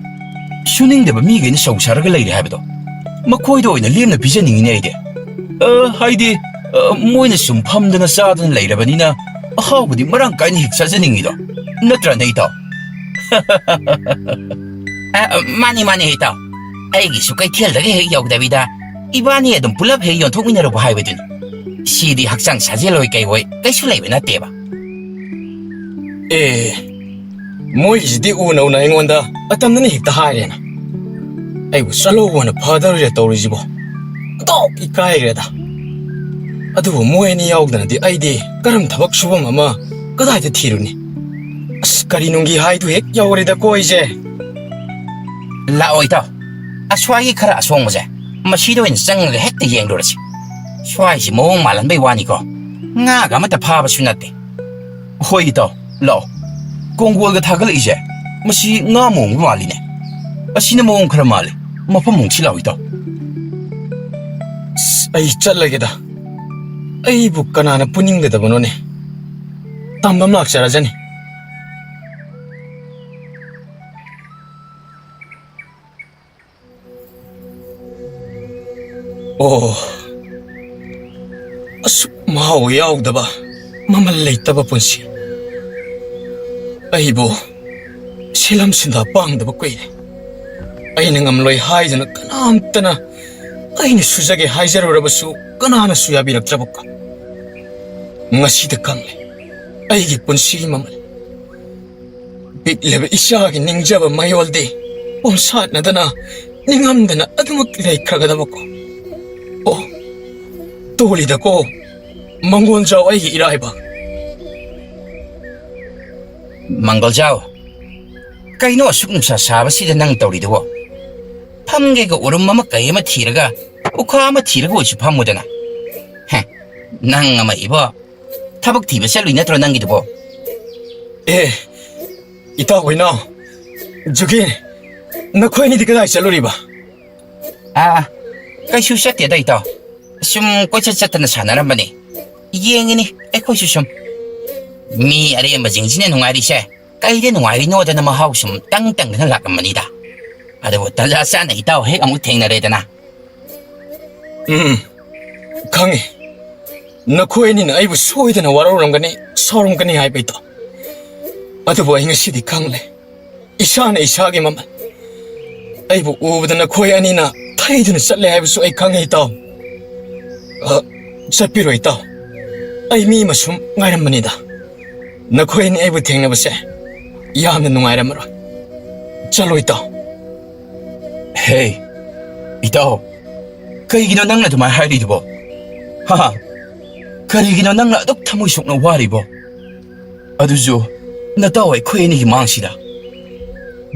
ꯁꯨꯅꯤꯡꯗꯕ ꯃꯤꯈꯩꯅ ꯁꯧ ꯁꯥꯔꯒ ꯂꯩꯔꯦ ꯍꯥꯏꯕꯗꯣ, ꯃꯈꯣꯏꯗ ꯑꯣꯏꯅ ꯂꯦꯝꯅ ꯄꯤꯖꯅꯤꯡꯉꯤꯅꯦ ꯑꯩꯗꯤ꯫ ꯑ, ꯍꯥꯏꯗꯤ, ꯑ, ꯃꯣꯏꯅ ꯁꯨꯝ ꯐꯝꯗꯅ ꯆꯥꯗꯅ ꯂꯩꯔꯕꯅꯤꯅ ꯑꯍꯥꯎꯕꯗꯤ ꯃꯔꯥꯡ ꯀꯥꯏꯅ ꯍꯦꯛ ꯆꯥꯖꯅꯤꯡꯉꯤꯗꯣ, ꯅꯠꯇ꯭ꯔꯅꯦ ꯏꯇꯥꯎ? ꯑ, ꯃꯥꯅꯤ, ꯃꯥꯅꯤ ꯏꯇꯥꯎ, ꯑꯩꯒꯤꯁꯨ ꯀꯩꯊꯦꯜꯗꯒꯤ ꯍꯦꯛ ꯌꯧꯗꯕꯤꯗ ꯏꯕꯥꯅꯤ ꯑꯗꯨꯝ ꯄꯨꯂꯞ ꯍꯦꯛ ꯌꯣꯟꯊꯣꯛꯃꯤꯟꯅꯔꯨꯕ ꯍꯥꯏꯕꯗꯨꯅꯤ꯫ ꯁꯤꯗꯤ ꯍꯛꯆꯥꯡ ꯁꯥꯖꯦꯜ ꯑꯣꯏ ꯀꯩ ꯑꯣꯏ ꯀꯩꯁꯨ ꯂꯩꯕ ꯅꯠꯇꯦꯕ꯫ ꯑꯦ, ꯃꯣꯏꯒꯤꯁꯤꯗꯤ ꯎ ꯅꯧꯅ ꯑꯩꯉꯣꯟꯗ ꯑꯇꯝꯅꯅ ꯍꯦꯛꯇ ꯍꯥꯏꯔꯦꯅ꯫ ꯑꯩꯕꯨ ꯆꯠꯂꯧꯕꯅ ꯐꯗꯧꯔꯤꯔ ꯇꯧꯔꯤꯁꯤꯕꯣ꯫ ꯑꯣꯟꯊꯣꯛ ꯏꯀꯥꯏꯈ꯭ꯔꯦꯗ꯫ ꯑꯗꯨꯕꯨ ꯃꯣꯏ ꯑꯅꯤ ꯌꯥꯎꯗꯅꯗꯤ ꯑꯩꯗꯤ ꯀꯔꯝ ꯊꯕꯛ ꯁꯨꯐꯝ ꯑꯃ ꯀꯗꯥꯏꯗ ꯊꯤꯔꯨꯅꯤ? ꯑꯁ, ꯀꯔꯤ ꯅꯨꯡꯒꯤ ꯍꯥꯏꯗꯨ ꯍꯦꯛ ꯌꯧꯔꯦꯗꯀꯣ ꯑꯩꯁꯦ꯫ ꯂꯥꯛꯑꯣ ꯏꯇꯥꯎ, ꯑꯁ꯭ꯋꯥꯏꯒꯤ ꯈꯔ ꯑꯁꯣꯡꯕꯁꯦ, ꯃꯁꯤꯗ ꯑꯣꯏꯅ ꯆꯪꯉꯒ ꯍꯦꯛꯇ ꯌꯦꯡꯂꯨꯔꯁꯤ꯫ ꯁ꯭ꯋꯥꯏꯁꯤ ꯃꯑꯣꯡ ꯃꯥꯜꯍꯟꯕꯩ ꯋꯥꯅꯤꯀꯣ, ꯉꯥꯒ ꯑꯃꯠꯇ ꯐꯥꯕꯁꯨ ꯅꯠꯇꯦ꯫ ꯍꯣꯏ ꯏꯇꯥꯎ, ꯂꯥꯛꯑꯣ꯫ ꯀꯣꯡꯒꯣꯜꯒ ꯊꯥꯒꯠꯂꯛꯏꯁꯦ ꯃꯁꯤ ꯉꯥ ꯃꯑꯣꯡ ꯃꯥꯜꯂꯤꯅꯦ꯫ ꯑꯁꯤꯅ ꯃꯑꯣꯡ ꯈꯔ ꯃꯥꯜꯂꯤ꯫ ꯃꯐꯝ ꯍꯣꯡꯁꯤ ꯂꯥꯛꯑꯣ ꯏꯇꯥꯎ꯫ ꯑꯁ, ꯑꯩ ꯆꯠꯂꯒꯦꯗ꯫ ꯑꯩꯕꯨ ꯀꯅꯥꯅ ꯄꯨꯅꯤꯡꯒꯗꯕꯅꯣꯅꯦ? ꯇꯝꯕ ꯑꯃ ꯂꯥꯛꯆꯔꯖꯅꯤ꯫ ꯑꯣ, ꯑꯁꯨꯛ ꯃꯍꯥꯎ ꯌꯥꯎꯗꯕ, ꯃꯃꯜ ꯂꯩꯇꯕ ꯄꯨꯟꯁꯤ꯫ ꯑꯩꯕꯨ ꯁꯤꯂꯝ ꯁꯤꯟꯗꯥ ꯄꯥꯡꯗꯕ ꯀꯨꯏꯔꯦ꯫ ꯑꯩꯅ ꯉꯝꯂꯣꯏ ꯍꯥꯏꯗꯨꯅ ꯀꯅꯥꯝꯇꯅ ꯑꯩꯅ ꯁꯨꯖꯒꯦ ꯍꯥꯏꯖꯔꯨꯔꯕꯁꯨ ꯀꯅꯥꯅꯁꯨ ꯌꯥꯕꯤꯔꯛꯇ꯭ꯔꯕꯀꯣ꯫ ꯉꯁꯤꯗ ꯈꯪꯂꯦ ꯑꯩꯒꯤ ꯄꯨꯟꯁꯤꯒꯤ ꯃꯃꯜ꯫ ꯄꯤꯛꯂꯤꯕ ꯏꯆꯥꯒꯤ ꯅꯤꯡꯖꯕ ꯃꯌꯣꯜꯗꯤ ꯄꯣꯝꯁꯥꯠꯅꯗꯅ ꯅꯤꯡꯉꯝꯗꯅ ꯑꯗꯨꯃꯛ ꯂꯩꯈ꯭ꯔꯒꯗꯕꯀꯣ꯫ ꯑꯣ, ꯇꯣꯂꯤꯗꯀꯣ, ꯃꯪꯒꯣꯜꯖꯥꯎ ꯑꯩꯒꯤ ꯏꯔꯥꯏꯕꯛ꯫ ꯃꯪꯒꯣꯜꯖꯥꯎ, ꯀꯩꯅꯣ ꯑꯁꯨꯛ ꯅꯨꯡꯁꯥ ꯁꯥꯕꯁꯤꯗ ꯅꯪ ꯇꯧꯔꯤꯗꯨꯕꯣ? ꯐꯝꯒꯦꯒ ꯎꯔꯨꯝ ꯑꯃ ꯀꯩ ꯑꯃ ꯊꯤꯔꯒ, ꯎꯈꯥ ꯑꯃ ꯊꯤꯔꯒ ꯑꯣꯏꯁꯨ ꯐꯝꯃꯨꯗꯅ꯫ ꯍꯦ, ꯅꯪ ꯑꯃ ꯏꯕꯣ, ꯊꯕꯛ ꯊꯤꯕ ꯆꯠꯂꯨꯏ ꯅꯠꯇ꯭ꯔꯣ ꯅꯪꯒꯤꯗꯨꯕꯣ? ꯑꯦ, ꯏꯇꯥꯎ ꯍꯣꯏꯅꯥꯎ, ꯖꯨꯒꯦ, ꯅꯈꯣꯏ ꯑꯅꯤꯗꯤ ꯀꯗꯥꯏ ꯆꯠꯂꯨꯔꯤꯕ? ꯑꯥ, ꯀꯩꯁꯨ ꯆꯠꯇꯦꯗ ꯏꯇꯥꯎ꯫ ꯁꯨꯝ ꯀꯣꯏꯆꯠ ꯆꯠꯇꯅ ꯁꯥꯟꯅꯔꯝꯕꯅꯤ꯫ ꯌꯦꯡꯉꯤꯅꯤ ꯑꯩꯈꯣꯏꯁꯨ ꯁꯨꯝ꯫ ꯃꯤ ꯑꯔꯦꯝꯕꯁꯤꯡꯁꯤꯅ ꯅꯨꯡꯉꯥꯏꯔꯤꯁꯦ ꯀꯩꯗ ꯅꯨꯡꯉꯥꯏꯔꯤꯅꯣꯗꯅ ꯃꯍꯥꯎ ꯁꯨꯝ ꯇꯪ ꯇꯪꯗꯅ ꯂꯥꯛꯂꯝꯕꯅꯤꯗ꯫ ꯑꯗꯨꯕꯨ ꯇꯟꯖꯥ ꯆꯥꯅ ꯏꯇꯥꯎ ꯍꯦꯛ ꯑꯃꯨꯛ ꯊꯦꯡꯅꯔꯦꯗꯅ꯫ ꯎꯝ, ꯈꯪꯉꯤ꯫ ꯅꯈꯣꯏ ꯑꯅꯤꯅ ꯑꯩꯕꯨ ꯁꯣꯏꯗꯅ ꯋꯥꯔꯧꯔꯝꯒꯅꯤ, ꯁꯥꯎꯔꯝꯒꯅꯤ ꯍꯥꯏꯕ ꯏꯇꯥꯎ꯫ ꯑꯗꯨꯕꯨ ꯑꯩ ꯉꯁꯤꯗꯤ ꯈꯪꯂꯦ꯫ ꯏꯁꯥꯅ ꯏꯁꯥꯒꯤ ꯃꯃꯜ꯫ ꯑꯩꯕꯨ ꯎꯕꯗ ꯅꯈꯣꯏ ꯑꯅꯤꯅ ꯊꯩꯗꯨꯅ ꯆꯠꯂꯦ ꯍꯥꯏꯕꯁꯨ ꯑꯩ ꯈꯪꯉꯦ, ꯏꯇꯥꯎ꯫ ꯑ, ꯆꯠꯄꯤꯔꯣ, ꯏꯇꯥꯎ꯫ ꯑꯩ ꯃꯤ ꯑꯃ ꯁꯨꯝ ꯉꯥꯏꯔꯝꯕꯅꯤꯗ꯫ ꯅꯈꯣꯏ ꯑꯅꯤ ꯑꯩꯕꯨ ꯊꯦꯡꯅꯕꯁꯦ ꯌꯥꯝꯅ ꯅꯨꯡꯉꯥꯏꯔꯝꯃꯔꯣꯏ꯫ ꯆꯠꯂꯣ, ꯏꯇꯥꯎ꯫ ꯍꯦ, ꯏꯇꯥꯎ, ꯀꯩꯒꯤꯅꯣ ꯅꯪꯅ ꯑꯗꯨꯃꯥꯏꯅ ꯍꯥꯏꯔꯤꯗꯨꯕꯣ? ꯍꯥ? ꯀꯔꯤꯒꯤꯅꯣ ꯅꯪꯅ ꯑꯗꯨꯛ ꯊꯃꯣꯏ ꯁꯣꯛꯅ ꯋꯥꯔꯤꯕꯣ? ꯑꯗꯨꯁꯨ ꯅꯇꯥꯎ ꯑꯩꯈꯣꯏ ꯑꯅꯤꯒꯤ ꯃꯥꯡꯁꯤꯗ꯫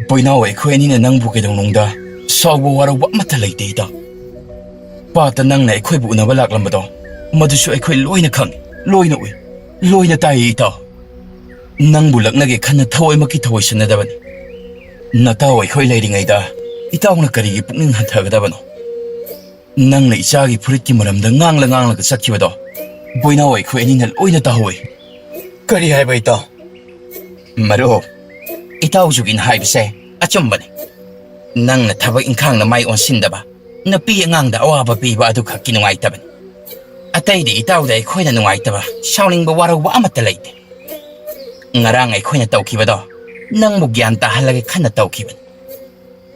ꯕꯣꯏꯅꯥꯎ, ꯑꯩꯈꯣꯏ ꯑꯅꯤꯅ ꯅꯪꯕꯨ ꯀꯩꯗꯧꯅꯨꯡꯗ ꯁꯥꯎꯕ ꯋꯥꯔꯧꯕ ꯑꯃꯠꯇ ꯂꯩꯇꯦ, ꯏꯇꯥꯎ꯫ ꯄꯥꯠꯇ ꯅꯪꯅ ꯑꯩꯈꯣꯏꯕꯨ ꯎꯅꯕ ꯂꯥꯛꯂꯝꯕꯗꯣ, ꯃꯗꯨꯁꯨ ꯑꯩꯈꯣꯏ ꯂꯣꯏꯅ ꯈꯪꯏ, ꯂꯣꯏꯅ ꯎꯏ, ꯂꯣꯏꯅ ꯇꯥꯏꯌꯦ, ꯏꯇꯥꯎ꯫ ꯅꯪꯕꯨ ꯂꯛꯅꯒꯦ ꯈꯟꯅ ꯊꯋꯥꯏꯃꯛꯀꯤ ꯊꯋꯥꯏ ꯁꯟꯅꯗꯕꯅꯤ꯫ ꯅꯇꯥꯎ ꯑꯩꯈꯣꯏ ꯂꯩꯔꯤꯉꯩꯗ ꯏꯇꯥꯎꯅ ꯀꯔꯤꯒꯤ ꯄꯨꯛꯅꯤꯡ ꯍꯟꯊꯒꯗꯕꯅꯣ? ꯅꯪꯅ ꯏꯆꯥꯒꯤ ꯐꯨꯔꯤꯠꯀꯤ ꯃꯔꯝꯗ ꯉꯥꯡꯂ ꯉꯥꯡꯂꯒ ꯆꯠꯈꯤꯕꯗꯣ, ꯕꯣꯏꯅꯥꯎ, ꯑꯩꯈꯣꯏ ꯑꯅꯤꯅ ꯂꯣꯏꯅ ꯇꯥꯍꯧꯋꯤ꯫ ꯀꯔꯤ ꯍꯥꯏꯕ, ꯏꯇꯥꯎ? ꯃꯔꯨꯞ, ꯏꯇꯥꯎ ꯖꯨꯒꯤꯟ ꯍꯥꯏꯕꯁꯦ ꯑꯆꯨꯝꯕꯅꯤ꯫ ꯅꯪꯅ ꯊꯕꯛ ꯏꯪꯈꯥꯡꯅ ꯃꯥꯏ ꯑꯣꯟꯁꯤꯟꯗꯕ, ꯅꯨꯄꯤ ꯑꯉꯥꯡꯗ ꯑꯋꯥꯕ ꯄꯤꯕ ꯑꯗꯨꯈꯛꯀꯤ ꯅꯨꯡꯉꯥꯏꯇꯕꯅꯤ꯫ ꯑꯇꯩꯗꯤ ꯏꯇꯥꯎꯗ ꯑꯩꯈꯣꯏꯅ ꯅꯨꯡꯉꯥꯏꯇꯕ, ꯁꯥꯎꯅꯤꯡꯕ, ꯋꯥꯔꯧꯕ ꯑꯃꯠꯇ ꯂꯩꯇꯦ꯫ ꯉꯔꯥꯡ ꯑꯩꯈꯣꯏꯅ ꯇꯧꯈꯤꯕꯗꯣ ꯅꯪꯕꯨ ꯒ꯭ꯌꯥꯟ ꯇꯥꯍꯜꯂꯒꯦ ꯈꯟꯅ ꯇꯧꯈꯤꯕꯅꯤ꯫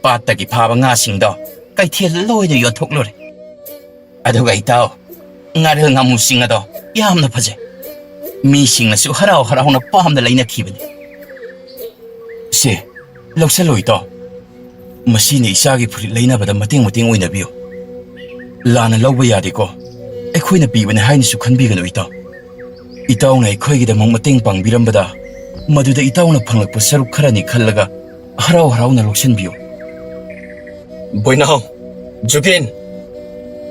ꯄꯥꯠꯇꯒꯤ ꯐꯥꯕ ꯉꯥꯁꯤꯡꯗꯣ ꯀꯩꯊꯦꯜꯗ ꯂꯣꯏꯅ ꯌꯣꯟꯊꯣꯛꯂꯨꯔꯦ꯫ ꯑꯗꯨꯒ ꯏꯇꯥꯎ, ꯉꯥꯔꯦꯜ ꯉꯥꯃꯨꯁꯤꯡ ꯑꯗꯣ ꯌꯥꯝꯅ ꯐꯖꯩ꯫ ꯃꯤꯁꯤꯡꯅꯁꯨ ꯍꯔꯥꯎ ꯍꯔꯥꯎꯅ ꯄꯥꯝꯅ ꯂꯩꯅꯈꯤꯕꯅꯤ꯫ ꯁꯦ, ꯂꯧꯁꯜꯂꯣ ꯏꯇꯥꯎ꯫ ꯃꯁꯤꯅ ꯏꯆꯥꯒꯤ ꯐꯨꯔꯤꯠ ꯂꯩꯅꯕꯗ ꯃꯇꯦꯡ ꯃꯇꯦꯡ ꯑꯣꯏꯅꯕꯤꯌꯨ꯫ ꯂꯥꯟꯅ ꯂꯧꯕ ꯌꯥꯗꯦꯀꯣ꯫ ꯑꯩꯈꯣꯏꯅ ꯄꯤꯕꯅꯦ ꯍꯥꯏꯅꯁꯨ ꯈꯟꯕꯤꯒꯅꯨ ꯏꯇꯥꯎ꯫ ꯏꯇꯥꯎꯅ ꯑꯩꯈꯣꯏꯒꯤꯗꯃꯛ ꯃꯇꯦꯡ ꯄꯥꯡꯕꯤꯔꯝꯕꯗ ꯃꯗꯨꯗ ꯏꯇꯥꯎꯅ ꯐꯪꯂꯛꯄ ꯁꯔꯨꯛ ꯈꯔꯅꯤ ꯈꯜꯂꯒ ꯍꯔꯥꯎ ꯍꯔꯥꯎꯅ ꯂꯧꯁꯤꯟꯕꯤꯌꯨ꯫ ꯕꯣꯏꯅꯥꯎ, ꯖꯨꯒꯦꯟ,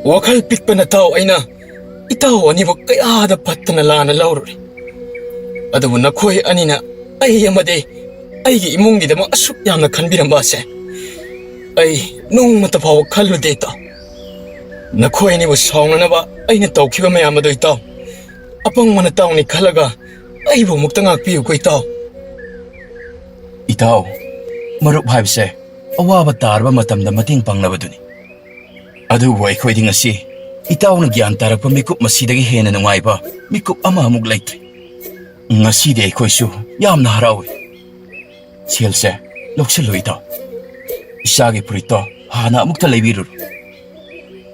ꯋꯥꯈꯜ ꯄꯤꯛꯄ ꯅꯇꯥꯎ ꯑꯩꯅ ꯏꯇꯥꯎ ꯑꯅꯤꯕꯨ ꯀꯌꯥꯗ ꯐꯠꯇꯅ ꯂꯥꯟꯅ ꯂꯧꯔꯨꯔꯦ꯫ ꯑꯗꯨꯕꯨ ꯅꯈꯣꯏ ꯑꯅꯤꯅ ꯑꯩ ꯑꯃꯗꯤ ꯑꯩꯒꯤ ꯏꯃꯨꯡꯒꯤꯗꯃꯛ ꯑꯁꯨꯛ ꯌꯥꯝꯅ ꯈꯟꯕꯤꯔꯝꯕ ꯑꯁꯦ ꯑꯩ ꯅꯣꯡꯃꯇ ꯐꯥꯎꯕ ꯈꯜꯂꯨꯗꯦ ꯏꯇꯥꯎ꯫ ꯅꯈꯣꯏ ꯑꯅꯤꯕꯨ ꯁꯥꯎꯅꯅꯕ ꯑꯩꯅ ꯇꯧꯈꯤꯕ ꯃꯌꯥꯝ ꯑꯗꯨ ꯏꯇꯥꯎ, ꯑꯄꯪꯕ ꯅꯇꯥꯎꯅꯤ ꯈꯜꯂꯒ ꯑꯩꯕꯨ ꯑꯃꯨꯛꯇ ꯉꯥꯛꯄꯤꯌꯨꯀꯣ ꯏꯇꯥꯎ꯫ ꯏꯇꯥꯎ, ꯃꯔꯨꯞ ꯍꯥꯏꯕꯁꯦ ꯑꯋꯥꯕ ꯇꯥꯔꯕ ꯃꯇꯝꯗ ꯃꯇꯦꯡ ꯄꯥꯡꯅꯕꯗꯨꯅꯤ꯫ ꯑꯗꯨꯕꯨ ꯑꯩꯈꯣꯏꯗꯤ ꯉꯁꯤ ꯏꯇꯥꯎꯅ ꯒ꯭ꯌꯥꯟ ꯇꯥꯔꯛꯄ ꯃꯤꯀꯨꯞ ꯃꯁꯤꯗꯒꯤ ꯍꯦꯟꯅ ꯅꯨꯡꯉꯥꯏꯕ ꯃꯤꯀꯨꯞ ꯑꯃ ꯑꯃꯨꯛ ꯂꯩꯇ꯭ꯔꯦ꯫ ꯉꯁꯤꯗꯤ ꯑꯩꯈꯣꯏꯁꯨ ꯌꯥꯝꯅ ꯍꯔꯥꯎꯏ꯫ ꯁꯦꯜꯁꯦ ꯂꯧꯁꯤꯜꯂꯨ ꯏꯇꯥꯎ꯫ ꯏꯆꯥꯒꯤ ꯐꯨꯔꯤꯠꯇꯣ ꯍꯥꯟꯅ ꯑꯃꯨꯛꯇ ꯂꯩꯕꯤꯔꯨꯔꯣ꯫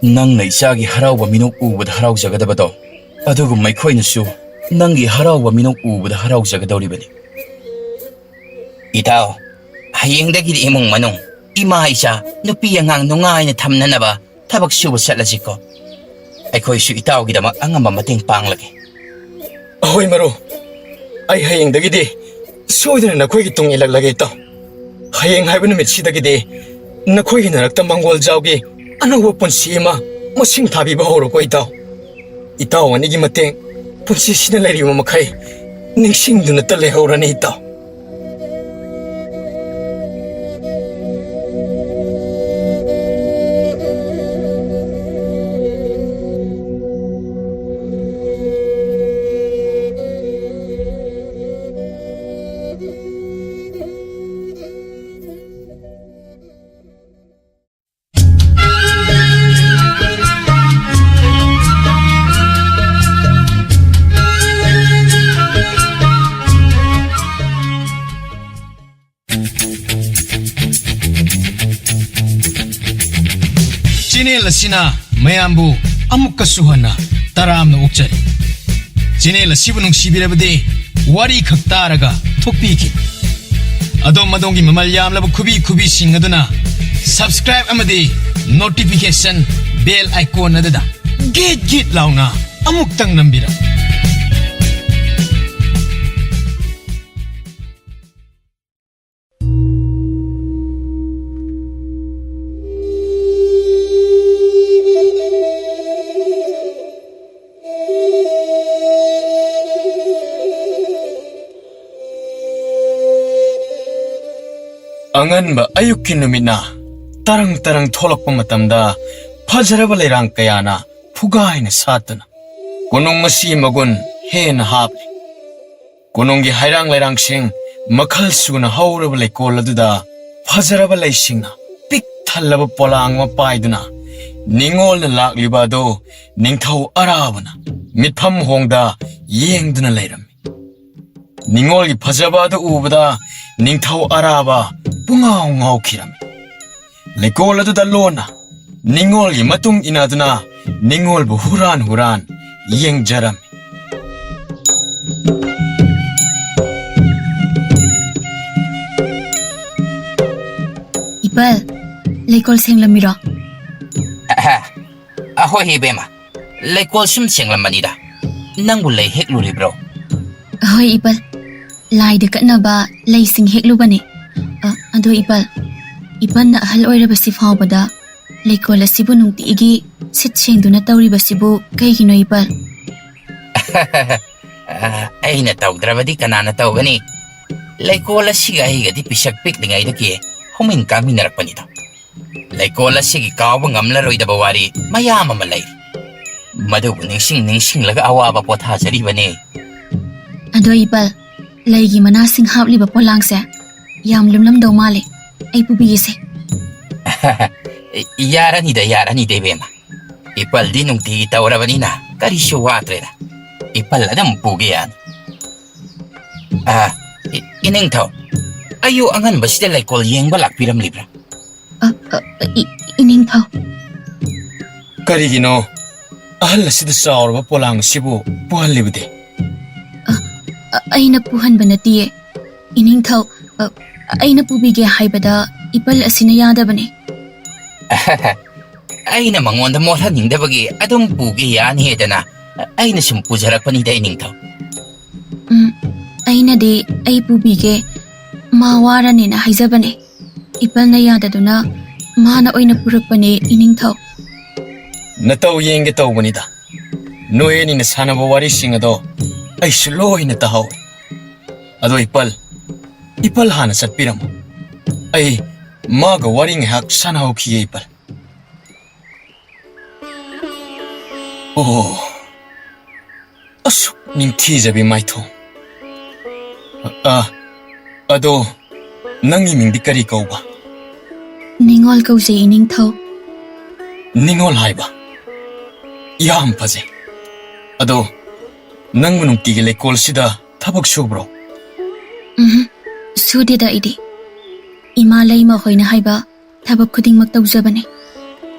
ꯅꯪꯅ ꯏꯆꯥꯒꯤ ꯍꯔꯥꯎꯕ ꯃꯤꯅꯣꯛ ꯎꯕꯗ ꯍꯔꯥꯎꯖꯒꯗꯕꯗꯣ, ꯑꯗꯨꯒꯨꯝ ꯑꯩꯈꯣꯏꯅꯁꯨ ꯅꯪꯒꯤ ꯍꯔꯥꯎꯕ ꯃꯤꯅꯣꯛ ꯎꯕꯗ ꯍꯔꯥꯎꯖꯒꯗꯧꯔꯤꯕꯅꯤ꯫ ꯏꯇꯥꯎ, ꯍꯌꯦꯡꯗꯒꯤꯗꯤ ꯏꯃꯨꯡ ꯃꯅꯨꯡ, ꯏꯃꯥ ꯏꯆꯥ, ꯅꯨꯄꯤ ꯑꯉꯥꯡ ꯅꯨꯡꯉꯥꯏꯅ ꯊꯝꯅꯅꯕ ꯊꯕꯛ ꯁꯨꯕ ꯆꯠꯂꯁꯤꯀꯣ꯫ ꯑꯩꯈꯣꯏꯁꯨ ꯏꯇꯥꯎꯒꯤꯗꯃꯛ ꯑꯉꯝꯕ ꯃꯇꯦꯡ ꯄꯥꯡꯂꯒꯦ꯫ ꯑꯍꯣꯏ ꯃꯔꯨꯞ, ꯑꯩ ꯍꯌꯦꯡꯗꯒꯤꯗꯤ ꯁꯣꯏꯗꯅ ꯅꯈꯣꯏꯒꯤ ꯇꯨꯡ ꯏꯜꯂꯛꯂꯒꯦ ꯏꯇꯥꯎ꯫ ꯍꯌꯦꯡ ꯍꯥꯏꯕ ꯅꯨꯃꯤꯠꯁꯤꯗꯒꯤꯗꯤ ꯅꯈꯣꯏꯒꯤ ꯅꯔꯛꯇ ꯃꯪꯒꯣꯜꯖꯥꯎꯒꯤ ꯑꯅꯧꯕ ꯄꯨꯟꯁꯤ ꯑꯃ ꯃꯁꯤꯡ ꯊꯥꯕꯤꯕ ꯍꯧꯔꯣꯀꯣ ꯏꯇꯥꯎ꯫ ꯏꯇꯥꯎ ꯑꯅꯤꯒꯤ ꯃꯇꯦꯡ ꯄꯨꯟꯁꯤꯁꯤꯗ ꯂꯩꯔꯤꯕ ꯃꯈꯩ ꯅꯤꯡꯁꯤꯡꯗꯨꯅꯇ ꯂꯩꯍꯧꯔꯅꯤ ꯏꯇꯥꯎ꯫ ꯑꯁꯤꯅ ꯃꯌꯥꯝꯕꯨ ꯑꯃꯨꯛꯀꯁꯨ ꯍꯟꯅ ꯇꯔꯥꯝꯅ ꯑꯣꯛꯆꯔꯤ꯫ ꯆꯦꯅꯦꯜ ꯑꯁꯤꯕꯨ ꯅꯨꯡꯁꯤꯕꯤꯔꯕꯗꯤ ꯋꯥꯔꯤ ꯈꯛ ꯇꯥꯔꯒ ꯊꯣꯛꯄꯤꯈꯤ꯫ ꯑꯗꯣꯝ ꯑꯗꯣꯝꯒꯤ ꯃꯃꯜ ꯌꯥꯝꯂꯕ ꯈꯨꯕꯤ ꯈꯨꯕꯤꯁꯤꯡ ꯑꯗꯨꯅ subscribe ꯑꯃꯗꯤ notification bell icon ꯑꯗꯨꯗ ꯒꯤꯠ ꯒꯤꯠ ꯂꯥꯎꯅ ꯑꯃꯨꯛꯇꯪ ꯅꯝꯕꯤꯔꯝꯃꯨ꯫ ꯑꯉꯟꯕ ꯑꯌꯨꯛꯀꯤ ꯅꯨꯃꯤꯠꯅ ꯇꯔꯪ ꯇꯔꯪ ꯊꯣꯛꯂꯛꯄ ꯃꯇꯝꯗ, ꯐꯖꯔꯕ ꯂꯩꯔꯥꯡ ꯀꯌꯥꯅ ꯐꯨꯒꯥꯏꯅ ꯁꯥꯠꯇꯨꯅ ꯀꯣꯅꯨꯡ ꯑꯁꯤ ꯃꯒꯨꯟ ꯍꯦꯟꯅ ꯍꯥꯞꯂꯤ꯫ ꯀꯣꯅꯨꯡꯒꯤ ꯍꯩꯔꯥꯡ ꯂꯩꯔꯥꯡꯁꯤꯡ ꯃꯈꯜ ꯁꯨꯅ ꯍꯧꯔꯕ ꯂꯩꯀꯣꯜ ꯑꯗꯨꯗ, ꯐꯖꯔꯕ ꯂꯩꯁꯤꯡꯅ ꯄꯤꯛ ꯊꯜꯂꯕ ꯄꯣꯂꯥꯡ ꯑꯃ ꯄꯥꯏꯗꯨꯅ, ꯅꯤꯉꯣꯜꯅ ꯂꯥꯛꯂꯤꯕ ꯑꯗꯨ ꯅꯤꯡꯊꯧ ꯑꯔꯥꯕꯅ ꯃꯤꯠꯐꯝ ꯍꯣꯡꯗ ꯌꯦꯡꯗꯨꯅ ꯂꯩꯔꯝꯃꯤ꯫ ꯅꯤꯉꯣꯜꯒꯤ ꯐꯖꯕ ꯑꯗꯨ ꯎꯕꯗ ꯅꯤꯡꯊꯧ ꯑꯔꯥꯕ ꯄꯨꯡꯉꯥꯎ ꯉꯥꯎꯈꯤꯔꯝꯃꯤ꯫ ꯂꯩꯀꯣꯜ ꯑꯗꯨꯗ ꯂꯣꯟꯅ ꯅꯤꯉꯣꯜꯒꯤ ꯃꯇꯨꯡ ꯏꯟꯅꯗꯨꯅ ꯅꯤꯉꯣꯜꯕꯨ ꯍꯨꯔꯥꯟ ꯍꯨꯔꯥꯟ ꯌꯦꯡꯖꯔꯝꯃꯤ꯫ ꯏꯄꯜ, ꯂꯩꯀꯣꯜ ꯁꯦꯡꯂꯝꯃꯤꯔꯣ? ꯑꯍꯣꯏ ꯏꯕꯦꯝꯃ, ꯂꯩꯀꯣꯜ ꯁꯨꯝ ꯁꯦꯡꯂꯝꯕꯅꯤꯗ꯫ ꯅꯪꯕꯨ ꯂꯩ ꯍꯦꯛꯂꯨꯔꯤꯕ꯭ꯔꯣ? ꯍꯣꯏ ꯏꯄꯜ, ꯂꯥꯏꯗ ꯀꯠꯅꯕ ꯂꯩꯁꯤꯡ ꯍꯦꯛꯂꯨꯕꯅꯦ꯫ ꯑ, ꯑꯗꯣ ꯏꯄꯜ, ꯏꯄꯜꯅ ꯑꯍꯜ ꯑꯣꯏꯔꯕꯁꯤ ꯐꯥꯎꯕꯗ ꯂꯩꯀꯣꯜ ꯑꯁꯤꯕꯨ ꯅꯨꯡꯇꯤꯒꯤ ꯁꯤꯠ ꯁꯦꯡꯗꯨꯅ ꯇꯧꯔꯤꯕꯁꯤꯕꯨ ꯀꯩꯒꯤꯅꯣ ꯏꯄꯜ? ꯑ, ꯑꯩꯅ ꯇꯧꯗ꯭ꯔꯕꯗꯤ ꯀꯅꯥꯅ ꯇꯧꯒꯅꯤ? ꯂꯩꯀꯣꯜ ꯑꯁꯤꯒ ꯑꯩꯒꯗꯤ ꯄꯤꯁꯛ ꯄꯤꯛꯂꯤꯉꯩꯗꯒꯤ ꯍꯧꯃꯤꯟ ꯀꯥꯃꯤꯟꯅꯔꯛꯄꯅꯤꯗꯣ꯫ ꯂꯩꯀꯣꯜ ꯑꯁꯤꯒꯤ ꯀꯥꯎꯕ ꯉꯝꯂꯔꯣꯏꯗꯕ ꯋꯥꯔꯤ ꯃꯌꯥꯝ ꯑꯃ ꯂꯩ꯫ ꯃꯗꯨꯕꯨ ꯅꯤꯡꯁꯤꯡ ꯅꯤꯡꯁꯤꯡꯂꯒ ꯑꯋꯥꯕ ꯄꯣꯊꯥꯖꯔꯤꯕꯅꯤ꯫ ꯑꯗꯣ ꯏꯄꯜ, ꯂꯩꯒꯤ ꯃꯅꯥꯁꯤꯡ ꯍꯥꯞꯂꯤꯕ ꯄꯣꯂꯥꯡꯁꯦ ꯌꯥꯝ ꯂꯨꯝꯂꯝꯗꯧ ꯃꯥꯜꯂꯦ꯫ ꯑꯩ ꯄꯨꯕꯤꯒꯦꯁꯦ꯫ ꯌꯥꯔꯅꯤꯗ, ꯌꯥꯔꯅꯤꯗ ꯏꯕꯦꯝꯃ꯫ ꯏꯄꯜꯗꯤ ꯅꯨꯡꯇꯤꯒꯤ ꯇꯧꯔꯕꯅꯤꯅ ꯀꯔꯤꯁꯨ ꯋꯥꯗ꯭ꯔꯦꯗ꯫ ꯏꯄꯜ ꯑꯗꯨꯝ ꯄꯨꯒꯦ ꯌꯥꯅꯤ꯫ ꯑ, ꯏ-, ꯏꯅꯤꯡꯊꯧ, ꯑꯌꯨꯛ ꯑꯉꯟꯕꯁꯤꯗ ꯂꯩꯀꯣꯜ ꯌꯦꯡꯕ ꯂꯥꯛꯄꯤꯔꯝꯂꯤꯕ꯭ꯔꯥ? ꯑ, ꯑ, ꯏ-, ꯏꯅꯤꯡꯊꯧ꯫ ꯀꯔꯤꯒꯤꯅꯣ ꯑꯍꯜ ꯑꯁꯤꯗ ꯆꯥꯎꯔꯕ ꯄꯣꯂꯥꯡ ꯑꯁꯤꯕꯨ ꯄꯨꯍꯜꯂꯤꯕꯗꯤ? ꯑ, ꯑ, ꯑꯩꯅ ꯄꯨꯍꯟꯕ ꯅꯠꯇꯤꯌꯦ, ꯏꯅꯤꯡꯊꯧ꯫ ꯑ, ꯑꯩꯅ ꯄꯨꯕꯤꯒꯦ ꯍꯥꯏꯕꯗ ꯏꯄꯜ ꯑꯁꯤꯅ ꯌꯥꯗꯕꯅꯦ꯫ ꯑꯩꯅ ꯃꯉꯣꯟꯗ ꯃꯣꯠꯍꯟꯅꯤꯡꯗꯕꯒꯤ ꯑꯗꯨꯝ ꯄꯨꯒꯦ ꯌꯥꯅꯤ ꯍꯥꯏꯗꯅ ꯑꯩꯅ ꯁꯨꯝ ꯄꯨꯖꯔꯛꯄꯅꯤꯗ, ꯏꯅꯤꯡꯊꯧ꯫ ꯎꯝ, ꯑꯩꯅꯗꯤ ꯑꯩ ꯄꯨꯕꯤꯒꯦ, ꯃꯥ ꯋꯥꯔꯅꯦꯅ ꯍꯥꯏꯖꯕꯅꯦ꯫ ꯏꯄꯜꯅ ꯌꯥꯗꯗꯨꯅ ꯃꯥꯅ ꯑꯣꯏꯅ ꯄꯨꯔꯛꯄꯅꯦ, ꯏꯅꯤꯡꯊꯧ꯫ ꯅꯇꯧ ꯌꯦꯡꯒꯦ ꯇꯧꯕꯅꯤꯗ꯫ ꯅꯣꯏ ꯑꯅꯤꯅ ꯁꯥꯟꯅꯕ ꯋꯥꯔꯤꯁꯤꯡ ꯑꯗꯣ ꯑꯩꯁꯨ ꯂꯣꯏꯅ ꯇꯥꯍꯧꯏ꯫ ꯑꯗꯣ ꯏꯄꯜ, ꯏꯄꯜ ꯍꯥꯟꯅ ꯆꯠꯄꯤꯔꯝꯃꯣ꯫ ꯑꯩ ꯃꯥꯒ ꯋꯥꯔꯤ ꯉꯥꯏꯍꯥꯛ ꯁꯥꯟꯅꯍꯧꯈꯤꯒꯦ, ꯏꯄꯜ꯫ ꯑꯣ, ꯑꯁꯨꯛ ꯅꯤꯡꯊꯤꯖꯕꯤ ꯃꯥꯏꯊꯣꯡ꯫ ꯑ, ꯑꯗꯣ ꯅꯪꯒꯤ ꯃꯤꯡꯗꯤ ꯀꯔꯤ ꯀꯧꯕ? ꯅꯤꯉꯣꯜ ꯀꯧꯖꯩ, ꯏꯅꯤꯡꯊꯧ꯫ ꯅꯤꯉꯣꯜ ꯍꯥꯏꯕ? ꯌꯥꯝ ꯐꯖꯩ꯫ ꯑꯗꯣ ꯅꯪꯕꯨ ꯅꯨꯡꯇꯤꯒꯤ ꯂꯩꯀꯣꯜꯁꯤꯗ ꯊꯕꯛ ꯁꯨꯕ꯭ꯔꯣ? ꯎꯝ, ꯁꯨꯗꯦꯗ ꯑꯩꯗꯤ꯫ ꯏꯃꯥ ꯂꯩꯃ ꯍꯣꯏꯅ ꯍꯥꯏꯕ ꯊꯕꯛ ꯈꯨꯗꯤꯡꯃꯛ ꯇꯧꯖꯕꯅꯦ꯫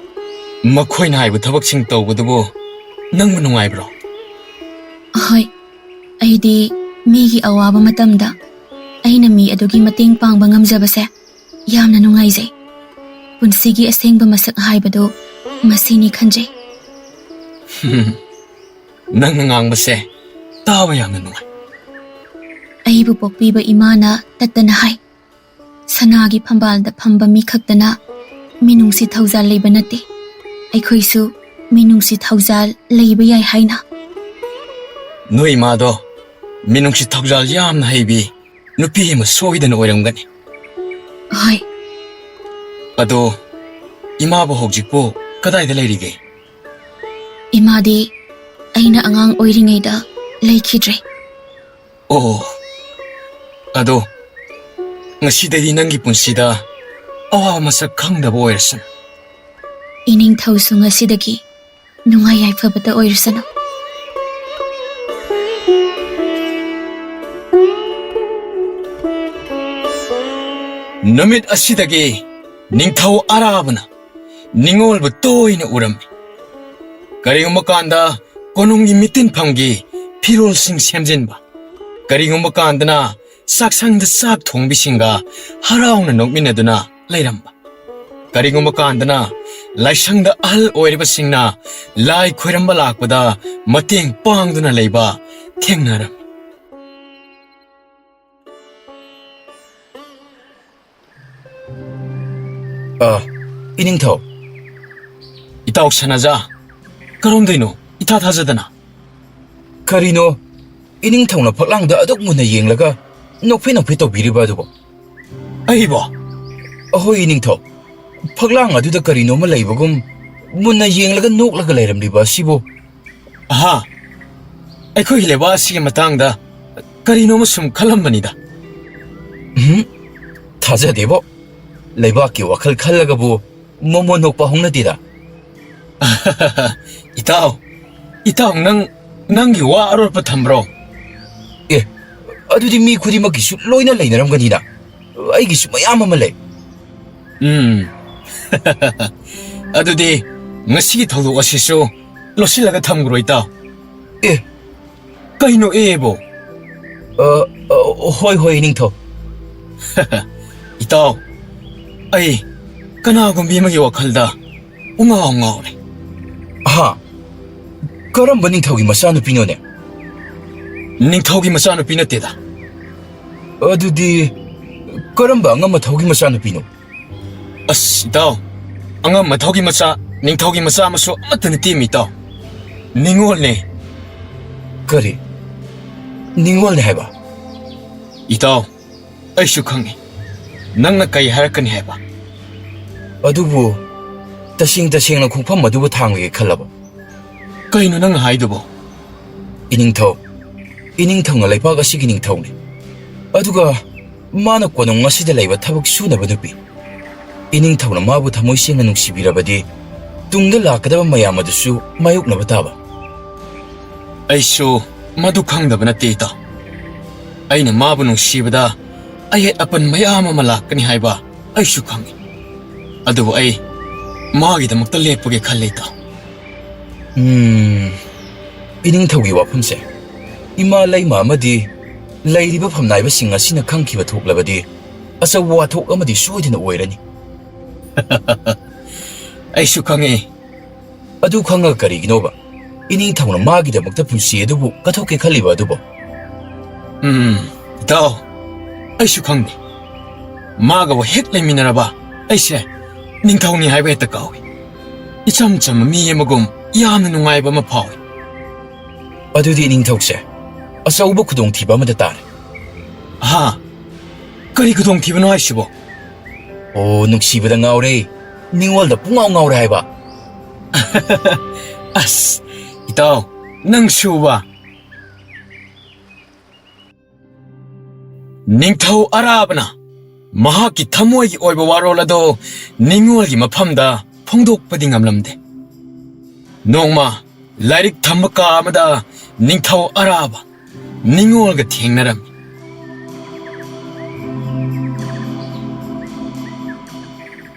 ꯃꯈꯣꯏꯅ ꯍꯥꯏꯕ ꯊꯕꯛꯁꯤꯡ ꯇꯧꯕꯗꯨꯕꯨ ꯅꯪꯕꯨ ꯅꯨꯡꯉꯥꯏꯕ꯭ꯔꯣ? ꯍꯣꯏ, ꯑꯩꯗꯤ ꯃꯤꯒꯤ ꯑꯋꯥꯕ ꯃꯇꯝꯗ ꯑꯩꯅ ꯃꯤ ꯑꯗꯨꯒꯤ ꯃꯇꯦꯡ ꯄꯥꯡꯕ ꯉꯝꯖꯕꯁꯦ ꯌꯥꯝꯅ ꯅꯨꯡꯉꯥꯏꯖꯩ꯫ ꯄꯨꯟꯁꯤꯒꯤ ꯑꯁꯦꯡꯕ ꯃꯁꯛ ꯍꯥꯏꯕꯗꯨ ꯃꯁꯤꯅꯤ ꯈꯟꯖꯩ꯫ ꯅꯪꯅ ꯉꯥꯡꯕꯁꯦ ꯇꯥꯕ ꯌꯥꯝꯅ ꯅꯨꯡꯉꯥꯏ꯫ ꯑꯩꯕꯨ ꯄꯣꯛꯄꯤꯕ ꯏꯃꯥꯅ ꯇꯠꯇꯅ ꯍꯥꯏ, "ꯁꯅꯥꯒꯤ ꯐꯝꯕꯥꯜꯗ ꯐꯝꯕ ꯃꯤ ꯈꯛꯇꯅ ꯃꯤꯅꯨꯡꯁꯤ ꯊꯧꯖꯥꯜ ꯂꯩꯕ ꯅꯠꯇꯦ, ꯑꯩꯈꯣꯏꯁꯨ ꯃꯤꯅꯨꯡꯁꯤ ꯊꯧꯖꯥꯜ ꯂꯩꯕ ꯌꯥꯏ" ꯍꯥꯏꯅ꯫ ꯅꯣꯏ ꯏꯃꯥꯗꯣ ꯃꯤꯅꯨꯡꯁꯤ ꯊꯧꯖꯥꯜ ꯌꯥꯝꯅ ꯍꯩꯕꯤ ꯅꯨꯄꯤ ꯑꯃ ꯁꯣꯏꯗꯅ ꯑꯣꯏꯔꯝꯒꯅꯤ꯫ ꯍꯣꯏ꯫ ꯑꯗꯣ ꯏꯃꯥꯕꯨ ꯍꯧꯖꯤꯛꯄꯨ ꯀꯗꯥꯏꯗ ꯂꯩꯔꯤꯒꯦ? ꯏꯃꯥꯗꯤ ꯑꯩꯅ ꯑꯉꯥꯡ ꯑꯣꯏꯔꯤꯉꯩꯗ ꯂꯩꯈꯤꯗ꯭ꯔꯦ꯫ ꯑꯣ, ꯑꯗꯣ ꯉꯁꯤꯗꯒꯤ ꯅꯪꯒꯤ ꯄꯨꯟꯁꯤꯗ ꯑꯋꯥꯕ ꯃꯁꯛ ꯈꯪꯗꯕ ꯑꯣꯏꯔꯁꯅꯨ꯫ ꯏꯅꯤꯡꯊꯧꯁꯨ ꯉꯁꯤꯗꯒꯤ ꯅꯨꯡꯉꯥꯏ ꯌꯥꯏꯐꯕꯇ ꯑꯣꯏꯔꯁꯅꯨ꯫ ꯅꯨꯃꯤꯠ ꯑꯁꯤꯗꯒꯤ ꯅꯤꯡꯊꯧ ꯑꯔꯥꯕꯅ ꯅꯤꯡꯉꯣꯜꯕꯨ ꯇꯣꯏꯅ ꯎꯔꯝꯃꯤ꯫ ꯀꯔꯤꯒꯨꯝꯕ ꯀꯥꯟꯗ ꯀꯣꯅꯨꯡꯒꯤ ꯃꯤꯇꯤꯟꯐꯝꯒꯤ ꯐꯤꯔꯣꯜꯁꯤꯡ ꯁꯦꯝꯖꯤꯟꯕ, ꯀꯔꯤꯒꯨꯝꯕ ꯀꯥꯟꯗꯅ ꯆꯥꯛꯁꯪꯗ ꯆꯥꯛ ꯊꯣꯡꯕꯤꯁꯤꯡꯒ ꯍꯔꯥꯎꯅ ꯅꯣꯛꯃꯤꯟꯅꯗꯨꯅ ꯂꯩꯔꯝꯕ, ꯀꯔꯤꯒꯨꯝꯕ ꯀꯥꯟꯗꯅ ꯂꯥꯏꯁꯪꯗ ꯑꯍꯜ ꯑꯣꯏꯔꯕꯁꯤꯡꯅ ꯂꯥꯏ ꯈꯣꯏꯔꯝꯕ ꯂꯥꯛꯄꯗ ꯃꯇꯦꯡ ꯄꯥꯡꯗꯨꯅ ꯂꯩꯕ ꯊꯦꯡꯅꯔꯝꯃꯤ꯫ ꯑ, ꯏꯅꯤꯡꯊꯧ꯫ ꯏꯇꯥꯎ ꯁꯅꯥꯖꯥ, ꯀꯔꯝꯗꯣꯏꯅꯣ? ꯏꯊꯥ ꯊꯥꯖꯗꯅ꯫ ꯀꯔꯤꯅꯣ? ꯏꯅꯤꯡꯊꯧꯅ ꯐꯛꯂꯥꯡꯗ ꯑꯗꯨꯛ ꯃꯨꯟꯅ ꯌꯦꯡꯂꯒ ꯅꯣꯛꯐꯦ ꯅꯣꯛꯐꯦ ꯇꯧꯕꯤꯔꯤꯕ ꯑꯗꯨꯕꯣ? ꯑꯩꯕꯣ? ꯑꯍꯣꯏ, ꯏꯅꯤꯡꯊꯧ꯫ ꯐꯛꯂꯥꯡ ꯑꯗꯨꯗ ꯀꯔꯤꯅꯣꯃ ꯂꯩꯕꯒꯨꯝ ꯃꯨꯟꯅ ꯌꯦꯡꯂꯒ ꯅꯣꯛꯂꯒ ꯂꯩꯔꯝꯂꯤꯕ ꯑꯁꯤꯕꯨ? ꯑꯍꯥ, ꯑꯩꯈꯣꯏꯒꯤ ꯂꯩꯕꯥꯛ ꯑꯁꯤꯒꯤ ꯃꯇꯥꯡꯗ ꯀꯔꯤꯅꯣꯃ ꯁꯨꯝ ꯈꯜꯂꯝꯕꯅꯤꯗ꯫ ꯎꯝ, ꯊꯥꯖꯗꯦꯕꯣ꯫ ꯂꯩꯕꯥꯛꯀꯤ ꯋꯥꯈꯜ ꯈꯜꯂꯒꯕꯨ ꯃꯣꯃꯣꯟ ꯅꯣꯛꯄ ꯍꯧꯅꯗꯦꯗ꯫ ꯏꯇꯥꯎ, ꯏꯇꯥꯎ, ꯅꯪ, ꯅꯪꯒꯤ ꯋꯥ ꯑꯔꯣꯠꯄ ꯊꯝꯕ꯭ꯔꯣ? ꯑꯦ, ꯑꯗꯨꯗꯤ ꯃꯤ ꯈꯨꯗꯤꯡꯃꯛꯀꯤꯁꯨ ꯂꯣꯏꯅ ꯂꯩꯅꯔꯝꯒꯅꯤꯗ꯫ ꯑꯩꯒꯤꯁꯨ ꯃꯌꯥꯝ ꯑꯃ ꯂꯩ꯫ ꯎꯝ꯫ ꯑꯗꯨꯗꯤ ꯉꯁꯤꯒꯤ ꯊꯧꯗꯣꯛ ꯑꯁꯤꯁꯨ ꯂꯣꯠꯁꯤꯜꯂꯒ ꯊꯝꯈ꯭ꯔꯣ, ꯏꯇꯥꯎ꯫ ꯑꯦ, ꯀꯩꯅꯣ ꯑꯦꯕꯣ? ꯑ, ꯑ, ꯍꯣꯏ, ꯍꯣꯏ, ꯏꯅꯤꯡꯊꯧ꯫ ꯏꯇꯥꯎ, ꯑꯩ ꯀꯅꯥꯒꯨꯝꯕꯤ ꯑꯃꯒꯤ ꯋꯥꯈꯜꯗ ꯄꯨꯡꯉꯥꯎ ꯉꯥꯎꯔꯦ꯫ ꯍꯥ? ꯀꯔꯝꯕ ꯅꯤꯡꯊꯧꯒꯤ ꯃꯆꯥꯅꯨꯄꯤꯅꯣꯅꯦ? ꯅꯤꯡꯊꯧꯒꯤ ꯃꯆꯥꯅꯨꯄꯤ ꯅꯠꯇꯦꯗ꯫ ꯑꯗꯨꯗꯤ ꯀꯔꯝꯕ ꯑꯉꯝ ꯑꯊꯧꯒꯤ ꯃꯆꯥꯅꯨꯄꯤꯅꯣ? ꯑꯁ, ꯏꯇꯥꯎ, ꯑꯉꯝ ꯑꯊꯧꯒꯤ ꯃꯆꯥ, ꯅꯤꯡꯊꯧꯒꯤ ꯃꯆꯥ ꯃꯁꯨ ꯑꯃꯠꯇ ꯅꯠꯇꯦꯃꯤ, ꯏꯇꯥꯎ꯫ ꯅꯤꯡꯉꯣꯜꯅꯦ꯫ ꯀꯔꯤ? ꯅꯤꯡꯉꯣꯜꯅꯦ ꯍꯥꯏꯕ? ꯏꯇꯥꯎ, ꯑꯩꯁꯨ ꯈꯪꯉꯤ꯫ ꯅꯪꯅ ꯀꯩ ꯍꯥꯏꯔꯛꯀꯅꯤ ꯍꯥꯏꯕ? ꯑꯗꯨꯕꯨ ꯇꯁꯦꯡ ꯇꯁꯦꯡꯅ ꯈꯣꯡꯐꯝ ꯑꯗꯨꯕꯨ ꯊꯥꯡꯂꯒꯦ ꯈꯜꯂꯕ? ꯀꯩꯅꯣ ꯅꯪꯅ ꯍꯥꯏꯗꯨꯕꯣ? ꯏꯅꯤꯡꯊꯧ, ꯏꯅꯤꯡꯊꯧꯅ ꯂꯩꯕꯥꯛ ꯑꯁꯤꯒꯤ ꯅꯤꯡꯊꯧꯅꯤ꯫ ꯑꯗꯨꯒ ꯃꯥꯅ ꯀꯣꯅꯨꯡ ꯑꯁꯤꯗ ꯂꯩꯕ ꯊꯕꯛ ꯁꯨꯅꯕ ꯅꯨꯄꯤ꯫ ꯏꯅꯤꯡꯊꯧꯅ ꯃꯥꯕꯨ ꯊꯃꯣꯏ ꯁꯦꯡꯅ ꯅꯨꯡꯁꯤꯕꯤꯔꯕꯗꯤ ꯇꯨꯡꯗ ꯂꯥꯛꯀꯗꯕ ꯃꯌꯥꯝ ꯑꯗꯨꯁꯨ ꯃꯥꯌꯣꯛꯅꯕ ꯇꯥꯕ꯫ ꯑꯩꯁꯨ ꯃꯗꯨ ꯈꯪꯗꯕ ꯅꯠꯇꯦ, ꯏꯇꯥꯎ꯫ ꯑꯩꯅ ꯃꯥꯕꯨ ꯅꯨꯡꯁꯤꯕꯗ ꯑꯌꯦꯠ ꯑꯄꯟ ꯃꯌꯥꯝ ꯑꯃ ꯂꯥꯛꯀꯅꯤ ꯍꯥꯏꯕ ꯑꯩꯁꯨ ꯈꯪꯏ꯫ ꯑꯗꯨꯕꯨ ꯑꯩ ꯃꯥꯒꯤꯗꯃꯛꯇ ꯂꯦꯞꯄꯒꯦ ꯈꯜꯂꯦ, ꯏꯇꯥꯎ꯫ ꯎꯝ, ꯏꯅꯤꯡꯊꯧꯒꯤ ꯋꯥꯐꯝꯁꯦ ꯏꯃꯥ ꯂꯩꯃ ꯑꯃꯗꯤ ꯂꯩꯔꯤꯕ ꯐꯝꯅꯥꯏꯕꯁꯤꯡ ꯑꯁꯤꯅ ꯈꯪꯈꯤꯕ ꯊꯣꯛꯂꯕꯗꯤ ꯑꯆꯧꯕ ꯋꯥꯊꯣꯛ ꯑꯃꯗꯤ ꯁꯣꯏꯗꯅ ꯑꯣꯏꯔꯅꯤ꯫ ꯑꯩꯁꯨ ꯈꯪꯉꯦ꯫ ꯑꯗꯨ ꯈꯪꯉꯒ ꯀꯔꯤꯒꯤꯅꯣꯕ ꯏꯅꯤꯡꯊꯧꯅ ꯃꯥꯒꯤꯗꯃꯛꯇ ꯄꯨꯟꯁꯤ ꯑꯗꯨꯕꯨ ꯀꯠꯊꯣꯛꯀꯦ ꯈꯜꯂꯤꯕ ꯑꯗꯨꯕꯣ? ꯎꯝ, ꯏꯇꯥꯎ, ꯑꯩꯁꯨ ꯈꯪꯗꯦ꯫ ꯃꯥꯒ ꯍꯦꯛ ꯂꯩꯃꯤꯟꯅꯔꯕ ꯑꯩꯁꯦ ꯅꯤꯡꯊꯧꯅꯤ ꯍꯥꯏꯕ ꯍꯦꯛꯇ ꯀꯥꯎꯏ꯫ ꯏꯆꯝ ꯆꯝꯕ ꯃꯤ ꯑꯃꯒꯨꯝ ꯌꯥꯝꯅ ꯅꯨꯡꯉꯥꯏꯕ ꯑꯃ ꯐꯥꯎꯏ꯫ ꯑꯗꯨꯗꯤ ꯅꯤꯡꯊꯧꯁꯦ ꯑꯆꯧꯕ ꯈꯨꯗꯣꯡꯊꯤꯕ ꯑꯃꯗ ꯇꯥꯔꯦ꯫ ꯍꯥ? ꯀꯔꯤ ꯈꯨꯗꯣꯡꯊꯤꯕꯅꯣ ꯍꯥꯏꯁꯤꯕꯣ? ꯑꯣ, ꯅꯨꯡꯁꯤꯕꯗ ꯉꯥꯎꯔꯦ꯫ ꯅꯤꯡꯉꯣꯜꯗ ꯄꯨꯡꯉꯥꯎ ꯉꯥꯎꯔꯦ ꯍꯥꯏꯕ꯫ ꯑꯁ, ꯏꯇꯥꯎ, ꯅꯪꯁꯨꯕ꯫ ꯅꯤꯡꯊꯧ ꯑꯔꯥꯕꯅ ꯃꯍꯥꯛꯀꯤ ꯊꯃꯣꯏꯒꯤ ꯑꯣꯏꯕ ꯋꯥꯔꯣꯜ ꯑꯗꯨ ꯅꯤꯡꯉꯣꯜꯒꯤ ꯃꯐꯝꯗ ꯐꯣꯡꯗꯣꯛꯄꯗꯤ ꯉꯝꯂꯝꯗꯦ꯫ ꯅꯣꯡꯃ ꯂꯥꯏꯔꯤꯛ ꯊꯝꯕ ꯀꯥ ꯑꯃꯗ ꯅꯤꯡꯊꯧ ꯑꯔꯥꯕ ꯅꯤꯡꯉꯣꯜꯒ ꯊꯦꯡꯅꯔꯝꯃꯤ꯫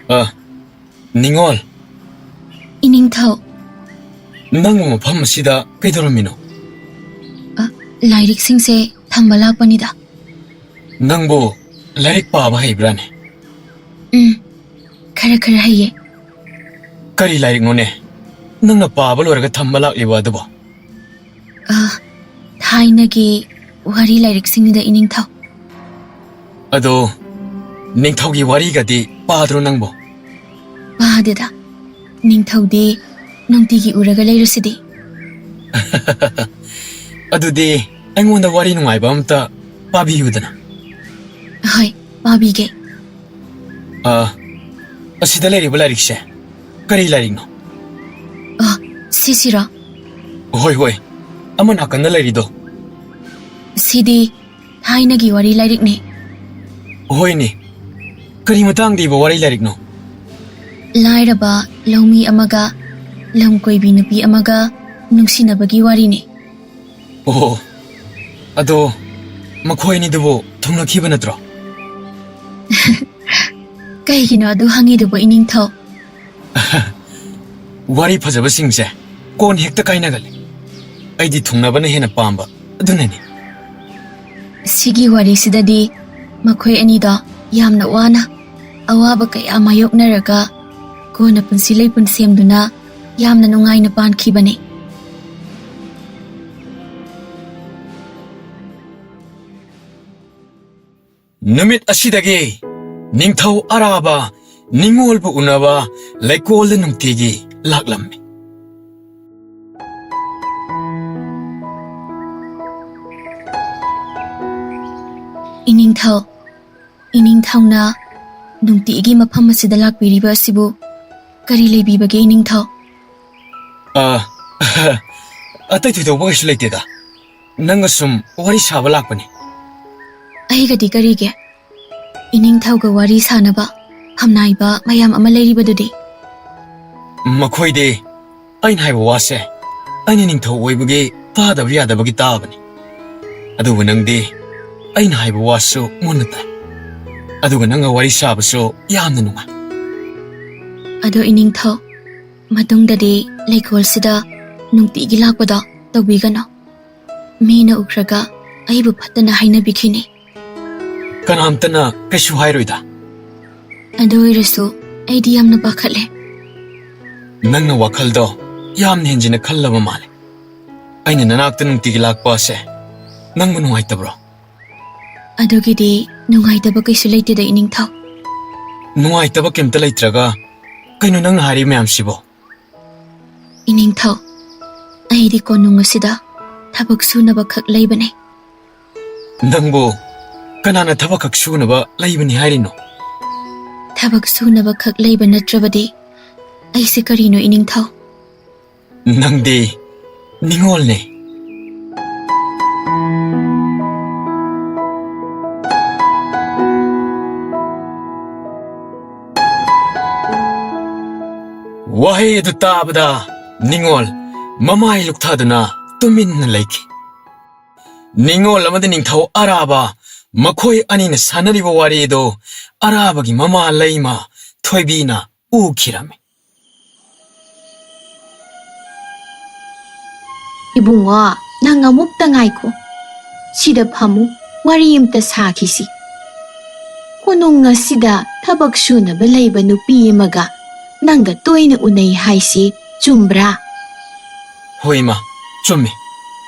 ꯑ, ꯅꯤꯡꯉꯣꯜ꯫ ꯏꯅꯤꯡꯊꯧ꯫ ꯅꯪꯕꯨ ꯃꯐꯝ ꯑꯁꯤꯗ ꯀꯩꯗꯧꯔꯝꯃꯤꯅꯣ? ꯑ, ꯂꯥꯏꯔꯤꯛꯁꯤꯡꯁꯦ ꯊꯝꯕ ꯂꯥꯛꯄꯅꯤꯗ꯫ ꯅꯪꯕꯨ ꯂꯥꯏꯔꯤꯛ ꯄꯥꯕ ꯍꯩꯕ꯭ꯔꯥꯅꯦ? ꯎꯝ, ꯈꯔ ꯈꯔ ꯍꯩꯌꯦ꯫ ꯀꯔꯤ ꯂꯥꯏꯔꯤꯛꯅꯣꯅꯦ ꯅꯪꯅ ꯄꯥꯕ ꯂꯣꯏꯔꯒ ꯊꯝꯕ ꯂꯥꯛꯂꯤꯕ ꯑꯗꯨꯕꯣ? ꯑ, ꯊꯥꯏꯅꯒꯤ ꯋꯥꯔꯤ ꯂꯥꯏꯔꯤꯛꯁꯤꯡꯅꯤꯗ, ꯏꯅꯤꯡꯊꯧ꯫ ꯑꯗꯣ, ꯅꯤꯡꯊꯧꯒꯤ ꯋꯥꯔꯤꯒꯗꯤ ꯄꯥꯗ꯭ꯔꯣ ꯅꯪꯕꯣ? ꯄꯥꯗꯦꯗ꯫ ꯅꯤꯡꯊꯧꯗꯤ ꯅꯨꯡꯇꯤꯒꯤ ꯎꯔꯒ ꯂꯩꯔꯁꯤꯗꯤ꯫ ꯑꯗꯨꯗꯤ ꯑꯩꯉꯣꯟꯗ ꯋꯥꯔꯤ ꯅꯨꯡꯉꯥꯏꯕ ꯑꯝꯇ ꯄꯥꯕꯤꯌꯨꯗꯅ꯫ ꯍꯣꯏ, ꯄꯥꯕꯤꯒꯦ꯫ ꯑ, ꯑꯁꯤꯗ ꯂꯩꯔꯤꯕ ꯂꯥꯏꯔꯤꯛꯁꯦ ꯀꯔꯤ ꯂꯥꯏꯔꯤꯛꯅꯣ? ꯑ, ꯁꯤꯁꯤꯔꯣ? ꯍꯣꯏ, ꯍꯣꯏ, ꯑꯃ ꯅꯥꯀꯟꯗ ꯂꯩꯔꯤꯗꯣ꯫ ꯁꯤꯗꯤ ꯊꯥꯏꯅꯒꯤ ꯋꯥꯔꯤ ꯂꯥꯏꯔꯤꯛꯅꯤ꯫ ꯍꯣꯏꯅꯦ, ꯀꯔꯤ ꯃꯇꯥꯡꯗ ꯏꯕ ꯋꯥꯔꯤ ꯂꯥꯏꯔꯤꯛꯅꯣ? ꯂꯥꯏꯔꯕ ꯂꯧꯃꯤ ꯑꯃꯒ ꯂꯝ ꯀꯣꯏꯕꯤ ꯅꯨꯄꯤ ꯑꯃꯒ ꯅꯨꯡꯁꯤꯅꯕꯒꯤ ꯋꯥꯔꯤꯅꯤ꯫ ꯑꯣ, ꯑꯗꯣ ꯃꯈꯣꯏ ꯑꯅꯤꯗꯨꯕꯨ ꯊꯨꯡꯅꯈꯤꯕ ꯅꯠꯇ꯭ꯔꯣ? ꯀꯩꯒꯤꯅꯣ ꯑꯗꯨ ꯍꯪꯉꯤꯗꯨꯕꯨ, ꯏꯅꯤꯡꯊꯧ? ꯋꯥꯔꯤ ꯐꯖꯕꯁꯤꯡꯁꯦ ꯀꯣꯟ ꯍꯦꯛꯇ ꯀꯥꯏꯅꯒꯜꯂꯤ꯫ ꯑꯩꯗꯤ ꯊꯨꯡꯅꯕꯅ ꯍꯦꯟꯅ ꯄꯥꯝꯕ ꯑꯗꯨꯅꯅꯤ꯫ ꯁꯤꯒꯤ ꯋꯥꯔꯤꯁꯤꯗꯗꯤ ꯃꯈꯣꯏ ꯑꯅꯤꯗꯣ ꯌꯥꯝꯅ ꯋꯥꯅ ꯑꯋꯥꯕ ꯀꯌꯥ ꯃꯥꯌꯣꯛꯅꯔꯒ ꯀꯣꯟꯅ ꯄꯨꯟꯁꯤ ꯂꯩꯄꯨꯟ ꯁꯦꯝꯗꯨꯅ ꯌꯥꯝꯅ ꯅꯨꯡꯉꯥꯏꯅ ꯄꯥꯟꯈꯤꯕꯅꯤ꯫ ꯅꯨꯃꯤꯠ ꯑꯁꯤꯗꯒꯤ ꯅꯤꯡꯊꯧ ꯑꯔꯥꯕ ꯅꯤꯉꯣꯜꯕꯨ ꯎꯅꯕ ꯂꯩꯀꯣꯜꯗ ꯅꯨꯡꯇꯤꯒꯤ ꯂꯥꯛꯂꯝꯃꯤ꯫ ꯏꯅꯤꯡꯊꯧ, ꯏꯅꯤꯡꯊꯧꯅ ꯅꯨꯡꯇꯤꯒꯤ ꯃꯐꯝ ꯑꯁꯤꯗ ꯂꯥꯛꯄꯤꯔꯤꯕ ꯑꯁꯤꯕꯨ ꯀꯔꯤ ꯂꯩꯕꯤꯕꯒꯦ, ꯏꯅꯤꯡꯊꯧ? ꯑ, ꯑꯇꯩ ꯊꯣꯏꯗꯣꯛꯄ ꯀꯩꯁꯨ ꯂꯩꯇꯦꯗ꯫ ꯅꯪꯒ ꯁꯨꯝ ꯋꯥꯔꯤ ꯁꯥꯕ ꯂꯥꯛꯄꯅꯤ꯫ ꯑꯩꯒꯗꯤ ꯀꯔꯤꯒꯤ? ꯏꯅꯤꯡꯊꯧꯒ ꯋꯥꯔꯤ ꯁꯥꯅꯕ ꯐꯝꯅꯥꯏꯕ ꯃꯌꯥꯝ ꯑꯃ ꯂꯩꯔꯤꯕꯗꯨꯗꯤ? ꯃꯈꯣꯏꯗꯤ ꯑꯩꯅ ꯍꯥꯏꯕ ꯋꯥꯁꯦ ꯑꯩꯅ ꯅꯤꯡꯊꯧ ꯑꯣꯏꯕꯒꯤ ꯇꯥꯗꯕ ꯌꯥꯗꯕꯒꯤ ꯇꯥꯕꯅꯤ꯫ ꯑꯗꯨꯕꯨ ꯅꯪꯗꯤ ꯑꯩꯅ ꯍꯥꯏꯕ ꯋꯥꯁꯨ ꯃꯨꯟꯅ ꯇꯥꯏ꯫ ꯑꯗꯨꯒ ꯅꯪꯒ ꯋꯥꯔꯤ ꯁꯥꯕꯁꯨ ꯌꯥꯝꯅ ꯅꯨꯡꯉꯥꯏ꯫ ꯑꯗꯣ ꯏꯅꯤꯡꯊꯧ, ꯃꯇꯨꯡꯗꯗꯤ ꯂꯩꯀꯣꯜꯁꯤꯗ ꯅꯨꯡꯇꯤꯒꯤ ꯂꯥꯛꯄꯗꯣ ꯇꯧꯕꯤꯒꯅꯨ꯫ ꯃꯤꯅ ꯎꯈ꯭ꯔꯒ ꯑꯩꯕꯨ ꯐꯠꯇꯅ ꯍꯥꯏꯅꯕꯤꯈꯤꯅꯤ꯫ ꯀꯅꯥꯝꯇꯅ ꯀꯩꯁꯨ ꯍꯥꯏꯔꯣꯏꯗ꯫ ꯑꯗꯨ ꯑꯣꯏꯔꯁꯨ ꯑꯩꯗꯤ ꯌꯥꯝꯅ ꯄꯥꯈꯠꯂꯦ꯫ ꯅꯪꯅ ꯋꯥꯈꯜꯗꯣ ꯌꯥꯝꯅ ꯍꯦꯟꯖꯤꯟꯅ ꯈꯜꯂꯕ ꯃꯥꯜꯂꯦ꯫ ꯑꯩꯅ ꯅꯅꯥꯛꯇ ꯅꯨꯡꯇꯤꯒꯤ ꯂꯥꯛꯄ ꯑꯁꯦ ꯅꯪꯕꯨ ꯅꯨꯡꯉꯥꯏꯇꯕ꯭ꯔꯣ? ꯑꯗꯨꯒꯤꯗꯤ ꯅꯨꯡꯉꯥꯏꯇꯕ ꯀꯩꯁꯨ ꯂꯩꯇꯦꯗ, ꯏꯅꯤꯡꯊꯧ꯫ ꯅꯨꯡꯉꯥꯏꯇꯕ ꯀꯩꯝꯇ ꯂꯩꯇ꯭ꯔꯒ ꯀꯩꯅꯣ ꯅꯪꯅ ꯍꯥꯏꯔꯤ ꯃꯌꯥꯝꯁꯤꯕꯣ? ꯏꯅꯤꯡꯊꯧ, ꯑꯩꯗꯤ ꯀꯣꯅꯨꯡ ꯑꯁꯤꯗ ꯊꯕꯛ ꯁꯨꯅꯕ ꯈꯛ ꯂꯩꯕꯅꯦ꯫ ꯅꯪꯕꯨ ꯀꯅꯥꯅ ꯊꯕꯛ ꯈꯛ ꯁꯨꯅꯕ ꯂꯩꯕꯅꯤ ꯍꯥꯏꯔꯤꯅꯣ? ꯊꯕꯛ ꯁꯨꯅꯕ ꯈꯛ ꯂꯩꯕ ꯅꯠꯇ꯭ꯔꯕꯗꯤ ꯑꯩꯁꯦ ꯀꯔꯤꯅꯣ, ꯏꯅꯤꯡꯊꯧ? ꯅꯪꯗꯤ ꯅꯤꯉꯣꯜꯅꯦ꯫ ꯋꯥꯍꯩ ꯑꯗꯨ ꯇꯥꯕꯗ ꯅꯤꯉꯣꯜ ꯃꯃꯥꯏ ꯂꯨꯛꯊꯗꯨꯅ ꯇꯨꯃꯤꯟꯅ ꯂꯩꯈꯤ꯫ ꯅꯤꯉꯣꯜ ꯑꯃꯗꯤ ꯅꯤꯡꯊꯧ ꯑꯔꯥꯕ, ꯃꯈꯣꯏ ꯑꯅꯤꯅ ꯁꯥꯟꯅꯔꯤꯕ ꯋꯥꯔꯤ ꯑꯗꯨ ꯑꯔꯥꯕꯒꯤ ꯃꯃꯥ ꯂꯩꯃ ꯊꯣꯏꯕꯤꯅ ꯎꯈꯤꯔꯝꯃꯤ꯫ ꯏꯕꯨꯡꯉꯣ, ꯅꯪ ꯑꯃꯨꯛꯇ ꯉꯥꯏꯈꯣ꯫ ꯁꯤꯗ ꯐꯝꯃꯨ, ꯋꯥꯔꯤ ꯑꯝꯇ ꯁꯥꯈꯤꯁꯤ꯫ ꯀꯣꯅꯨꯡ ꯑꯁꯤꯗ ꯊꯕꯛ ꯁꯨꯅꯕ ꯂꯩꯕ ꯅꯨꯄꯤ ꯑꯃꯒ ꯅꯪꯒ ꯇꯣꯏꯅ ꯎꯅꯩ ꯍꯥꯏꯁꯤ ꯆꯨꯝꯕ꯭ꯔꯥ? ꯍꯣꯏ, ꯏꯃꯥ, ꯆꯨꯝꯃꯤ꯫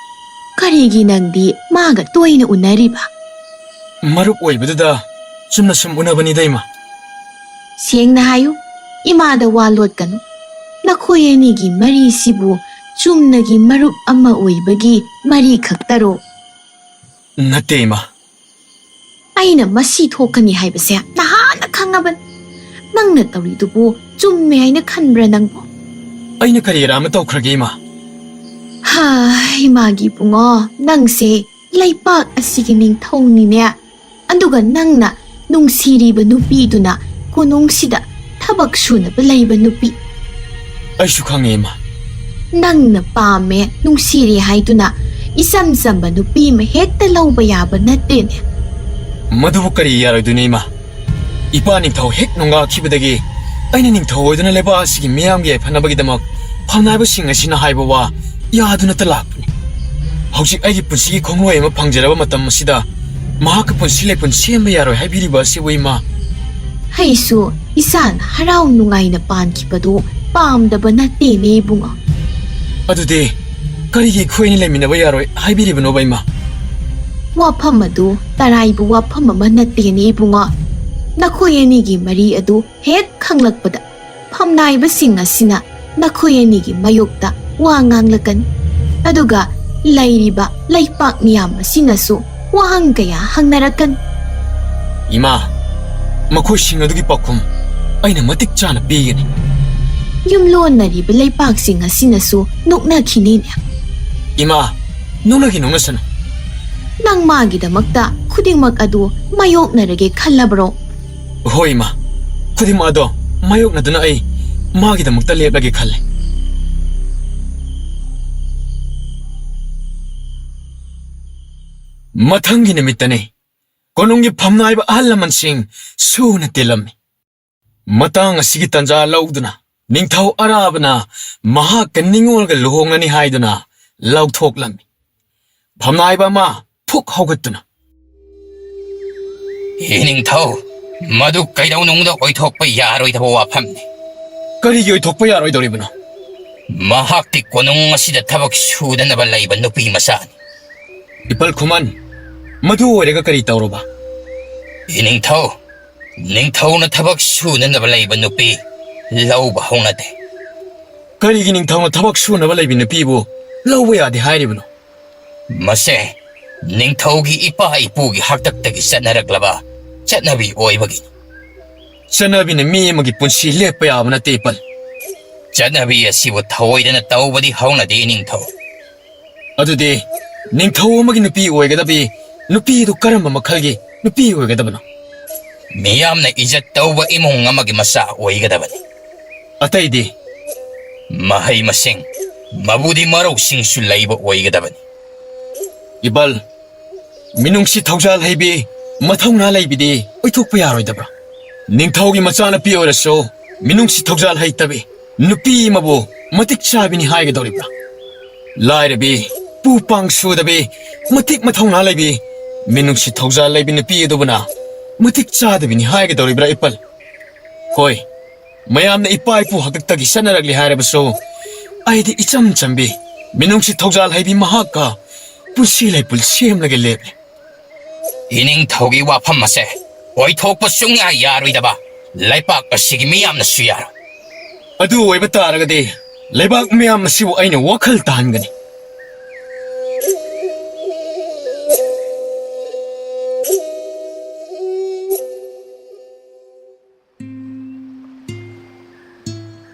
ꯀꯔꯤꯒꯤ ꯅꯪꯗꯤ ꯃꯥꯒ ꯇꯣꯏꯅ ꯎꯅꯔꯤꯕ? ꯃꯔꯨꯞ ꯑꯣꯏꯕꯗꯨꯗ ꯆꯨꯝꯅ ꯁꯨꯝ ꯎꯅꯕꯅꯤꯗ, ꯏꯃꯥ꯫ ꯁꯦꯡꯅ ꯍꯥꯏꯌꯨ, ꯏꯃꯥꯗ ꯋꯥ ꯂꯣꯠꯀꯅꯨ꯫ ꯅꯈꯣꯏ ꯑꯅꯤꯒꯤ ꯃꯔꯤꯁꯤꯕꯨ ꯆꯨꯝꯅꯒꯤ ꯃꯔꯨꯞ ꯑꯃ ꯑꯣꯏꯕꯒꯤ ꯃꯔꯤ ꯈꯛꯇꯔꯣ? ꯅꯠꯇꯦ, ꯏꯃꯥ꯫ ꯑꯩꯅ ꯃꯁꯤ ꯊꯣꯛꯀꯅꯤ ꯍꯥꯏꯕꯁꯦ ꯅꯍꯥꯟꯅ ꯈꯪꯉꯕꯅꯤ꯫ ꯅꯪꯅ ꯇꯧꯔꯤꯗꯨꯕꯨ ꯆꯨꯝꯃꯦ ꯍꯥꯏꯅ ꯈꯟꯕ꯭ꯔꯥ ꯅꯪꯕꯨ? ꯑꯩꯅ ꯀꯔꯤ ꯑꯔꯥꯟꯕ ꯇꯧꯈ꯭ꯔꯒꯦ, ꯏꯃꯥ? ꯍꯥ, ꯏꯃꯥꯒꯤ ꯏꯕꯨꯡꯉꯣ, ꯅꯪꯁꯦ ꯂꯩꯄꯥꯛ ꯑꯁꯤꯒꯤ ꯅꯤꯡꯊꯧꯅꯤꯅꯦ꯫ ꯑꯗꯨꯒ ꯅꯪꯅ ꯅꯨꯡꯁꯤꯔꯤꯕ ꯅꯨꯄꯤꯗꯨꯅ ꯀꯣꯅꯨꯡꯁꯤꯗ ꯊꯕꯛ ꯁꯨꯅꯕ ꯂꯩꯕ ꯅꯨꯄꯤ꯫ ꯑꯩꯁꯨ ꯈꯪꯉꯦ, ꯏꯃꯥ꯫ ꯅꯪꯅ ꯄꯥꯝꯃꯦ, ꯅꯨꯡꯁꯤꯔꯦ ꯍꯥꯏꯗꯨꯅ ꯏꯆꯝ ꯆꯝꯕ ꯅꯨꯄꯤ ꯑꯃ ꯍꯦꯛꯇ ꯂꯧꯕ ꯌꯥꯕ ꯅꯠꯇꯦꯅꯦ꯫ ꯃꯗꯨꯕꯨ ꯀꯔꯤ ꯌꯥꯔꯣꯏꯗꯣꯏꯅꯣ, ꯏꯃꯥ? ꯏꯄꯥ ꯅꯤꯡꯊꯧ ꯍꯦꯛ ꯅꯣꯡꯉꯥꯈꯤꯕꯗꯒꯤ ꯑꯩꯅ ꯅꯤꯡꯊꯧ ꯑꯣꯏꯗꯨꯅ ꯂꯩꯕꯥꯛ ꯑꯁꯤꯒꯤ ꯃꯤꯌꯥꯝꯒꯤ ꯌꯥꯏꯐꯅꯕꯒꯤꯗꯃꯛ ꯐꯝꯅꯥꯏꯕꯁꯤꯡ ꯑꯁꯤꯅ ꯍꯥꯏꯕ ꯋꯥ ꯌꯥꯗꯨꯅꯇ ꯂꯥꯛꯄꯅꯤ꯫ ꯍꯧꯖꯤꯛ ꯑꯩꯒꯤ ꯄꯨꯟꯁꯤꯒꯤ ꯈꯣꯡꯂꯣꯏ ꯑꯃ ꯐꯪꯖꯔꯕ ꯃꯇꯝ ꯑꯁꯤꯗ ꯃꯍꯥꯛꯀ ꯄꯨꯟꯁꯤ ꯂꯩꯄꯨꯟ ꯁꯦꯝꯕ ꯌꯥꯔꯣꯏ ꯍꯥꯏꯕꯤꯔꯤꯕ ꯑꯁꯤꯕꯨ, ꯏꯃꯥ? ꯑꯩꯁꯨ ꯏꯆꯥꯅ ꯍꯔꯥꯎ ꯅꯨꯡꯉꯥꯏꯅ ꯄꯥꯟꯈꯤꯕꯗꯨ ꯄꯥꯝꯗꯕ ꯅꯠꯇꯦꯅꯦ, ꯏꯕꯨꯡꯉꯣ꯫ ꯑꯗꯨꯗꯤ ꯀꯔꯤꯒꯤ ꯑꯩꯈꯣꯏ ꯑꯅꯤ ꯂꯩꯃꯤꯟꯅꯕ ꯌꯥꯔꯣꯏ ꯍꯥꯏꯕꯤꯔꯤꯕꯅꯣꯕ, ꯏꯃꯥ? ꯋꯥꯐꯝ ꯑꯗꯨ ꯇꯔꯥꯏꯕ ꯋꯥꯐꯝ ꯑꯃ ꯅꯠꯇꯦꯅꯦ, ꯏꯕꯨꯡꯉꯣ꯫ ꯅꯈꯣꯏ ꯑꯅꯤꯒꯤ ꯃꯔꯤ ꯑꯗꯨ ꯍꯦꯛ ꯈꯪꯂꯛꯄꯗ ꯐꯝꯅꯥꯏꯕꯁꯤꯡ ꯑꯁꯤꯅ ꯅꯈꯣꯏ ꯑꯅꯤꯒꯤ ꯃꯥꯌꯣꯛꯇ ꯋꯥ ꯉꯥꯡꯂꯛꯀꯅꯤ꯫ ꯑꯗꯨꯒ ꯂꯩꯔꯤꯕ ꯂꯩꯄꯥꯛ ꯃꯤꯌꯥꯝ ꯑꯁꯤꯅꯁꯨ ꯋꯥꯍꯪ ꯀꯌꯥ ꯍꯪꯅꯔꯛꯀꯅꯤ꯫ ꯏꯃꯥ, ꯃꯈꯣꯏꯁꯤꯡ ꯑꯗꯨꯒꯤ ꯄꯥꯎꯈꯨꯝ ꯑꯩꯅ ꯃꯇꯤꯛ ꯆꯥꯅ ꯄꯤꯒꯅꯤ꯫ ꯌꯨꯝꯂꯣꯟꯅꯔꯤꯕ ꯂꯩꯄꯥꯛꯁꯤꯡ ꯑꯁꯤꯅꯁꯨ ꯅꯣꯛꯅꯈꯤꯅꯤꯅꯦ꯫ ꯏꯃꯥ, ꯅꯣꯛꯅꯒꯦ ꯅꯣꯛꯅꯁꯅꯨ꯫ ꯅꯪ ꯃꯥꯒꯤꯗꯃꯛꯇ ꯈꯨꯗꯤꯡꯃꯛ ꯑꯗꯨ ꯃꯥꯌꯣꯛꯅꯔꯒꯦ ꯈꯜꯂꯕ꯭ꯔꯣ? ꯍꯣꯏ, ꯏꯃꯥ꯫ ꯈꯨꯗꯤꯡꯃꯛ ꯑꯗꯣ ꯃꯥꯌꯣꯛꯅꯗꯨꯅ ꯑꯩ ꯃꯥꯒꯤꯗꯃꯛꯇ ꯂꯦꯞꯂꯒꯦ ꯈꯜꯂꯦ꯫ ꯃꯊꯪꯒꯤ ꯅꯨꯃꯤꯠꯇꯅꯤ꯫ ꯀꯣꯅꯨꯡꯒꯤ ꯐꯝꯅꯥꯏꯕ ꯑꯍꯜ ꯂꯃꯟꯁꯤꯡ ꯁꯨꯅ ꯇꯤꯜꯂꯝꯃꯤ꯫ ꯃꯇꯥꯡ ꯑꯁꯤꯒꯤ ꯇꯥꯟꯖꯥ ꯂꯧꯗꯨꯅ ꯅꯤꯡꯊꯧ ꯑꯔꯥꯕꯅ ꯃꯍꯥꯛꯀ ꯅꯤꯡꯉꯣꯜꯒ ꯂꯨꯍꯣꯡꯂꯅꯤ ꯍꯥꯏꯗꯨꯅ ꯂꯥꯎꯊꯣꯛꯂꯝꯃꯤ꯫ ꯐꯝꯅꯥꯏꯕ ꯑꯃ ꯐꯨꯛ ꯍꯧꯒꯠꯇꯨꯅ, "ꯏꯅꯤꯡꯊꯧ, ꯃꯗꯨ ꯀꯩꯗꯧꯅꯨꯡꯗ ꯑꯣꯏꯊꯣꯛꯄ ꯌꯥꯔꯣꯏꯗꯕ ꯋꯥꯐꯝꯅꯤ꯫" "ꯀꯔꯤꯒꯤ ꯑꯣꯏꯊꯣꯛꯄ ꯌꯥꯔꯣꯏꯗꯧꯔꯤꯕꯅꯣ?" "ꯃꯍꯥꯛꯇꯤ ꯀꯣꯅꯨꯡ ꯑꯁꯤꯗ ꯊꯕꯛ ꯁꯨꯗꯅꯕ ꯂꯩꯕ ꯅꯨꯄꯤ ꯃꯆꯥꯅꯤ꯫" "ꯏꯄꯜ ꯈꯨꯃꯟ, ꯃꯗꯨ ꯑꯣꯏꯔꯒ ꯀꯔꯤ ꯇꯧꯔꯕ?" "ꯏꯅꯤꯡꯊꯧ, ꯅꯤꯡꯊꯧꯅ ꯊꯕꯛ ꯁꯨꯅꯅꯕ ꯂꯩꯕ ꯅꯨꯄꯤ ꯂꯧꯕ ꯍꯧꯅꯗꯦ꯫" "ꯀꯔꯤꯒꯤ ꯅꯤꯡꯊꯧꯅ ꯊꯕꯛ ꯁꯨꯅꯕ ꯂꯩꯕꯤ ꯅꯨꯄꯤꯕꯨ ꯂꯧꯕ ꯌꯥꯗꯦ ꯍꯥꯏꯔꯤꯕꯅꯣ?" "ꯃꯁꯦ ꯅꯤꯡꯊꯧꯒꯤ ꯏꯄꯥ ꯏꯄꯨꯒꯤ ꯍꯥꯛꯇꯛꯇꯒꯤ ꯆꯠꯅꯔꯛꯂꯕ ꯆꯠꯅꯕꯤ ꯑꯣꯏꯕꯒꯤꯅꯤ꯫" "ꯆꯠꯅꯕꯤꯅ ꯃꯤ ꯑꯃꯒꯤ ꯄꯨꯟꯁꯤ ꯂꯦꯞꯄ ꯌꯥꯕ ꯅꯠꯇꯦ, ꯏꯄꯜ꯫" "ꯆꯠꯅꯕꯤ ꯑꯁꯤꯕꯨ ꯊꯑꯣꯏꯗꯅ ꯇꯧꯕꯗꯤ ꯍꯧꯅꯗꯦ, ꯏꯅꯤꯡꯊꯧ꯫" "ꯑꯗꯨꯗꯤ ꯅꯤꯡꯊꯧ ꯑꯃꯒꯤ ꯅꯨꯄꯤ ꯑꯣꯏꯒꯗꯕꯤ ꯅꯨꯄꯤ ꯑꯗꯨ ꯀꯔꯝꯕ ꯃꯈꯜꯒꯤ ꯅꯨꯄꯤ ꯑꯣꯏꯒꯗꯕꯅꯣ?" "ꯃꯤꯌꯥꯝꯅ ꯏꯖꯠ ꯇꯧꯕ ꯏꯃꯨꯡ ꯑꯃꯒꯤ ꯃꯆꯥ ꯑꯣꯏꯒꯗꯕꯅꯤ꯫" "ꯑꯇꯩꯗꯤ?" "ꯃꯍꯩ ꯃꯁꯤꯡ, ꯃꯕꯨꯗꯤ ꯃꯔꯧꯁꯤꯡꯁꯨ ꯂꯩꯕ ꯑꯣꯏꯒꯗꯕꯅꯤ꯫" "ꯏꯕꯜ, ꯃꯤꯅꯨꯡꯁꯤ ꯊꯧꯖꯥꯜ ꯍꯩꯕꯤ, ꯃꯊꯧꯅꯥ ꯂꯩꯕꯤꯗꯤ ꯑꯣꯏꯊꯣꯛꯄ ꯌꯥꯔꯣꯏꯗꯕ꯭ꯔꯥ? ꯅꯤꯡꯊꯧꯒꯤ ꯃꯆꯥꯅꯨꯄꯤ ꯑꯣꯏꯔꯁꯨ ꯃꯤꯅꯨꯡꯁꯤ ꯊꯧꯖꯥꯜ ꯍꯩꯇꯕꯤ ꯅꯨꯄꯤ ꯑꯃꯕꯨ ꯃꯇꯤꯛ ꯆꯥꯕꯤꯅꯤ ꯍꯥꯏꯒꯗꯧꯔꯤꯕ꯭ꯔꯥ? ꯂꯥꯏꯔꯕꯤ, ꯄꯨ ꯄꯥꯡ ꯁꯨꯗꯕꯤ, ꯃꯇꯤꯛ ꯃꯊꯧꯅꯥ ꯂꯩꯕꯤ, ꯃꯤꯅꯨꯡꯁꯤ ꯊꯧꯖꯥꯜ ꯂꯩꯕꯤ ꯅꯨꯄꯤ ꯑꯗꯨꯕꯨꯅ ꯃꯇꯤꯛ ꯆꯥꯗꯕꯤꯅꯤ ꯍꯥꯏꯒꯗꯧꯔꯤꯕ꯭ꯔꯥ, ꯏꯄꯜ? ꯍꯣꯏ, ꯃꯌꯥꯝꯅ ꯏꯄꯥ ꯏꯄꯨ ꯍꯥꯛꯇꯛꯇꯒꯤ ꯆꯠꯅꯔꯛꯂꯤ ꯍꯥꯏꯔꯕꯁꯨ, ꯑꯩꯗꯤ ꯏꯆꯝ ꯆꯝꯕꯤ ꯃꯤꯅꯨꯡꯁꯤ ꯊꯧꯖꯥꯜ ꯍꯩꯕꯤ ꯃꯍꯥꯛꯀ ꯄꯨꯟꯁꯤ ꯂꯩꯄꯨꯟ ꯁꯦꯝꯂꯒ ꯂꯦꯞꯂꯦ꯫" "ꯏꯅꯤꯡꯊꯧꯒꯤ ꯋꯥꯐꯝ ꯑꯁꯦ ꯑꯣꯏꯊꯣꯛꯄ ꯁꯨꯡꯌꯥ ꯌꯥꯔꯣꯏꯗꯕ ꯂꯩꯄꯥꯛ ꯑꯁꯤꯒꯤ ꯃꯤꯌꯥꯝꯅꯁꯨ ꯌꯥꯔꯣꯏ꯫" "ꯑꯗꯨ ꯑꯣꯏꯕ ꯇꯥꯔꯒꯗꯤ ꯂꯩꯕꯥꯛ ꯃꯤꯌꯥꯝ ꯑꯁꯤꯕꯨ ꯑꯩꯅ ꯋꯥꯈꯜ ꯇꯥꯍꯟꯒꯅꯤ꯫"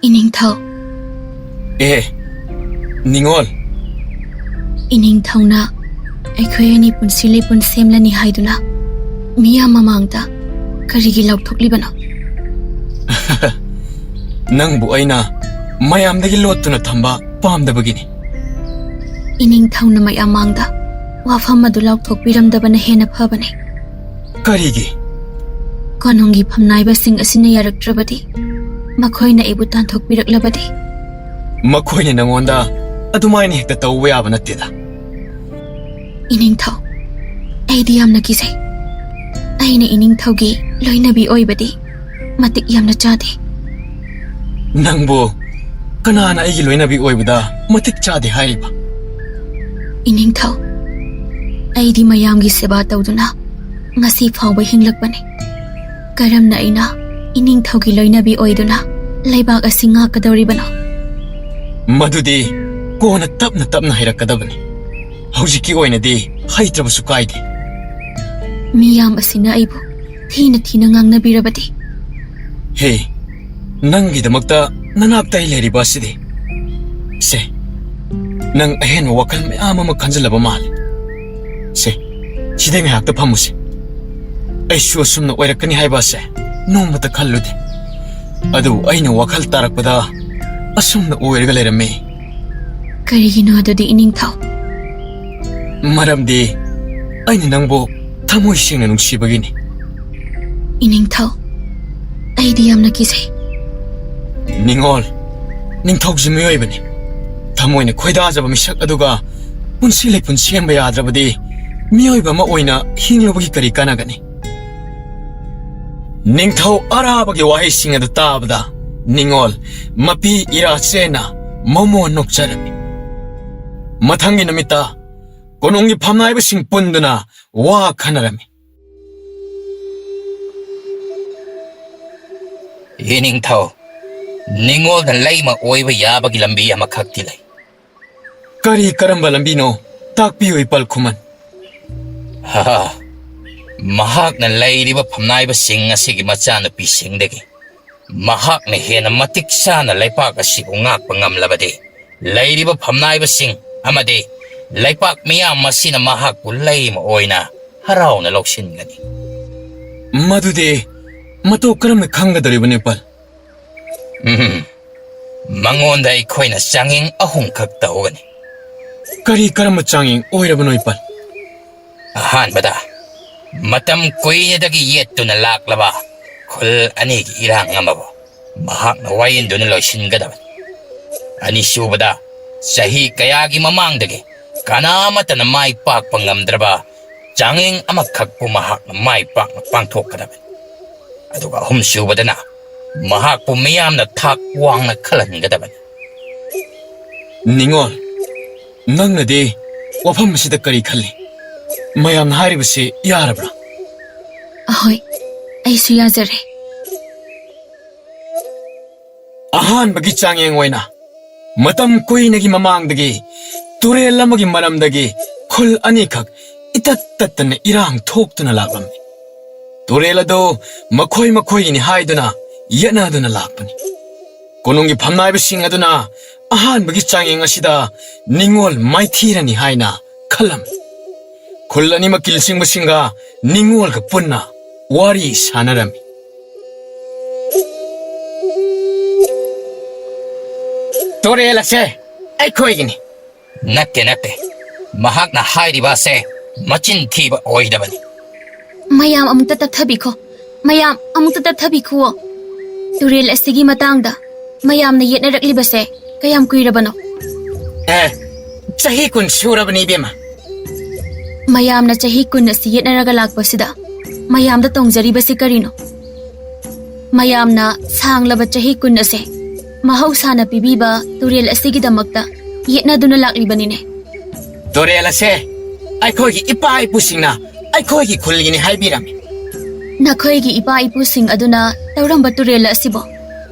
"ꯏꯅꯤꯡꯊꯧ꯫" "ꯑꯦ, ꯅꯤꯡꯉꯣꯜ꯫" "ꯏꯅꯤꯡꯊꯧꯅ ꯑꯩꯈꯣꯏ ꯑꯅꯤ ꯄꯨꯟꯁꯤ ꯂꯩꯄꯨꯟ ꯁꯦꯝꯂꯅꯤ ꯍꯥꯏꯗꯨꯅ ꯃꯤꯌꯥꯝ ꯃꯃꯥꯡꯗ ꯀꯔꯤꯒꯤ ꯂꯥꯎꯊꯣꯛꯂꯤꯕꯅꯣ?" "ꯅꯪꯕꯨ ꯑꯩꯅ ꯃꯌꯥꯝꯗꯒꯤ ꯂꯣꯠꯇꯨꯅ ꯊꯝꯕ ꯄꯥꯝꯗꯕꯒꯤꯅꯤ꯫" "ꯏꯅꯤꯡꯊꯧꯅ ꯃꯌꯥꯝ ꯃꯥꯡꯗ ꯋꯥꯐꯝ ꯑꯗꯨ ꯂꯥꯎꯊꯣꯛꯄꯤꯔꯝꯗꯕꯅ ꯍꯦꯟꯅ ꯐꯕꯅꯤ꯫" "ꯀꯔꯤꯒꯤ?" "ꯀꯣꯅꯨꯡꯒꯤ ꯐꯝꯅꯥꯏꯕꯁꯤꯡ ꯑꯁꯤꯅ ꯌꯥꯔꯛꯇ꯭ꯔꯕꯗꯤ, ꯃꯈꯣꯏꯅ ꯑꯩꯕꯨ ꯇꯥꯟꯊꯣꯛꯄꯤꯔꯛꯂꯕꯗꯤ?" "ꯃꯈꯣꯏꯅ ꯅꯉꯣꯟꯗ ꯑꯗꯨꯃꯥꯏꯅ ꯍꯦꯛꯇ ꯇꯧꯕ ꯌꯥꯕ ꯅꯠꯇꯦꯗ꯫ ꯏꯅꯤꯡꯊꯧ, ꯑꯩꯗꯤ ꯌꯥꯝꯅ ꯀꯤꯖꯩ꯫ ꯑꯩꯅ ꯏꯅꯤꯡꯊꯧꯒꯤ ꯂꯣꯏꯅꯕꯤ ꯑꯣꯏꯕꯗꯤ ꯃꯇꯤꯛ ꯌꯥꯝꯅ ꯆꯥꯗꯦ꯫ ꯅꯪꯕꯨ ꯀꯅꯥꯅ ꯑꯩꯒꯤ ꯂꯣꯏꯅꯕꯤ ꯑꯣꯏꯕꯗ ꯃꯇꯤꯛ ꯆꯥꯗꯦ ꯍꯥꯏꯔꯤꯕ? ꯏꯅꯤꯡꯊꯧ, ꯑꯩꯗꯤ ꯃꯌꯥꯝꯒꯤ ꯁꯦꯕꯥ ꯇꯧꯗꯨꯅ ꯉꯁꯤ ꯐꯥꯎꯕ ꯍꯤꯡꯂꯛꯄꯅꯤ꯫ ꯀꯔꯝꯅ ꯑꯩꯅ ꯏꯅꯤꯡꯊꯧꯒꯤ ꯂꯣꯏꯅꯕꯤ ꯑꯣꯏꯗꯨꯅ ꯂꯩꯕꯥꯛ ꯑꯁꯤ ꯉꯥꯛꯀꯗꯧꯔꯤꯕꯅꯣ? ꯃꯗꯨꯗꯤ ꯀꯣꯟꯅ ꯇꯞꯅ ꯇꯞꯅ ꯍꯩꯔꯛꯀꯗꯕꯅꯤ꯫ ꯍꯧꯖꯤꯛꯀꯤ ꯑꯣꯏꯅꯗꯤ ꯍꯩꯇ꯭ꯔꯕꯁꯨ ꯀꯥꯏꯗꯦ꯫ ꯃꯤꯌꯥꯝ ꯑꯁꯤꯅ ꯑꯩꯕꯨ ꯊꯤꯅ ꯊꯤꯅ ꯉꯥꯡꯅꯕꯤꯔꯕꯗꯤ? ꯍꯦ, ꯅꯪꯒꯤꯗꯃꯛꯇ ꯅꯅꯥꯛꯇ ꯑꯩ ꯂꯩꯔꯤꯕ ꯑꯁꯤꯗꯤ꯫ ꯁꯦ, ꯅꯪ ꯑꯍꯦꯟꯕ ꯋꯥꯈꯜ ꯃꯌꯥꯝ ꯑꯃ ꯈꯟꯖꯤꯜꯂꯕ ꯃꯥꯜꯂꯦ꯫ ꯁꯦ, ꯁꯤꯗ ꯉꯥꯏꯍꯥꯛꯇ ꯐꯝꯃꯨꯁꯦ꯫ ꯑꯩꯁꯨ ꯑꯁꯨꯝꯅ ꯑꯣꯏꯔꯛꯀꯅꯤ ꯍꯥꯏꯕ ꯑꯁꯦ ꯅꯣꯡꯃꯇ ꯈꯜꯂꯨꯗꯦ꯫ ꯑꯗꯨꯕꯨ ꯑꯩꯅ ꯋꯥꯈꯜ ꯇꯥꯔꯛꯄꯗ ꯑꯁꯨꯝꯅ ꯑꯣꯏꯔꯒ ꯂꯩꯔꯝꯃꯤ꯫ ꯀꯔꯤꯒꯤꯅꯣ ꯑꯗꯨꯗꯤ, ꯏꯅꯤꯡꯊꯧ? ꯃꯔꯝꯗꯤ ꯑꯩꯅ ꯅꯪꯕꯨ ꯊꯃꯣꯏ ꯁꯦꯡꯅ ꯅꯨꯡꯁꯤꯕꯒꯤꯅꯤ꯫ ꯏꯅꯤꯡꯊꯧ, ꯑꯩꯗꯤ ꯌꯥꯝꯅ ꯀꯤꯖꯩ꯫ ꯅꯤꯡꯉꯣꯜ, ꯅꯤꯡꯊꯧꯁꯤ ꯃꯤꯑꯣꯏꯕꯅꯤ꯫ ꯊꯃꯣꯏꯅ ꯈꯣꯏꯗꯥꯖꯕ ꯃꯤꯁꯛ ꯑꯗꯨꯒ ꯄꯨꯟꯁꯤ ꯂꯩꯄꯨꯟ ꯁꯦꯝꯕ ꯌꯥꯗ꯭ꯔꯕꯗꯤ ꯃꯤꯑꯣꯏꯕ ꯑꯃ ꯑꯣꯏꯅ ꯍꯤꯡꯂꯨꯕꯒꯤ ꯀꯔꯤ ꯀꯥꯟꯅꯒꯅꯤ? ꯅꯤꯡꯊꯧ ꯑꯔꯥꯕꯒꯤ ꯋꯥꯍꯩꯁꯤꯡ ꯑꯗꯨ ꯇꯥꯕꯗ ꯅꯤꯡꯉꯣꯜ ꯃꯄꯤ ꯏꯔꯥꯆꯦꯅ ꯃꯃꯣꯟ ꯅꯣꯛꯆꯔꯝꯃꯤ꯫ ꯃꯊꯪꯒꯤ ꯅꯨꯃꯤꯠꯇ ꯀꯣꯅꯨꯡꯒꯤ ꯐꯝꯅꯥꯏꯕꯁꯤꯡ ꯄꯨꯟꯗꯨꯅ ꯋꯥ ꯈꯟꯅꯔꯝꯃꯤ꯫ ꯏꯅꯤꯡꯊꯧ, ꯅꯤꯡꯉꯣꯜꯅ ꯂꯩꯃ ꯑꯣꯏꯕ ꯌꯥꯕꯒꯤ ꯂꯝꯕꯤ ꯑꯃꯈꯛꯇꯤ ꯂꯩ꯫ ꯀꯔꯤ, ꯀꯔꯝꯕ ꯂꯝꯕꯤꯅꯣ? ꯇꯥꯛꯄꯤꯌꯨ, ꯏꯄꯥꯜ ꯈꯨꯃꯟ꯫ ꯍꯥ, ꯃꯍꯥꯛꯅ ꯂꯩꯔꯤꯕ ꯐꯝꯅꯥꯏꯕꯁꯤꯡ ꯑꯁꯤꯒꯤ ꯃꯆꯥꯅꯨꯄꯤꯁꯤꯡꯗꯒꯤ ꯃꯍꯥꯛꯅ ꯍꯦꯟꯅ ꯃꯇꯤꯛ ꯆꯥꯅ ꯂꯩꯄꯥꯛ ꯑꯁꯤꯕꯨ ꯉꯥꯛꯄ ꯉꯝꯂꯕꯗꯤ, ꯂꯩꯔꯤꯕ ꯐꯝꯅꯥꯏꯕꯁꯤꯡ ꯑꯃꯗꯤ ꯂꯩꯄꯥꯛ ꯃꯤꯌꯥꯝ ꯑꯁꯤꯅ ꯃꯍꯥꯛꯄꯨ ꯂꯩꯃ ꯑꯣꯏꯅ ꯍꯔꯥꯎꯅ ꯂꯧꯁꯤꯟꯒꯅꯤ꯫ ꯃꯗꯨꯗꯤ ꯃꯇꯧ ꯀꯔꯝꯅ ꯈꯪꯒꯗꯧꯔꯤꯕꯅꯣ, ꯏꯄꯥꯜ? ꯎꯝ, ꯃꯉꯣꯟꯗ ꯑꯩꯈꯣꯏꯅ ꯆꯥꯡꯌꯦꯡ ꯑꯍꯨꯝꯈꯛ ꯇꯧꯒꯅꯤ꯫ ꯀꯔꯤ, ꯀꯔꯝꯕ ꯆꯥꯡꯌꯦꯡ ꯑꯣꯏꯔꯕꯅꯣ, ꯏꯄꯥꯜ? ꯑꯍꯥꯟꯕꯗ, ꯃꯇꯝ ꯀꯨꯏꯅꯗꯒꯤ ꯌꯦꯠꯇꯨꯅ ꯂꯥꯛꯂꯕ ꯈꯨꯜ ꯑꯅꯤꯒꯤ ꯏꯔꯥꯡ ꯑꯃꯕꯨ ꯃꯍꯥꯛꯅ ꯋꯥꯌꯦꯟꯗꯨꯅ ꯂꯣꯏꯁꯤꯟꯒꯗꯕꯅꯤ꯫ ꯑꯅꯤꯁꯨꯕꯗ, ꯆꯍꯤ ꯀꯌꯥꯒꯤ ꯃꯃꯥꯡꯗꯒꯤ ꯀꯅꯥ ꯑꯃꯠꯇꯅ ꯃꯥꯏ ꯄꯥꯛꯄ ꯉꯝꯗ꯭ꯔꯕ ꯆꯥꯡꯌꯦꯡ ꯑꯃꯈꯛꯄꯨ ꯃꯍꯥꯛꯅ ꯃꯥꯏ ꯄꯥꯛꯅ ꯄꯥꯡꯊꯣꯛꯀꯗꯕꯅꯤ꯫ ꯑꯗꯨꯒ ꯑꯍꯨꯝꯁꯨꯕꯗꯅ, ꯃꯍꯥꯛꯄꯨ ꯃꯤꯌꯥꯝꯅ ꯊꯥꯛ ꯋꯥꯡꯅ ꯈꯜꯍꯟꯒꯗꯕꯅꯤ꯫ ꯅꯤꯉꯣꯜ, ꯅꯪꯅꯗꯤ ꯋꯥꯐꯝ ꯑꯁꯤꯗ ꯀꯔꯤ ꯈꯜꯂꯤ? ꯃꯌꯥꯝꯅ ꯍꯥꯏꯔꯤꯕꯁꯤ ꯌꯥꯔꯕ꯭ꯔꯥ? ꯑꯍꯣꯏ, ꯑꯩꯁꯨ ꯌꯥꯖꯔꯦ꯫ ꯑꯍꯥꯟꯕꯒꯤ ꯆꯥꯡꯌꯦꯡ ꯑꯣꯏꯅ, ꯃꯇꯝ ꯀꯨꯏꯅꯒꯤ ꯃꯃꯥꯡꯗꯒꯤ ꯇꯨꯔꯦꯜ ꯑꯃꯒꯤ ꯃꯔꯝꯗꯒꯤ ꯈꯨꯜ ꯑꯅꯤꯈꯛ ꯏꯇꯠ ꯇꯠꯇꯅ ꯏꯔꯥꯡ ꯊꯣꯛꯇꯨꯅ ꯂꯥꯛꯂꯝꯃꯤ꯫ ꯇꯨꯔꯦꯜ ꯑꯗꯨ ꯃꯈꯣꯏ ꯃꯈꯣꯏꯒꯤꯅꯤ ꯍꯥꯏꯗꯨꯅ ꯌꯦꯠꯅꯗꯨꯅ ꯂꯥꯛꯄꯅꯤ꯫ ꯀꯣꯅꯨꯡꯒꯤ ꯐꯝꯅꯥꯏꯕꯁꯤꯡ ꯑꯗꯨꯅ ꯑꯍꯥꯟꯕꯒꯤ ꯆꯥꯡꯌꯦꯡ ꯑꯁꯤꯗ ꯅꯤꯡꯉꯣꯜ ꯃꯥꯏꯊꯤꯔꯅꯤ ꯍꯥꯏꯅ ꯈꯜꯂꯝꯃꯤ꯫ ꯈꯨꯜ ꯑꯅꯤꯃꯛꯀꯤ ꯂꯨꯆꯤꯡꯕꯁꯤꯡꯒ ꯅꯤꯡꯉꯣꯜꯒ ꯄꯨꯟꯅ ꯋꯥꯔꯤ ꯁꯥꯟꯅꯔꯝꯃꯤ꯫ ꯇꯨꯔꯦꯜ ꯑꯁꯦ ꯑꯩꯈꯣꯏꯒꯤꯅꯤ꯫ ꯅꯠꯇꯦ, ꯅꯠꯇꯦ꯫ ꯃꯍꯥꯛꯅ ꯍꯥꯏꯔꯤꯕ ꯑꯁꯦ ꯃꯆꯤꯟ ꯊꯤꯕ ꯑꯣꯏꯗꯕꯅꯤ꯫ ꯃꯌꯥꯝ ꯑꯃꯨꯛꯇ ꯇꯞꯊꯕꯤꯈꯣ꯫ ꯃꯌꯥꯝ ꯑꯃꯨꯛꯇ ꯇꯞꯊꯕꯤꯈꯨꯑꯣ꯫ ꯇꯨꯔꯦꯜ ꯑꯁꯤꯒꯤ ꯃꯇꯥꯡꯗ ꯃꯌꯥꯝꯅ ꯌꯦꯠꯅꯔꯛꯂꯤꯕꯁꯦ ꯀꯌꯥꯝ ꯀꯨꯏꯔꯕꯅꯣ? ꯑꯦ, ꯆꯍꯤ ꯀꯨꯟ ꯁꯨꯔꯕꯅꯤ, ꯏꯕꯦꯝꯃ꯫ ꯃꯌꯥꯝꯅ ꯆꯍꯤ ꯀꯨꯟ ꯑꯁꯤ ꯌꯦꯠꯅꯔꯒ ꯂꯥꯛꯄꯁꯤꯗ ꯃꯌꯥꯝꯗ ꯇꯣꯡꯖꯔꯤꯕꯁꯤ ꯀꯔꯤꯅꯣ? ꯃꯌꯥꯝꯅ ꯁꯥꯡꯂꯕ ꯆꯍꯤ ꯀꯨꯟ ꯑꯁꯦ ꯃꯍꯧꯁꯥꯅ ꯄꯤꯕꯤꯕ ꯇꯨꯔꯦꯜ ꯑꯁꯤꯒꯤꯗꯃꯛꯇ ꯌꯦꯠꯅꯗꯨꯅ ꯂꯥꯛꯂꯤꯕꯅꯤꯅꯦ꯫ ꯇꯨꯔꯦꯜ ꯑꯁꯦ ꯑꯩꯈꯣꯏꯒꯤ ꯏꯄꯥ ꯏꯄꯨꯁꯤꯡꯅ ꯑꯩꯈꯣꯏꯒꯤ ꯈꯨꯜꯒꯤꯅꯤ ꯍꯥꯏꯕꯤꯔꯝꯃꯤ꯫ ꯅꯈꯣꯏꯒꯤ ꯏꯄꯥ ꯏꯄꯨꯁꯤꯡ ꯑꯗꯨꯅ ꯇꯧꯔꯝꯕ ꯇꯨꯔꯦꯜ ꯑꯁꯤꯕꯣ?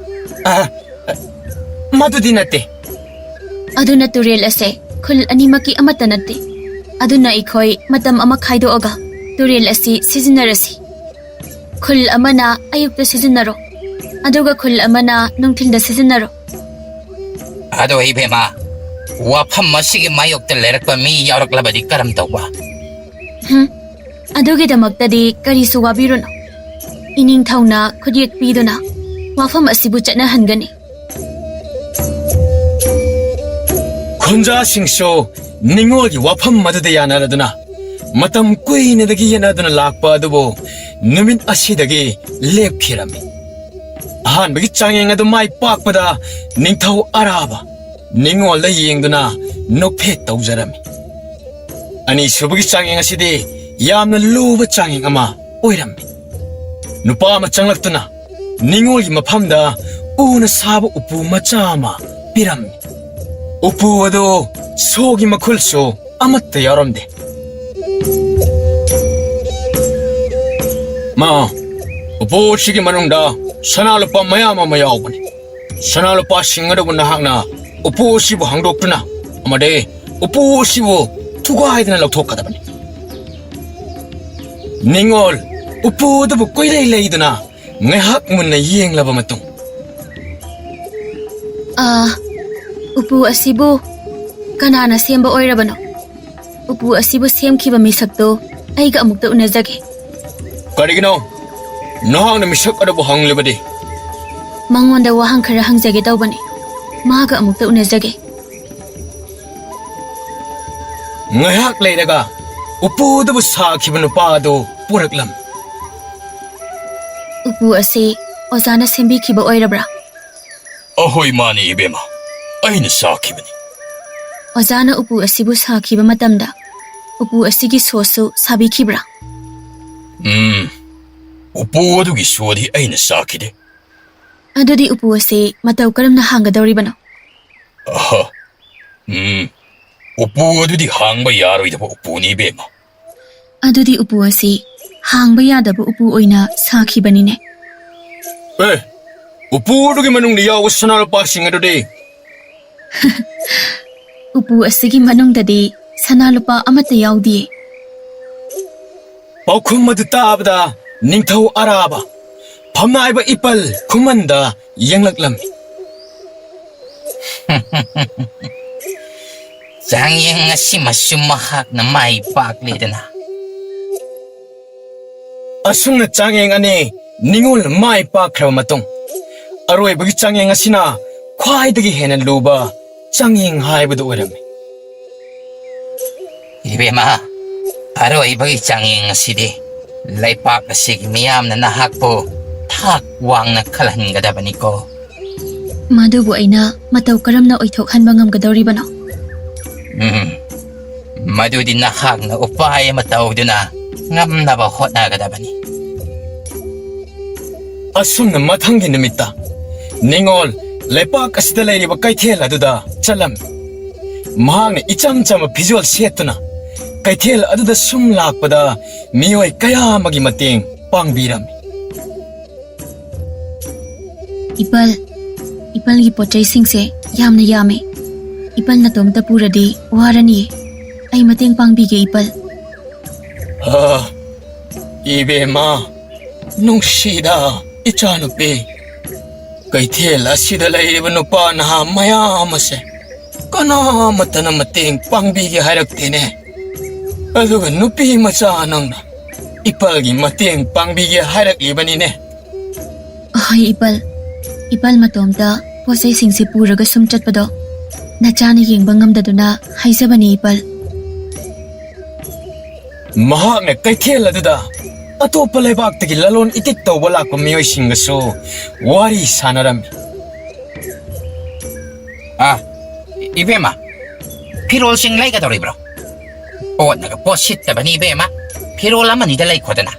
ꯑ, ꯃꯗꯨꯗꯤ ꯅꯠꯇꯦ꯫ ꯑꯗꯨꯅ ꯇꯨꯔꯦꯜ ꯑꯁꯦ ꯈꯨꯜ ꯑꯅꯤꯃꯛꯀꯤ ꯑꯃꯠꯇ ꯅꯠꯇꯦ꯫ ꯑꯗꯨꯅ ꯑꯩꯈꯣꯏ ꯃꯇꯝ ꯑꯃ ꯈꯥꯏꯗꯣꯛꯑꯒ ꯇꯨꯔꯦꯜ ꯑꯁꯤ ꯁꯤꯖꯤꯟꯅꯔꯁꯤ꯫ ꯈꯨꯜ ꯑꯃꯅ ꯑꯌꯨꯛꯇ ꯁꯤꯖꯤꯟꯅꯔꯣ, ꯑꯗꯨꯒ ꯈꯨꯜ ꯑꯃꯅ ꯅꯨꯡꯊꯤꯜꯗ ꯁꯤꯖꯤꯟꯅꯔꯣ꯫ ꯑꯗꯣ ꯏꯕꯦꯝꯃ, ꯋꯥꯐꯝ ꯑꯁꯤꯒꯤ ꯃꯥꯌꯣꯛꯇ ꯂꯩꯔꯛꯄ ꯃꯤ ꯌꯥꯎꯔꯛꯂꯕꯗꯤ ꯀꯔꯝ ꯇꯧꯕ? ꯍꯝ, ꯑꯗꯨꯒꯤꯗꯃꯛꯇꯗꯤ ꯀꯔꯤꯁꯨ ꯋꯥꯕꯤꯔꯨꯅꯨ꯫ ꯏꯅꯤꯡꯊꯧꯅ ꯈꯨꯠꯌꯦꯛ ꯄꯤꯗꯨꯅ ꯋꯥꯐꯝ ꯑꯁꯤꯕꯨ ꯆꯠꯅꯍꯟꯒꯅꯤ꯫ ꯈꯨꯟꯖꯥꯁꯤꯡꯁꯨ ꯅꯤꯡꯉꯣꯜꯒꯤ ꯋꯥꯐꯝ ꯑꯗꯨꯗ ꯌꯥꯅꯔꯗꯨꯅ ꯃꯇꯝ ꯀꯨꯏꯅꯗꯒꯤ ꯌꯦꯠꯅꯗꯨꯅ ꯂꯥꯛꯄ ꯑꯗꯨꯕꯨ ꯅꯨꯃꯤꯠ ꯑꯁꯤꯗꯒꯤ ꯂꯦꯞꯈꯤꯔꯝꯃꯤ꯫ ꯑꯍꯥꯟꯕꯒꯤ ꯆꯥꯡꯌꯦꯡ ꯑꯗꯨ ꯃꯥꯏ ꯄꯥꯛꯄꯗ ꯅꯤꯡꯊꯧ ꯑꯔꯥꯕ ꯅꯤꯡꯉꯣꯜꯗ ꯌꯦꯡꯗꯨꯅ ꯅꯣꯛꯐꯦꯠ ꯇꯧꯖꯔꯝꯃꯤ꯫ ꯑꯅꯤꯁꯨꯕꯒꯤ ꯆꯥꯡꯌꯦꯡ ꯑꯁꯤꯗꯤ ꯌꯥꯝꯅ ꯂꯨꯕ ꯆꯥꯡꯌꯦꯡ ꯑꯃ ꯑꯣꯏꯔꯝꯃꯤ꯫ ꯅꯨꯄꯥ ꯑꯃ ꯆꯪꯂꯛꯇꯨꯅ ꯅꯤꯡꯉꯣꯜꯒꯤ ꯃꯐꯝꯗ ꯎꯅ ꯁꯥꯕ ꯎꯄꯨ ꯃꯆꯥ ꯑꯃ ꯄꯤꯔꯝꯃꯤ꯫ ꯎꯄꯨ ꯑꯗꯨ ꯁꯣꯒꯤ ꯃꯈꯨꯜꯁꯨ ꯑꯃꯠꯇ ꯌꯥꯎꯔꯝꯗꯦ꯫ ꯃꯥ, ꯎꯄꯨ ꯑꯁꯤꯒꯤ ꯃꯅꯨꯡꯗ ꯁꯅꯥ ꯂꯨꯄꯥ ꯃꯌꯥꯝ ꯑꯃ ꯌꯥꯎꯕꯅꯤ꯫ ꯁꯅꯥ ꯂꯨꯄꯥꯁꯤꯡ ꯑꯗꯨꯕꯨ ꯅꯍꯥꯛꯅ ꯎꯄꯨ ꯑꯁꯤꯕꯨ ꯍꯥꯡꯗꯣꯛꯇꯨꯅ ꯑꯃꯗꯤ ꯎꯄꯨ ꯑꯁꯤꯕꯨ ꯊꯨꯒꯥꯏꯗꯨꯅ ꯂꯧꯊꯣꯛꯀꯗꯕꯅꯤ꯫ ꯅꯤꯡꯉꯣꯜ ꯎꯄꯨ ꯑꯗꯨꯕꯨ ꯀꯣꯏꯂꯩ ꯂꯩꯗꯨꯅ ꯉꯥꯏꯍꯥꯛ ꯃꯨꯟꯅ ꯌꯦꯡꯂꯕ ꯃꯇꯨꯡ, ꯑꯥ, ꯎꯄꯨ ꯑꯁꯤꯕꯨ ꯀꯅꯥꯅ ꯁꯦꯝꯕ ꯑꯣꯏꯔꯕꯅꯣ? ꯎꯄꯨ ꯑꯁꯤꯕꯨ ꯁꯦꯝꯈꯤꯕ ꯃꯤꯁꯛꯇꯨ ꯑꯩꯒ ꯑꯃꯨꯛꯇ ꯎꯅꯖꯒꯦ꯫ ꯀꯔꯤꯒꯤꯅꯣ ꯅꯍꯥꯛꯅ ꯃꯤꯁꯛ ꯑꯗꯨꯕꯨ ꯍꯪꯂꯤꯕꯗꯤ? ꯃꯉꯣꯟꯗ ꯋꯥꯍꯪ ꯈꯔ ꯍꯪꯖꯒꯦ ꯇꯧꯕꯅꯤ꯫ ꯃꯥꯒ ꯑꯃꯨꯛꯇ ꯎꯅꯖꯒꯦ꯫ ꯉꯥꯏꯍꯥꯛ ꯂꯩꯔꯒ ꯎꯄꯨ ꯑꯗꯨꯕꯨ ꯁꯥꯈꯤꯕ ꯅꯨꯄꯥ ꯑꯗꯨ ꯄꯨꯔꯛꯂꯝꯃꯤ꯫ ꯎꯄꯨ ꯑꯁꯤ ꯑꯣꯖꯥꯅ ꯁꯦꯝꯕꯤꯈꯤꯕ ꯑꯣꯏꯔꯕ꯭ꯔꯥ? ꯑꯍꯣꯏ, ꯃꯥꯅꯤ ꯏꯕꯦꯝꯃ, ꯑꯩꯅ ꯁꯥꯈꯤꯕꯅꯤ꯫ ꯑꯣꯖꯥꯅ ꯎꯄꯨ ꯑꯁꯤꯕꯨ ꯁꯥꯈꯤꯕ ꯃꯇꯝꯗ ꯎꯄꯨ ꯑꯁꯤꯒꯤ ꯁꯣꯁꯨ ꯁꯥꯕꯤꯈꯤꯕ꯭ꯔꯥ? ꯎꯝ, ꯎꯄꯨ ꯑꯗꯨꯒꯤ ꯁꯣꯗꯤ ꯑꯩꯅ ꯁꯥꯈꯤꯗꯦ꯫ ꯑꯗꯨꯗꯤ ꯎꯄꯨ ꯑꯁꯤ ꯃꯇꯧ ꯀꯔꯝꯅ ꯍꯥꯡꯒꯗꯧꯔꯤꯕꯅꯣ? ꯑꯍ, ꯎꯝ, ꯎꯄꯨ ꯑꯗꯨꯗꯤ ꯍꯥꯡꯕ ꯌꯥꯔꯣꯏꯗꯕ ꯎꯄꯨꯅꯤ ꯏꯕꯦꯝꯃ꯫ ꯑꯗꯨꯗꯤ ꯎꯄꯨ ꯑꯁꯤ ꯍꯥꯡꯕ ꯌꯥꯗꯕ ꯎꯄꯨ ꯑꯣꯏꯅ ꯁꯥꯈꯤꯕꯅꯤꯅꯦ꯫ ꯑꯦ, ꯎꯄꯨ ꯑꯗꯨꯒꯤ ꯃꯅꯨꯡꯗ ꯌꯥꯎꯕ ꯁꯅꯥ ꯂꯨꯄꯥꯁꯤꯡ ꯑꯗꯨꯗꯤ? ꯎꯄꯨ ꯑꯁꯤꯒꯤ ꯃꯅꯨꯡꯗꯗꯤ ꯁꯅꯥ ꯂꯨꯄꯥ ꯑꯃꯠꯇ ꯌꯥꯎꯗꯤꯌꯦ꯫ ꯄꯥꯎꯈꯨꯝ ꯑꯗꯨ ꯇꯥꯕꯗ ꯅꯤꯡꯊꯧ ꯑꯔꯥꯕ ꯐꯝꯅꯥꯏꯕ ꯏꯄꯜ ꯈꯨꯃꯟꯗ ꯌꯦꯡꯂꯛꯂꯝꯃꯤ꯫ ꯆꯥꯡꯌꯦꯡ ꯑꯁꯤꯃꯁꯨ ꯃꯍꯥꯛꯅ ꯃꯥꯏ ꯄꯥꯛꯂꯦꯗꯅ꯫ ꯑꯁꯨꯝꯅ ꯆꯥꯡꯌꯦꯡ ꯑꯅꯤ ꯅꯤꯡꯉꯣꯜꯅ ꯃꯥꯏ ꯄꯥꯛꯈ꯭ꯔꯕ ꯃꯇꯨꯡ, ꯑꯔꯣꯏꯕꯒꯤ ꯆꯥꯡꯌꯦꯡ ꯑꯁꯤꯅ ꯈ꯭ꯋꯥꯏꯗꯒꯤ ꯍꯦꯟꯅ ꯂꯨꯕ ꯆꯥꯡꯌꯦꯡ ꯍꯥꯏꯕꯗꯨ ꯑꯣꯏꯔꯝꯃꯤ꯫ ꯏꯕꯦꯝꯃ, ꯑꯔꯣꯏꯕꯒꯤ ꯆꯥꯡꯌꯦꯡ ꯑꯁꯤꯗꯤ ꯂꯩꯄꯥꯛ ꯑꯁꯤꯒꯤ ꯃꯤꯌꯥꯝꯅ ꯅꯍꯥꯛꯄꯨ ꯊꯥꯛ ꯋꯥꯡꯅ ꯈꯜꯍꯟꯒꯗꯕꯅꯤꯀꯣ꯫ ꯃꯗꯨꯕꯨ ꯑꯩꯅ ꯃꯇꯧ ꯀꯔꯝꯅ ꯑꯣꯏꯊꯣꯛꯍꯟꯕ ꯉꯝꯒꯗꯧꯔꯤꯕꯅꯣ? ꯎꯝ, ꯃꯗꯨꯗꯤ ꯅꯍꯥꯛꯅ ꯎꯄꯥꯏ ꯑꯃ ꯇꯧꯗꯨꯅ ꯉꯝꯅꯕ ꯍꯣꯠꯅꯒꯗꯕꯅꯤ꯫ ꯑꯁꯨꯝꯅ ꯃꯊꯪꯒꯤ ꯅꯨꯃꯤꯠꯇ ꯅꯤꯉꯣꯜ ꯂꯩꯄꯥꯛ ꯑꯁꯤꯗ ꯂꯩꯔꯤꯕ ꯀꯩꯊꯦꯜ ꯑꯗꯨꯗ ꯆꯠꯂꯝꯃꯤ꯫ ꯃꯍꯥꯛꯅ ꯏꯆꯝ ꯆꯝꯕ ꯐꯤꯖꯣꯜ ꯁꯦꯠꯇꯨꯅ ꯀꯩꯊꯦꯜ ꯑꯗꯨꯗ ꯁꯨꯝ ꯂꯥꯛꯄꯗ ꯃꯤꯑꯣꯏ ꯀꯌꯥ ꯑꯃꯒꯤ ꯃꯇꯦꯡ ꯄꯥꯡꯕꯤꯔꯝꯃꯤ꯫ ꯏꯄꯜ, ꯏꯄꯜꯒꯤ ꯄꯣꯠ ꯆꯩꯁꯤꯡꯁꯦ ꯌꯥꯝꯅ ꯌꯥꯝꯃꯦ꯫ ꯏꯄꯜ ꯅꯇꯣꯝꯇ ꯄꯨꯔꯗꯤ ꯋꯥꯔꯅꯤꯌꯦ꯫ ꯑꯩ ꯃꯇꯦꯡ ꯄꯥꯡꯕꯤꯒꯦ, ꯏꯄꯜ꯫ ꯑ, ꯏꯕꯦꯝꯃ, ꯅꯨꯡꯁꯤꯗ ꯏꯆꯥꯅꯨꯄꯤ꯫ ꯀꯩꯊꯦꯜ ꯑꯁꯤꯗ ꯂꯩꯔꯤꯕ ꯅꯨꯄꯥ ꯅꯍꯥ ꯃꯌꯥꯝ ꯑꯁꯦ ꯀꯅꯥꯃꯠꯇꯅ ꯃꯇꯦꯡ ꯄꯥꯡꯕꯤꯒꯦ ꯍꯥꯏꯔꯛꯇꯦꯅꯦ꯫ ꯑꯗꯨꯒ ꯅꯨꯄꯤ ꯃꯆꯥ ꯅꯪꯅ ꯏꯄꯜꯒꯤ ꯃꯇꯦꯡ ꯄꯥꯡꯕꯤꯒꯦ ꯍꯥꯏꯔꯛꯂꯤꯕꯅꯤꯅꯦ꯫ ꯍꯣꯏ, ꯏꯄꯜ꯫ ꯏꯄꯜ ꯃꯇꯣꯝꯇ ꯄꯣꯠ ꯆꯩꯁꯤꯡꯁꯤ ꯄꯨꯔꯒ ꯁꯨꯝ ꯆꯠꯄꯗꯣ ꯅꯆꯥꯅ ꯌꯦꯡꯕ ꯉꯝꯗꯗꯨꯅ ꯍꯥꯏꯖꯕꯅꯤ, ꯏꯄꯜ꯫ ꯃꯍꯥꯛꯅ ꯀꯩꯊꯦꯜ ꯑꯗꯨꯗ ꯑꯇꯣꯞꯄ ꯂꯩꯕꯥꯛꯇꯒꯤ ꯂꯂꯣꯟ ꯏꯇꯤꯛ ꯇꯧꯕ ꯂꯥꯛꯄ ꯃꯤꯑꯣꯏꯁꯤꯡꯒꯁꯨ ꯋꯥꯔꯤ ꯁꯥꯟꯅꯔꯝꯃꯤ꯫ ꯑ, ꯏꯕꯦꯝꯃ, ꯐꯤꯔꯣꯜꯁꯤꯡ ꯂꯩꯒꯗꯧꯔꯤꯕ꯭ꯔꯣ? ꯄꯣꯠꯅꯒ ꯄꯣꯠ ꯁꯤꯠꯇꯕꯅꯤ, ꯏꯕꯦꯝꯃ꯫ ꯐꯤꯔꯣꯜ ꯑꯃꯅꯤꯗ ꯂꯩꯈꯣꯗꯅ꯫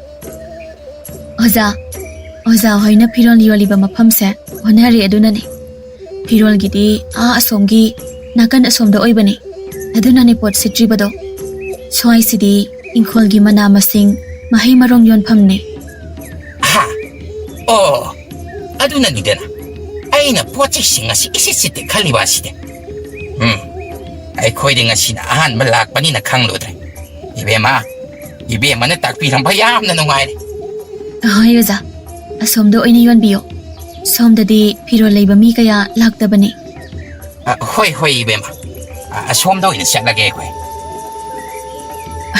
ꯑꯣꯖꯥ, ꯑꯣꯖꯥ ꯍꯣꯏꯅ ꯐꯤꯔꯣꯜ ꯌꯣꯜꯂꯤꯕ ꯃꯐꯝꯁꯦ ꯑꯣꯟꯅꯔꯦ, ꯑꯗꯨꯅꯅꯦ꯫ ꯐꯤꯔꯣꯜꯒꯤꯗꯤ ꯑꯥ ꯑꯁꯣꯝꯒꯤ ꯅꯥꯀꯟ ꯑꯁꯣꯝꯗ ꯑꯣꯏꯕꯅꯦ, ꯑꯗꯨꯅꯅꯦ ꯄꯣꯠ ꯁꯤꯠꯇ꯭ꯔꯤꯕꯗꯣ꯫ ꯁ꯭ꯋꯥꯏꯁꯤꯗꯤ ꯏꯪꯈꯣꯜꯒꯤ ꯃꯅꯥ ꯃꯁꯤꯡ, ꯃꯍꯩ ꯃꯔꯣꯡ ꯌꯣꯟꯐꯝꯅꯦ꯫ ꯍꯥ? ꯑꯣ, ꯑꯗꯨꯅꯅꯤꯗꯅ ꯑꯩꯅ ꯄꯣꯠ ꯆꯩꯁꯤꯡ ꯑꯁꯤ ꯏꯁꯤꯠ ꯁꯤꯠꯇꯦ ꯈꯜꯂꯤꯕ ꯑꯁꯤꯗꯤ꯫ ꯎꯝ, ꯑꯩꯈꯣꯏꯗꯤ ꯉꯁꯤꯅ ꯑꯍꯥꯟꯕ ꯂꯥꯛꯄꯅꯤꯅ ꯈꯪꯂꯨꯗ꯭ꯔꯦ꯫ ꯏꯕꯦꯝꯃ, ꯏꯕꯦꯝꯃꯅ ꯇꯥꯛꯄꯤꯔꯝꯕ ꯌꯥꯝꯅ ꯅꯨꯡꯉꯥꯏꯔꯦ꯫ ꯍꯣꯏ ꯑꯣꯖꯥ, ꯑꯁꯣꯝꯗ ꯑꯣꯏꯅ ꯌꯣꯟꯕꯤꯌꯣ꯫ ꯁꯣꯝꯗꯗꯤ ꯐꯤꯔꯣꯜ ꯂꯩꯕ ꯃꯤ ꯀꯌꯥ ꯂꯥꯛꯇꯕꯅꯦ꯫ ꯑ, ꯍꯣꯏ, ꯍꯣꯏ, ꯏꯕꯦꯝꯃ꯫ ꯑ, ꯑꯁꯣꯝꯗ ꯑꯣꯏꯅ ꯆꯠꯂꯒꯦ ꯑꯩꯈꯣꯏ꯫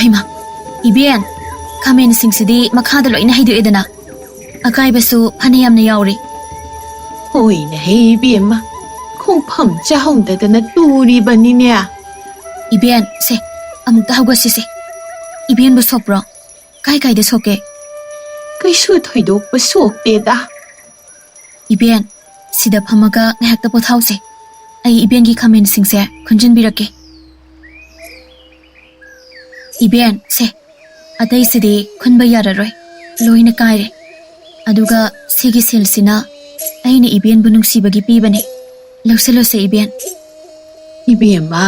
ꯍꯩꯃꯥ, ꯏꯕꯦꯟ, ꯈꯥꯃꯦꯟꯁꯤꯡꯁꯤꯗꯤ ꯃꯈꯥꯗ ꯂꯣꯏꯅ ꯍꯩꯗꯣꯛꯑꯦꯗꯅ꯫ ꯑꯀꯥꯏꯕꯁꯨ ꯐꯅꯌꯥꯝꯅ ꯌꯥꯎꯔꯦ꯫ ꯍꯣꯏꯅꯦꯍꯦ ꯏꯕꯦꯝꯃ, ꯈꯣꯡꯐꯝ ꯆꯥꯍꯧꯗꯗꯅ ꯇꯨꯔꯤꯕꯅꯤꯅꯦ꯫ ꯏꯕꯦꯟ, ꯁꯦ, ꯑꯃꯨꯛꯇ ꯍꯧꯒꯠꯁꯤꯁꯦ꯫ ꯏꯕꯦꯟꯕꯨ ꯁꯣꯛꯄ꯭ꯔꯣ? ꯀꯥꯏ ꯀꯥꯏꯗ ꯁꯣꯛꯀꯦ? ꯀꯩꯁꯨ ꯊꯣꯏꯗꯣꯛꯄ ꯁꯣꯛꯇꯦꯗ꯫ ꯏꯕꯦꯟ, ꯁꯤꯗ ꯐꯝꯃꯒ ꯉꯥꯏꯍꯥꯛꯇ ꯄꯣꯊꯥꯎꯁꯦ꯫ ꯑꯩ ꯏꯕꯦꯟꯒꯤ ꯈꯥꯃꯦꯟꯁꯤꯡꯁꯦ ꯈꯨꯟꯖꯤꯟꯕꯤꯔꯛꯀꯦ꯫ ꯏꯕꯦꯟ, ꯁꯦ, ꯑꯇꯩꯁꯤꯗꯤ ꯈꯨꯟꯕ ꯌꯥꯔꯔꯣꯏ, ꯂꯣꯏꯅ ꯀꯥꯏꯔꯦ꯫ ꯑꯗꯨꯒ ꯁꯤꯒꯤ ꯁꯤꯜꯁꯤꯅ ꯑꯩꯅ ꯏꯕꯦꯟꯕꯨ ꯅꯨꯡꯁꯤꯕꯒꯤ ꯄꯤꯕꯅꯦ꯫ ꯂꯧꯁꯤꯜꯂꯨꯁꯦ, ꯏꯕꯦꯟ꯫ ꯏꯕꯦꯝꯃ,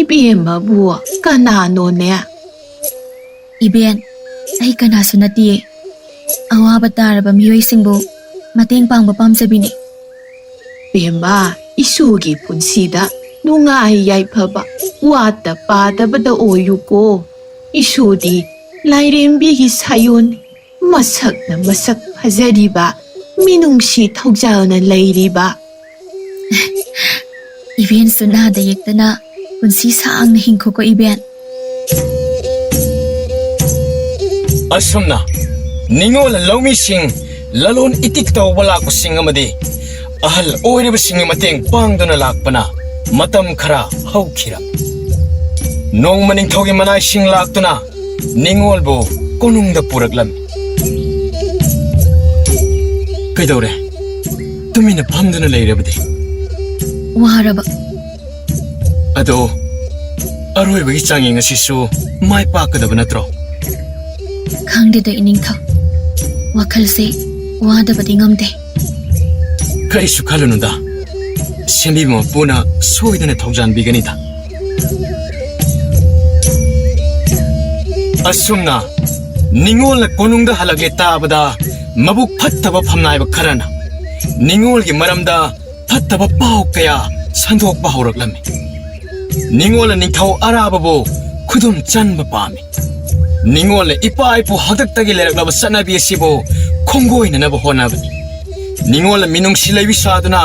ꯏꯕꯦꯝꯃꯕꯨ ꯀꯅꯥꯅꯣꯅꯦ? ꯏꯕꯦꯟ, ꯑꯩ ꯀꯅꯥꯁꯨ ꯅꯠꯇꯤꯌꯦ꯫ ꯑꯋꯥꯕ ꯇꯥꯔꯕ ꯃꯤꯑꯣꯏꯁꯤꯡꯕꯨ ꯃꯇꯦꯡ ꯄꯥꯡꯕ ꯄꯥꯝꯖꯕꯤꯅꯦ꯫ ꯏꯕꯦꯝꯃ, ꯏꯁꯨꯒꯤ ꯄꯨꯟꯁꯤꯗ ꯅꯨꯡꯉꯥꯏ ꯌꯥꯏꯐꯕ, ꯋꯥꯠꯇ ꯄꯥꯗꯕꯗ ꯑꯣꯏꯌꯨꯀꯣ꯫ ꯏꯁꯨꯗꯤ ꯂꯥꯏꯔꯦꯝꯕꯤꯒꯤ ꯁꯥꯌꯣꯟ, ꯃꯁꯛꯅ ꯃꯁꯛ ꯐꯖꯔꯤꯕ, ꯃꯤꯅꯨꯡꯁꯤ ꯊꯧꯖꯥꯜꯅ ꯂꯩꯔꯤꯕ꯫ ꯏꯕꯦꯟꯁꯨ ꯅꯥꯗ ꯌꯦꯛꯇꯅ ꯄꯨꯟꯁꯤ ꯁꯥꯡꯅ ꯍꯤꯡꯈꯣꯀꯣ, ꯏꯕꯦꯟ꯫ ꯑꯁꯨꯝꯅ ꯅꯤꯉꯣꯜ ꯂꯧꯃꯤꯁꯤꯡ, ꯂꯂꯣꯟ ꯏꯇꯤꯛ ꯇꯧꯕ ꯂꯥꯛꯄꯁꯤꯡ ꯑꯃꯗꯤ ꯑꯍꯜ ꯑꯣꯏꯔꯕꯁꯤꯡꯒꯤ ꯃꯇꯦꯡ ꯄꯥꯡꯗꯨꯅ ꯂꯥꯛꯄꯅ ꯃꯇꯝ ꯈꯔ ꯍꯧꯈꯤꯔꯝꯃꯤ꯫ ꯅꯣꯡꯃ ꯅꯤꯡꯊꯧꯒꯤ ꯃꯅꯥꯏꯁꯤꯡ ꯂꯥꯛꯇꯨꯅ ꯅꯤꯉꯣꯜꯕꯨ ꯀꯣꯅꯨꯡꯗ ꯄꯨꯔꯛꯂꯝꯃꯤ꯫ ꯀꯩꯗꯧꯔꯦ? ꯇꯨꯃꯤꯟꯅ ꯐꯝꯗꯨꯅ ꯂꯩꯔꯕꯗꯤ? ꯋꯥꯔꯕ꯫ ꯑꯗꯣ, ꯑꯔꯣꯏꯕꯒꯤ ꯆꯥꯡꯌꯦꯡ ꯑꯁꯤꯁꯨ ꯃꯥꯏ ꯄꯥꯛꯀꯗꯕ ꯅꯠꯇ꯭ꯔꯣ? ꯈꯪꯗꯦꯗ, ꯏꯅꯤꯡꯊꯧ꯫ ꯋꯥꯈꯜꯁꯦ ꯋꯥꯗꯕꯗꯤ ꯉꯝꯗꯦ꯫ ꯀꯔꯤꯁꯨ ꯈꯜꯂꯨꯅꯨꯗ꯫ ꯁꯦꯝꯕꯤꯕ ꯃꯄꯨꯅ ꯁꯣꯏꯗꯅ ꯊꯧꯖꯥꯟꯕꯤꯒꯅꯤꯗ꯫ ꯑꯁꯨꯝꯅ ꯅꯤꯉꯣꯜꯅ ꯀꯣꯅꯨꯡꯗ ꯍꯜꯂꯛꯂꯦ ꯇꯥꯕꯗ, ꯃꯕꯨꯛ ꯐꯠꯇꯕ ꯐꯝꯅꯥꯏꯕ ꯈꯔꯅ ꯅꯤꯉꯣꯜꯒꯤ ꯃꯔꯝꯗ ꯐꯠꯇꯕ ꯄꯥꯎ ꯀꯌꯥ ꯁꯟꯗꯣꯛꯄ ꯍꯧꯔꯛꯂꯝꯃꯤ꯫ ꯅꯤꯉꯣꯜꯅ ꯅꯤꯡꯊꯧ ꯑꯔꯥꯕꯕꯨ ꯈꯨꯗꯨꯝ ꯆꯟꯕ ꯄꯥꯝꯃꯤ꯫ ꯅꯤꯉꯣꯜꯅ ꯏꯄꯥ ꯏꯄꯨ ꯍꯥꯛꯇꯛꯇꯒꯤ ꯂꯩꯔꯛꯂꯕ ꯆꯠꯅꯕꯤ ꯑꯁꯤꯕꯨ ꯈꯣꯡꯒꯣꯏꯅꯅꯕ ꯍꯣꯠꯅꯕꯅꯤ꯫ ꯅꯤꯉꯣꯜꯅ ꯃꯤꯅꯨꯡꯁꯤ ꯂꯩꯕꯤ ꯁꯥꯗꯨꯅ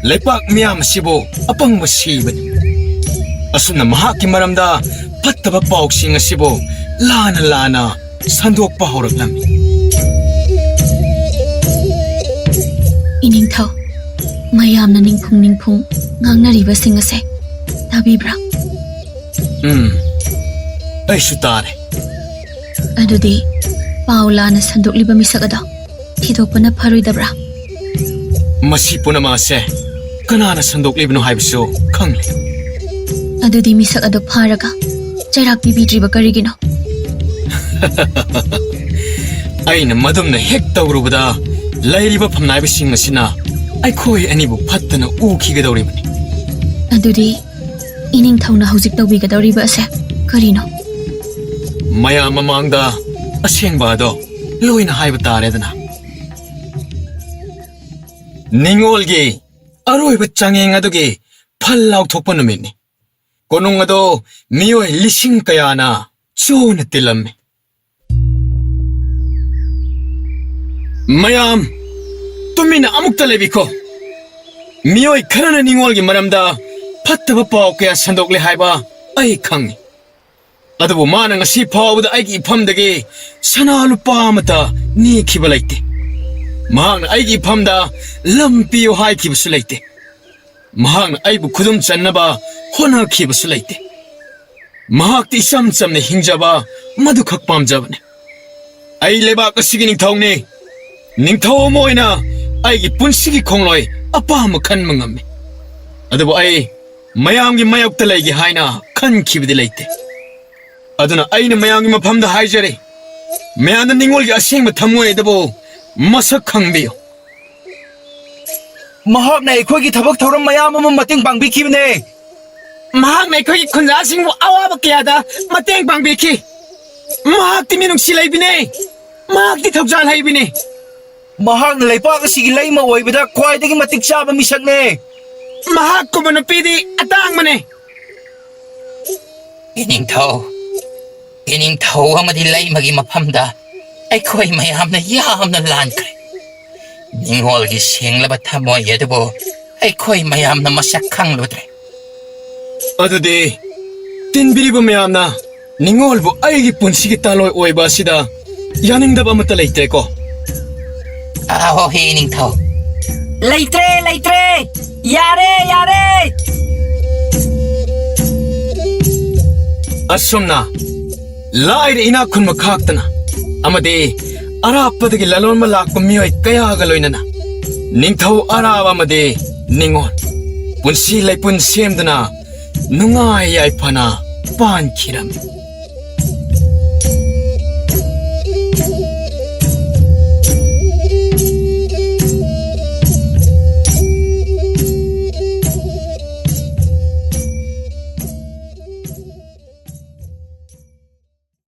ꯂꯩꯄꯥꯛ ꯃꯤꯌꯥꯝ ꯑꯁꯤꯕꯨ ꯑꯄꯪꯕ ꯁꯤꯕꯅꯤ꯫ ꯑꯁꯨꯝꯅ ꯃꯍꯥꯛꯀꯤ ꯃꯔꯝꯗ ꯐꯠꯇꯕ ꯄꯥꯎꯁꯤꯡ ꯑꯁꯤꯕꯨ ꯂꯥꯟꯅ ꯂꯥꯟꯅ ꯁꯟꯗꯣꯛꯄ ꯍꯧꯔꯛꯂꯝꯃꯤ꯫ ꯏꯅꯤꯡꯊꯧ, ꯃꯌꯥꯝꯅ ꯅꯤꯡꯐꯨꯡ ꯅꯤꯡꯐꯨꯡ ꯉꯥꯡꯅꯔꯤꯕꯁꯤꯡ ꯑꯁꯦ ꯇꯥꯕꯤꯕ꯭ꯔꯥ? ꯎꯝ, ꯑꯩꯁꯨ ꯇꯥꯔꯦ꯫ ꯑꯗꯨꯗꯤ ꯄꯥꯎ ꯂꯥꯟꯅ ꯁꯟꯗꯣꯛꯂꯤꯕ ꯃꯤꯁꯛ ꯑꯗꯣ ꯊꯤꯗꯣꯛꯄꯅ ꯐꯔꯣꯏꯗꯕ꯭ꯔꯥ? ꯃꯁꯤ ꯄꯨꯝꯅꯃꯛ ꯑꯁꯦ ꯀꯅꯥꯅ ꯁꯟꯗꯣꯛꯂꯤꯕꯅꯣ ꯍꯥꯏꯕꯁꯨ ꯈꯪꯂꯦ꯫ ꯑꯗꯨꯗꯤ ꯃꯤꯁꯛ ꯑꯗꯨ ꯐꯥꯔꯒ ꯆꯩꯔꯥꯛ ꯄꯤꯕꯤꯗ꯭ꯔꯤꯕ ꯀꯔꯤꯒꯤꯅꯣ? ꯑꯩꯅ ꯃꯗꯨꯝꯅ ꯍꯦꯛ ꯇꯧꯔꯨꯕꯗ, ꯂꯩꯔꯤꯕ ꯐꯝꯅꯥꯏꯕꯁꯤꯡ ꯑꯁꯤꯅ ꯑꯩꯈꯣꯏ ꯑꯅꯤꯕꯨ ꯐꯠꯇꯅ ꯎꯈꯤꯒꯗꯧꯔꯤꯕꯅꯤ꯫ ꯑꯗꯨꯗꯤ ꯏꯅꯤꯡꯊꯧꯅ ꯍꯧꯖꯤꯛ ꯇꯧꯕꯤꯒꯗꯧꯔꯤꯕ ꯑꯁꯦ ꯀꯔꯤꯅꯣ? ꯃꯌꯥꯝ ꯃꯃꯥꯡꯗ ꯑꯁꯦꯡꯕ ꯑꯗꯣ ꯂꯣꯏꯅ ꯍꯥꯏꯕ ꯇꯥꯔꯦꯗꯅ꯫ ꯅꯤꯡꯉꯣꯜꯒꯤ ꯑꯔꯣꯏꯕ ꯆꯥꯡꯌꯦꯡ ꯑꯗꯨꯒꯤ ꯐꯜ ꯂꯥꯎꯊꯣꯛꯄ ꯅꯨꯃꯤꯠꯅꯤ꯫ ꯀꯣꯅꯨꯡ ꯑꯗꯣ ꯃꯤꯑꯣꯏ ꯂꯤꯁꯤꯡ ꯀꯌꯥꯅ ꯆꯨꯅ ꯇꯤꯜꯂꯝꯃꯤ꯫ ꯃꯌꯥꯝ, ꯇꯨꯃꯤꯟꯅ ꯑꯃꯨꯛꯇ ꯂꯩꯕꯤꯈꯣ꯫ ꯃꯤꯑꯣꯏ ꯈꯔꯅ ꯅꯤꯡꯉꯣꯜꯒꯤ ꯃꯔꯝꯗ ꯐꯠꯇꯕ ꯄꯥꯎ ꯀꯌꯥ ꯁꯟꯗꯣꯛꯂꯦ ꯍꯥꯏꯕ ꯑꯩ ꯈꯪꯏ꯫ ꯑꯗꯨꯕꯨ ꯃꯥꯅ ꯉꯁꯤ ꯐꯥꯎꯕꯗ ꯑꯩꯒꯤ ꯏꯐꯝꯗꯒꯤ ꯁꯅꯥ ꯂꯨꯄꯥ ꯑꯃꯠꯇ ꯅꯤꯈꯤꯕ ꯂꯩꯇꯦ꯫ ꯃꯍꯥꯛꯅ ꯑꯩꯒꯤ ꯏꯐꯝꯗ ꯂꯝ ꯄꯤꯌꯨ ꯍꯥꯏꯈꯤꯕꯁꯨ ꯂꯩꯇꯦ꯫ ꯃꯍꯥꯛꯅ ꯑꯩꯕꯨ ꯈꯨꯗꯨꯝ ꯆꯟꯅꯕ ꯍꯣꯠꯅꯈꯤꯕꯁꯨ ꯂꯩꯇꯦ꯫ ꯃꯍꯥꯛꯇꯤ ꯏꯆꯝ ꯆꯝꯅ ꯍꯤꯡꯖꯕ ꯃꯗꯨꯈꯛ ꯄꯥꯝꯖꯕꯅꯤ꯫ ꯑꯩ ꯂꯩꯕꯥꯛ ꯑꯁꯤꯒꯤ ꯅꯤꯡꯊꯧꯅꯤ꯫ ꯅꯤꯡꯊꯧ ꯑꯃ ꯑꯣꯏꯅ ꯑꯩꯒꯤ ꯄꯨꯟꯁꯤꯒꯤ ꯈꯣꯡꯂꯣꯏ ꯑꯄꯥꯝꯕ ꯈꯟꯕ ꯉꯝꯃꯤ꯫ ꯑꯗꯨꯕꯨ ꯑꯩ ꯃꯌꯥꯝꯒꯤ ꯃꯥꯌꯣꯛꯇ ꯂꯩꯒꯦ ꯍꯥꯏꯅ ꯈꯟꯈꯤꯕꯗꯤ ꯂꯩꯇꯦ꯫ ꯑꯗꯨꯅ ꯑꯩꯅ ꯃꯌꯥꯝꯒꯤ ꯃꯐꯝꯗ ꯍꯥꯏꯖꯔꯤ, ꯃꯌꯥꯝꯅ ꯅꯤꯡꯉꯣꯜꯒꯤ ꯑꯁꯦꯡꯕ ꯊꯝꯃꯣꯏ ꯑꯗꯨꯕꯨ ꯃꯁꯛ ꯈꯪꯕꯤꯌꯨ꯫ ꯃꯍꯥꯛꯅ ꯑꯩꯈꯣꯏꯒꯤ ꯊꯕꯛ ꯊꯧꯔꯝ ꯃꯌꯥꯝ ꯑꯃ ꯃꯇꯦꯡ ꯄꯥꯡꯕꯤꯈꯤꯕꯅꯦ꯫ ꯃꯍꯥꯛꯅ ꯑꯩꯈꯣꯏꯒꯤ ꯈꯨꯟꯖꯥꯁꯤꯡꯕꯨ ꯑꯋꯥꯕ ꯀꯌꯥꯗ ꯃꯇꯦꯡ ꯄꯥꯡꯕꯤꯈꯤ꯫ ꯃꯍꯥꯛꯇꯤ ꯃꯤꯅꯨꯡꯁꯤ ꯂꯩꯕꯤꯅꯦ꯫ ꯃꯍꯥꯛꯇꯤ ꯊꯧꯖꯥꯜ ꯍꯩꯕꯤꯅꯦ꯫ ꯃꯍꯥꯛꯅ ꯂꯩꯄꯥꯛ ꯑꯁꯤꯒꯤ ꯂꯩꯃ ꯑꯣꯏꯕꯗ ꯈ꯭ꯋꯥꯏꯗꯒꯤ ꯃꯇꯤꯛ ꯆꯥꯕ ꯃꯤꯁꯛꯅꯦ꯫ ꯃꯍꯥꯛꯀꯨꯝꯕ ꯅꯨꯄꯤꯗꯤ ꯑꯇꯥꯡꯕꯅꯦ꯫ ꯏꯅꯤꯡꯊꯧ, ꯏꯅꯤꯡꯊꯧ ꯑꯃꯗꯤ ꯂꯩꯃꯒꯤ ꯃꯐꯝꯗ ꯑꯩꯈꯣꯏ ꯃꯌꯥꯝꯅ ꯌꯥꯝꯅ ꯂꯥꯟꯈ꯭ꯔꯦ꯫ ꯅꯤꯡꯉꯣꯜꯒꯤ ꯁꯦꯡꯂꯕ ꯊꯃꯣꯏ ꯑꯗꯨꯕꯨ ꯑꯩꯈꯣꯏ ꯃꯌꯥꯝꯅ ꯃꯁꯛ ꯈꯪꯂꯨꯗ꯭ꯔꯦ꯫ ꯑꯗꯨꯗꯤ ꯇꯤꯟꯕꯤꯔꯤꯕ ꯃꯌꯥꯝꯅ ꯅꯤꯡꯉꯣꯜꯕꯨ ꯑꯩꯒꯤ ꯄꯨꯟꯁꯤꯒꯤ ꯇꯥꯂꯣꯏ ꯑꯣꯏꯕ ꯑꯁꯤꯗ ꯌꯥꯅꯤꯡꯗꯕ ꯑꯃꯠꯇ ꯂꯩꯇ꯭ꯔꯦꯀꯣ? ꯑꯍꯣ, ꯍꯦ ꯅꯤꯡꯊꯧ꯫ ꯂꯩꯇ꯭ꯔꯦ, ꯂꯩꯇ꯭ꯔꯦ꯫ ꯌꯥꯔꯦ, ꯌꯥꯔꯦ꯫ ꯑꯁꯨꯝꯅ ꯂꯥꯏꯔ ꯏꯅꯥꯛ ꯈꯨꯟꯕ ꯈꯥꯛꯇꯅ ꯑꯃꯗꯤ ꯑꯔꯥꯞꯄꯗꯒꯤ ꯂꯂꯣꯟꯕ ꯂꯥꯛꯄ ꯃꯤꯑꯣꯏ ꯀꯌꯥꯒ ꯂꯣꯏꯅꯅ ꯅꯤꯡꯊꯧ ꯑꯔꯥꯕ ꯑꯃꯗꯤ ꯅꯤꯉꯣꯜ ꯄꯨꯟꯁꯤ ꯂꯩꯄꯨꯟ ꯁꯦꯝꯗꯨꯅ ꯅꯨꯡꯉꯥꯏ ꯌꯥꯏꯐꯅ ꯄꯥꯟꯈꯤꯔꯝꯃꯤ꯫